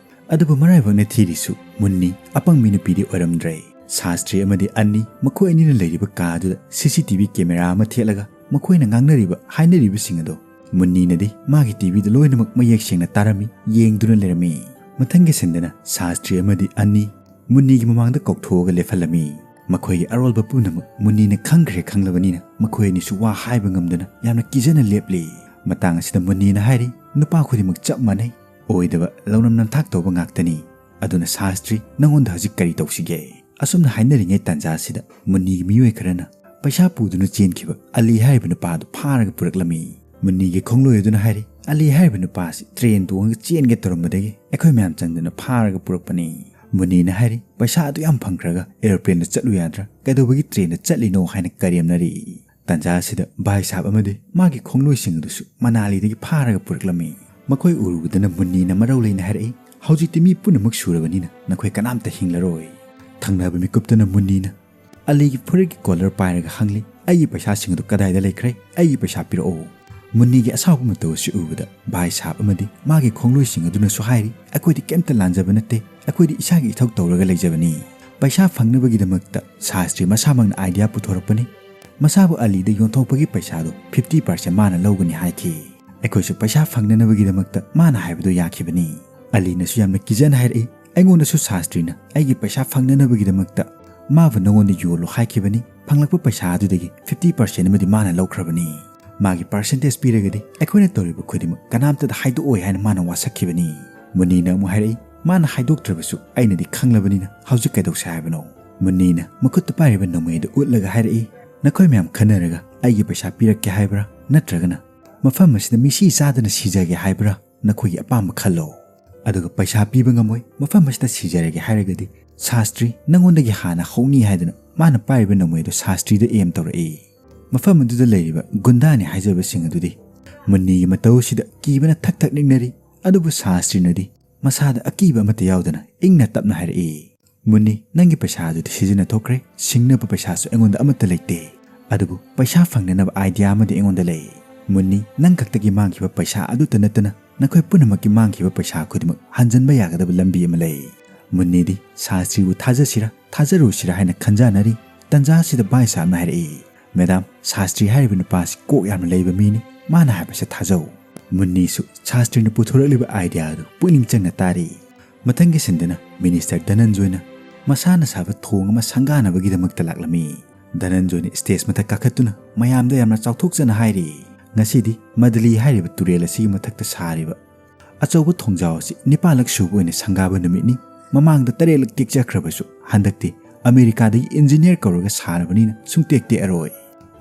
ꯑꯗꯨꯕꯨ ꯃꯔꯥꯏꯕꯛꯅ ꯊꯤꯔꯤꯁꯨ ꯃꯨꯟꯅꯤ ꯑꯄꯪꯕꯤ ꯅꯨꯄꯤꯗꯤ ꯑꯣꯏꯔꯝꯗ꯭ꯔꯦ꯫ ꯁꯥꯁꯇ꯭ꯔꯤ ꯑꯃꯗꯤ ꯑꯅꯤ, ꯃꯈꯣꯏ ꯑꯅꯤꯅ ꯂꯩꯔꯤꯕ ꯀꯥ ꯑꯗꯨꯗ ꯁꯤ ꯁꯤ ꯇꯤ ꯚꯤ ꯀꯦꯃꯦꯔꯥ ꯑꯃ ꯊꯦꯠꯂꯒ ꯃꯈꯣꯏꯅ ꯉꯥꯡꯅꯔꯤꯕ ꯍꯥꯏꯅꯔꯤꯕꯁꯤꯡ ꯑꯗꯣ ꯃꯨꯟꯅꯤꯅꯗꯤ ꯃꯥꯒꯤ ꯇꯤ ꯚꯤꯗ ꯂꯣꯏꯅꯃꯛ ꯃꯌꯦꯛ ꯁꯦꯡꯅ ꯇꯥꯔꯝꯃꯤ, ꯌꯦꯡꯗꯨꯅ ꯂꯩꯔꯝꯃꯤ꯫ ꯃꯊꯪꯒꯤ ꯁꯤꯟꯗꯅ ꯁꯥꯁꯇ꯭ꯔꯤ ꯑꯃꯗꯤ ꯑꯅꯤ ꯃꯨꯟꯅꯤꯒꯤ ꯃꯃꯥꯡꯗ ꯀꯧꯊꯣꯛꯑꯒ ꯂꯦꯞꯍꯜꯂꯝꯃꯤ꯫ ꯃꯈꯣꯏꯒꯤ ꯑꯔꯣꯜꯕ ꯄꯨꯝꯅꯃꯛ ꯃꯨꯟꯅꯤꯅ ꯈꯪꯈ꯭ꯔꯦ ꯈꯪꯂꯕꯅꯤꯅ ꯃꯈꯣꯏ ꯑꯅꯤꯁꯨ ꯋꯥ ꯍꯥꯏꯕ ꯉꯝꯗꯅ ꯌꯥꯝꯅ ꯀꯤꯖꯅ ꯂꯦꯞꯂꯤ꯫ ꯃꯇꯥꯡ ꯑꯁꯤꯗ ꯃꯨꯟꯅꯤꯅ ꯍꯥꯏꯔꯤ, "ꯅꯨꯄꯥ ꯈꯨꯗꯤꯡꯃꯛ ꯆꯞ ꯃꯥꯟꯅꯩ꯫ ꯑꯣꯏꯗꯕ ꯂꯧꯅꯝ ꯅꯝꯊꯥꯛ ꯇꯧꯕ ꯉꯥꯛꯇꯅꯤ꯫ ꯑꯗꯨꯅ ꯁꯥꯁꯇ꯭ꯔꯤ, ꯅꯉꯣꯟꯗ ꯍꯧꯖꯤꯛ ꯀꯔꯤ ꯇꯧꯁꯤꯒꯦ?" ꯑꯁꯨꯝꯅ ꯍꯥꯏꯅꯔꯤꯉꯩ ꯇꯥꯟꯖꯥ ꯑꯁꯤꯗ ꯃꯨꯟꯅꯤꯒꯤ ꯃꯤꯑꯣꯏ ꯈꯔꯅ ꯄꯩꯁꯥ ꯄꯨꯗꯨꯅ ꯆꯦꯟꯈꯤꯕ ꯑꯂꯤ ꯍꯥꯏꯔꯤꯕ ꯅꯨꯄꯥ ꯑꯗꯨ ꯐꯥꯔꯒ ꯄꯨꯔꯛꯂꯝꯃꯤ꯫ ꯃꯨꯟꯅꯤꯒꯤ ꯈꯣꯡꯂꯣꯏ ꯑꯗꯨꯅ ꯍꯥꯏꯔꯤ, "ꯑꯂꯤ ꯍꯥꯏꯔꯤꯕ ꯅꯨꯄꯥ ꯑꯁꯤ ꯇ꯭ꯔꯦꯟ ꯇꯣꯡꯉꯒ ꯆꯦꯟꯒꯦ ꯇꯧꯔꯝꯕꯗꯒꯤ ꯑꯩꯈꯣꯏ ꯃꯌꯥꯝ ꯆꯪꯗꯨꯅ ꯐꯥꯔꯒ ꯄꯨꯔꯛꯄꯅꯤ꯫" ꯃꯨꯟꯅꯤꯅ ꯍꯥꯏꯔꯤ, "ꯄꯩꯁꯥ ꯑꯗꯨ ꯌꯥꯝ ꯐꯪꯈ꯭ꯔꯒ ꯑꯦꯔꯣꯄ꯭ꯂꯦꯟꯗ ꯆꯠꯂꯨ ꯌꯥꯗ꯭ꯔꯥ? ꯀꯩꯗꯧꯕꯒꯤ ꯇ꯭ꯔꯦꯟꯗ ꯆꯠꯂꯤꯅꯣ?" ꯍꯥꯏꯅ ꯀꯔꯦꯝꯅꯔꯤ꯫ ꯇꯥꯟꯖꯥ ꯑꯁꯤꯗ ꯚꯥꯏ ꯁꯥꯍꯕ ꯑꯃꯗꯤ ꯃꯥꯒꯤ ꯈꯣꯡꯂꯣꯏꯁꯤꯡ ꯑꯗꯨꯁꯨ ꯃꯅꯥꯂꯤꯗꯒꯤ ꯐꯥꯔꯒ ꯄꯨꯔꯛꯂꯝꯃꯤ꯫ ꯃꯈꯣꯏ ꯎꯔꯨꯕꯗꯅ ꯃꯨꯟꯅꯤꯅ ꯃꯔꯧ ꯂꯩꯅ ꯍꯥꯏꯔꯛꯏ, "ꯍꯧꯖꯤꯛꯇꯤ ꯃꯤ ꯄꯨꯝꯅꯃꯛ ꯁꯨꯔꯕꯅꯤꯅ ꯅꯈꯣꯏ ꯀꯅꯥꯝꯇ ꯍꯤꯡꯂꯔꯣꯏ"꯫ ꯊꯪꯅꯕ ꯃꯤꯀꯨꯞꯇꯅ ꯃꯨꯟꯅꯤꯅ ꯑꯂꯤꯒꯤ ꯐꯨꯔꯤꯠꯀꯤ ꯀꯣꯂꯔ ꯄꯥꯏꯔꯒ ꯍꯪꯂꯤ, "ꯑꯩꯒꯤ ꯄꯩꯁꯥꯁꯤꯡ ꯑꯗꯨ ꯀꯗꯥꯏꯗ ꯂꯩꯈ꯭ꯔꯦ? ꯑꯩꯒꯤ ꯄꯩꯁꯥ ꯄꯤꯔꯛꯑꯣ"꯫ ꯃꯨꯟꯅꯤꯒꯤ ꯑꯁꯥꯎꯕ ꯃꯇꯧ ꯑꯁꯤ ꯎꯕꯗ ꯚꯥꯏ ꯁꯥꯍꯕ ꯑꯃꯗꯤ ꯃꯥꯒꯤ ꯈꯣꯡꯂꯣꯏꯁꯤꯡ ꯑꯗꯨꯅꯁꯨ ꯍꯥꯏꯔꯤ, "ꯑꯩꯈꯣꯏꯗꯤ ꯀꯩꯝꯇ ꯂꯥꯟꯖꯕ ꯅꯠꯇꯦ, ꯑꯩꯈꯣꯏꯗꯤ ꯏꯁꯥꯒꯤ ꯏꯊꯧ ꯇꯧꯔꯒ ꯂꯩꯖꯕꯅꯤ"꯫ ꯄꯩꯁꯥ ꯐꯪꯅꯕꯒꯤꯗꯃꯛꯇ ꯁꯥꯁꯇ꯭ꯔꯤ ꯃꯁꯥꯃꯛꯅ ꯑꯥꯏꯗꯤꯌꯥ ꯄꯨꯊꯣꯔꯛꯄꯅꯤ꯫ ꯃꯁꯥꯕꯨ ꯑꯂꯤꯗ ꯌꯣꯟꯊꯣꯛꯄꯒꯤ ꯄꯩꯁꯥꯗꯨ ꯐꯤꯐꯇꯤ ꯄꯥꯔꯁꯦꯟ ꯃꯥꯅ ꯂꯧꯒꯅꯤ ꯍꯥꯏꯈꯤ꯫ ꯑꯩꯈꯣꯏꯁꯨ ꯄꯩꯁꯥ ꯐꯪꯅꯅꯕꯒꯤꯗꯃꯛꯇ ꯃꯥꯅ ꯍꯥꯏꯕꯗꯨ ꯌꯥꯈꯤꯕꯅꯤ꯫ ꯑꯂꯤꯅꯁꯨ ꯌꯥꯝꯅ ꯀꯤꯖꯅ ꯍꯥꯏꯔꯛꯏ, "ꯑꯩꯉꯣꯟꯗꯁꯨ ꯁꯥꯁꯇ꯭ꯔꯤꯅ ꯑꯩꯒꯤ ꯄꯩꯁꯥ ꯐꯪꯅꯅꯕꯒꯤꯗꯃꯛꯇ ꯃꯥꯕꯨ ꯅꯉꯣꯟꯗ ꯌꯣꯜꯂꯣ ꯍꯥꯏꯈꯤꯕꯅꯤ꯫ ꯐꯪꯂꯛꯄ ꯄꯩꯁꯥ ꯑꯗꯨꯗꯒꯤ ꯐꯤꯐꯇꯤ ꯄꯥꯔꯁꯦꯟ ꯑꯃꯗꯤ ꯃꯥꯅ ꯂꯧꯈ꯭ꯔꯕꯅꯤ꯫ ꯃꯥꯒꯤ ꯄꯥꯔꯁꯦꯟꯇꯦꯖ ꯄꯤꯔꯒꯗꯤ ꯑꯩꯈꯣꯏꯅ ꯇꯧꯔꯤꯕ ꯈꯨꯗꯤꯡꯃꯛ ꯀꯅꯥꯝꯇꯗ ꯍꯥꯏꯗꯣꯛꯑꯣꯏ" ꯍꯥꯏꯅ ꯃꯥꯅ ꯋꯥꯁꯛꯈꯤꯕꯅꯤ꯫ ꯃꯨꯟꯅꯤꯅ ꯑꯃꯨꯛ ꯍꯥꯏꯔꯛꯏ, "ꯃꯥꯅ ꯍꯥꯏꯗꯣꯛꯇ꯭ꯔꯕꯁꯨ ꯑꯩꯅꯗꯤ ꯈꯪꯂꯕꯅꯤꯅ ꯍꯧꯖꯤꯛ ꯀꯩꯗꯧꯁꯦ ꯍꯥꯏꯕꯅꯣ?" ꯃꯨꯟꯅꯤꯅ ꯃꯈꯨꯠꯇ ꯄꯥꯏꯔꯤꯕ ꯅꯣꯡꯃꯩ ꯑꯗꯨ ꯎꯠꯂꯒ ꯍꯥꯏꯔꯛꯏ, "ꯅꯈꯣꯏ ꯃꯌꯥꯝ ꯈꯟꯅꯔꯒ ꯑꯩꯒꯤ ꯄꯩꯁꯥ ꯄꯤꯔꯛꯀꯦ ꯍꯥꯏꯕ꯭ꯔꯥ, ꯅꯠꯇ꯭ꯔꯒꯅ ꯃꯐꯝ ꯑꯁꯤꯗ ꯃꯤꯁꯤ ꯆꯥꯗꯅ ꯁꯤꯖꯒꯦ ꯍꯥꯏꯕ꯭ꯔꯥ? ꯅꯈꯣꯏꯒꯤ ꯑꯄꯥꯝꯕ ꯈꯜꯂꯣ꯫ ꯑꯗꯨꯒ ꯄꯩꯁꯥ ꯄꯤꯕ ꯉꯝꯃꯣꯏ, ꯃꯐꯝ ꯑꯁꯤꯗ ꯁꯤꯖꯔꯒꯦ ꯍꯥꯏꯔꯒꯗꯤ ꯁꯥꯁꯇ꯭ꯔꯤ ꯅꯉꯣꯟꯗꯒꯤ ꯍꯥꯟꯅ ꯍꯧꯅꯤ" ꯍꯥꯏꯗꯨꯅ ꯃꯥꯅ ꯄꯥꯏꯔꯤꯕ ꯅꯣꯡꯃꯩ ꯑꯗꯨ ꯁꯥꯁꯇ꯭ꯔꯤꯗ ꯑꯦꯝ ꯇꯧꯔꯛꯏ꯫ ꯃꯐꯝ ꯑꯗꯨꯗ ꯂꯩꯔꯤꯕ ꯒꯨꯟꯗꯥꯅꯤ ꯍꯥꯏꯖꯕꯁꯤꯡ ꯑꯗꯨꯗꯤ ꯃꯨꯟꯅꯤꯒꯤ ꯃꯇꯧ ꯑꯁꯤꯗ ꯀꯤꯕꯅ ꯊꯛ ꯊꯛ ꯅꯤꯛꯅꯔꯤ꯫ ꯑꯗꯨꯕꯨ ꯁꯥꯁꯇ꯭ꯔꯤꯅꯗꯤ ꯃꯁꯥꯗ ꯑꯀꯤꯕ ꯑꯃꯠꯇ ꯌꯥꯎꯗꯅ ꯏꯪꯅ ꯇꯞꯅ ꯍꯥꯏꯔꯛꯏ, "ꯃꯨꯟꯅꯤ, ꯅꯪꯒꯤ ꯄꯩꯁꯥ ꯑꯗꯨꯗꯤ ꯁꯤꯖꯤꯟꯅꯊꯣꯛꯈ꯭ꯔꯦ, ꯁꯤꯡꯅꯕ ꯄꯩꯁꯥꯁꯨ ꯑꯩꯉꯣꯟꯗ ꯑꯃꯠꯇ ꯂꯩꯇꯦ꯫ ꯑꯗꯨꯕꯨ ꯄꯩꯁꯥ ꯐꯪꯅꯅꯕ ꯑꯥꯏꯗꯤꯌꯥ ꯑꯃꯗꯤ ꯑꯩꯉꯣꯟꯗ ꯂꯩ꯫ ꯃꯨꯟꯅꯤ, ꯅꯪ ꯈꯛꯇꯒꯤ ꯃꯥꯡꯈꯤꯕ ꯄꯩꯁꯥ ꯑꯗꯨꯇ ꯅꯠꯇꯅ ꯅꯈꯣꯏ ꯄꯨꯝꯅꯃꯛꯀꯤ ꯃꯥꯡꯈꯤꯕ ꯄꯩꯁꯥ ꯈꯨꯗꯤꯡꯃꯛ ꯍꯟꯖꯟꯕ ꯌꯥꯒꯗꯕ ꯂꯝꯕꯤ ꯑꯃ ꯂꯩ"꯫ ꯃꯨꯟꯅꯤꯗꯤ ꯁꯥꯁꯇ꯭ꯔꯤꯕꯨ ꯊꯥꯖꯁꯤꯔꯥ ꯊꯥꯖꯔꯣꯏꯁꯤꯔꯥ ꯍꯥꯏꯅ ꯈꯟꯖꯥꯟꯅꯔꯤ꯫ ꯇꯟꯖꯥ ꯑꯁꯤꯗ ꯚꯥꯏ ꯁꯥꯍꯕꯅ ꯍꯥꯏꯔꯛꯏ, "ꯃꯦꯗꯥꯝ, ꯁꯥꯁꯇ꯭ꯔꯤ ꯍꯥꯏꯔꯤꯕ ꯅꯨꯄꯥ ꯑꯁꯤ ꯀꯣꯛ ꯌꯥꯝꯅ ꯂꯩꯕ ꯃꯤꯅꯤ, ꯃꯥꯅ ꯍꯥꯏꯕꯁꯦ ꯊꯥꯖꯧ"꯫ ꯃꯨꯟꯅꯤꯁꯨ ꯁꯥꯁꯇ꯭ꯔꯤꯅ ꯄꯨꯊꯣꯔꯛꯂꯤꯕ ꯑꯥꯏꯗꯤꯌꯥ ꯑꯗꯨ ꯄꯨꯛꯅꯤꯡ ꯆꯪꯅ ꯇꯥꯔꯤ꯫ ꯃꯊꯪꯒꯤ ꯁꯤꯟꯗꯅ ꯃꯤꯅꯤꯁꯇꯔ ꯙꯅꯟꯖꯣꯏꯅ ꯃꯁꯥꯅ ꯁꯥꯕ ꯊꯣꯡ ꯑꯃ ꯁꯪꯒꯥꯅꯕꯒꯤꯗꯃꯛꯇ ꯂꯥꯛꯂꯝꯃꯤ꯫ ꯙꯅꯟꯖꯣꯏꯅ ꯁ꯭ꯇꯦꯖ ꯃꯊꯛ ꯀꯥꯈꯠꯇꯨꯅ ꯃꯌꯥꯝꯗ ꯌꯥꯝꯅ ꯆꯥꯎꯊꯣꯛꯆꯅ ꯍꯥꯏꯔꯤ, "ꯉꯁꯤꯗꯤ ꯃꯗꯂꯤ ꯍꯥꯏꯔꯤꯕ ꯇꯨꯔꯦꯜ ꯑꯁꯤꯒꯤ ꯃꯊꯛꯇ ꯁꯥꯔꯤꯕ ꯑꯆꯧꯕ ꯊꯣꯡꯖꯥꯎ ꯑꯁꯤ ꯅꯤꯄꯥꯜꯂꯛ ꯁꯨꯕ ꯑꯣꯏꯅ ꯁꯪꯒꯥꯕ ꯅꯨꯃꯤꯠꯅꯤ꯫ ꯃꯃꯥꯡꯗ ꯇꯔꯦꯠꯂꯛ ꯇꯦꯛꯆꯈ꯭ꯔꯕꯁꯨ ꯍꯟꯗꯛꯇꯤ ꯑꯃꯦꯔꯤꯀꯥꯗꯒꯤ ꯏꯟꯖꯤꯅꯤꯌꯔ ꯀꯧꯔꯒ ꯁꯥꯔꯕꯅꯤꯅ ꯁꯨꯡꯇꯦꯛ ꯇꯦꯛꯑꯔꯣꯏ"꯫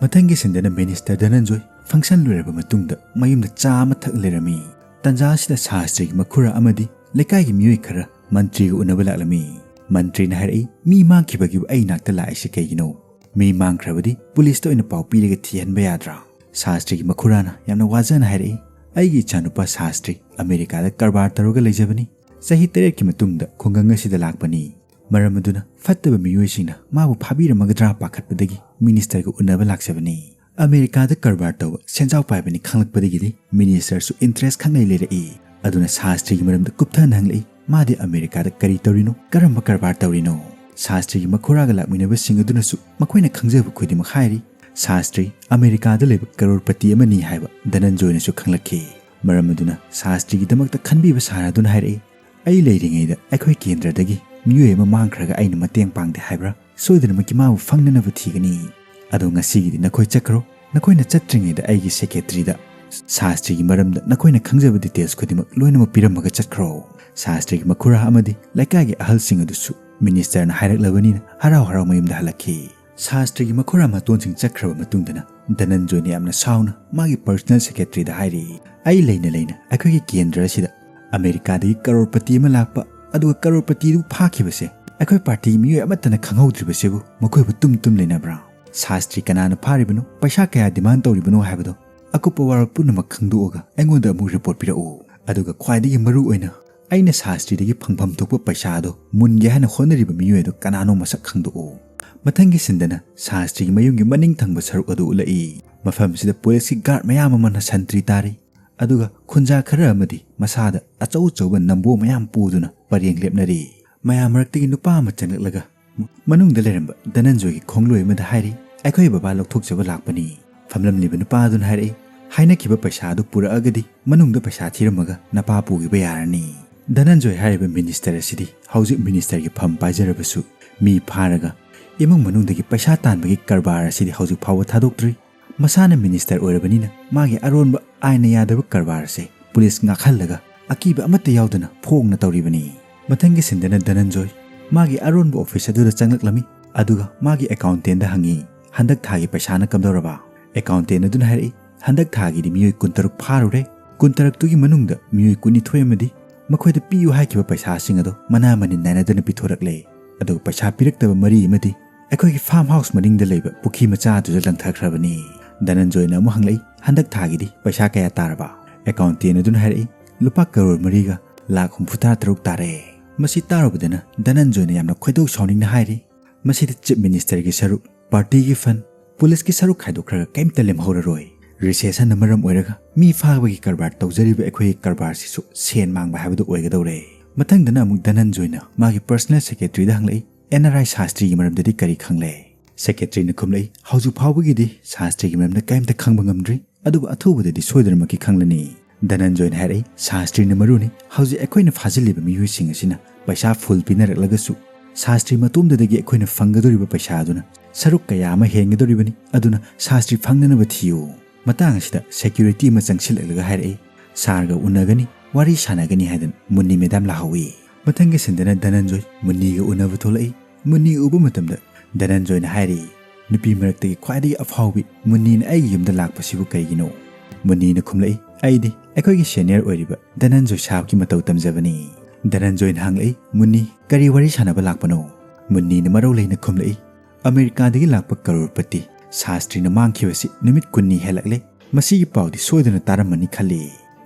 ꯃꯊꯪꯒꯤ ꯁꯤꯟꯗꯅ ꯃꯤꯅꯤꯁꯇꯔ ꯙꯅꯟꯖꯣꯏ ꯐꯪꯁꯟ ꯂꯣꯏꯔꯕ ꯃꯇꯨꯡꯗ ꯃꯌꯨꯝꯗ ꯆꯥ ꯑꯃ ꯊꯛ ꯂꯩꯔꯝꯃꯤ꯫ ꯇꯟꯖꯥ ꯑꯁꯤꯗ ꯁꯥꯁꯇ꯭ꯔꯤꯒꯤ ꯃꯈꯨꯔꯥ ꯑꯃꯗꯤ ꯂꯩꯀꯥꯏꯒꯤ ꯃꯤꯑꯣꯏ ꯈꯔ ꯃꯟꯇ꯭ꯔꯤꯒ ꯎꯅꯕ ꯂꯥꯛꯂꯝꯃꯤ꯫ ꯃꯟꯇ꯭ꯔꯤꯅ ꯍꯥꯏꯔꯛꯏ, "ꯃꯤ ꯃꯥꯡꯈꯤꯕꯒꯤ ꯑꯩ ꯅꯥꯛꯇ ꯂꯥꯛꯏꯁꯤ ꯀꯩꯒꯤꯅꯣ?" ꯃꯤ ꯃꯥꯡꯈ꯭ꯔꯕꯗꯤ ꯄꯨꯂꯤꯁꯇ ꯑꯣꯏꯅ ꯄꯥꯎ ꯄꯤꯔꯒ ꯊꯤꯍꯟꯕ ꯌꯥꯗ꯭ꯔꯥ?" ꯁꯥꯁꯇ꯭ꯔꯤꯒꯤ ꯃꯈꯨꯔꯥꯅ ꯌꯥꯝꯅ ꯋꯥꯖꯅ ꯍꯥꯏꯔꯛꯏ, "ꯑꯩꯒꯤ ꯏꯆꯥꯅꯨꯄꯥ ꯁꯥꯁꯇ꯭ꯔꯤ ꯑꯃꯦꯔꯤꯀꯥꯗ ꯀꯔꯕꯥꯔ ꯇꯧꯔꯒ ꯂꯩꯖꯕꯅꯤ꯫ ꯆꯍꯤ ꯇꯔꯦꯠꯀꯤ ꯃꯇꯨꯡꯗ ꯈꯨꯡꯒꯪ ꯑꯁꯤꯗ ꯂꯥꯛꯄꯅꯤ꯫ ꯃꯔꯝ ꯑꯗꯨꯅ ꯐꯠꯇꯕ ꯃꯤꯑꯣꯏꯁꯤꯡꯅ ꯃꯥꯕꯨ ꯐꯥꯕꯤꯔꯝꯃꯒꯗ꯭ꯔꯥ ꯄꯥꯈꯠꯄꯗꯒꯤ ꯃꯤꯅꯤꯁꯇꯔꯒ ꯎꯅꯕ ꯂꯥꯛꯆꯕꯅꯤ꯫ ꯑꯃꯦꯔꯤꯀꯥꯗ ꯀꯔꯕꯥꯔ ꯇꯧꯕ ꯁꯦꯟꯖꯥꯎ ꯄꯥꯏꯕꯅꯤ ꯈꯪꯂꯛꯄꯗꯒꯤꯗꯤ ꯃꯤꯅꯤꯁꯇꯔꯁꯨ ꯏꯟꯇꯔꯦꯁ ꯈꯪꯂꯩ ꯂꯩꯔꯛꯏ꯫ ꯑꯗꯨꯅ ꯁꯥꯁꯇ꯭ꯔꯤꯒꯤ ꯃꯔꯝꯗ ꯀꯨꯞꯊꯅ ꯍꯪꯂꯛꯏ꯫ ꯃꯥꯗꯤ ꯑꯃꯦꯔꯤꯀꯥꯗ ꯀꯔꯤ ꯇꯧꯔꯤꯅꯣ, ꯀꯔꯝꯕ ꯀꯔꯕꯥꯔ ꯇꯧꯔꯤꯅꯣ?" ꯁꯥꯁꯇ꯭ꯔꯤꯒꯤ ꯃꯈꯨꯔꯥꯒ ꯂꯥꯛꯃꯤꯟꯅꯕꯁꯤꯡ ꯑꯗꯨꯅꯁꯨ ꯃꯈꯣꯏꯅ ꯈꯪꯖꯕ ꯈꯨꯗꯤꯡꯃꯛ ꯍꯥꯏꯔꯤ꯫ ꯁꯥꯁꯇ꯭ꯔꯤ ꯑꯃꯦꯔꯤꯀꯥꯗ ꯂꯩꯕ ꯀꯔꯣꯔꯄꯇꯤ ꯑꯃꯅꯤ ꯍꯥꯏꯕ ꯙꯅꯟꯖꯣꯏꯅꯁꯨ ꯈꯪꯂꯛꯈꯤ꯫ ꯃꯔꯝ ꯑꯗꯨꯅ ꯁꯥꯁꯇ꯭ꯔꯤꯒꯤꯗꯃꯛꯇ ꯈꯟꯕꯤꯕ ꯁꯥꯔꯗꯨꯅ ꯍꯥꯏꯔꯛꯏ, "ꯑꯩ ꯂꯩꯔꯤꯉꯩꯗ ꯑꯩꯈꯣꯏ ꯀꯦꯟꯗ꯭ꯔꯗꯒꯤ ꯃꯤꯑꯣꯏ ꯑꯃ ꯃꯥꯡꯈ꯭ꯔꯒ ꯑꯩꯅ ꯃꯇꯦꯡ ꯄꯥꯡꯗꯦ ꯍꯥꯏꯕ꯭ꯔꯥ? ꯁꯣꯏꯗꯅꯃꯛꯀꯤ ꯃꯥꯕꯨ ꯐꯪꯅꯅꯕ ꯊꯤꯒꯅꯤ꯫ ꯑꯗꯣ ꯉꯁꯤꯒꯤꯗꯤ ꯅꯈꯣꯏ ꯆꯠꯈ꯭ꯔꯣ꯫ ꯅꯈꯣꯏꯅ ꯆꯠꯇ꯭ꯔꯤꯉꯩꯗ ꯑꯩꯒꯤ ꯁꯦꯀ꯭ꯔꯦꯇꯔꯤꯗ ꯁꯥꯁꯇ꯭ꯔꯤꯒꯤ ꯃꯔꯝꯗ ꯅꯈꯣꯏꯅ ꯈꯪꯖꯕ ꯗꯤꯇꯦꯜꯁ ꯈꯨꯗꯤꯡꯃꯛ ꯂꯣꯏꯅꯃꯛ ꯄꯤꯔꯝꯃꯒ ꯆꯠꯈ꯭ꯔꯣ꯫" ꯁꯥꯁꯇ꯭ꯔꯤꯒꯤ ꯃꯈꯨꯔꯥ ꯑꯃꯗꯤ ꯂꯩꯀꯥꯏꯒꯤ ꯑꯍꯜꯁꯤꯡ ꯑꯗꯨꯁꯨ ꯃꯤꯅꯤꯁꯇꯔꯅ ꯍꯥꯏꯔꯛꯂꯕꯅꯤꯅ ꯍꯔꯥꯎ ꯍꯔꯥꯎ ꯃꯌꯨꯝꯗ ꯍꯜꯂꯛꯈꯤ꯫ ꯁꯥꯁꯇ꯭ꯔꯤꯒꯤ ꯃꯈꯨꯔꯥ ꯃꯇꯣꯟꯁꯤꯡ ꯆꯠꯈ꯭ꯔꯕ ꯃꯇꯨꯡꯗꯅ ꯙꯅꯟꯖꯣꯏꯅ ꯌꯥꯝꯅ ꯁꯥꯎꯅ ꯃꯥꯒꯤ ꯄꯔꯁꯅꯦꯜ ꯁꯦꯀ꯭ꯔꯦꯇꯔꯤꯗ ꯍꯥꯏꯔꯤ, "ꯑꯩ ꯂꯩꯅ ꯂꯩꯅ ꯑꯩꯈꯣꯏꯒꯤ ꯀꯦꯟꯗ꯭ꯔ ꯑꯁꯤꯗ ꯑꯃꯦꯔꯤꯀꯥꯗꯒꯤ ꯀꯔꯣꯔꯄꯇꯤ ꯑꯃ ꯂꯥꯛꯄ, ꯑꯗꯨꯒ ꯀꯔꯣꯔꯄꯇꯤꯗꯨ ꯐꯥꯈꯤꯕꯁꯦ ꯑꯩꯈꯣꯏ ꯄꯥꯔꯇꯤꯒꯤ ꯃꯤꯑꯣꯏ ꯑꯃꯠꯇꯅ ꯈꯪꯍꯧꯗ꯭ꯔꯤꯕꯁꯤꯕꯨ ꯃꯈꯣꯏꯕꯨ ꯇꯨꯝ ꯇꯨꯝ ꯂꯩꯅꯕ꯭ꯔꯥ? ꯁꯥꯁꯇ꯭ꯔꯤ ꯀꯅꯥꯅ ꯐꯥꯔꯤꯕꯅꯣ, ꯄꯩꯁꯥ ꯀꯌꯥ ꯗꯤꯃꯥꯟ ꯇꯧꯔꯤꯕꯅꯣ ꯍꯥꯏꯕꯗꯣ ꯑꯀꯨꯞꯄ ꯋꯥꯔꯣꯜ ꯄꯨꯝꯅꯃꯛ ꯈꯪꯗꯣꯛꯑꯒ ꯑꯩꯉꯣꯟꯗ ꯑꯃꯨꯛ ꯔꯤꯄꯣꯔꯠ ꯄꯤꯔꯛꯎ꯫ ꯑꯗꯨꯒ ꯈ꯭ꯋꯥꯏꯗꯒꯤ ꯃꯔꯨ ꯑꯣꯏꯅ ꯑꯩꯅ ꯁꯥꯁꯇ꯭ꯔꯤꯗꯒꯤ ꯐꯪꯐꯝ ꯊꯣꯛꯄ ꯄꯩꯁꯥ ꯑꯗꯣ ꯃꯨꯟꯒꯦ ꯍꯥꯏꯅ ꯍꯣꯠꯅꯔꯤꯕ ꯃꯤꯑꯣꯏ ꯑꯗꯨ ꯀꯅꯥꯅꯣ ꯃꯁꯛ ꯈꯪꯗꯣꯛꯎ꯫" ꯃꯊꯪꯒꯤ ꯁꯤꯟꯗꯅ ꯁꯥꯁꯇ꯭ꯔꯤꯒꯤ ꯃꯌꯨꯝꯒꯤ ꯃꯅꯤꯡ ꯊꯪꯕ ꯁꯔꯨꯛ ꯑꯗꯨ ꯎꯠꯂꯛꯏ꯫ ꯃꯐꯝꯁꯤꯗ ꯄꯨꯂꯤꯁꯀꯤ ꯒꯥꯔꯗ ꯃꯌꯥꯝ ꯑꯃꯅ ꯁꯟꯇ꯭ꯔꯤ ꯇꯥꯔꯤ꯫ ꯑꯗꯨꯒ ꯈꯨꯟꯖꯥ ꯈꯔ ꯑꯃꯗꯤ ꯃꯁꯥꯗ ꯑꯆꯧ ꯑꯆꯧꯕ ꯅꯝꯕꯣ ꯃꯌꯥꯝ ꯄꯨꯗꯨꯅ ꯄꯔꯦꯡ ꯂꯦꯞꯅꯔꯤ꯫ ꯃꯌꯥꯝ ꯃꯔꯛꯇꯒꯤ ꯅꯨꯄꯥ ꯑꯃ ꯆꯪꯂꯛꯂꯒ ꯃꯅꯨꯡꯗ ꯂꯩꯔꯝꯕ ꯙꯅꯟꯖꯣꯏꯒꯤ ꯈꯣꯡꯂꯣꯏ ꯑꯃꯗ ꯍꯥꯏꯔꯤ, "ꯑꯩꯈꯣꯏ ꯕꯕꯥ ꯂꯧꯊꯣꯛꯆꯕ ꯂꯥꯛꯄꯅꯤ꯫" ꯐꯝꯂꯝꯂꯤꯕ ꯅꯨꯄꯥ ꯑꯗꯨꯅ ꯍꯥꯏꯔꯛꯏ, "ꯍꯥꯏꯅꯈꯤꯕ ꯄꯩꯁꯥ ꯑꯗꯨ ꯄꯨꯔꯛꯑꯒꯗꯤ ꯃꯅꯨꯡꯗ ꯄꯩꯁꯥ ꯊꯤꯔꯝꯃꯒ ꯅꯄꯥ ꯄꯨꯈꯤꯕ ꯌꯥꯔꯅꯤ꯫" ꯙꯅꯟꯖꯣꯏ ꯍꯥꯏꯔꯤꯕ ꯃꯤꯅꯤꯁꯇꯔ ꯑꯁꯤꯗꯤ ꯍꯧꯖꯤꯛ ꯃꯤꯅꯤꯁꯇꯔꯒꯤ ꯐꯝ ꯄꯥꯏꯖꯔꯕꯁꯨ ꯃꯤ ꯐꯥꯔꯒ ꯏꯃꯨꯡ ꯃꯅꯨꯡꯗꯒꯤ ꯄꯩꯁꯥ ꯇꯥꯟꯕꯒꯤ ꯀꯔꯕꯥꯔ ꯑꯁꯤꯗꯤ ꯍꯧꯖꯤꯛ ꯐꯥꯎꯕ ꯊꯥꯗꯣꯛꯇ꯭ꯔꯤ꯫ ꯃꯁꯥꯅ ꯃꯤꯅꯤꯁꯇꯔ ꯑꯣꯏꯔꯕꯅꯤꯅ ꯃꯥꯒꯤ ꯑꯔꯣꯟꯕ ꯑꯥꯏꯟꯅ ꯌꯥꯗꯕ ꯀꯔꯕꯥꯔ ꯑꯁꯤ ꯄꯨꯂꯤꯁ ꯉꯥꯛꯍꯜꯂꯒ ꯑꯀꯤꯕ ꯑꯃꯠꯇ ꯌꯥꯎꯗꯅ ꯐꯣꯡꯅ ꯇꯧꯔꯤꯕꯅꯤ꯫ ꯃꯊꯪꯒꯤ ꯁꯤꯟꯗꯅ ꯙꯅꯟꯖꯣꯏ ꯃꯥꯒꯤ ꯑꯔꯣꯟꯕ ꯑꯣꯐꯤꯁ ꯑꯗꯨꯗ ꯆꯪꯂꯛꯂꯝꯃꯤ, ꯑꯗꯨꯒ ꯃꯥꯒꯤ ꯑꯦꯀꯥꯎꯟꯇꯦꯟꯗ ꯍꯪꯉꯤ, "ꯍꯟꯗꯛ ꯊꯥꯒꯤ ꯄꯩꯁꯥꯅ ꯀꯝꯗꯧꯔꯕ?" ꯑꯦꯀꯥꯎꯟꯇꯦꯟ ꯑꯗꯨꯅ ꯍꯥꯏꯔꯛꯏ, "ꯍꯟꯗꯛ ꯊꯥꯒꯤꯗꯤ ꯃꯤꯑꯣꯏ ꯀꯨꯟꯇꯔꯨꯛ ꯐꯥꯔꯨꯔꯦ꯫ ꯀꯨꯟꯇꯔꯨꯛꯇꯨꯒꯤ ꯃꯅꯨꯡꯗ ꯃꯤꯑꯣꯏ ꯀꯨꯟꯅꯤꯊꯣꯏ ꯑꯃꯗꯤ ꯃꯈꯣꯏꯗ ꯄꯤꯌꯨ ꯍꯥꯏꯈꯤꯕ ꯄꯩꯁꯥꯁꯤꯡ ꯑꯗꯣ ꯃꯅꯥ ꯃꯅꯤꯟ ꯅꯥꯏꯅꯗꯅ ꯄꯤꯊꯣꯔꯛꯂꯦ꯫ ꯑꯗꯨꯒ ꯄꯩꯁꯥ ꯄꯤꯔꯛꯇꯕ ꯃꯔꯤ ꯑꯃꯗꯤ ꯑꯩꯈꯣꯏꯒꯤ farm house ꯃꯅꯤꯡꯗ ꯂꯩꯕ ꯄꯨꯈ꯭ꯔꯤ ꯃꯆꯥ ꯑꯗꯨꯗ ꯂꯪꯊꯈ꯭ꯔꯕꯅꯤ꯫ ꯙꯅꯟꯖꯣꯏꯅ ꯑꯃꯨꯛ ꯍꯪꯂꯛꯏ, "ꯍꯟꯗꯛ ꯊꯥꯒꯤꯗꯤ ꯄꯩꯁꯥ ꯀꯌꯥ ꯇꯥꯔꯕ?" Accountant ꯑꯗꯨꯅ ꯍꯥꯏꯔꯛꯏ, "ꯂꯨꯄꯥ ꯀꯔꯣꯔ ꯃꯔꯤꯒ ꯂꯥꯈ ꯍꯨꯝꯐꯨꯇꯔꯥ ꯇꯔꯨꯛ ꯇꯥꯔꯦ꯫" ꯃꯁꯤ ꯇꯥꯔꯨꯕꯗꯅ ꯙꯅꯟꯖꯣꯏꯅ ꯌꯥꯝꯅ ꯈꯣꯏꯗꯧ ꯁꯥꯎꯅꯤꯡꯅ ꯍꯥꯏꯔꯤ, "ꯃꯁꯤꯗ chief ministerꯒꯤ ꯁꯔꯨꯛ, partyꯒꯤ fund, policeꯀꯤ ꯁꯔꯨꯛ ꯈꯥꯏꯗꯣꯛꯈ꯭ꯔꯒ ꯀꯩꯝꯇ ꯂꯦꯝꯍꯧꯔꯔꯣꯏ꯫ Recessionꯅ ꯃꯔꯝ ꯑꯣꯏꯔꯒ ꯃꯤ ꯐꯥꯕꯒꯤ ꯀꯔꯕꯥꯔ ꯇꯧꯖꯔꯤꯕ ꯑꯩꯈꯣꯏꯒꯤ ꯀꯔꯕꯥꯔꯁꯤꯁꯨ ꯁꯦꯟ ꯃꯥꯡꯕ ꯍꯥꯏꯕꯗꯨ ꯑꯣꯏꯒꯗꯧꯔꯦ꯫" ꯃꯊꯪꯗꯅ ꯑꯃꯨꯛ ꯙꯅꯟꯖꯣꯏꯅ ꯃꯥꯒꯤ personal secretaryꯗ ꯍꯪꯂꯛꯏ, "NRI ꯁꯥꯁꯇ꯭ꯔꯤꯒꯤ ꯃꯔꯝꯗꯗꯤ ꯀꯔꯤ ꯈꯪꯂꯦ?" Secretaryꯅ ꯈꯨꯝꯂꯛꯏ, "ꯍꯧꯖꯤꯛ ꯐꯥꯎꯕꯒꯤꯗꯤ ꯁꯥꯁꯇ꯭ꯔꯤꯒꯤ ꯃꯔꯝꯗ ꯀꯔꯤꯝꯇ ꯈꯪꯕ ꯉꯝꯗ꯭ꯔꯤ, ꯑꯗꯨꯕꯨ ꯑꯊꯨꯕꯗꯗꯤ ꯁꯣꯏꯗꯅꯃꯛꯀꯤ ꯈꯪꯂꯅꯤ꯫" ꯙꯅꯟꯖꯣꯏꯅ ꯍꯥꯏꯔꯛꯏ, "ꯁꯥꯁꯇ꯭ꯔꯤꯅ ꯃꯔꯨꯅꯤ꯫ ꯍꯧꯖꯤꯛ ꯑꯩꯈꯣꯏꯅ ꯐꯥꯖꯤꯜꯂꯤꯕ ꯃꯤꯑꯣꯏꯁꯤꯡ ꯑꯁꯤꯅ ꯄꯩꯁꯥ full ꯄꯤꯅꯔꯛꯂꯒꯁꯨ ꯁꯥꯁꯇ꯭ꯔꯤ ꯃꯇꯣꯝꯗꯗꯒꯤ ꯑꯩꯈꯣꯏꯅ ꯐꯪꯒꯗꯧꯔꯤꯕ ꯄꯩꯁꯥ ꯑꯗꯨꯅ ꯁꯔꯨꯛ ꯀꯌꯥ ꯑꯃ ꯍꯦꯟꯒꯗꯧꯔꯤꯕꯅꯤ꯫ ꯑꯗꯨꯅ ꯁꯥꯁꯇ꯭ꯔꯤ ꯐꯪꯅꯅꯕ ꯊꯤꯌꯨ꯫" ꯃꯇꯥꯡ ꯑꯁꯤꯗ security ꯑꯃ ꯆꯪꯁꯤꯜꯂꯛꯂꯒ ꯍꯥꯏꯔꯛꯏ, "ꯁꯥꯔꯒ ꯎꯅꯒꯅꯤ, ꯋꯥꯔꯤ ꯁꯥꯟꯅꯒꯅꯤ" ꯍꯥꯏꯗꯅ ꯃꯨꯟꯅꯤ ꯃꯦꯗꯥꯝ ꯂꯥꯛꯍꯧꯏ꯫ ꯃꯊꯪꯒꯤ ꯁꯤꯟꯗꯅ ꯙꯅꯟꯖꯣꯏ ꯃꯨꯟꯅꯤꯒ ꯎꯅꯕ ꯊꯣꯛꯂꯛꯏ꯫ ꯃꯨꯟꯅꯤ ꯎꯕ ꯃꯇꯝꯗ ꯙꯅꯟꯖꯣꯏꯅ ꯍꯥꯏꯔꯤ, "ꯅꯨꯄꯤ ꯃꯔꯛꯇꯒꯤ ꯈ꯭ꯋꯥꯏꯗꯒꯤ ꯑꯐꯥꯎꯕꯤ ꯃꯨꯟꯅꯤꯅ ꯑꯩꯒꯤ ꯌꯨꯝꯗ ꯂꯥꯛꯄꯁꯤꯕꯨ ꯀꯔꯤꯒꯤꯅꯣ?" ꯃꯨꯟꯅꯤꯅ ꯈꯨꯝꯂꯛꯏ, "ꯑꯩꯗꯤ ꯑꯩꯈꯣꯏꯒꯤ senior ꯑꯣꯏꯔꯤꯕ ꯙꯅꯟꯖꯣꯏ ꯁꯥꯍꯕꯀꯤ ꯃꯇꯧ ꯇꯝꯖꯕꯅꯤ꯫" ꯙꯅꯟꯖꯣꯏꯅ ꯍꯪꯂꯛꯏ, "ꯃꯨꯟꯅꯤ, ꯀꯔꯤ ꯋꯥꯔꯤ ꯁꯥꯟꯅꯕ ꯂꯥꯛꯄꯅꯣ?" ꯃꯨꯟꯅꯤꯅ ꯃꯔꯧ ꯂꯩꯅ ꯈꯨꯝꯂꯛꯏ, "ꯑꯃꯦꯔꯤꯀꯥꯗꯒꯤ ꯂꯥꯛꯄ ꯀꯔꯣꯔꯄꯇꯤ ꯁꯥꯁꯇ꯭ꯔꯤꯅ ꯃꯥꯡꯈꯤꯕꯁꯤ ꯅꯨꯃꯤꯠ ꯀꯨꯟꯅꯤ ꯍꯦꯜꯂꯛꯂꯦ꯫ ꯃꯁꯤꯒꯤ ꯄꯥꯎꯗꯤ ꯁꯣꯏꯗꯅ ꯇꯥꯔꯝꯃꯅꯤ ꯈꯜꯂꯤ꯫"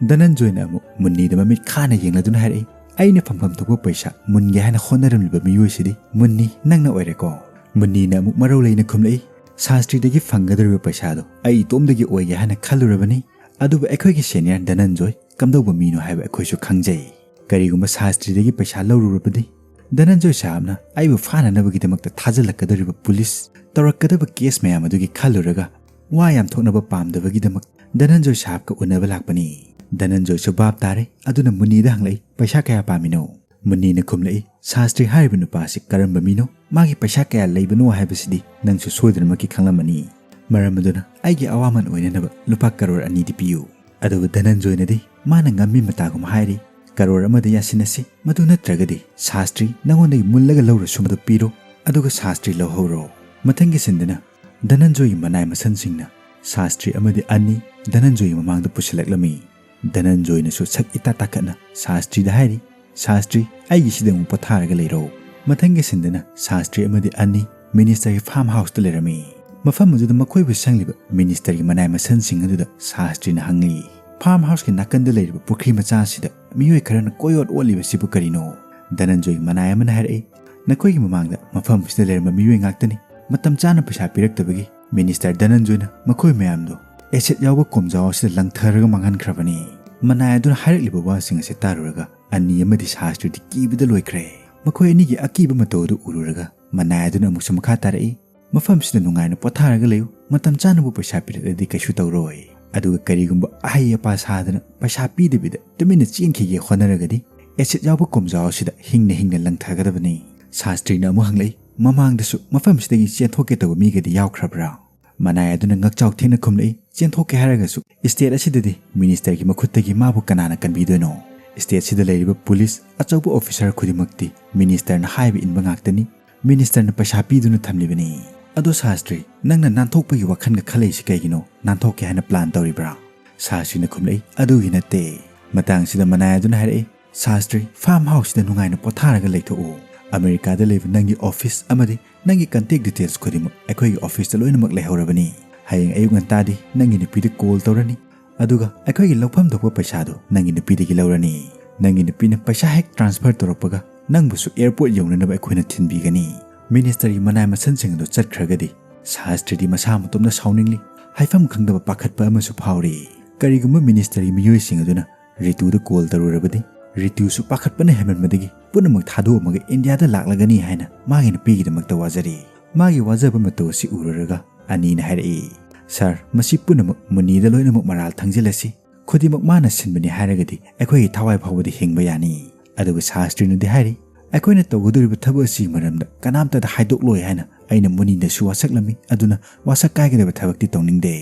ꯙꯅꯟꯖꯣꯏꯅ ꯑꯃꯨꯛ ꯃꯨꯟꯅꯤꯗ ꯃꯃꯤꯠ ꯈꯥꯅ ꯌꯦꯡꯂꯗꯨꯅ ꯍꯥꯏꯔꯛꯏ, "ꯑꯩꯅ ꯐꯪꯐꯝ ꯊꯣꯛꯄ ꯄꯩꯁꯥ ꯃꯨꯟꯒꯦ ꯍꯥꯏꯅ ꯍꯣꯠꯅꯔꯝꯂꯤꯕ ꯃꯤꯑꯣꯏꯁꯤꯗꯤ ꯃꯨꯟꯅꯤ ꯅꯪꯅ ꯑꯣꯏꯔꯦꯀꯣ꯫" ꯃꯨꯟꯅꯤꯅ ꯑꯃꯨꯛ ꯃꯔꯧ ꯂꯩꯅ ꯈꯨꯝꯂꯛꯏ, "ꯁꯥꯁꯇ꯭ꯔꯤꯗꯒꯤ ꯐꯪꯒꯗꯧꯔꯤꯕ ꯄꯩꯁꯥꯗꯣ ꯑꯩ ꯏꯇꯣꯝꯗꯒꯤ ꯑꯣꯏꯒꯦ ꯍꯥꯏꯅ ꯈꯜꯂꯨꯔꯕꯅꯤ, ꯑꯗꯨꯕꯨ ꯑꯩꯈꯣꯏꯒꯤ senior ꯙꯅꯟꯖꯣꯏ ꯀꯝꯗꯧꯕ ꯃꯤꯅꯣ ꯍꯥꯏꯕ ꯑꯩꯈꯣꯏꯁꯨ ꯈꯪꯖꯩ꯫ ꯀꯔꯤꯒꯨꯝꯕ ꯁꯥꯁꯇ꯭ꯔꯤꯗꯒꯤ ꯄꯩꯁꯥ ꯂꯧꯔꯨꯔꯕꯗꯤ ꯙꯅꯟꯖꯣꯏ ꯁꯥꯍꯕꯅ ꯑꯩꯕꯨ ꯐꯥꯅꯅꯕꯒꯤꯗꯃꯛꯇ ꯊꯥꯖꯤꯜꯂꯛꯀꯗꯧꯔꯤꯕ ꯄꯨꯂꯤꯁ, ꯇꯧꯔꯛꯀꯗꯕ case ꯃꯌꯥꯝ ꯑꯗꯨꯒꯤ ꯈꯜꯂꯨꯔꯒ ꯋꯥ ꯌꯥꯝ ꯊꯣꯛꯅꯕ ꯄꯥꯝꯗꯕꯒꯤꯗꯃꯛ ꯙꯅꯟꯖꯣꯏ ꯁꯥꯍꯕꯀ ꯎꯅꯕ ꯂꯥꯛꯄꯅꯤ꯫" ꯙꯅꯟꯖꯣꯏꯁꯨ ꯚꯥꯞ ꯇꯥꯔꯦ꯫ ꯑꯗꯨꯅ ꯃꯨꯟꯅꯤꯗ ꯍꯪꯂꯛꯏ, "ꯄꯩꯁꯥ ꯀꯌꯥ ꯄꯥꯝꯃꯤꯅꯣ?" ꯃꯨꯟꯅꯤꯅ ꯈꯨꯝꯂꯛꯏ, "ꯁꯥꯁꯇ꯭ꯔꯤ ꯍꯥꯏꯔꯤꯕ ꯅꯨꯄꯥ ꯑꯁꯤ ꯀꯔꯝꯕ ꯃꯤꯅꯣ, ꯃꯥꯒꯤ ꯄꯩꯁꯥ ꯀꯌꯥ ꯂꯩꯕꯅꯣ ꯍꯥꯏꯕꯁꯤꯗꯤ ꯅꯪꯁꯨ ꯁꯣꯏꯗꯅꯃꯛꯀꯤ ꯈꯪꯂꯝꯃꯅꯤ꯫ ꯃꯔꯝ ꯑꯗꯨꯅ ꯑꯩꯒꯤ ꯑꯋꯥꯃꯟ ꯑꯣꯏꯅꯅꯕ ꯂꯨꯄꯥ ꯀꯔꯣꯔ ꯑꯅꯤꯗꯤ ꯄꯤꯌꯨ꯫" ꯑꯗꯨꯕꯨ ꯙꯅꯟꯖꯣꯏꯅꯗꯤ ꯃꯥꯅ ꯉꯝꯃꯤ ꯃꯇꯥꯒꯨꯝ ꯍꯥꯏꯔꯤ, "ꯀꯔꯣꯔ ꯑꯃꯗ ꯌꯥꯁꯤꯟꯅꯁꯤ, ꯃꯗꯨ ꯅꯠꯇ꯭ꯔꯒꯗꯤ ꯁꯥꯁꯇ꯭ꯔꯤ ꯅꯉꯣꯟꯗꯒꯤ ꯃꯨꯜꯂꯒ ꯂꯧꯔꯁꯨ ꯃꯗꯨ ꯄꯤꯔꯣ, ꯑꯗꯨꯒ ꯁꯥꯁꯇ꯭ꯔꯤ ꯂꯧꯍꯧꯔꯣ꯫" ꯃꯊꯪꯒꯤ ꯁꯤꯟꯗꯅ ꯙꯅꯟꯖꯣꯏꯒꯤ ꯃꯅꯥꯏ ꯃꯁꯟꯁꯤꯡꯅ ꯁꯥꯁꯇ꯭ꯔꯤ ꯑꯃꯗꯤ ꯑꯅꯤ ꯙꯅꯟꯖꯣꯏꯒꯤ ꯃꯃꯥꯡꯗ ꯄꯨꯁꯤꯜꯂꯛꯂꯝꯃꯤ꯫ ꯙꯅꯟꯖꯣꯏꯅꯁꯨ ꯁꯛ ꯏꯇꯥ ꯇꯥꯈꯠꯅ ꯁꯥꯁꯇ꯭ꯔꯤꯗ ꯍꯥꯏꯔꯤ, "ꯁꯥꯁꯇ꯭ꯔꯤ, ꯑꯩꯒꯤꯁꯤꯗ ꯑꯃꯨꯛ ꯄꯣꯊꯥꯔꯒ ꯂꯩꯔꯣ꯫" ꯃꯊꯪꯒꯤ ꯁꯤꯟꯗꯅ ꯁꯥꯁꯇ꯭ꯔꯤ ꯑꯃꯗꯤ ꯑꯅꯤ ꯃꯤꯅꯤꯁꯇꯔꯒꯤ ꯐꯥꯔꯝ ꯍꯥꯎꯁꯇ ꯂꯩꯔꯝꯃꯤ꯫ ꯃꯐꯝ ꯑꯗꯨꯗ ꯃꯈꯣꯏꯕꯨ ꯁꯪꯂꯤꯕ ꯃꯤꯅꯤꯁꯇꯔꯒꯤ ꯃꯅꯥꯏ ꯃꯁꯟꯁꯤꯡ ꯑꯗꯨꯗ ꯁꯥꯁꯇ꯭ꯔꯤꯅ ꯍꯪꯂꯤ, "ꯐꯥꯔꯝ ꯍꯥꯎꯁꯀꯤ ꯅꯥꯀꯟꯗ ꯂꯩꯔꯤꯕ ꯄꯨꯈ꯭ꯔꯤ ꯃꯆꯥ ꯑꯁꯤꯗ ꯃꯤꯑꯣꯏ ꯈꯔꯅ ꯀꯣꯏꯑꯣꯠ ꯑꯣꯠꯂꯤꯕꯁꯤꯕꯨ ꯀꯔꯤꯅꯣ?" ꯙꯅꯟꯖꯣꯏꯒꯤ ꯃꯅꯥꯏ ꯑꯃꯅ ꯍꯥꯏꯔꯛꯏ, "ꯅꯈꯣꯏꯒꯤ ꯃꯃꯥꯡꯗ ꯃꯐꯝ ꯑꯁꯤꯗ ꯂꯩꯔꯝꯕ ꯃꯤꯑꯣꯏ ꯉꯥꯛꯇꯅꯤ꯫ ꯃꯇꯝ ꯆꯥꯅ ꯄꯩꯁꯥ ꯄꯤꯔꯛꯇꯕꯒꯤ ꯃꯤꯅꯤꯁꯇꯔ ꯙꯅꯟꯖꯣꯏꯅ ꯃꯈꯣꯏ ꯃꯌꯥꯝꯗꯣ ꯑꯦꯁꯤꯗ ꯌꯥꯎꯕ ꯀꯣꯝꯖꯥꯎ ꯑꯁꯤꯗ ꯂꯪꯊꯔꯒ ꯃꯥꯡꯍꯟꯈ꯭ꯔꯕꯅꯤ꯫" ꯃꯅꯥꯏ ꯑꯗꯨꯅ ꯍꯥꯏꯔꯛꯂꯤꯕ ꯋꯥꯁꯤꯡ ꯑꯁꯤ ꯇꯥꯔꯨꯔꯒ ꯑꯅꯤ ꯑꯃꯗꯤ ꯁꯥꯁꯇ꯭ꯔꯤꯗꯤ ꯀꯤꯕꯗ ꯂꯣꯏꯈ꯭ꯔꯦ꯫ ꯃꯈꯣꯏ ꯑꯅꯤꯒꯤ ꯑꯀꯤꯕ ꯃꯇꯧ ꯑꯗꯨ ꯎꯔꯨꯔꯒ ꯃꯅꯥꯏ ꯑꯗꯨꯅ ꯑꯃꯨꯛꯁꯨ ꯃꯈꯥ ꯇꯥꯔꯛꯏ, "ꯃꯐꯝꯁꯤꯗ ꯅꯨꯡꯉꯥꯏꯅ ꯄꯣꯊꯥꯔꯒ ꯂꯩꯌꯨ꯫ ꯃꯇꯝ ꯆꯥꯅꯕꯨ ꯄꯩꯁꯥ ꯄꯤꯔꯛꯂꯗꯤ ꯀꯩꯁꯨ ꯇꯧꯔꯣꯏ꯫ ꯑꯗꯨꯒ ꯀꯔꯤꯒꯨꯝꯕ ꯑꯍꯩ ꯑꯄꯥ ꯁꯥꯗꯅ ꯄꯩꯁꯥ ꯄꯤꯗꯕꯤꯗ ꯇꯨꯃꯤꯟꯅ ꯆꯦꯟꯈꯤꯒꯦ ꯍꯣꯠꯅꯔꯒꯗꯤ ꯑꯦꯁꯤꯗ ꯌꯥꯎꯕ ꯀꯣꯝꯖꯥꯎ ꯑꯁꯤꯗ ꯍꯤꯡꯅ ꯍꯤꯡꯅ ꯂꯪꯊꯒꯗꯕꯅꯤ꯫" ꯁꯥꯁꯇ꯭ꯔꯤꯅ ꯑꯃꯨꯛ ꯍꯪꯂꯛꯏ, "ꯃꯃꯥꯡꯗꯁꯨ ꯃꯐꯝꯁꯤꯗꯒꯤ ꯆꯦꯟꯊꯣꯛꯀꯦ ꯇꯧꯕ ꯃꯤꯒꯗꯤ ꯌꯥꯎꯈ꯭ꯔꯕ꯭ꯔꯥ?" ꯃꯅꯥꯏ ꯑꯗꯨꯅ ꯉꯛꯆꯥꯎ ꯊꯦꯛꯅ ꯈꯨꯝꯂꯛꯏ, "ꯆꯦꯟꯊꯣꯛꯀꯦ ꯍꯥꯏꯔꯒꯁꯨ ꯁ꯭ꯇꯦꯠ ꯑꯁꯤꯗꯗꯤ ꯃꯤꯅꯤꯁꯇꯔꯒꯤ ꯃꯈꯨꯠꯇꯒꯤ ꯃꯥꯕꯨ ꯀꯅꯥꯅ ꯀꯟꯕꯤꯗꯣꯏꯅꯣ? ꯁ꯭ꯇꯦꯠꯁꯤꯗ ꯂꯩꯔꯤꯕ ꯄꯨꯂꯤꯁ ꯑꯆꯧꯕ ꯑꯣꯐꯤꯁꯔ ꯈꯨꯗꯤꯡꯃꯛꯇꯤ ꯃꯤꯅꯤꯁꯇꯔꯅ ꯍꯥꯏꯕ ꯏꯟꯕ ꯉꯥꯛꯇꯅꯤ꯫ ꯃꯤꯅꯤꯁꯇꯔꯅ ꯄꯩꯁꯥ ꯄꯤꯗꯨꯅ ꯊꯝꯂꯤꯕꯅꯤ꯫ ꯑꯗꯣ ꯁꯥꯁꯇ꯭ꯔꯤ, ꯅꯪꯅ ꯅꯥꯟꯊꯣꯛꯄꯒꯤ ꯋꯥꯈꯜꯒ ꯈꯜꯂꯛꯏꯁꯤ ꯀꯩꯒꯤꯅꯣ? ꯅꯥꯟꯊꯣꯛꯀꯦ ꯍꯥꯏꯅ ꯄ꯭ꯂꯥꯟ ꯇꯧꯔꯤꯕ꯭ꯔꯥ?" ꯁꯥꯁꯇ꯭ꯔꯤꯅ ꯈꯨꯝꯂꯛꯏ, "ꯑꯗꯨꯒꯤ ꯅꯠꯇꯦ꯫" ꯃꯇꯥꯡꯁꯤꯗ ꯃꯅꯥꯏ ꯑꯗꯨꯅ ꯍꯥꯏꯔꯛꯏ, "ꯁꯥꯁꯇ꯭ꯔꯤ, ꯐꯥꯔꯝ ꯍꯥꯎꯁꯁꯤꯗ ꯅꯨꯡꯉꯥꯏꯅ ꯄꯣꯊꯥꯔꯒ ꯂꯩꯊꯣꯛꯎ꯫ ꯑꯃꯦꯔꯤꯀꯥꯗ ꯂꯩꯕ ꯅꯪꯒꯤ ꯑꯣꯐꯤꯁ ꯑꯃꯗꯤ ꯅꯪꯒꯤ ꯀꯟꯇꯦꯛ ꯗꯤꯇꯦꯜꯁ ꯈꯨꯗꯤꯡꯃꯛ ꯑꯩꯈꯣꯏꯒꯤ ꯑꯣꯐꯤꯁꯇ ꯂꯣꯏꯅꯃꯛ ꯂꯩꯍꯧꯔꯕꯅꯤ꯫ ꯍꯌꯦꯡ ꯑꯌꯨꯛ ꯉꯟꯇꯥꯗꯤ ꯅꯪꯒꯤ ꯅꯨꯄꯤꯗ ꯀꯣꯜ ꯇꯧꯔꯅꯤ, ꯑꯗꯨꯒ ꯑꯩꯈꯣꯏꯒꯤ ꯂꯧꯐꯝ ꯊꯣꯛꯄ ꯄꯩꯁꯥꯗꯨ ꯅꯪꯒꯤ ꯅꯨꯄꯤꯗꯒꯤ ꯂꯧꯔꯅꯤ꯫ ꯅꯪꯒꯤ ꯅꯨꯄꯤꯅ ꯄꯩꯁꯥ ꯍꯦꯛ ꯇ꯭ꯔꯥꯟꯁꯐꯔ ꯇꯧꯔꯛꯄꯒ ꯅꯪꯕꯨꯁꯨ ꯑꯦꯌꯔꯄꯣꯔꯠ ꯌꯧꯅꯅꯕ ꯑꯩꯈꯣꯏꯅ ꯊꯤꯟꯕꯤꯒꯅꯤ꯫" ꯃꯤꯅꯤꯁꯇꯔꯒꯤ ꯃꯅꯥꯏ ꯃꯁꯟꯁꯤꯡ ꯑꯗꯨ ꯆꯠꯈ꯭ꯔꯒꯗꯤ ꯁꯥꯁꯇ꯭ꯔꯤꯗꯤ ꯃꯁꯥ ꯃꯇꯣꯝꯇ ꯁꯥꯎꯅꯤꯡꯂꯤ꯫ ꯍꯥꯏꯐꯝ ꯈꯪꯗꯕ ꯄꯥꯈꯠꯄ ꯑꯃꯁꯨ ꯐꯥꯎꯔꯤ꯫ ꯀꯔꯤꯒꯨꯝꯕ ꯃꯤꯅꯤꯁꯇꯔꯒꯤ ꯃꯤꯑꯣꯏꯁꯤꯡ ꯑꯗꯨꯅ ꯔꯤꯇꯨꯗ ꯀꯣꯜ ꯇꯧꯔꯨꯔꯕꯗꯤ ꯔꯤꯇꯨꯁꯨ ꯄꯥꯈꯠꯄꯅ ꯍꯦꯟꯃꯟꯕꯗꯒꯤ ꯄꯨꯝꯅꯃꯛ ꯊꯥꯗꯣꯛꯑꯝꯃꯒ ꯏꯟꯗꯤꯌꯥꯗ ꯂꯥꯛꯂꯒꯅꯤ ꯍꯥꯏꯅ ꯃꯥꯒꯤ ꯅꯨꯄꯤꯒꯤꯗꯃꯛꯇ ꯋꯥꯖꯔꯤ꯫ ꯃꯥꯒꯤ ꯋꯥꯖꯕ ꯃꯇꯧ ꯑꯁꯤ ꯎꯔꯨꯔꯒ ꯑꯅꯤꯅ ꯍꯥꯏꯔꯛꯏ, "ꯁꯥꯔ, ꯃꯁꯤ ꯄꯨꯝꯅꯃꯛ ꯃꯨꯅꯤꯗ ꯂꯣꯏꯅꯃꯛ ꯃꯔꯥꯜ ꯊꯪꯖꯤꯜꯂꯁꯤ꯫ ꯈꯨꯗꯤꯡꯃꯛ ꯃꯥꯅ ꯁꯤꯟꯕꯅꯤ ꯍꯥꯏꯔꯒꯗꯤ ꯑꯩꯈꯣꯏꯒꯤ ꯊꯋꯥꯏ ꯐꯥꯎꯕꯗꯤ ꯍꯤꯡꯕ ꯌꯥꯅꯤ꯫" ꯑꯗꯨꯒ ꯁꯥꯁꯇ꯭ꯔꯤꯅꯗꯤ ꯍꯥꯏꯔꯤ, "ꯑꯩꯈꯣꯏꯅ ꯇꯧꯒꯗꯧꯔꯤꯕ ꯊꯕꯛ ꯑꯁꯤꯒꯤ ꯃꯔꯝꯗ ꯀꯅꯥꯝꯇꯗ ꯍꯥꯏꯗꯣꯛꯂꯣꯏ ꯍꯥꯏꯅ ꯑꯩꯅ ꯃꯨꯅꯤꯗꯁꯨ ꯋꯥꯁꯛꯂꯝꯃꯤ, ꯑꯗꯨꯅ ꯋꯥꯁꯛ ꯀꯥꯏꯒꯗꯕ ꯊꯕꯛꯇꯤ ꯇꯧꯅꯤꯡꯗꯦ꯫"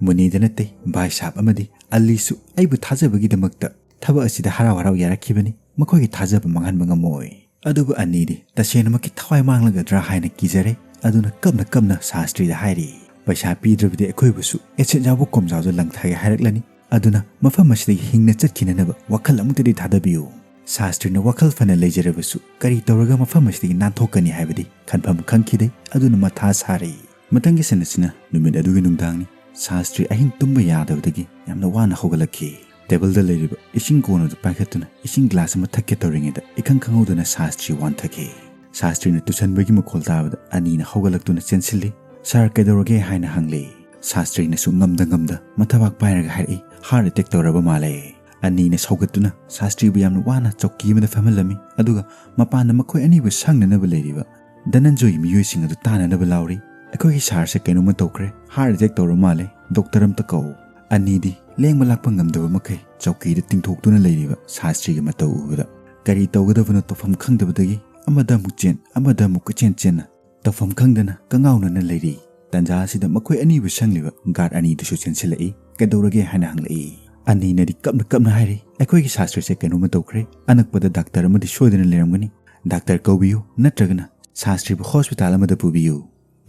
ꯃꯨꯅꯤꯗ ꯅꯠꯇꯦ, ꯚꯥꯏ ꯁꯥꯍꯕ ꯑꯃꯗꯤ ꯑꯂꯤꯁꯨ ꯑꯩꯕꯨ ꯊꯥꯖꯕꯒꯤꯗꯃꯛꯇ ꯊꯕꯛ ꯑꯁꯤꯗ ꯍꯔꯥꯎ ꯍꯔꯥꯎ ꯌꯥꯔꯛꯈꯤꯕꯅꯤ꯫ ꯃꯈꯣꯏꯒꯤ ꯊꯥꯖꯕ ꯃꯥꯡꯍꯟꯕ ꯉꯝꯃꯣꯏ꯫ ꯑꯗꯨꯕꯨ ꯑꯅꯤꯗꯤ ꯇꯁꯦꯡꯅꯃꯛꯀꯤ ꯊꯋꯥꯏ ꯃꯥꯡꯂꯒꯗ꯭ꯔꯥ ꯍꯥꯏꯅ ꯀꯤꯖꯔꯦ꯫ ꯑꯗꯨꯅ ꯀꯞꯅ ꯀꯞꯅ ꯁꯥꯁꯇ꯭ꯔꯤꯗ ꯍꯥꯏꯔꯤ, "ꯄꯩꯁꯥ ꯄꯤꯗ꯭ꯔꯕꯗꯤ ꯑꯩꯈꯣꯏꯕꯨꯁꯨ ꯑꯦꯁꯤꯗ ꯌꯥꯎꯕ ꯀꯣꯝꯖꯥꯎꯗ ꯂꯪꯊꯒꯦ ꯍꯥꯏꯔꯛꯂꯅꯤ꯫ ꯑꯗꯨꯅ ꯃꯐꯝ ꯑꯁꯤꯗꯒꯤ ꯍꯤꯡꯅ ꯆꯠꯈꯤꯅꯅꯕ ꯋꯥꯈꯜ ꯑꯃꯨꯛꯇꯗꯤ ꯊꯥꯗꯕꯤꯌꯨ꯫" ꯁꯥꯁꯇ꯭ꯔꯤꯅ ꯋꯥꯈꯜ ꯐꯅ ꯂꯩꯖꯔꯕꯁꯨ ꯀꯔꯤ ꯇꯧꯔꯒ ꯃꯐꯝ ꯑꯁꯤꯗꯒꯤ ꯅꯥꯟꯊꯣꯛꯀꯅꯤ ꯍꯥꯏꯕꯗꯤ ꯈꯟꯐꯝ ꯈꯪꯈꯤꯗꯦ꯫ ꯑꯗꯨꯅ ꯃꯊꯥ ꯁꯥꯔꯦ꯫ ꯃꯊꯪꯒꯤ ꯁꯤꯟ ꯑꯁꯤꯅ ꯅꯨꯃꯤꯠ ꯑꯗꯨꯒꯤ ꯅꯨꯡꯗꯥꯡꯅꯤ꯫ ꯁꯥꯁꯇ꯭ꯔꯤ ꯑꯍꯤꯡ ꯇꯨꯝꯕ ꯌꯥꯗꯕꯗꯒꯤ ꯌꯥꯝꯅ ꯋꯥꯅ ꯍꯧꯒꯠꯂꯛꯈꯤ꯫ ꯇꯦꯕꯜꯗ ꯂꯩꯔꯤꯕ ꯏꯁꯤꯡ ꯀꯣꯟ ꯑꯗꯨ ꯄꯥꯏꯈꯠꯇꯨꯅ ꯏꯁꯤꯡ ꯒ꯭ꯂꯥꯁ ꯑꯃ ꯊꯛꯀꯦ ꯇꯧꯔꯤꯉꯩꯗ ꯏꯈꯪ ꯈꯪꯍꯧꯗꯅ ꯁꯥꯁꯇ꯭ꯔꯤ ꯋꯥꯟꯊꯈꯤ꯫ ꯁꯥꯁꯇ꯭ꯔꯤꯅ ꯇꯨꯁꯟꯕꯒꯤ ꯃꯈꯣꯜ ꯇꯥꯕꯗ ꯑꯅꯤꯅ ꯍꯧꯒꯠꯂꯛꯇꯨꯅ ꯆꯦꯟꯁꯤꯜꯂꯤ꯫ "ꯁꯥꯔ, ꯀꯩꯗꯧꯔꯒꯦ?" ꯍꯥꯏꯅ ꯍꯪꯂꯤ꯫ ꯁꯥꯁꯇ꯭ꯔꯤꯅꯁꯨ ꯉꯝꯗ ꯉꯝꯗ ꯃꯊꯕꯥꯛ ꯄꯥꯏꯔꯒ ꯍꯥꯏꯔꯛꯏ, "ꯍꯥꯔꯠ ꯑꯦꯇꯦꯛ ꯇꯧꯔꯕ ꯃꯥꯜꯂꯦ"꯫ ꯑꯅꯤꯅ ꯁꯧꯒꯠꯇꯨꯅ ꯁꯥꯁꯇ꯭ꯔꯤꯕꯨ ꯌꯥꯝꯅ ꯋꯥꯅ ꯆꯧꯀꯤ ꯑꯃꯗ ꯐꯝꯍꯜꯂꯝꯃꯤ꯫ ꯑꯗꯨꯒ ꯃꯄꯥꯟꯗ ꯃꯈꯣꯏ ꯑꯅꯤꯕꯨ ꯁꯪꯅꯅꯕ ꯂꯩꯔꯤꯕ ꯙꯅꯟꯖꯣꯏꯒꯤ ꯃꯤꯑꯣꯏꯁꯤꯡ ꯑꯗꯨ ꯇꯥꯅꯅꯕ ꯂꯥꯎꯔꯤ꯫ "ꯑꯩꯈꯣꯏꯒꯤ ꯁꯥꯔꯁꯦ ꯀꯩꯅꯣꯝꯃ ꯇꯧꯈ꯭ꯔꯦ, ꯍꯥꯔꯠ ꯑꯦꯇꯦꯛ ꯇꯧꯔ ꯃꯥꯜꯂꯦ, ꯗꯣꯛꯇꯔ ꯑꯝꯇ ꯀꯧ"꯫ ꯑꯅꯤꯗꯤ ꯂꯦꯡꯕ ꯂꯥꯛꯄ ꯉꯝꯗꯕ ꯃꯈꯩ ꯆꯧꯀꯤꯗ ꯇꯤꯡꯊꯣꯛꯇꯨꯅ ꯂꯩꯔꯤꯕ ꯁꯥꯁꯇ꯭ꯔꯤꯒꯤ ꯃꯇꯧ ꯎꯕꯗ ꯀꯔꯤ ꯇꯧꯒꯗꯕꯅꯣ ꯇꯧꯐꯝ ꯈꯪꯗꯕꯗꯒꯤ ꯑꯃꯗ ꯑꯃꯨꯛ ꯆꯦꯟ, ꯑꯃꯗ ꯑꯃꯨꯛ ꯀꯣꯏꯆꯦꯟ ꯆꯦꯟꯅ ꯇꯧꯐꯝ ꯈꯪꯗꯅ ꯀꯉꯥꯎꯅꯅ ꯂꯩꯔꯤ꯫ ꯇꯟꯖꯥ ꯑꯁꯤꯗ ꯃꯈꯣꯏ ꯑꯅꯤꯕꯨ ꯁꯪꯂꯤꯕ ꯒꯥꯔꯗ ꯑꯅꯤꯗꯨꯁꯨ ꯆꯦꯟꯁꯤꯜꯂꯛꯏ꯫ "ꯀꯩꯗꯧꯔꯒꯦ?" ꯍꯥꯏꯅ ꯍꯪꯂꯛꯏ꯫ ꯑꯅꯤꯅꯗꯤ ꯀꯞꯅ ꯀꯞꯅ ꯍꯥꯏꯔꯤ, "ꯑꯩꯈꯣꯏꯒꯤ ꯁꯥꯁꯇ꯭ꯔꯤꯁꯦ ꯀꯩꯅꯣꯝꯃ ꯇꯧꯈ꯭ꯔꯦ, ꯑꯅꯛꯄꯗ ꯗꯥꯛꯇꯔ ꯑꯃꯗꯤ ꯁꯣꯏꯗꯅ ꯂꯩꯔꯝꯒꯅꯤ, ꯗꯥꯛꯇꯔ ꯀꯧꯕꯤꯌꯨ, ꯅꯠꯇ꯭ꯔꯒꯅ ꯁꯥꯁꯇ꯭ꯔꯤꯕꯨ ꯍꯣꯁꯄꯤꯇꯥꯜ ꯑꯃꯗ ꯄꯨꯕꯤꯌꯨ"꯫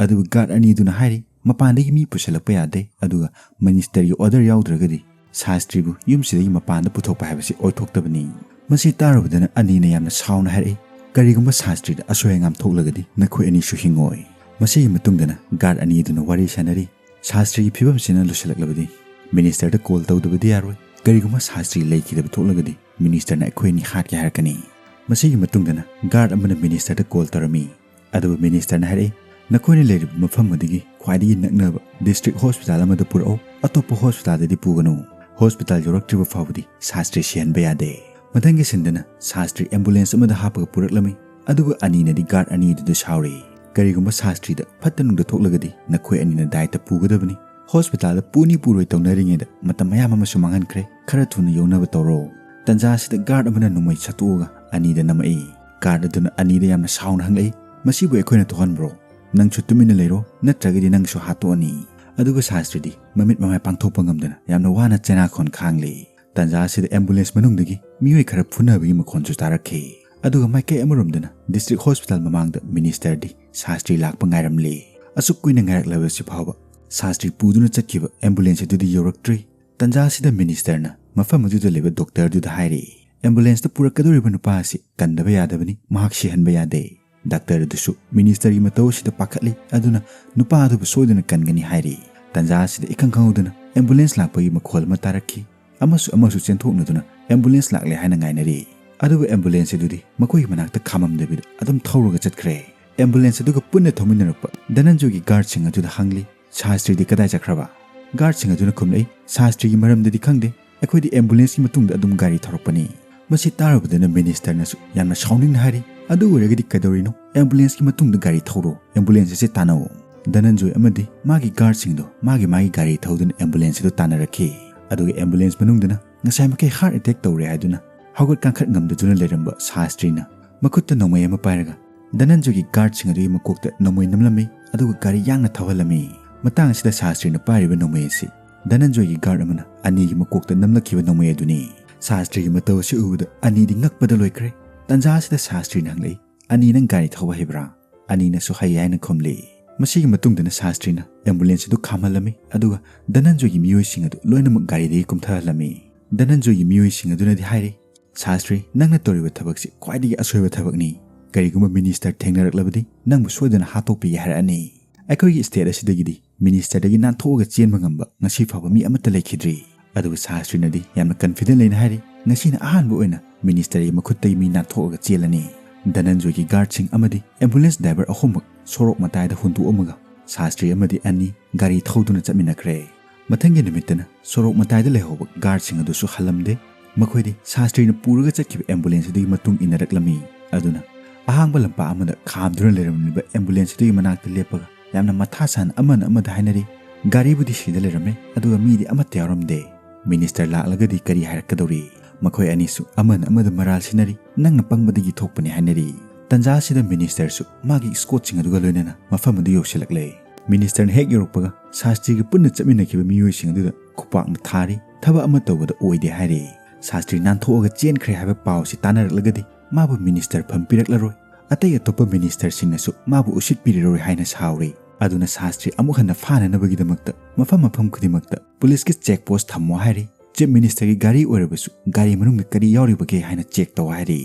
ꯑꯗꯨꯒ ꯒꯥꯔꯗ ꯑꯅꯤꯗꯨꯅ ꯍꯥꯏꯔꯤ, "ꯃꯄꯥꯟꯗꯒꯤ ꯃꯤ ꯄꯨꯁꯜꯂꯛꯄ ꯌꯥꯗꯦ, ꯑꯗꯨꯒ ꯃꯤꯅꯤꯁꯇꯔꯒꯤ ꯑꯣꯔꯗꯔ ꯌꯥꯎꯗ꯭ꯔꯒꯗꯤ ꯁꯥꯁꯇ꯭ꯔꯤꯕꯨ ꯌꯨꯝꯁꯤꯗꯒꯤ ꯃꯄꯥꯟꯗ ꯄꯨꯊꯣꯛꯄ ꯍꯥꯏꯕꯁꯤ ꯑꯣꯏꯊꯣꯛꯇꯕꯅꯤ"꯫ ꯃꯁꯤ ꯇꯥꯔꯨꯕꯗꯅ ꯑꯅꯤꯅ ꯌꯥꯝꯅ ꯁꯥꯎꯅ ꯍꯥꯏꯔꯛꯏ, "ꯀꯔꯤꯒꯨꯝꯕ ꯁꯥꯁꯇ꯭ꯔꯤꯗ ꯑꯁꯣꯏ ꯑꯉꯥꯝ ꯊꯣꯛꯂꯒꯗꯤ ꯅꯈꯣꯏ ꯑꯅꯤꯁꯨ ꯍꯤꯡꯉꯣꯏ"꯫ ꯃꯁꯤꯒꯤ ꯃꯇꯨꯡꯗꯅ ꯒꯥꯔꯗ ꯑꯅꯤꯗꯨꯅ ꯋꯥꯔꯤ ꯁꯥꯅꯔꯤ, "ꯁꯥꯁꯇ꯭ꯔꯤꯒꯤ ꯐꯤꯕꯝꯁꯤꯅ ꯂꯨꯁꯜꯂꯛꯂꯕꯗꯤ ꯃꯤꯅꯤꯁꯇꯔꯗ ꯀꯣꯜ ꯇꯧꯗꯕꯗꯤ ꯌꯥꯔꯣꯏ꯫ ꯀꯔꯤꯒꯨꯝꯕ ꯁꯥꯁꯇ꯭ꯔꯤ ꯂꯩꯈꯤꯗꯕ ꯊꯣꯛꯂꯒꯗꯤ ꯃꯤꯅꯤꯁꯇꯔꯅ ꯑꯩꯈꯣꯏ ꯑꯅꯤ ꯍꯥꯠꯀꯦ ꯍꯥꯏꯔꯛꯀꯅꯤ"꯫ ꯃꯁꯤꯒꯤ ꯃꯇꯨꯡꯗꯅ ꯒꯥꯔꯗ ꯑꯃꯅ ꯃꯤꯅꯤꯁꯇꯔꯗ ꯀꯣꯜ ꯇꯧꯔꯝꯃꯤ꯫ ꯑꯗꯨꯕꯨ ꯃꯤꯅꯤꯁꯇꯔꯅ ꯍꯥꯏꯔꯛꯏ, "ꯅꯈꯣꯏꯅ ꯂꯩꯔꯤꯕ ꯃꯐꯝ ꯑꯗꯨꯒꯤ ꯈ꯭ꯋꯥꯏꯗꯒꯤ ꯅꯛꯅꯕ ꯗꯤꯁꯇ꯭ꯔꯤꯛ ꯍꯣꯁꯄꯤꯇꯥꯜ ꯑꯃꯗ ꯄꯨꯔꯛꯎ, ꯑꯇꯣꯞꯄ ꯍꯣꯁꯄꯤꯇꯥꯜꯗꯗꯤ ꯄꯨꯒꯅꯨ꯫ ꯍꯣꯁꯄꯤꯇꯥꯜ ꯌꯧꯔꯛꯇ꯭ꯔꯤꯕ ꯐꯥꯎꯕꯗꯤ ꯁꯥꯁꯇ꯭ꯔꯤ ꯁꯤꯍꯟꯕ ꯌꯥꯗꯦ"꯫ ꯃꯊꯪꯒꯤ ꯁꯤꯟꯗꯅ ꯁꯥꯁꯇ꯭ꯔꯤ ꯑꯦꯝꯕꯨꯂꯦꯟꯁ ꯑꯃꯗ ꯍꯥꯞꯄꯒ ꯄꯨꯔꯛꯂꯝꯃꯤ꯫ ꯑꯗꯨꯕꯨ ꯑꯅꯤꯅꯗꯤ ꯒꯥꯔꯗ ꯑꯅꯤꯗꯨꯗ ꯁꯥꯎꯔꯤ, "ꯀꯔꯤꯒꯨꯝꯕ ꯁꯥꯁꯇ꯭ꯔꯤꯗ ꯐꯠꯇ ꯅꯨꯡꯗ ꯊꯣꯛꯂꯒꯗꯤ ꯅꯈꯣꯏ ꯑꯅꯤꯅ ꯗꯥꯏꯇ ꯄꯨꯒꯗꯕꯅꯤ꯫ ꯍꯣꯁꯄꯤꯇꯥꯜꯗ ꯄꯨꯅꯤ ꯄꯨꯔꯣꯏ ꯇꯧꯅꯔꯤꯉꯩꯗ ꯃꯇꯝ ꯃꯌꯥꯝ ꯑꯃꯁꯨ ꯃꯥꯡꯍꯟꯈ꯭ꯔꯦ꯫ ꯈꯔ ꯊꯨꯅ ꯌꯧꯅꯕ ꯇꯧꯔꯣ"꯫ ꯇꯟꯖꯥ ꯑꯁꯤꯗ ꯒꯥꯔꯗ ꯑꯃꯅ ꯅꯣꯡꯃꯩ ꯁꯠꯇꯣꯛꯑꯒ ꯑꯅꯤꯗ ꯅꯝꯃꯛꯏ꯫ ꯒꯥꯔꯗ ꯑꯗꯨꯅ ꯑꯅꯤꯗ ꯌꯥꯝꯅ ꯁꯥꯎꯅ ꯍꯪꯂꯛꯏ, "ꯃꯁꯤꯕꯨ ꯑꯩꯈꯣꯏꯅ ꯊꯣꯛꯍꯟꯕ꯭ꯔꯣ? ꯅꯪꯁꯨ ꯇꯨꯃꯤꯟꯅ ꯂꯩꯔꯣ, ꯅꯠꯇ꯭ꯔꯒꯗꯤ ꯅꯪꯁꯨ ꯍꯥꯠꯇꯣꯛꯑꯅꯤ"꯫ ꯑꯗꯨꯒ ꯁꯥꯁꯇ꯭ꯔꯤꯗꯤ ꯃꯃꯤꯠ ꯃꯃꯥꯏ ꯄꯥꯡꯊꯣꯛꯄ ꯉꯝꯗꯅ ꯌꯥꯝꯅ ꯋꯥꯅ ꯆꯦꯅꯥꯈꯣꯟ ꯈꯥꯡꯂꯤ꯫ ꯇꯟꯖꯥ ꯑꯁꯤꯗ ꯑꯦꯝꯕꯨꯂꯦꯟꯁ ꯃꯅꯨꯡꯗꯒꯤ ꯃꯤꯑꯣꯏ ꯈꯔ ꯐꯨꯅꯕꯒꯤ ꯃꯈꯣꯟꯁꯨ ꯇꯥꯔꯛꯈꯤ꯫ ꯑꯗꯨꯒ ꯃꯥꯏꯀꯩ ꯑꯃꯔꯣꯝꯗꯅ ꯗꯤꯁꯇ꯭ꯔꯤꯛ ꯍꯣꯁꯄꯤꯇꯥꯜ ꯃꯃꯥꯡꯗ ꯃꯤꯅꯤꯁꯇꯔꯗꯤ ꯁꯥꯁꯇ꯭ꯔꯤ ꯂꯥꯛꯄ ꯉꯥꯏꯔꯝꯂꯤ꯫ ꯑꯁꯨꯛ ꯀꯨꯏꯅ ꯉꯥꯏꯔꯛꯂꯕꯁꯤ ꯐꯥꯎꯕ ꯁꯥꯁꯇ꯭ꯔꯤ ꯄꯨꯗꯨꯅ ꯆꯠꯈꯤꯕ ꯑꯦꯝꯕꯨꯂꯦꯟꯁ ꯑꯗꯨꯗꯤ ꯌꯧꯔꯛꯇ꯭ꯔꯤ꯫ ꯇꯟꯖꯥ ꯑꯁꯤꯗ ꯃꯤꯅꯤꯁꯇꯔꯅ ꯃꯐꯝ ꯑꯗꯨꯗ ꯂꯩꯕ ꯗꯣꯛꯇꯔꯗꯨꯗ ꯍꯥꯏꯔꯤ, ꯑꯦꯝꯕꯨꯂꯦꯟꯁꯇ ꯄꯨꯔꯛꯀꯗꯧꯔꯤꯕ ꯅꯨꯄꯥ ꯑꯁꯤ ꯀꯟꯗꯕ ꯌꯥꯗꯕꯅꯤ, ꯃꯍꯥꯛ ꯁꯤꯍꯟꯕ ꯌꯥꯗꯦ꯫ ꯗꯥꯛꯇꯔ ꯑꯗꯨꯁꯨ ꯃꯤꯅꯤꯁꯇꯔꯒꯤ ꯃꯇꯧ ꯑꯁꯤꯗ ꯄꯥꯈꯠꯂꯤ, ꯑꯗꯨꯅ ꯅꯨꯄꯥ ꯑꯗꯨꯕꯨ ꯁꯣꯏꯗꯅ ꯀꯟꯒꯅꯤ ꯍꯥꯏꯔꯤ꯫ ꯇꯟꯖꯥ ꯑꯁꯤꯗ ꯏꯈꯪ ꯈꯪꯍꯧꯗꯅ ꯑꯦꯝꯕꯨꯂꯦꯟꯁ ꯂꯥꯛꯄꯒꯤ ꯃꯈꯣꯜ ꯑꯃ ꯇꯥꯔꯛꯈꯤ꯫ ꯑꯃꯁꯨ ꯑꯃꯁꯨ ꯆꯦꯟꯊꯣꯛꯅꯗꯨꯅ ꯑꯦꯝꯕꯨꯂꯦꯟꯁ ꯂꯥꯛꯂꯦ ꯍꯥꯏꯅ ꯉꯥꯏꯅꯔꯤ꯫ ꯑꯗꯨꯕꯨ ꯑꯦꯝꯕꯨꯂꯦꯟꯁ ꯑꯗꯨꯗꯤ ꯃꯈꯣꯏꯒꯤ ꯃꯅꯥꯛꯇ ꯈꯥꯝꯃꯝꯗꯕꯤꯗ ꯑꯗꯨꯝ ꯊꯧꯔꯒ ꯆꯠꯈ꯭ꯔꯦ꯫ ꯑꯦꯝꯕꯨꯂꯦꯟꯁ ꯑꯗꯨꯒ ꯄꯨꯟꯅ ꯊꯧꯃꯤꯟꯅꯔꯛꯄ ꯙꯅꯟꯖꯣꯏꯒꯤ ꯒꯥꯔꯗꯁꯤꯡ ꯑꯗꯨꯗ ꯍꯪꯂꯤ, "ꯁꯥꯁꯇ꯭ꯔꯤꯗꯤ ꯀꯗꯥꯏ ꯆꯠꯈ꯭ꯔꯕ?" ꯒꯥꯔꯗꯁꯤꯡ ꯑꯗꯨꯅ ꯈꯨꯝꯂꯛꯏ, "ꯁꯥꯁꯇ꯭ꯔꯤꯒꯤ ꯃꯔꯝꯗꯗꯤ ꯈꯪꯗꯦ, ꯑꯩꯈꯣꯏꯗꯤ ꯑꯦꯝꯕꯨꯂꯦꯟꯁꯀꯤ ꯃꯇꯨꯡꯗ ꯑꯗꯨꯝ ꯒꯥꯔꯤ ꯊꯧꯔꯛꯄꯅꯤ"꯫ ꯃꯁꯤ ꯇꯥꯔꯨꯕꯗꯅ ꯃꯤꯅꯤꯁꯇꯔꯅꯁꯨ ꯌꯥꯝꯅ ꯁꯥꯎꯅꯤꯡꯅ ꯍꯥꯏꯔꯤ, "ꯑꯗꯨ ꯑꯣꯏꯔꯒꯗꯤ ꯀꯩꯗꯧꯔꯤꯅꯣ? ꯑꯦꯝꯕꯨꯂꯦꯟꯁꯀꯤ ꯃꯇꯨꯡꯗ ꯒꯥꯔꯤ ꯊꯧꯔꯣ, ꯑꯦꯝꯕꯨꯂꯦꯟꯁ ꯑꯁꯤ ꯇꯥꯟꯅꯧ"꯫ ꯙꯅꯟꯖꯣꯏ ꯑꯃꯗꯤ ꯃꯥꯒꯤ ꯒꯥꯔꯗꯁꯤꯡꯗꯣ ꯃꯥꯒꯤ ꯃꯥꯒꯤ ꯒꯥꯔꯤ ꯊꯧꯗꯨꯅ ꯑꯦꯝꯕꯨꯂꯦꯟꯁ ꯑꯗꯨ ꯇꯥꯟꯅꯔꯛꯈꯤ꯫ ꯑꯗꯨꯒ ꯑꯦꯝꯕꯨꯂꯦꯟꯁ ꯃꯅꯨꯡꯗꯅ ꯉꯁꯥꯏ ꯃꯈꯩ ꯍꯥꯔꯠ ꯑꯦꯇꯦꯛ ꯇꯧꯔꯦ ꯍꯥꯏꯗꯨꯅ ꯍꯧꯒꯠ ꯀꯥꯡꯈꯠ ꯉꯝꯗꯗꯨꯅ ꯂꯩꯔꯝꯕ ꯁꯥꯁꯇ꯭ꯔꯤꯅ ꯃꯈꯨꯠꯇ ꯅꯣꯡꯃꯩ ꯑꯃ ꯄꯥꯏꯔꯒ ꯙꯅꯟꯖꯣꯏꯒꯤ ꯒꯥꯔꯗꯁꯤꯡ ꯑꯗꯨꯒꯤ ꯃꯀꯣꯛꯇ ꯅꯣꯡꯃꯩ ꯅꯝꯂꯝꯃꯤ, ꯑꯗꯨꯒ ꯒꯥꯔꯤ ꯌꯥꯡꯅ ꯊꯧꯍꯜꯂꯝꯃꯤ꯫ ꯃꯇꯥꯡ ꯑꯁꯤꯗ ꯁꯥꯁꯇ꯭ꯔꯤꯅ ꯄꯥꯏꯔꯤꯕ ꯅꯣꯡꯃꯩ ꯑꯁꯤ ꯙꯅꯟꯖꯣꯏꯒꯤ ꯒꯥꯔꯗ ꯑꯃꯅ ꯑꯅꯤꯒꯤ ꯃꯀꯣꯛꯇ ꯅꯝꯂꯛꯈꯤꯕ ꯅꯣꯡꯃꯩ ꯑꯗꯨꯅꯤ꯫ ꯁꯥꯁꯇ꯭ꯔꯤꯒꯤ ꯃꯇꯧ ꯑꯁꯤ ꯎꯕꯗ ꯑꯅꯤꯗꯤ ꯉꯛꯄꯗ ꯂꯣꯏꯈ꯭ꯔꯦ꯫ ꯇꯟꯖꯥ ꯑꯁꯤꯗ ꯁꯥꯁꯇ꯭ꯔꯤꯅ ꯍꯪꯂꯛꯏ, "ꯑꯅꯤ, ꯅꯪ ꯒꯥꯔꯤ ꯊꯧꯕ ꯍꯩꯕ꯭ꯔꯥ?" "ꯑꯅꯤꯅꯁꯨ ꯍꯩ" ꯍꯥꯏꯅ ꯈꯨꯝꯂꯤ꯫ ꯃꯁꯤꯒꯤ ꯃꯇꯨꯡꯗꯅ ꯁꯥꯁꯇ꯭ꯔꯤꯅ ꯑꯦꯝꯕꯨꯂꯦꯟꯁ ꯑꯗꯨ ꯈꯥꯝꯍꯜꯂꯝꯃꯤ, ꯑꯗꯨꯒ ꯙꯅꯟꯖꯣꯏꯒꯤ ꯃꯤꯑꯣꯏꯁꯤꯡ ꯑꯗꯨ ꯂꯣꯏꯅꯃꯛ ꯒꯥꯔꯤꯗꯒꯤ ꯀꯨꯝꯊꯍꯜꯂꯝꯃꯤ꯫ ꯙꯅꯟꯖꯣꯏꯒꯤ ꯃꯤꯑꯣꯏꯁꯤꯡ ꯑꯗꯨꯅꯗꯤ ꯍꯥꯏꯔꯤ, "ꯁꯥꯁꯇ꯭ꯔꯤ, ꯅꯪꯅ ꯇꯧꯔꯤꯕ ꯊꯕꯛꯁꯤ ꯈ꯭ꯋꯥꯏꯗꯒꯤ ꯑꯁꯣꯏꯕ ꯊꯕꯛꯅꯤ꯫ ꯀꯔꯤꯒꯨꯝꯕ ꯃꯤꯅꯤꯁꯇꯔ ꯊꯦꯡꯅꯔꯛꯂꯕꯗꯤ ꯅꯪꯕꯨ ꯁꯣꯏꯗꯅ ꯍꯥꯠꯇꯣꯛꯄꯤꯒꯦ ꯍꯥꯏꯔꯛꯑꯅꯤ꯫ ꯑꯩꯈꯣꯏꯒꯤ ꯁ꯭ꯇꯦꯠ ꯑꯁꯤꯗꯒꯤꯗꯤ ꯃꯤꯅꯤꯁꯇꯔꯗꯒꯤ ꯅꯥꯟꯊꯣꯛꯑꯒ ꯆꯦꯟꯕ ꯉꯝꯕ ꯉꯁꯤ ꯐꯥꯎꯕ ꯃꯤ ꯑꯃꯠꯇ ꯂꯩꯈꯤꯗ꯭ꯔꯤ"꯫ ꯑꯗꯨꯒ ꯁꯥꯁꯇ꯭ꯔꯤꯅꯗꯤ ꯌꯥꯝꯅ ꯀꯟꯐꯤꯗꯦꯟ ꯂꯩꯅ ꯍꯥꯏꯔꯤ, "ꯉꯁꯤꯅ ꯑꯍꯥꯟꯕ ꯑꯣꯏꯅ ꯃꯤꯅꯤꯁꯇꯔꯒꯤ ꯃꯈꯨꯠꯇꯒꯤ ꯃꯤ ꯅꯥꯟꯊꯣꯛꯑꯒ ꯆꯦꯜꯂꯅꯤ"꯫ ꯙꯅꯟꯖꯣꯏꯒꯤ ꯒꯥꯔꯗꯁꯤꯡ ꯑꯃꯗꯤ ꯑꯦꯝꯕꯨꯂꯦꯟꯁ ꯗ꯭ꯔꯥꯏꯚꯔ ꯑꯍꯨꯝꯃꯛ ꯁꯣꯔꯣꯛ ꯃꯇꯥꯏꯗ ꯍꯨꯟꯗꯣꯛꯑꯝꯃꯒ ꯁꯥꯁꯇ꯭ꯔꯤ ꯑꯃꯗꯤ ꯑꯅꯤ ꯒꯥꯔꯤ ꯊꯧꯗꯨꯅ ꯆꯠꯃꯤꯟꯅꯈ꯭ꯔꯦ꯫ ꯃꯊꯪꯒꯤ ꯅꯨꯃꯤꯠꯇꯅ ꯁꯣꯔꯣꯛ ꯃꯇꯥꯏꯗ ꯂꯩꯍꯧꯕ ꯒꯥꯔꯗꯁꯤꯡ ꯑꯗꯨꯁꯨ ꯍꯜꯂꯝꯗꯦ꯫ ꯃꯈꯣꯏꯗꯤ ꯁꯥꯁꯇ꯭ꯔꯤꯅ ꯄꯨꯔꯒ ꯆꯠꯈꯤꯕ ꯑꯦꯝꯕꯨꯂꯦꯟꯁ ꯑꯗꯨꯒꯤ ꯃꯇꯨꯡ ꯏꯟꯅꯔꯛꯂꯝꯃꯤ꯫ ꯑꯗꯨꯅ ꯑꯍꯥꯡꯕ ꯂꯝꯄꯥꯛ ꯑꯃꯗ ꯈꯥꯝꯗꯨꯅ ꯂꯩꯔꯝꯂꯤꯕ ꯑꯦꯝꯕꯨꯂꯦꯟꯁ ꯑꯗꯨꯒꯤ ꯃꯅꯥꯛꯇ ꯂꯦꯞꯄꯒ ꯌꯥꯝꯅ ꯃꯊꯥ ꯁꯥꯅ ꯑꯃꯅ ꯑꯃꯗ ꯍꯥꯏꯅꯔꯤ, "ꯒꯥꯔꯤꯕꯨꯗꯤ ꯁꯤꯗ ꯂꯩꯔꯝꯃꯦ, ꯑꯗꯨꯒ ꯃꯤꯗꯤ ꯑꯃꯠꯇ ꯌꯥꯎꯔꯝꯗꯦ꯫ ꯃꯤꯅꯤꯁꯇꯔ ꯂꯥꯛꯂꯒꯗꯤ ꯀꯔꯤ ꯍꯥꯏꯔꯛꯀꯗꯧꯔꯤ?" ꯃꯈꯣꯏ ꯑꯅꯤꯁꯨ ꯑꯃꯅ ꯑꯃꯗ ꯃꯔꯥꯜ ꯁꯤꯟꯅꯔꯤ, "ꯅꯪꯅ ꯄꯪꯕꯗꯒꯤ ꯊꯣꯛꯄꯅꯤ" ꯍꯥꯏꯅꯔꯤ꯫ ꯇꯟꯖꯥ ꯑꯁꯤꯗ ꯃꯤꯅꯤꯁꯇꯔꯁꯨ ꯃꯥꯒꯤ ꯏꯁꯀꯣꯠꯁꯤꯡ ꯑꯗꯨꯒ ꯂꯣꯏꯅꯅ ꯃꯐꯝ ꯑꯗꯨ ꯌꯧꯁꯤꯜꯂꯛꯂꯦ꯫ ꯃꯤꯅꯤꯁꯇꯔꯅ ꯍꯦꯛ ꯌꯧꯔꯛꯄꯒ ꯁꯥꯁꯇ꯭ꯔꯤꯒ ꯄꯨꯟꯅ ꯆꯠꯃꯤꯟꯅꯈꯤꯕ ꯃꯤꯑꯣꯏꯁꯤꯡ ꯑꯗꯨꯗ ꯈꯨꯄꯥꯛꯅ ꯊꯥꯔꯤ, ꯊꯕꯛ ꯑꯃ ꯇꯧꯕꯗ ꯑꯣꯏꯗꯦ ꯍꯥꯏꯔꯤ꯫ ꯁꯥꯁꯇ꯭ꯔꯤ ꯅꯥꯟꯊꯣꯛꯑꯒ ꯆꯦꯟꯈ꯭ꯔꯦ ꯍꯥꯏꯕ ꯄꯥꯎꯁꯤ ꯇꯥꯟꯅꯔꯛꯂꯒꯗꯤ ꯃꯥꯕꯨ ꯃꯤꯅꯤꯁꯇꯔ ꯐꯝ ꯄꯤꯔꯛꯂꯔꯣꯏ꯫ ꯑꯇꯩ ꯑꯇꯣꯞꯄ ꯃꯤꯅꯤꯁꯇꯔꯁꯤꯡꯅꯁꯨ ꯃꯥꯕꯨ ꯎꯁꯤꯠꯄꯤꯔꯔꯣꯏ ꯍꯥꯏꯅ ꯁꯥꯎꯔꯤ꯫ ꯑꯗꯨꯅ ꯁꯥꯁꯇ꯭ꯔꯤ ꯑꯃꯨꯛ ꯍꯟꯅ ꯐꯥꯅꯅꯕꯒꯤꯗꯃꯛꯇ ꯃꯐꯝ ꯃꯐꯝ ꯈꯨꯗꯤꯡꯃꯛꯇ ꯄꯨꯂꯤꯁꯀꯤ ꯆꯦꯛ ꯄꯣꯁ ꯊꯝꯃꯣ ꯍꯥꯏꯔꯤ꯫ ꯆꯤꯐ ꯃꯤꯅꯤꯁꯇꯔꯒꯤ ꯒꯥꯔꯤ ꯑꯣꯏꯔꯕꯁꯨ ꯒꯥꯔꯤ ꯃꯅꯨꯡꯗ ꯀꯔꯤ ꯌꯥꯎꯔꯤꯕꯒꯦ ꯍꯥꯏꯅ ꯆꯦꯛ ꯇꯧ ꯍꯥꯏꯔꯤ꯫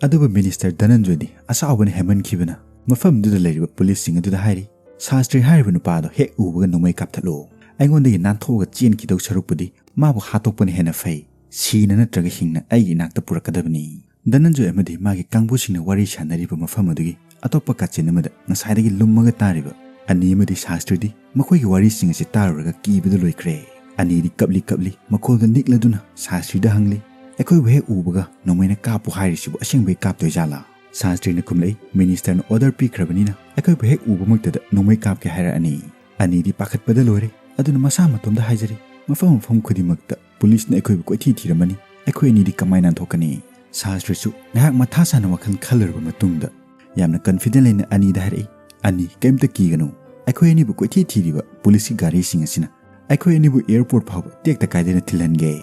ꯑꯗꯨꯕꯨ ꯃꯤꯅꯤꯁꯇꯔ ꯙꯅꯟꯖꯣꯏꯗꯤ ꯑꯁꯥꯎꯕꯅ ꯍꯦꯟꯃꯟꯈꯤꯕꯅ ꯃꯐꯝꯗꯨꯗ ꯂꯩꯔꯤꯕ ꯄꯨꯂꯤꯁꯁꯤꯡ ꯑꯗꯨꯗ ꯍꯥꯏꯔꯤ, "ꯁꯥꯁꯇ꯭ꯔꯤ ꯍꯥꯏꯔꯤꯕ ꯅꯨꯄꯥ ꯑꯗꯣ ꯍꯦꯛ ꯎꯕꯒ ꯅꯣꯡꯃꯩ ꯀꯥꯞꯊꯠꯂꯣ꯫ ꯑꯩꯉꯣꯟꯗꯒꯤ ꯅꯥꯟꯊꯣꯛꯑꯒ ꯆꯦꯟꯈꯤꯗꯧ ꯁꯔꯨꯛꯄꯨꯗꯤ ꯃꯥꯕꯨ ꯍꯥꯠꯇꯣꯛꯄꯅ ꯍꯦꯟꯅ ꯐꯩ꯫ ꯁꯤꯅ ꯅꯠꯇ꯭ꯔꯒ ꯍꯤꯡꯅ ꯑꯩꯒꯤ ꯏꯅꯥꯛꯇ ꯄꯨꯔꯛꯀꯗꯕꯅꯤ"꯫ ꯙꯅꯟꯖꯣꯏ ꯑꯃꯗꯤ ꯃꯥꯒꯤ ꯀꯥꯡꯕꯨꯁꯤꯡꯅ ꯋꯥꯔꯤ ꯁꯥꯟꯅꯔꯤꯕ ꯃꯐꯝ ꯑꯗꯨꯒꯤ ꯑꯇꯣꯞꯄ ꯀꯥꯆꯤꯟ ꯑꯃꯗ ꯉꯁꯥꯏꯗꯒꯤ ꯂꯨꯝꯃꯒ ꯇꯥꯔꯤꯕ ꯑꯅꯤ ꯑꯃꯗꯤ ꯁꯥꯁꯇ꯭ꯔꯤꯗꯤ ꯃꯈꯣꯏꯒꯤ ꯋꯥꯔꯤꯁꯤꯡ ꯑꯁꯤ ꯇꯥꯔꯨꯔꯒ ꯀꯤꯕꯗ ꯂꯣꯏꯈ꯭ꯔꯦ꯫ ꯑꯅꯤꯗꯤ ꯀꯞꯂꯤ ꯀꯞꯂꯤ ꯃꯈꯣꯜꯗ ꯅꯤꯛꯂꯗꯨꯅ ꯁꯥꯁꯇ꯭ꯔꯤꯗ ꯍꯪꯂꯤ, "ꯑꯩꯈꯣꯏꯕꯨ ꯍꯦꯛ ꯎꯕꯒ ꯅꯣꯡꯃꯩꯅ ꯀꯥꯞꯄꯨ ꯍꯥꯏꯔꯤꯁꯤꯕꯨ ꯑꯁꯦꯡꯕꯩ ꯀꯥꯞꯇꯣꯏꯖꯥꯠꯂꯥ?" ꯁꯥꯁꯇ꯭ꯔꯤꯅ ꯈꯨꯝꯂꯛꯏ, "ꯃꯤꯅꯤꯁꯇꯔꯅ ꯑꯣꯔꯗꯔ ꯄꯤꯈ꯭ꯔꯕꯅꯤꯅ ꯑꯩꯈꯣꯏꯕꯨ ꯍꯦꯛ ꯎꯕꯃꯛꯇꯗ ꯅꯣꯡꯃꯩ ꯀꯥꯞꯀꯦ ꯍꯥꯏꯔꯛꯑꯅꯤ"꯫ ꯑꯅꯤꯗꯤ ꯄꯥꯈꯠꯄꯗ ꯂꯣꯏꯔꯦ꯫ ꯑꯗꯨꯅ ꯃꯁꯥ ꯃꯇꯣꯝꯗ ꯍꯥꯏꯖꯔꯤ, "ꯃꯐꯝ ꯃꯐꯝ ꯈꯨꯗꯤꯡꯃꯛꯇ ꯄꯨꯂꯤꯁꯅ ꯑꯩꯈꯣꯏꯕꯨ ꯀꯣꯏꯊꯤ ꯊꯤꯔꯝꯃꯅꯤ꯫ ꯑꯩꯈꯣꯏ ꯑꯅꯤꯗꯤ ꯀꯃꯥꯏꯅ ꯅꯥꯟꯊꯣꯛꯀꯅꯤ?" ꯁꯥꯁꯇ꯭ꯔꯤꯁꯨ ꯉꯥꯏꯍꯥꯛ ꯃꯊꯥ ꯁꯥꯅ ꯋꯥꯈꯜ ꯈꯜꯂꯨꯔꯕ ꯃꯇꯨꯡꯗ ꯌꯥꯝꯅ ꯀꯟꯐꯤꯗꯦꯟ ꯂꯩꯅ ꯑꯅꯤꯗ ꯍꯥꯏꯔꯛꯏ, "ꯑꯅꯤ, ꯀꯩꯝꯇ ꯀꯤꯒꯅꯨ꯫ ꯑꯩꯈꯣꯏ ꯑꯅꯤꯕꯨ ꯀꯣꯏꯊꯤ ꯊꯤꯔꯤꯕ ꯄꯨꯂꯤꯁꯀꯤ ꯒꯥꯔꯤꯁꯤꯡ ꯑꯁꯤꯅ ꯑꯩꯈꯣꯏ ꯑꯅꯤꯕꯨ ꯑꯦꯌꯔꯄꯣꯔꯠ ꯐꯥꯎꯕ ꯇꯦꯛꯇ ꯀꯥꯏꯗꯅ ꯊꯤꯜꯍꯟꯒꯦ"꯫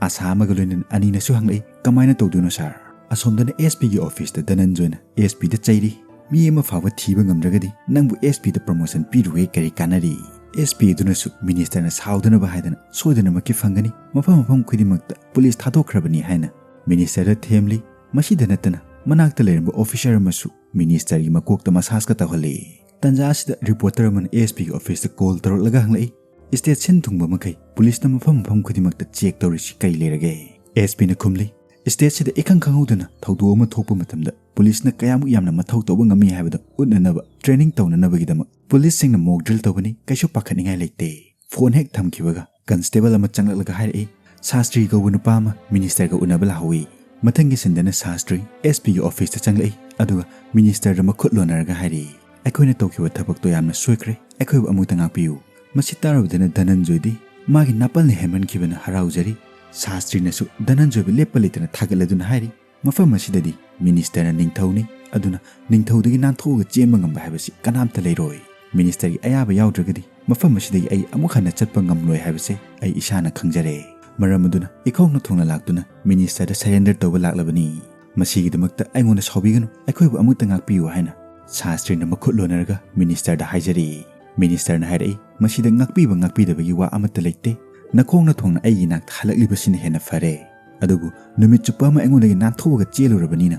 ꯑꯁꯥ ꯑꯃꯒ ꯂꯣꯏꯅꯅ ꯑꯅꯤꯅꯁꯨ ꯍꯪꯂꯛꯏ, "ꯀꯃꯥꯏꯅ ꯇꯧꯗꯣꯏꯅꯣ ꯁꯥꯔ?" ꯑꯁꯣꯝꯗꯅ ꯑꯦꯁ ꯄꯤꯒꯤ ꯑꯣꯐꯤꯁꯇ ꯙꯅꯟꯖꯣꯏꯅ ꯑꯦꯁ ꯄꯤꯗ ꯆꯩꯔꯤ, "ꯃꯤ ꯑꯃ ꯐꯥꯎꯕ ꯊꯤꯕ ꯉꯝꯗ꯭ꯔꯒꯗꯤ ꯅꯪꯕꯨ ꯑꯦꯁ ꯄꯤꯗ ꯄ꯭ꯔꯃꯣꯁꯟ ꯄꯤꯔꯨꯕꯒꯤ ꯀꯔꯤ ꯀꯥꯟꯅꯔꯤ? ꯑꯦꯁ ꯄꯤ ꯑꯗꯨꯅꯁꯨ ꯃꯤꯅꯤꯁꯇꯔꯅ ꯁꯥꯎꯗꯅꯕ ꯍꯥꯏꯗꯅ ꯁꯣꯏꯗꯅꯃꯛꯀꯤ ꯐꯪꯒꯅꯤ꯫ ꯃꯐꯝ ꯃꯐꯝ ꯈꯨꯗꯤꯡꯃꯛꯇ ꯄꯨꯂꯤꯁ ꯊꯥꯗꯣꯛꯈ꯭ꯔꯕꯅꯤ" ꯍꯥꯏꯅ ꯃꯤꯅꯤꯁꯇꯔꯗ ꯊꯦꯝꯂꯤ꯫ ꯃꯁꯤꯗ ꯅꯠꯇꯅ ꯃꯅꯥꯛꯇ ꯂꯩꯔꯝꯕ ꯑꯣꯐꯤꯁꯔ ꯑꯃꯁꯨ ꯃꯤꯅꯤꯁꯇꯔꯒꯤ ꯃꯀꯣꯛꯇ ꯃꯁꯥꯖꯀ ꯇꯧꯍꯜꯂꯤ꯫ ꯇꯟꯖꯥ ꯑꯁꯤꯗ ꯔꯤꯄꯣꯔꯇꯔ ꯑꯃꯅ ꯑꯦꯁ ꯄꯤꯒꯤ ꯑꯣꯐꯤꯁꯇ ꯀꯣꯜ ꯇꯧꯔꯛꯂꯒ ꯍꯪꯂꯛꯏ, "ꯁ꯭ꯇꯦꯠ ꯁꯤꯟ ꯊꯨꯡꯕ ꯃꯈꯩ ꯄꯨꯂꯤꯁꯅ ꯃꯐꯝ ꯃꯐꯝ ꯈꯨꯗꯤꯡꯃꯛꯇ ꯆꯦꯛ ꯇꯧꯔꯤꯁꯤ ꯀꯔꯤ ꯂꯩꯔꯒꯦ?" ꯑꯦꯁ ꯄꯤꯅ ꯈꯨꯝꯂꯤ, "ꯁ꯭ꯇꯦꯠꯁꯤꯗ ꯏꯈꯪ ꯈꯪꯍꯧꯗꯅ ꯊꯧꯗꯣꯛ ꯑꯃ ꯊꯣꯛꯄ ꯃꯇꯝꯗ ꯄꯨꯂꯤꯁꯅ ꯀꯌꯥꯃꯨꯛ ꯌꯥꯝꯅ ꯃꯊꯧ ꯇꯧꯕ ꯉꯝꯃꯤ ꯍꯥꯏꯕꯗꯨ ꯎꯠꯅꯅꯕ ꯇ꯭ꯔꯦꯅꯤꯡ ꯇꯧꯅꯅꯕꯒꯤꯗꯃꯛ ꯄꯨꯂꯤꯁꯁꯤꯡꯅ ꯃꯣꯛ ꯗ꯭ꯔꯤꯜ ꯇꯧꯕꯅꯤ, ꯀꯩꯁꯨ ꯄꯥꯈꯠꯅꯤꯡꯉꯥꯏ ꯂꯩꯇꯦ"꯫ ꯐꯣꯟ ꯍꯦꯛ ꯊꯝꯈꯤꯕꯒ ꯀꯟꯁꯇꯦꯕꯜ ꯑꯃ ꯆꯪꯂꯛꯂꯒ ꯍꯥꯏꯔꯛꯏ, "ꯁꯥꯁꯇ꯭ꯔꯤ ꯀꯧꯕ ꯅꯨꯄꯥ ꯑꯃ ꯃꯤꯅꯤꯁꯇꯔꯒ ꯎꯅꯕ ꯂꯥꯛꯍꯧꯏ"꯫ ꯃꯊꯪꯒꯤ ꯁꯤꯟꯗꯅ ꯁꯥꯁꯇ꯭ꯔꯤ ꯑꯦꯁ ꯄꯤꯒꯤ ꯑꯣꯐꯤꯁꯇ ꯆꯪꯂꯛꯏ, ꯑꯗꯨꯒ ꯃꯤꯅꯤꯁꯇꯔꯗ ꯃꯈꯨꯠ ꯂꯣꯟꯅꯔꯒ ꯍꯥꯏꯔꯛꯏ, "ꯑꯩꯈꯣꯏꯅ ꯇꯧꯈꯤꯕ ꯊꯕꯛꯇꯣ ꯌꯥꯝꯅ ꯁꯣꯏꯈ꯭ꯔꯦ, ꯑꯩꯈꯣꯏꯕꯨ ꯑꯃꯨꯛꯇ ꯉꯥꯛꯄꯤꯌꯨ"꯫ ꯃꯁꯤ ꯇꯥꯔꯨꯕꯗꯅ ꯙꯅꯟꯖꯣꯏꯗꯤ ꯃꯥꯒꯤ ꯅꯥꯄꯜꯅ ꯍꯦꯟꯃꯟꯈꯤꯕꯅ ꯍꯔꯥꯎꯖꯔꯤ꯫ ꯁꯥꯁꯇ꯭ꯔꯤꯅꯁꯨ ꯙꯅꯟꯖꯣꯏꯕꯨ ꯂꯦꯞꯄ ꯂꯩꯇꯅ ꯊꯥꯒꯠꯂꯗꯨꯅ ꯍꯥꯏꯔꯤ, "ꯃꯐꯝ ꯑꯁꯤꯗꯗꯤ ꯃꯤꯅꯤꯁꯇꯔꯅ ꯅꯤꯡꯊꯧꯅꯤ, ꯑꯗꯨꯅ ꯅꯤꯡꯊꯧꯗꯒꯤ ꯅꯥꯟꯊꯣꯛꯑꯒ ꯆꯦꯟꯕ ꯉꯝꯕ ꯍꯥꯏꯕꯁꯤ ꯀꯅꯥꯝꯇ ꯂꯩꯔꯣꯏ꯫ ꯃꯤꯅꯤꯁꯇꯔꯒꯤ ꯑꯌꯥꯕ ꯌꯥꯎꯗ꯭ꯔꯒꯗꯤ ꯃꯐꯝ ꯑꯁꯤꯗꯒꯤ ꯑꯩ ꯑꯃꯨꯛ ꯍꯟꯅ ꯆꯠꯄ ꯉꯝꯂꯣꯏ ꯍꯥꯏꯕꯁꯦ ꯑꯩ ꯏꯁꯥꯅ ꯈꯪꯖꯔꯦ꯫ ꯃꯔꯝ ꯑꯗꯨꯅ ꯏꯈꯧꯅ ꯊꯣꯡꯅ ꯂꯥꯛꯇꯨꯅ ꯃꯤꯅꯤꯁꯇꯔꯗ ꯁꯔꯦꯟꯗꯔ ꯇꯧꯕ ꯂꯥꯛꯂꯕꯅꯤ꯫ ꯃꯁꯤꯒꯤꯗꯃꯛꯇ ꯑꯩꯉꯣꯟꯗ ꯁꯥꯎꯕꯤꯒꯅꯨ, ꯑꯩꯈꯣꯏꯕꯨ ꯑꯃꯨꯛꯇ ꯉꯥꯛꯄꯤꯌꯨ" ꯍꯥꯏꯅ ꯁꯥꯁꯇ꯭ꯔꯤꯅ ꯃꯈꯨꯠ ꯂꯣꯟꯅꯔꯒ ꯃꯤꯅꯤꯁꯇꯔꯗ ꯍꯥꯏꯖꯔꯤ꯫ ꯃꯤꯅꯤꯁꯇꯔꯅ ꯍꯥꯏꯔꯛꯏ, "ꯃꯁꯤꯗ ꯉꯥꯛꯄꯤꯕ ꯉꯥꯛꯄꯤꯗꯕꯒꯤ ꯋꯥ ꯑꯃꯠꯇ ꯂꯩꯇꯦ꯫ ꯅꯈꯣꯡꯅ ꯊꯣꯡꯅ ꯑꯩꯒꯤ ꯏꯅꯥꯛꯇ ꯍꯜꯂꯛꯂꯤꯕꯁꯤꯅ ꯍꯦꯟꯅ ꯐꯔꯦ꯫ ꯑꯗꯨꯕꯨ ꯅꯨꯃꯤꯠ ꯆꯨꯞꯄ ꯑꯃ ꯑꯩꯉꯣꯟꯗꯒꯤ ꯅꯥꯟꯊꯣꯛꯑꯒ ꯆꯦꯜꯂꯨꯔꯕꯅꯤꯅ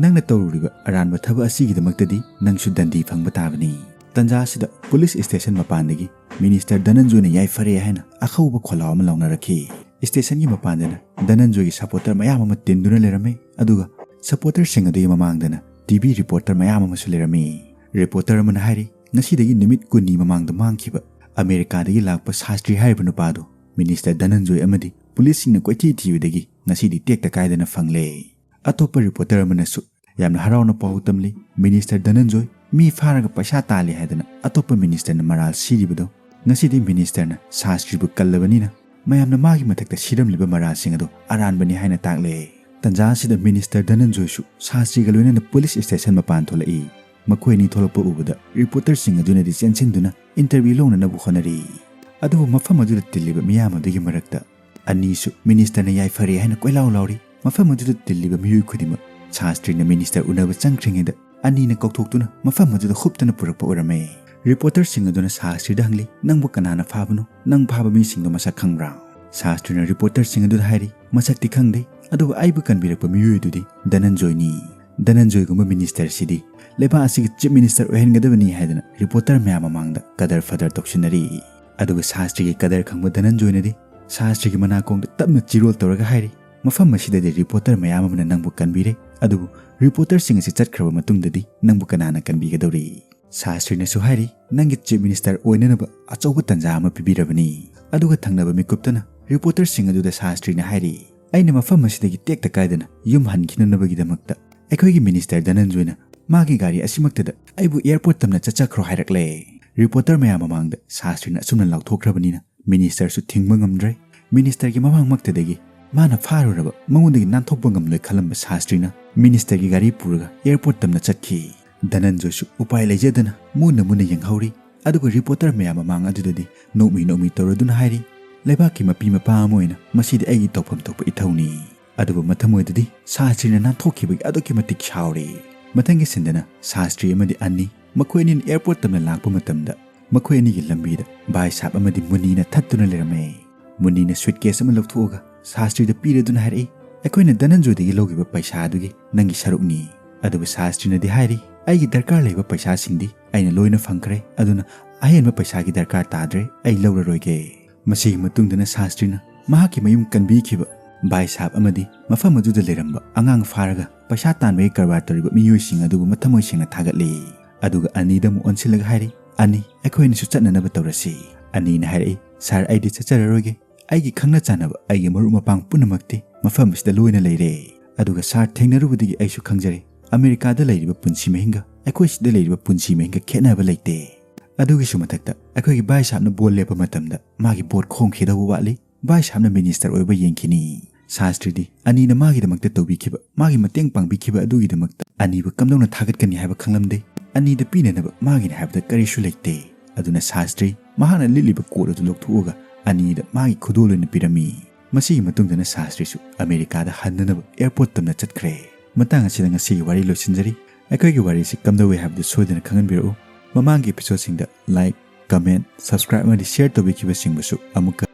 ꯅꯪꯅ ꯇꯧꯔꯨꯔꯤꯕ ꯑꯔꯥꯟꯕ ꯊꯕꯛ ꯑꯁꯤꯒꯤꯗꯃꯛꯇꯗꯤ ꯅꯪꯁꯨ ꯗꯟꯗꯤ ꯐꯪꯕ ꯇꯥꯕꯅꯤ꯫ ꯇꯟꯖꯥ ꯑꯁꯤꯗ ꯄꯨꯂꯤꯁ ꯁ꯭ꯇꯦꯁꯟ ꯃꯄꯥꯟꯗꯒꯤ ꯃꯤꯅꯤꯁꯇꯔ ꯙꯅꯟꯖꯣꯏꯅ "ꯌꯥꯏꯐꯔꯦ" ꯍꯥꯏꯅ ꯑꯈꯧꯕ ꯈꯣꯜꯂꯥꯎ ꯑꯃ ꯂꯥꯎꯅꯔꯛꯈꯤ꯫ ꯁ꯭ꯇꯦꯁꯟꯒꯤ ꯃꯄꯥꯟꯗꯅ ꯙꯅꯟꯖꯣꯏꯒꯤ ꯁꯄꯣꯔꯇꯔ ꯃꯌꯥꯝ ꯑꯃ ꯇꯤꯟꯗꯨꯅ ꯂꯩꯔꯝꯃꯤ꯫ ꯑꯗꯨꯒ ꯁꯄꯣꯔꯇꯔꯁꯤꯡ ꯑꯗꯨꯒꯤ ꯃꯃꯥꯡꯗꯅ ꯇꯤ ꯚꯤ ꯔꯤꯄꯣꯔꯇꯔ ꯃꯌꯥꯝ ꯑꯃꯁꯨ ꯂꯩꯔꯝꯃꯤ꯫ ꯔꯤꯄꯣꯔꯇꯔ ꯑꯃꯅ ꯍꯥꯏꯔꯤ, ꯉꯁꯤꯗꯒꯤ ꯅꯨꯃꯤꯠ ꯀꯨꯟꯅꯤ ꯃꯃꯥꯡꯗ ꯃꯥꯡꯈꯤꯕ ꯑꯃꯦꯔꯤꯀꯥꯗꯒꯤ ꯂꯥꯛꯄ ꯁꯥꯁꯇ꯭ꯔꯤ ꯍꯥꯏꯔꯤꯕ ꯅꯨꯄꯥꯗꯨ ꯃꯤꯅꯤꯁꯇꯔ ꯙꯅꯟꯖꯣꯏ ꯑꯃꯗꯤ ꯄꯨꯂꯤꯁꯁꯤꯡꯅ ꯀꯣꯏꯊꯤ ꯊꯤꯕꯗꯒꯤ ꯉꯁꯤꯗꯤ ꯇꯦꯛꯇ ꯀꯥꯏꯗꯅ ꯐꯪꯂꯦ꯫ ꯑꯇꯣꯞꯄ ꯔꯤꯄꯣꯔꯇꯔ ꯑꯃꯅꯁꯨ ꯌꯥꯝꯅ ꯍꯔꯥꯎꯅ ꯄꯥꯎ ꯇꯝꯂꯤ, "ꯃꯤꯅꯤꯁꯇꯔ ꯙꯅꯟꯖꯣꯏ ꯃꯤ ꯐꯥꯔꯒ ꯄꯩꯁꯥ ꯇꯥꯜꯂꯤ" ꯍꯥꯏꯗꯅ ꯑꯇꯣꯞꯄ ꯃꯤꯅꯤꯁꯇꯔꯅ ꯃꯔꯥꯜ ꯁꯤꯔꯤꯕꯗꯣ ꯉꯁꯤꯗꯤ ꯃꯤꯅꯤꯁꯇꯔꯅ ꯁꯥꯁꯇ꯭ꯔꯤꯕꯨ ꯀꯜꯂꯕꯅꯤꯅ ꯃꯌꯥꯝꯅ ꯃꯥꯒꯤ ꯃꯊꯛꯇ ꯁꯤꯔꯝꯂꯤꯕ ꯃꯔꯥꯜꯁꯤꯡ ꯑꯗꯨ ꯑꯔꯥꯟꯕꯅꯤ ꯍꯥꯏꯅ ꯇꯥꯛꯂꯦ꯫ ꯇꯟꯖꯥ ꯑꯁꯤꯗ ꯃꯤꯅꯤꯁꯇꯔ ꯙꯅꯟꯖꯣꯏꯁꯨ ꯁꯥꯁꯇ꯭ꯔꯤꯒ ꯂꯣꯏꯅꯅ ꯄꯨꯂꯤꯁ ꯁ꯭ꯇꯦꯁꯟ ꯃꯄꯥꯟ ꯊꯣꯛꯂꯛꯏ꯫ ꯃꯈꯣꯏ ꯑꯅꯤ ꯊꯣꯛꯂꯛꯄ ꯎꯕꯗ ꯔꯤꯄꯣꯔꯇꯔꯁꯤꯡ ꯑꯗꯨꯅꯗꯤ ꯆꯦꯟꯁꯤꯟꯗꯨꯅ ꯏꯟꯇꯔꯚ꯭ꯌꯨ ꯂꯧꯅꯅꯕ ꯍꯣꯠꯅꯔꯤ꯫ ꯑꯗꯨꯕꯨ ꯃꯐꯝ ꯑꯗꯨꯗ ꯇꯤꯜꯂꯤꯕ ꯃꯤꯌꯥꯝ ꯑꯗꯨꯒꯤ ꯃꯔꯛꯇ ꯑꯅꯤꯁꯨ ꯃꯤꯅꯤꯁꯇꯔꯅ "ꯌꯥꯏꯐꯔꯦ" ꯍꯥꯏꯅ ꯀꯣꯏꯂꯥꯎ ꯂꯥꯎꯔꯤ꯫ ꯃꯐꯝ ꯑꯗꯨꯗ ꯇꯤꯜꯂꯤꯕ ꯃꯤꯑꯣꯏ ꯈꯨꯗꯤꯡꯃꯛ ꯁꯥꯁꯇ꯭ꯔꯤꯅ ꯃꯤꯅꯤꯁꯇꯔ ꯎꯅꯕ ꯆꯪꯈ꯭ꯔꯤꯉꯩꯗ ꯑꯅꯤꯅ ꯀꯧꯊꯣꯛꯇꯨꯅ ꯃꯐꯝ ꯑꯗꯨꯗ ꯍꯨꯞꯇꯅ ꯄꯨꯔꯛꯄ ꯑꯣꯏꯔꯝꯃꯦ꯫ ꯔꯤꯄꯣꯔꯇꯔꯁꯤꯡ ꯑꯗꯨꯅ ꯁꯥꯁꯇ꯭ꯔꯤꯗ ꯍꯪꯂꯤ, "ꯅꯪꯕꯨ ꯀꯅꯥꯅ ꯐꯥꯕꯅꯣ? ꯅꯪ ꯐꯥꯕ ꯃꯤꯁꯤꯡꯗꯣ ꯃꯁꯛ ꯈꯪꯕ꯭ꯔꯥ?" ꯁꯥꯁꯇ꯭ꯔꯤꯅ ꯔꯤꯄꯣꯔꯇꯔꯁꯤꯡ ꯑꯗꯨꯗ ꯍꯥꯏꯔꯤ, "ꯃꯁꯛꯇꯤ ꯈꯪꯗꯦ, ꯑꯗꯨꯕꯨ ꯑꯩꯕꯨ ꯀꯟꯕꯤꯔꯛꯄ ꯃꯤꯑꯣꯏ ꯑꯗꯨꯗꯤ ꯙꯅꯟꯖꯣꯏꯅꯤ꯫ ꯙꯅꯟꯖꯣꯏꯒꯨꯝꯕ ꯃꯤꯅꯤꯁꯇꯔꯁꯤꯗꯤ ꯂꯩꯕꯥꯛ ꯑꯁꯤꯒꯤ ꯆꯤꯐ ꯃꯤꯅꯤꯁꯇꯔ ꯑꯣꯏꯍꯟꯒꯗꯕꯅꯤ" ꯍꯥꯏꯗꯅ ꯔꯤꯄꯣꯔꯇꯔ ꯃꯌꯥꯝ ꯃꯃꯥꯡꯗ ꯀꯗꯔ ꯐꯗꯔ ꯇꯧꯁꯤꯟꯅꯔꯤ꯫ ꯑꯗꯨꯒ ꯁꯥꯁꯇ꯭ꯔꯤꯒꯤ ꯀꯗꯔ ꯈꯪꯕ ꯙꯅꯟꯖꯣꯏꯅꯗꯤ ꯁꯥꯁꯇ꯭ꯔꯤꯒꯤ ꯃꯅꯥꯀꯣꯡꯗ ꯇꯞꯅ ꯆꯤꯔꯣꯜ ꯇꯧꯔꯒ ꯍꯥꯏꯔꯤ, "ꯃꯐꯝ ꯑꯁꯤꯗꯗꯤ ꯔꯤꯄꯣꯔꯇꯔ ꯃꯌꯥꯝ ꯑꯃꯅ ꯅꯪꯕꯨ ꯀꯟꯕꯤꯔꯦ, ꯑꯗꯨꯕꯨ ꯔꯤꯄꯣꯔꯇꯔꯁꯤꯡ ꯑꯁꯤ ꯆꯠꯈ꯭ꯔꯕ ꯃꯇꯨꯡꯗꯗꯤ ꯅꯪꯕꯨ ꯀꯅꯥꯅ ꯀꯟꯕꯤꯒꯗꯧꯔꯤ?" ꯁꯥꯁꯇ꯭ꯔꯤꯅꯁꯨ ꯍꯥꯏꯔꯤ, "ꯅꯪꯒꯤ ꯆꯤꯐ ꯃꯤꯅꯤꯁꯇꯔ ꯑꯣꯏꯅꯅꯕ ꯑꯆꯧꯕ ꯇꯟꯖꯥ ꯑꯃ ꯄꯤꯕꯤꯔꯕꯅꯤ"꯫ ꯑꯗꯨꯒ ꯊꯪꯅꯕ ꯃꯤꯀꯨꯞꯇꯅ ꯔꯤꯄꯣꯔꯇꯔꯁꯤꯡ ꯑꯗꯨꯗ ꯁꯥꯁꯇ꯭ꯔꯤꯅ ꯍꯥꯏꯔꯤ, "ꯑꯩꯅ ꯃꯐꯝ ꯑꯁꯤꯗꯒꯤ ꯇꯦꯛꯇ ꯀꯥꯏꯗꯅ ꯌꯨꯝ ꯍꯟꯈꯤꯅꯅꯕꯒꯤꯗꯃꯛꯇ ꯑꯩꯈꯣꯏꯒꯤ ꯃꯤꯅꯤꯁꯇꯔ ꯙꯅꯟꯖꯣꯏꯅ ꯃꯥꯒꯤ ꯒꯥꯔꯤ ꯑꯁꯤꯃꯛꯇꯗ ꯑꯩꯕꯨ ꯑꯦꯌꯔꯄꯣꯔꯠ ꯇꯝꯅ ꯆꯠꯆꯈ꯭ꯔꯣ ꯍꯥꯏꯔꯛꯂꯦ"꯫ ꯔꯤꯄꯣꯔꯇꯔ ꯃꯌꯥꯝ ꯃꯃꯥꯡꯗ ꯁꯥꯁꯇ꯭ꯔꯤꯅ ꯑꯁꯨꯝꯅ ꯂꯥꯎꯊꯣꯛꯈ꯭ꯔꯕꯅꯤꯅ ꯃꯤꯅꯤꯁꯇꯔꯁꯨ ꯊꯤꯡꯕ ꯉꯝꯗ꯭ꯔꯦ꯫ ꯃꯤꯅꯤꯁꯇꯔꯒꯤ ꯃꯃꯥꯡꯃꯛꯇꯗꯒꯤ ꯃꯥꯅ ꯐꯥꯔꯨꯔꯕ, ꯃꯉꯣꯟꯗꯒꯤ ꯅꯥꯟꯊꯣꯛꯄ ꯉꯝꯂꯣꯏ ꯈꯜꯂꯝꯕ ꯁꯥꯁꯇ꯭ꯔꯤꯅ ꯃꯤꯅꯤꯁꯇꯔꯒꯤ ꯒꯥꯔꯤ ꯄꯨꯔꯒ ꯑꯦꯌꯔꯄꯣꯔꯠ ꯇꯝꯅ ꯆꯠꯈꯤ꯫ ꯙꯅꯟꯖꯣꯏꯁꯨ ꯎꯄꯥꯏ ꯂꯩꯖꯗꯅ ꯃꯨꯟꯅ ꯃꯨꯟꯅ ꯌꯦꯡꯍꯧꯔꯤ꯫ ꯑꯗꯨꯒ ꯔꯤꯄꯣꯔꯇꯔ ꯃꯌꯥꯝ ꯃꯃꯥꯡ ꯑꯗꯨꯗꯗꯤ ꯅꯣꯛꯃꯤ ꯅꯣꯛꯃꯤ ꯇꯧꯔꯗꯨꯅ ꯍꯥꯏꯔꯤ, "ꯂꯩꯕꯥꯛꯀꯤ ꯃꯄꯤ ꯃꯄꯥ ꯑꯃ ꯑꯣꯏꯅ ꯃꯁꯤꯗꯤ ꯑꯩꯒꯤ ꯇꯧꯐꯝ ꯊꯣꯛꯄ ꯏꯊꯧꯅꯤ"꯫ ꯑꯗꯨꯕꯨ ꯃꯊꯃꯣꯏꯗꯗꯤ ꯁꯥꯁꯇ꯭ꯔꯤꯅ ꯅꯥꯟꯊꯣꯛꯈꯤꯕꯒꯤ ꯑꯗꯨꯛꯀꯤ ꯃꯇꯤꯛ ꯁꯥꯎꯔꯤ꯫ ꯃꯊꯪꯒꯤ ꯁꯤꯟꯗꯅ ꯁꯥꯁꯇ꯭ꯔꯤ ꯑꯃꯗꯤ ꯑꯅꯤ ꯃꯈꯣꯏ ꯑꯅꯤꯅ ꯑꯦꯌꯔꯄꯣꯔꯠ ꯇꯝꯅ ꯂꯥꯛꯄ ꯃꯇꯝꯗ ꯃꯈꯣꯏ ꯑꯅꯤꯒꯤ ꯂꯝꯕꯤꯗ ꯚꯥꯏ ꯁꯥꯍꯕ ꯑꯃꯗꯤ ꯃꯨꯅꯤꯅ ꯊꯠꯇꯨꯅ ꯂꯩꯔꯝꯃꯦ꯫ ꯃꯨꯅꯤꯅ ꯁꯨꯏꯠꯀꯦꯁ ꯑꯃ ꯂꯧꯊꯣꯛꯑꯒ ꯁꯥꯁꯇ꯭ꯔꯤꯗ ꯄꯤꯔꯗꯨꯅ ꯍꯥꯏꯔꯛꯏ, "ꯑꯩꯈꯣꯏꯅ ꯙꯅꯟꯖꯣꯏꯗꯒꯤ ꯂꯧꯈꯤꯕ ꯄꯩꯁꯥ ꯑꯗꯨꯒꯤ ꯅꯪꯒꯤ ꯁꯔꯨꯛꯅꯤ꯫" ꯑꯗꯨꯕꯨ ꯁꯥꯁꯇ꯭ꯔꯤꯅꯗꯤ ꯍꯥꯏꯔꯤ, "ꯑꯩꯒꯤ ꯗꯔꯀꯥꯔ ꯂꯩꯕ ꯄꯩꯁꯥꯁꯤꯡꯗꯤ ꯑꯩꯅ ꯂꯣꯏꯅ ꯐꯪꯈ꯭ꯔꯦ, ꯑꯗꯨꯅ ꯑꯍꯦꯟꯕ ꯄꯩꯁꯥꯒꯤ ꯗꯔꯀꯥꯔ ꯇꯥꯗ꯭ꯔꯦ, ꯑꯩ ꯂꯧꯔꯔꯣꯏꯒꯦ꯫" ꯃꯁꯤꯒꯤ ꯃꯇꯨꯡꯗꯅ ꯁꯥꯁꯇ꯭ꯔꯤꯅ ꯃꯍꯥꯛꯀꯤ ꯃꯌꯨꯝ ꯀꯟꯕꯤꯈꯤꯕ ꯚꯥꯏ ꯁꯥꯍꯕ ꯑꯃꯗꯤ ꯃꯐꯝ ꯑꯗꯨꯗ ꯂꯩꯔꯝꯕ ꯑꯉꯥꯡ ꯐꯥꯔꯒ ꯄꯩꯁꯥ ꯇꯥꯟꯕꯒꯤ ꯀꯔꯕꯥꯔ ꯇꯧꯔꯤꯕ ꯃꯤꯑꯣꯏꯁꯤꯡ ꯑꯗꯨꯕꯨ ꯃꯊꯃꯣꯏ ꯁꯦꯡꯅ ꯊꯥꯒꯠꯂꯤ꯫ ꯑꯗꯨꯒ ꯑꯅꯤꯗ ꯑꯃꯨꯛ ꯑꯣꯟꯁꯤꯜꯂꯒ ꯍꯥꯏꯔꯤ, "ꯑꯅꯤ, ꯑꯩꯈꯣꯏ ꯑꯅꯤꯁꯨ ꯆꯠꯅꯅꯕ ꯇꯧꯔꯁꯤ꯫" ꯑꯅꯤꯅ ꯍꯥꯏꯔꯛꯏ, "ꯁꯥꯔ, ꯑꯩꯗꯤ ꯆꯠꯆꯔꯔꯣꯏꯒꯦ꯫ ꯑꯩꯒꯤ ꯈꯪꯅ ꯆꯥꯟꯅꯕ, ꯑꯩꯒꯤ ꯃꯔꯨꯞ ꯃꯄꯥꯡ ꯄꯨꯝꯅꯃꯛꯇꯤ ꯃꯐꯝ ꯑꯁꯤꯗ ꯂꯣꯏꯅ ꯂꯩꯔꯦ꯫ ꯑꯗꯨꯒ ꯁꯥꯔ ꯊꯦꯡꯅꯔꯨꯕꯗꯒꯤ ꯑꯩꯁꯨ ꯈꯪꯖꯔꯦ, ꯑꯃꯦꯔꯤꯀꯥꯗ ꯂꯩꯔꯤꯕ ꯄꯨꯟꯁꯤ ꯃꯍꯤꯡꯒ ꯑꯩꯈꯣꯏ ꯁꯤꯗ ꯂꯩꯔꯤꯕ ꯄꯨꯟꯁꯤ ꯃꯍꯤꯡꯒ ꯈꯦꯠꯅꯕ ꯂꯩꯇꯦ꯫ ꯑꯗꯨꯒꯤꯁꯨ ꯃꯊꯛꯇ ꯑꯩꯈꯣꯏꯒꯤ ꯚꯥꯏ ꯁꯥꯍꯕꯅ ꯕꯣꯜ ꯂꯦꯞꯄ ꯃꯇꯝꯗ ꯃꯥꯒꯤ ꯚꯣꯠ ꯈꯣꯡꯈꯤꯗꯧꯕ ꯋꯥꯠꯂꯤ꯫ ꯚꯥꯏ ꯁꯥꯍꯕꯅ ꯃꯤꯅꯤꯁꯇꯔ ꯑꯣꯏꯕ ꯌꯦꯡꯈꯤꯅꯤ꯫" ꯁꯥꯁꯇ꯭ꯔꯤꯗꯤ ꯑꯅꯤꯅ ꯃꯥꯒꯤꯗꯃꯛꯇ ꯇꯧꯕꯤꯈꯤꯕ, ꯃꯥꯒꯤ ꯃꯇꯦꯡ ꯄꯥꯡꯕꯤꯈꯤꯕ ꯑꯗꯨꯒꯤꯗꯃꯛꯇ ꯑꯅꯤꯕꯨ ꯀꯝꯗꯧꯅ ꯊꯥꯒꯠꯀꯅꯤ ꯍꯥꯏꯕ ꯈꯪꯂꯝꯗꯦ꯫ ꯑꯅꯤꯗ ꯄꯤꯅꯅꯕ ꯃꯥꯒꯤꯅꯤ ꯍꯥꯏꯕꯗ ꯀꯔꯤꯁꯨ ꯂꯩꯇꯦ꯫ ꯑꯗꯨꯅ ꯁꯥꯁꯇ꯭ꯔꯤ ꯃꯍꯥꯛꯅ ꯂꯤꯠꯂꯤꯕ ꯀꯣꯠ ꯑꯗꯨ ꯂꯧꯊꯣꯛꯑꯒ ꯑꯅꯤꯗ ꯃꯥꯒꯤ ꯈꯨꯗꯣꯜ ꯑꯣꯏꯅ ꯄꯤꯔꯝꯃꯤ꯫ ꯃꯁꯤꯒꯤ ꯃꯇꯨꯡꯗꯅ ꯁꯥꯁꯇ꯭ꯔꯤꯁꯨ ꯑꯃꯦꯔꯤꯀꯥꯗ ꯍꯟꯅꯅꯕ ꯑꯦꯌꯔꯄꯣꯔꯠ ꯇꯝꯅ ꯆꯠꯈ꯭ꯔꯦ꯫ ꯃꯇꯥꯡ ꯑꯁꯤꯗ ꯉꯁꯤꯒꯤ ꯋꯥꯔꯤ ꯂꯣꯏꯁꯤꯟꯖꯔꯤ꯫ ꯑꯩꯈꯣꯏꯒꯤ ꯋꯥꯔꯤꯁꯤ ꯀꯝꯗꯧꯏ ꯍꯥꯏꯕꯗꯨ ꯁꯣꯏꯗꯅ ꯈꯪꯍꯟꯕꯤꯔꯛꯎ꯫ ꯃꯃꯥꯡꯒꯤ episodeꯁꯤꯡꯗ like, comment, subscribe ꯑꯃꯗꯤ share ꯇꯧꯕꯤꯈꯤꯕꯁꯤꯡꯕꯨꯁꯨ ꯑꯃꯨꯛꯀ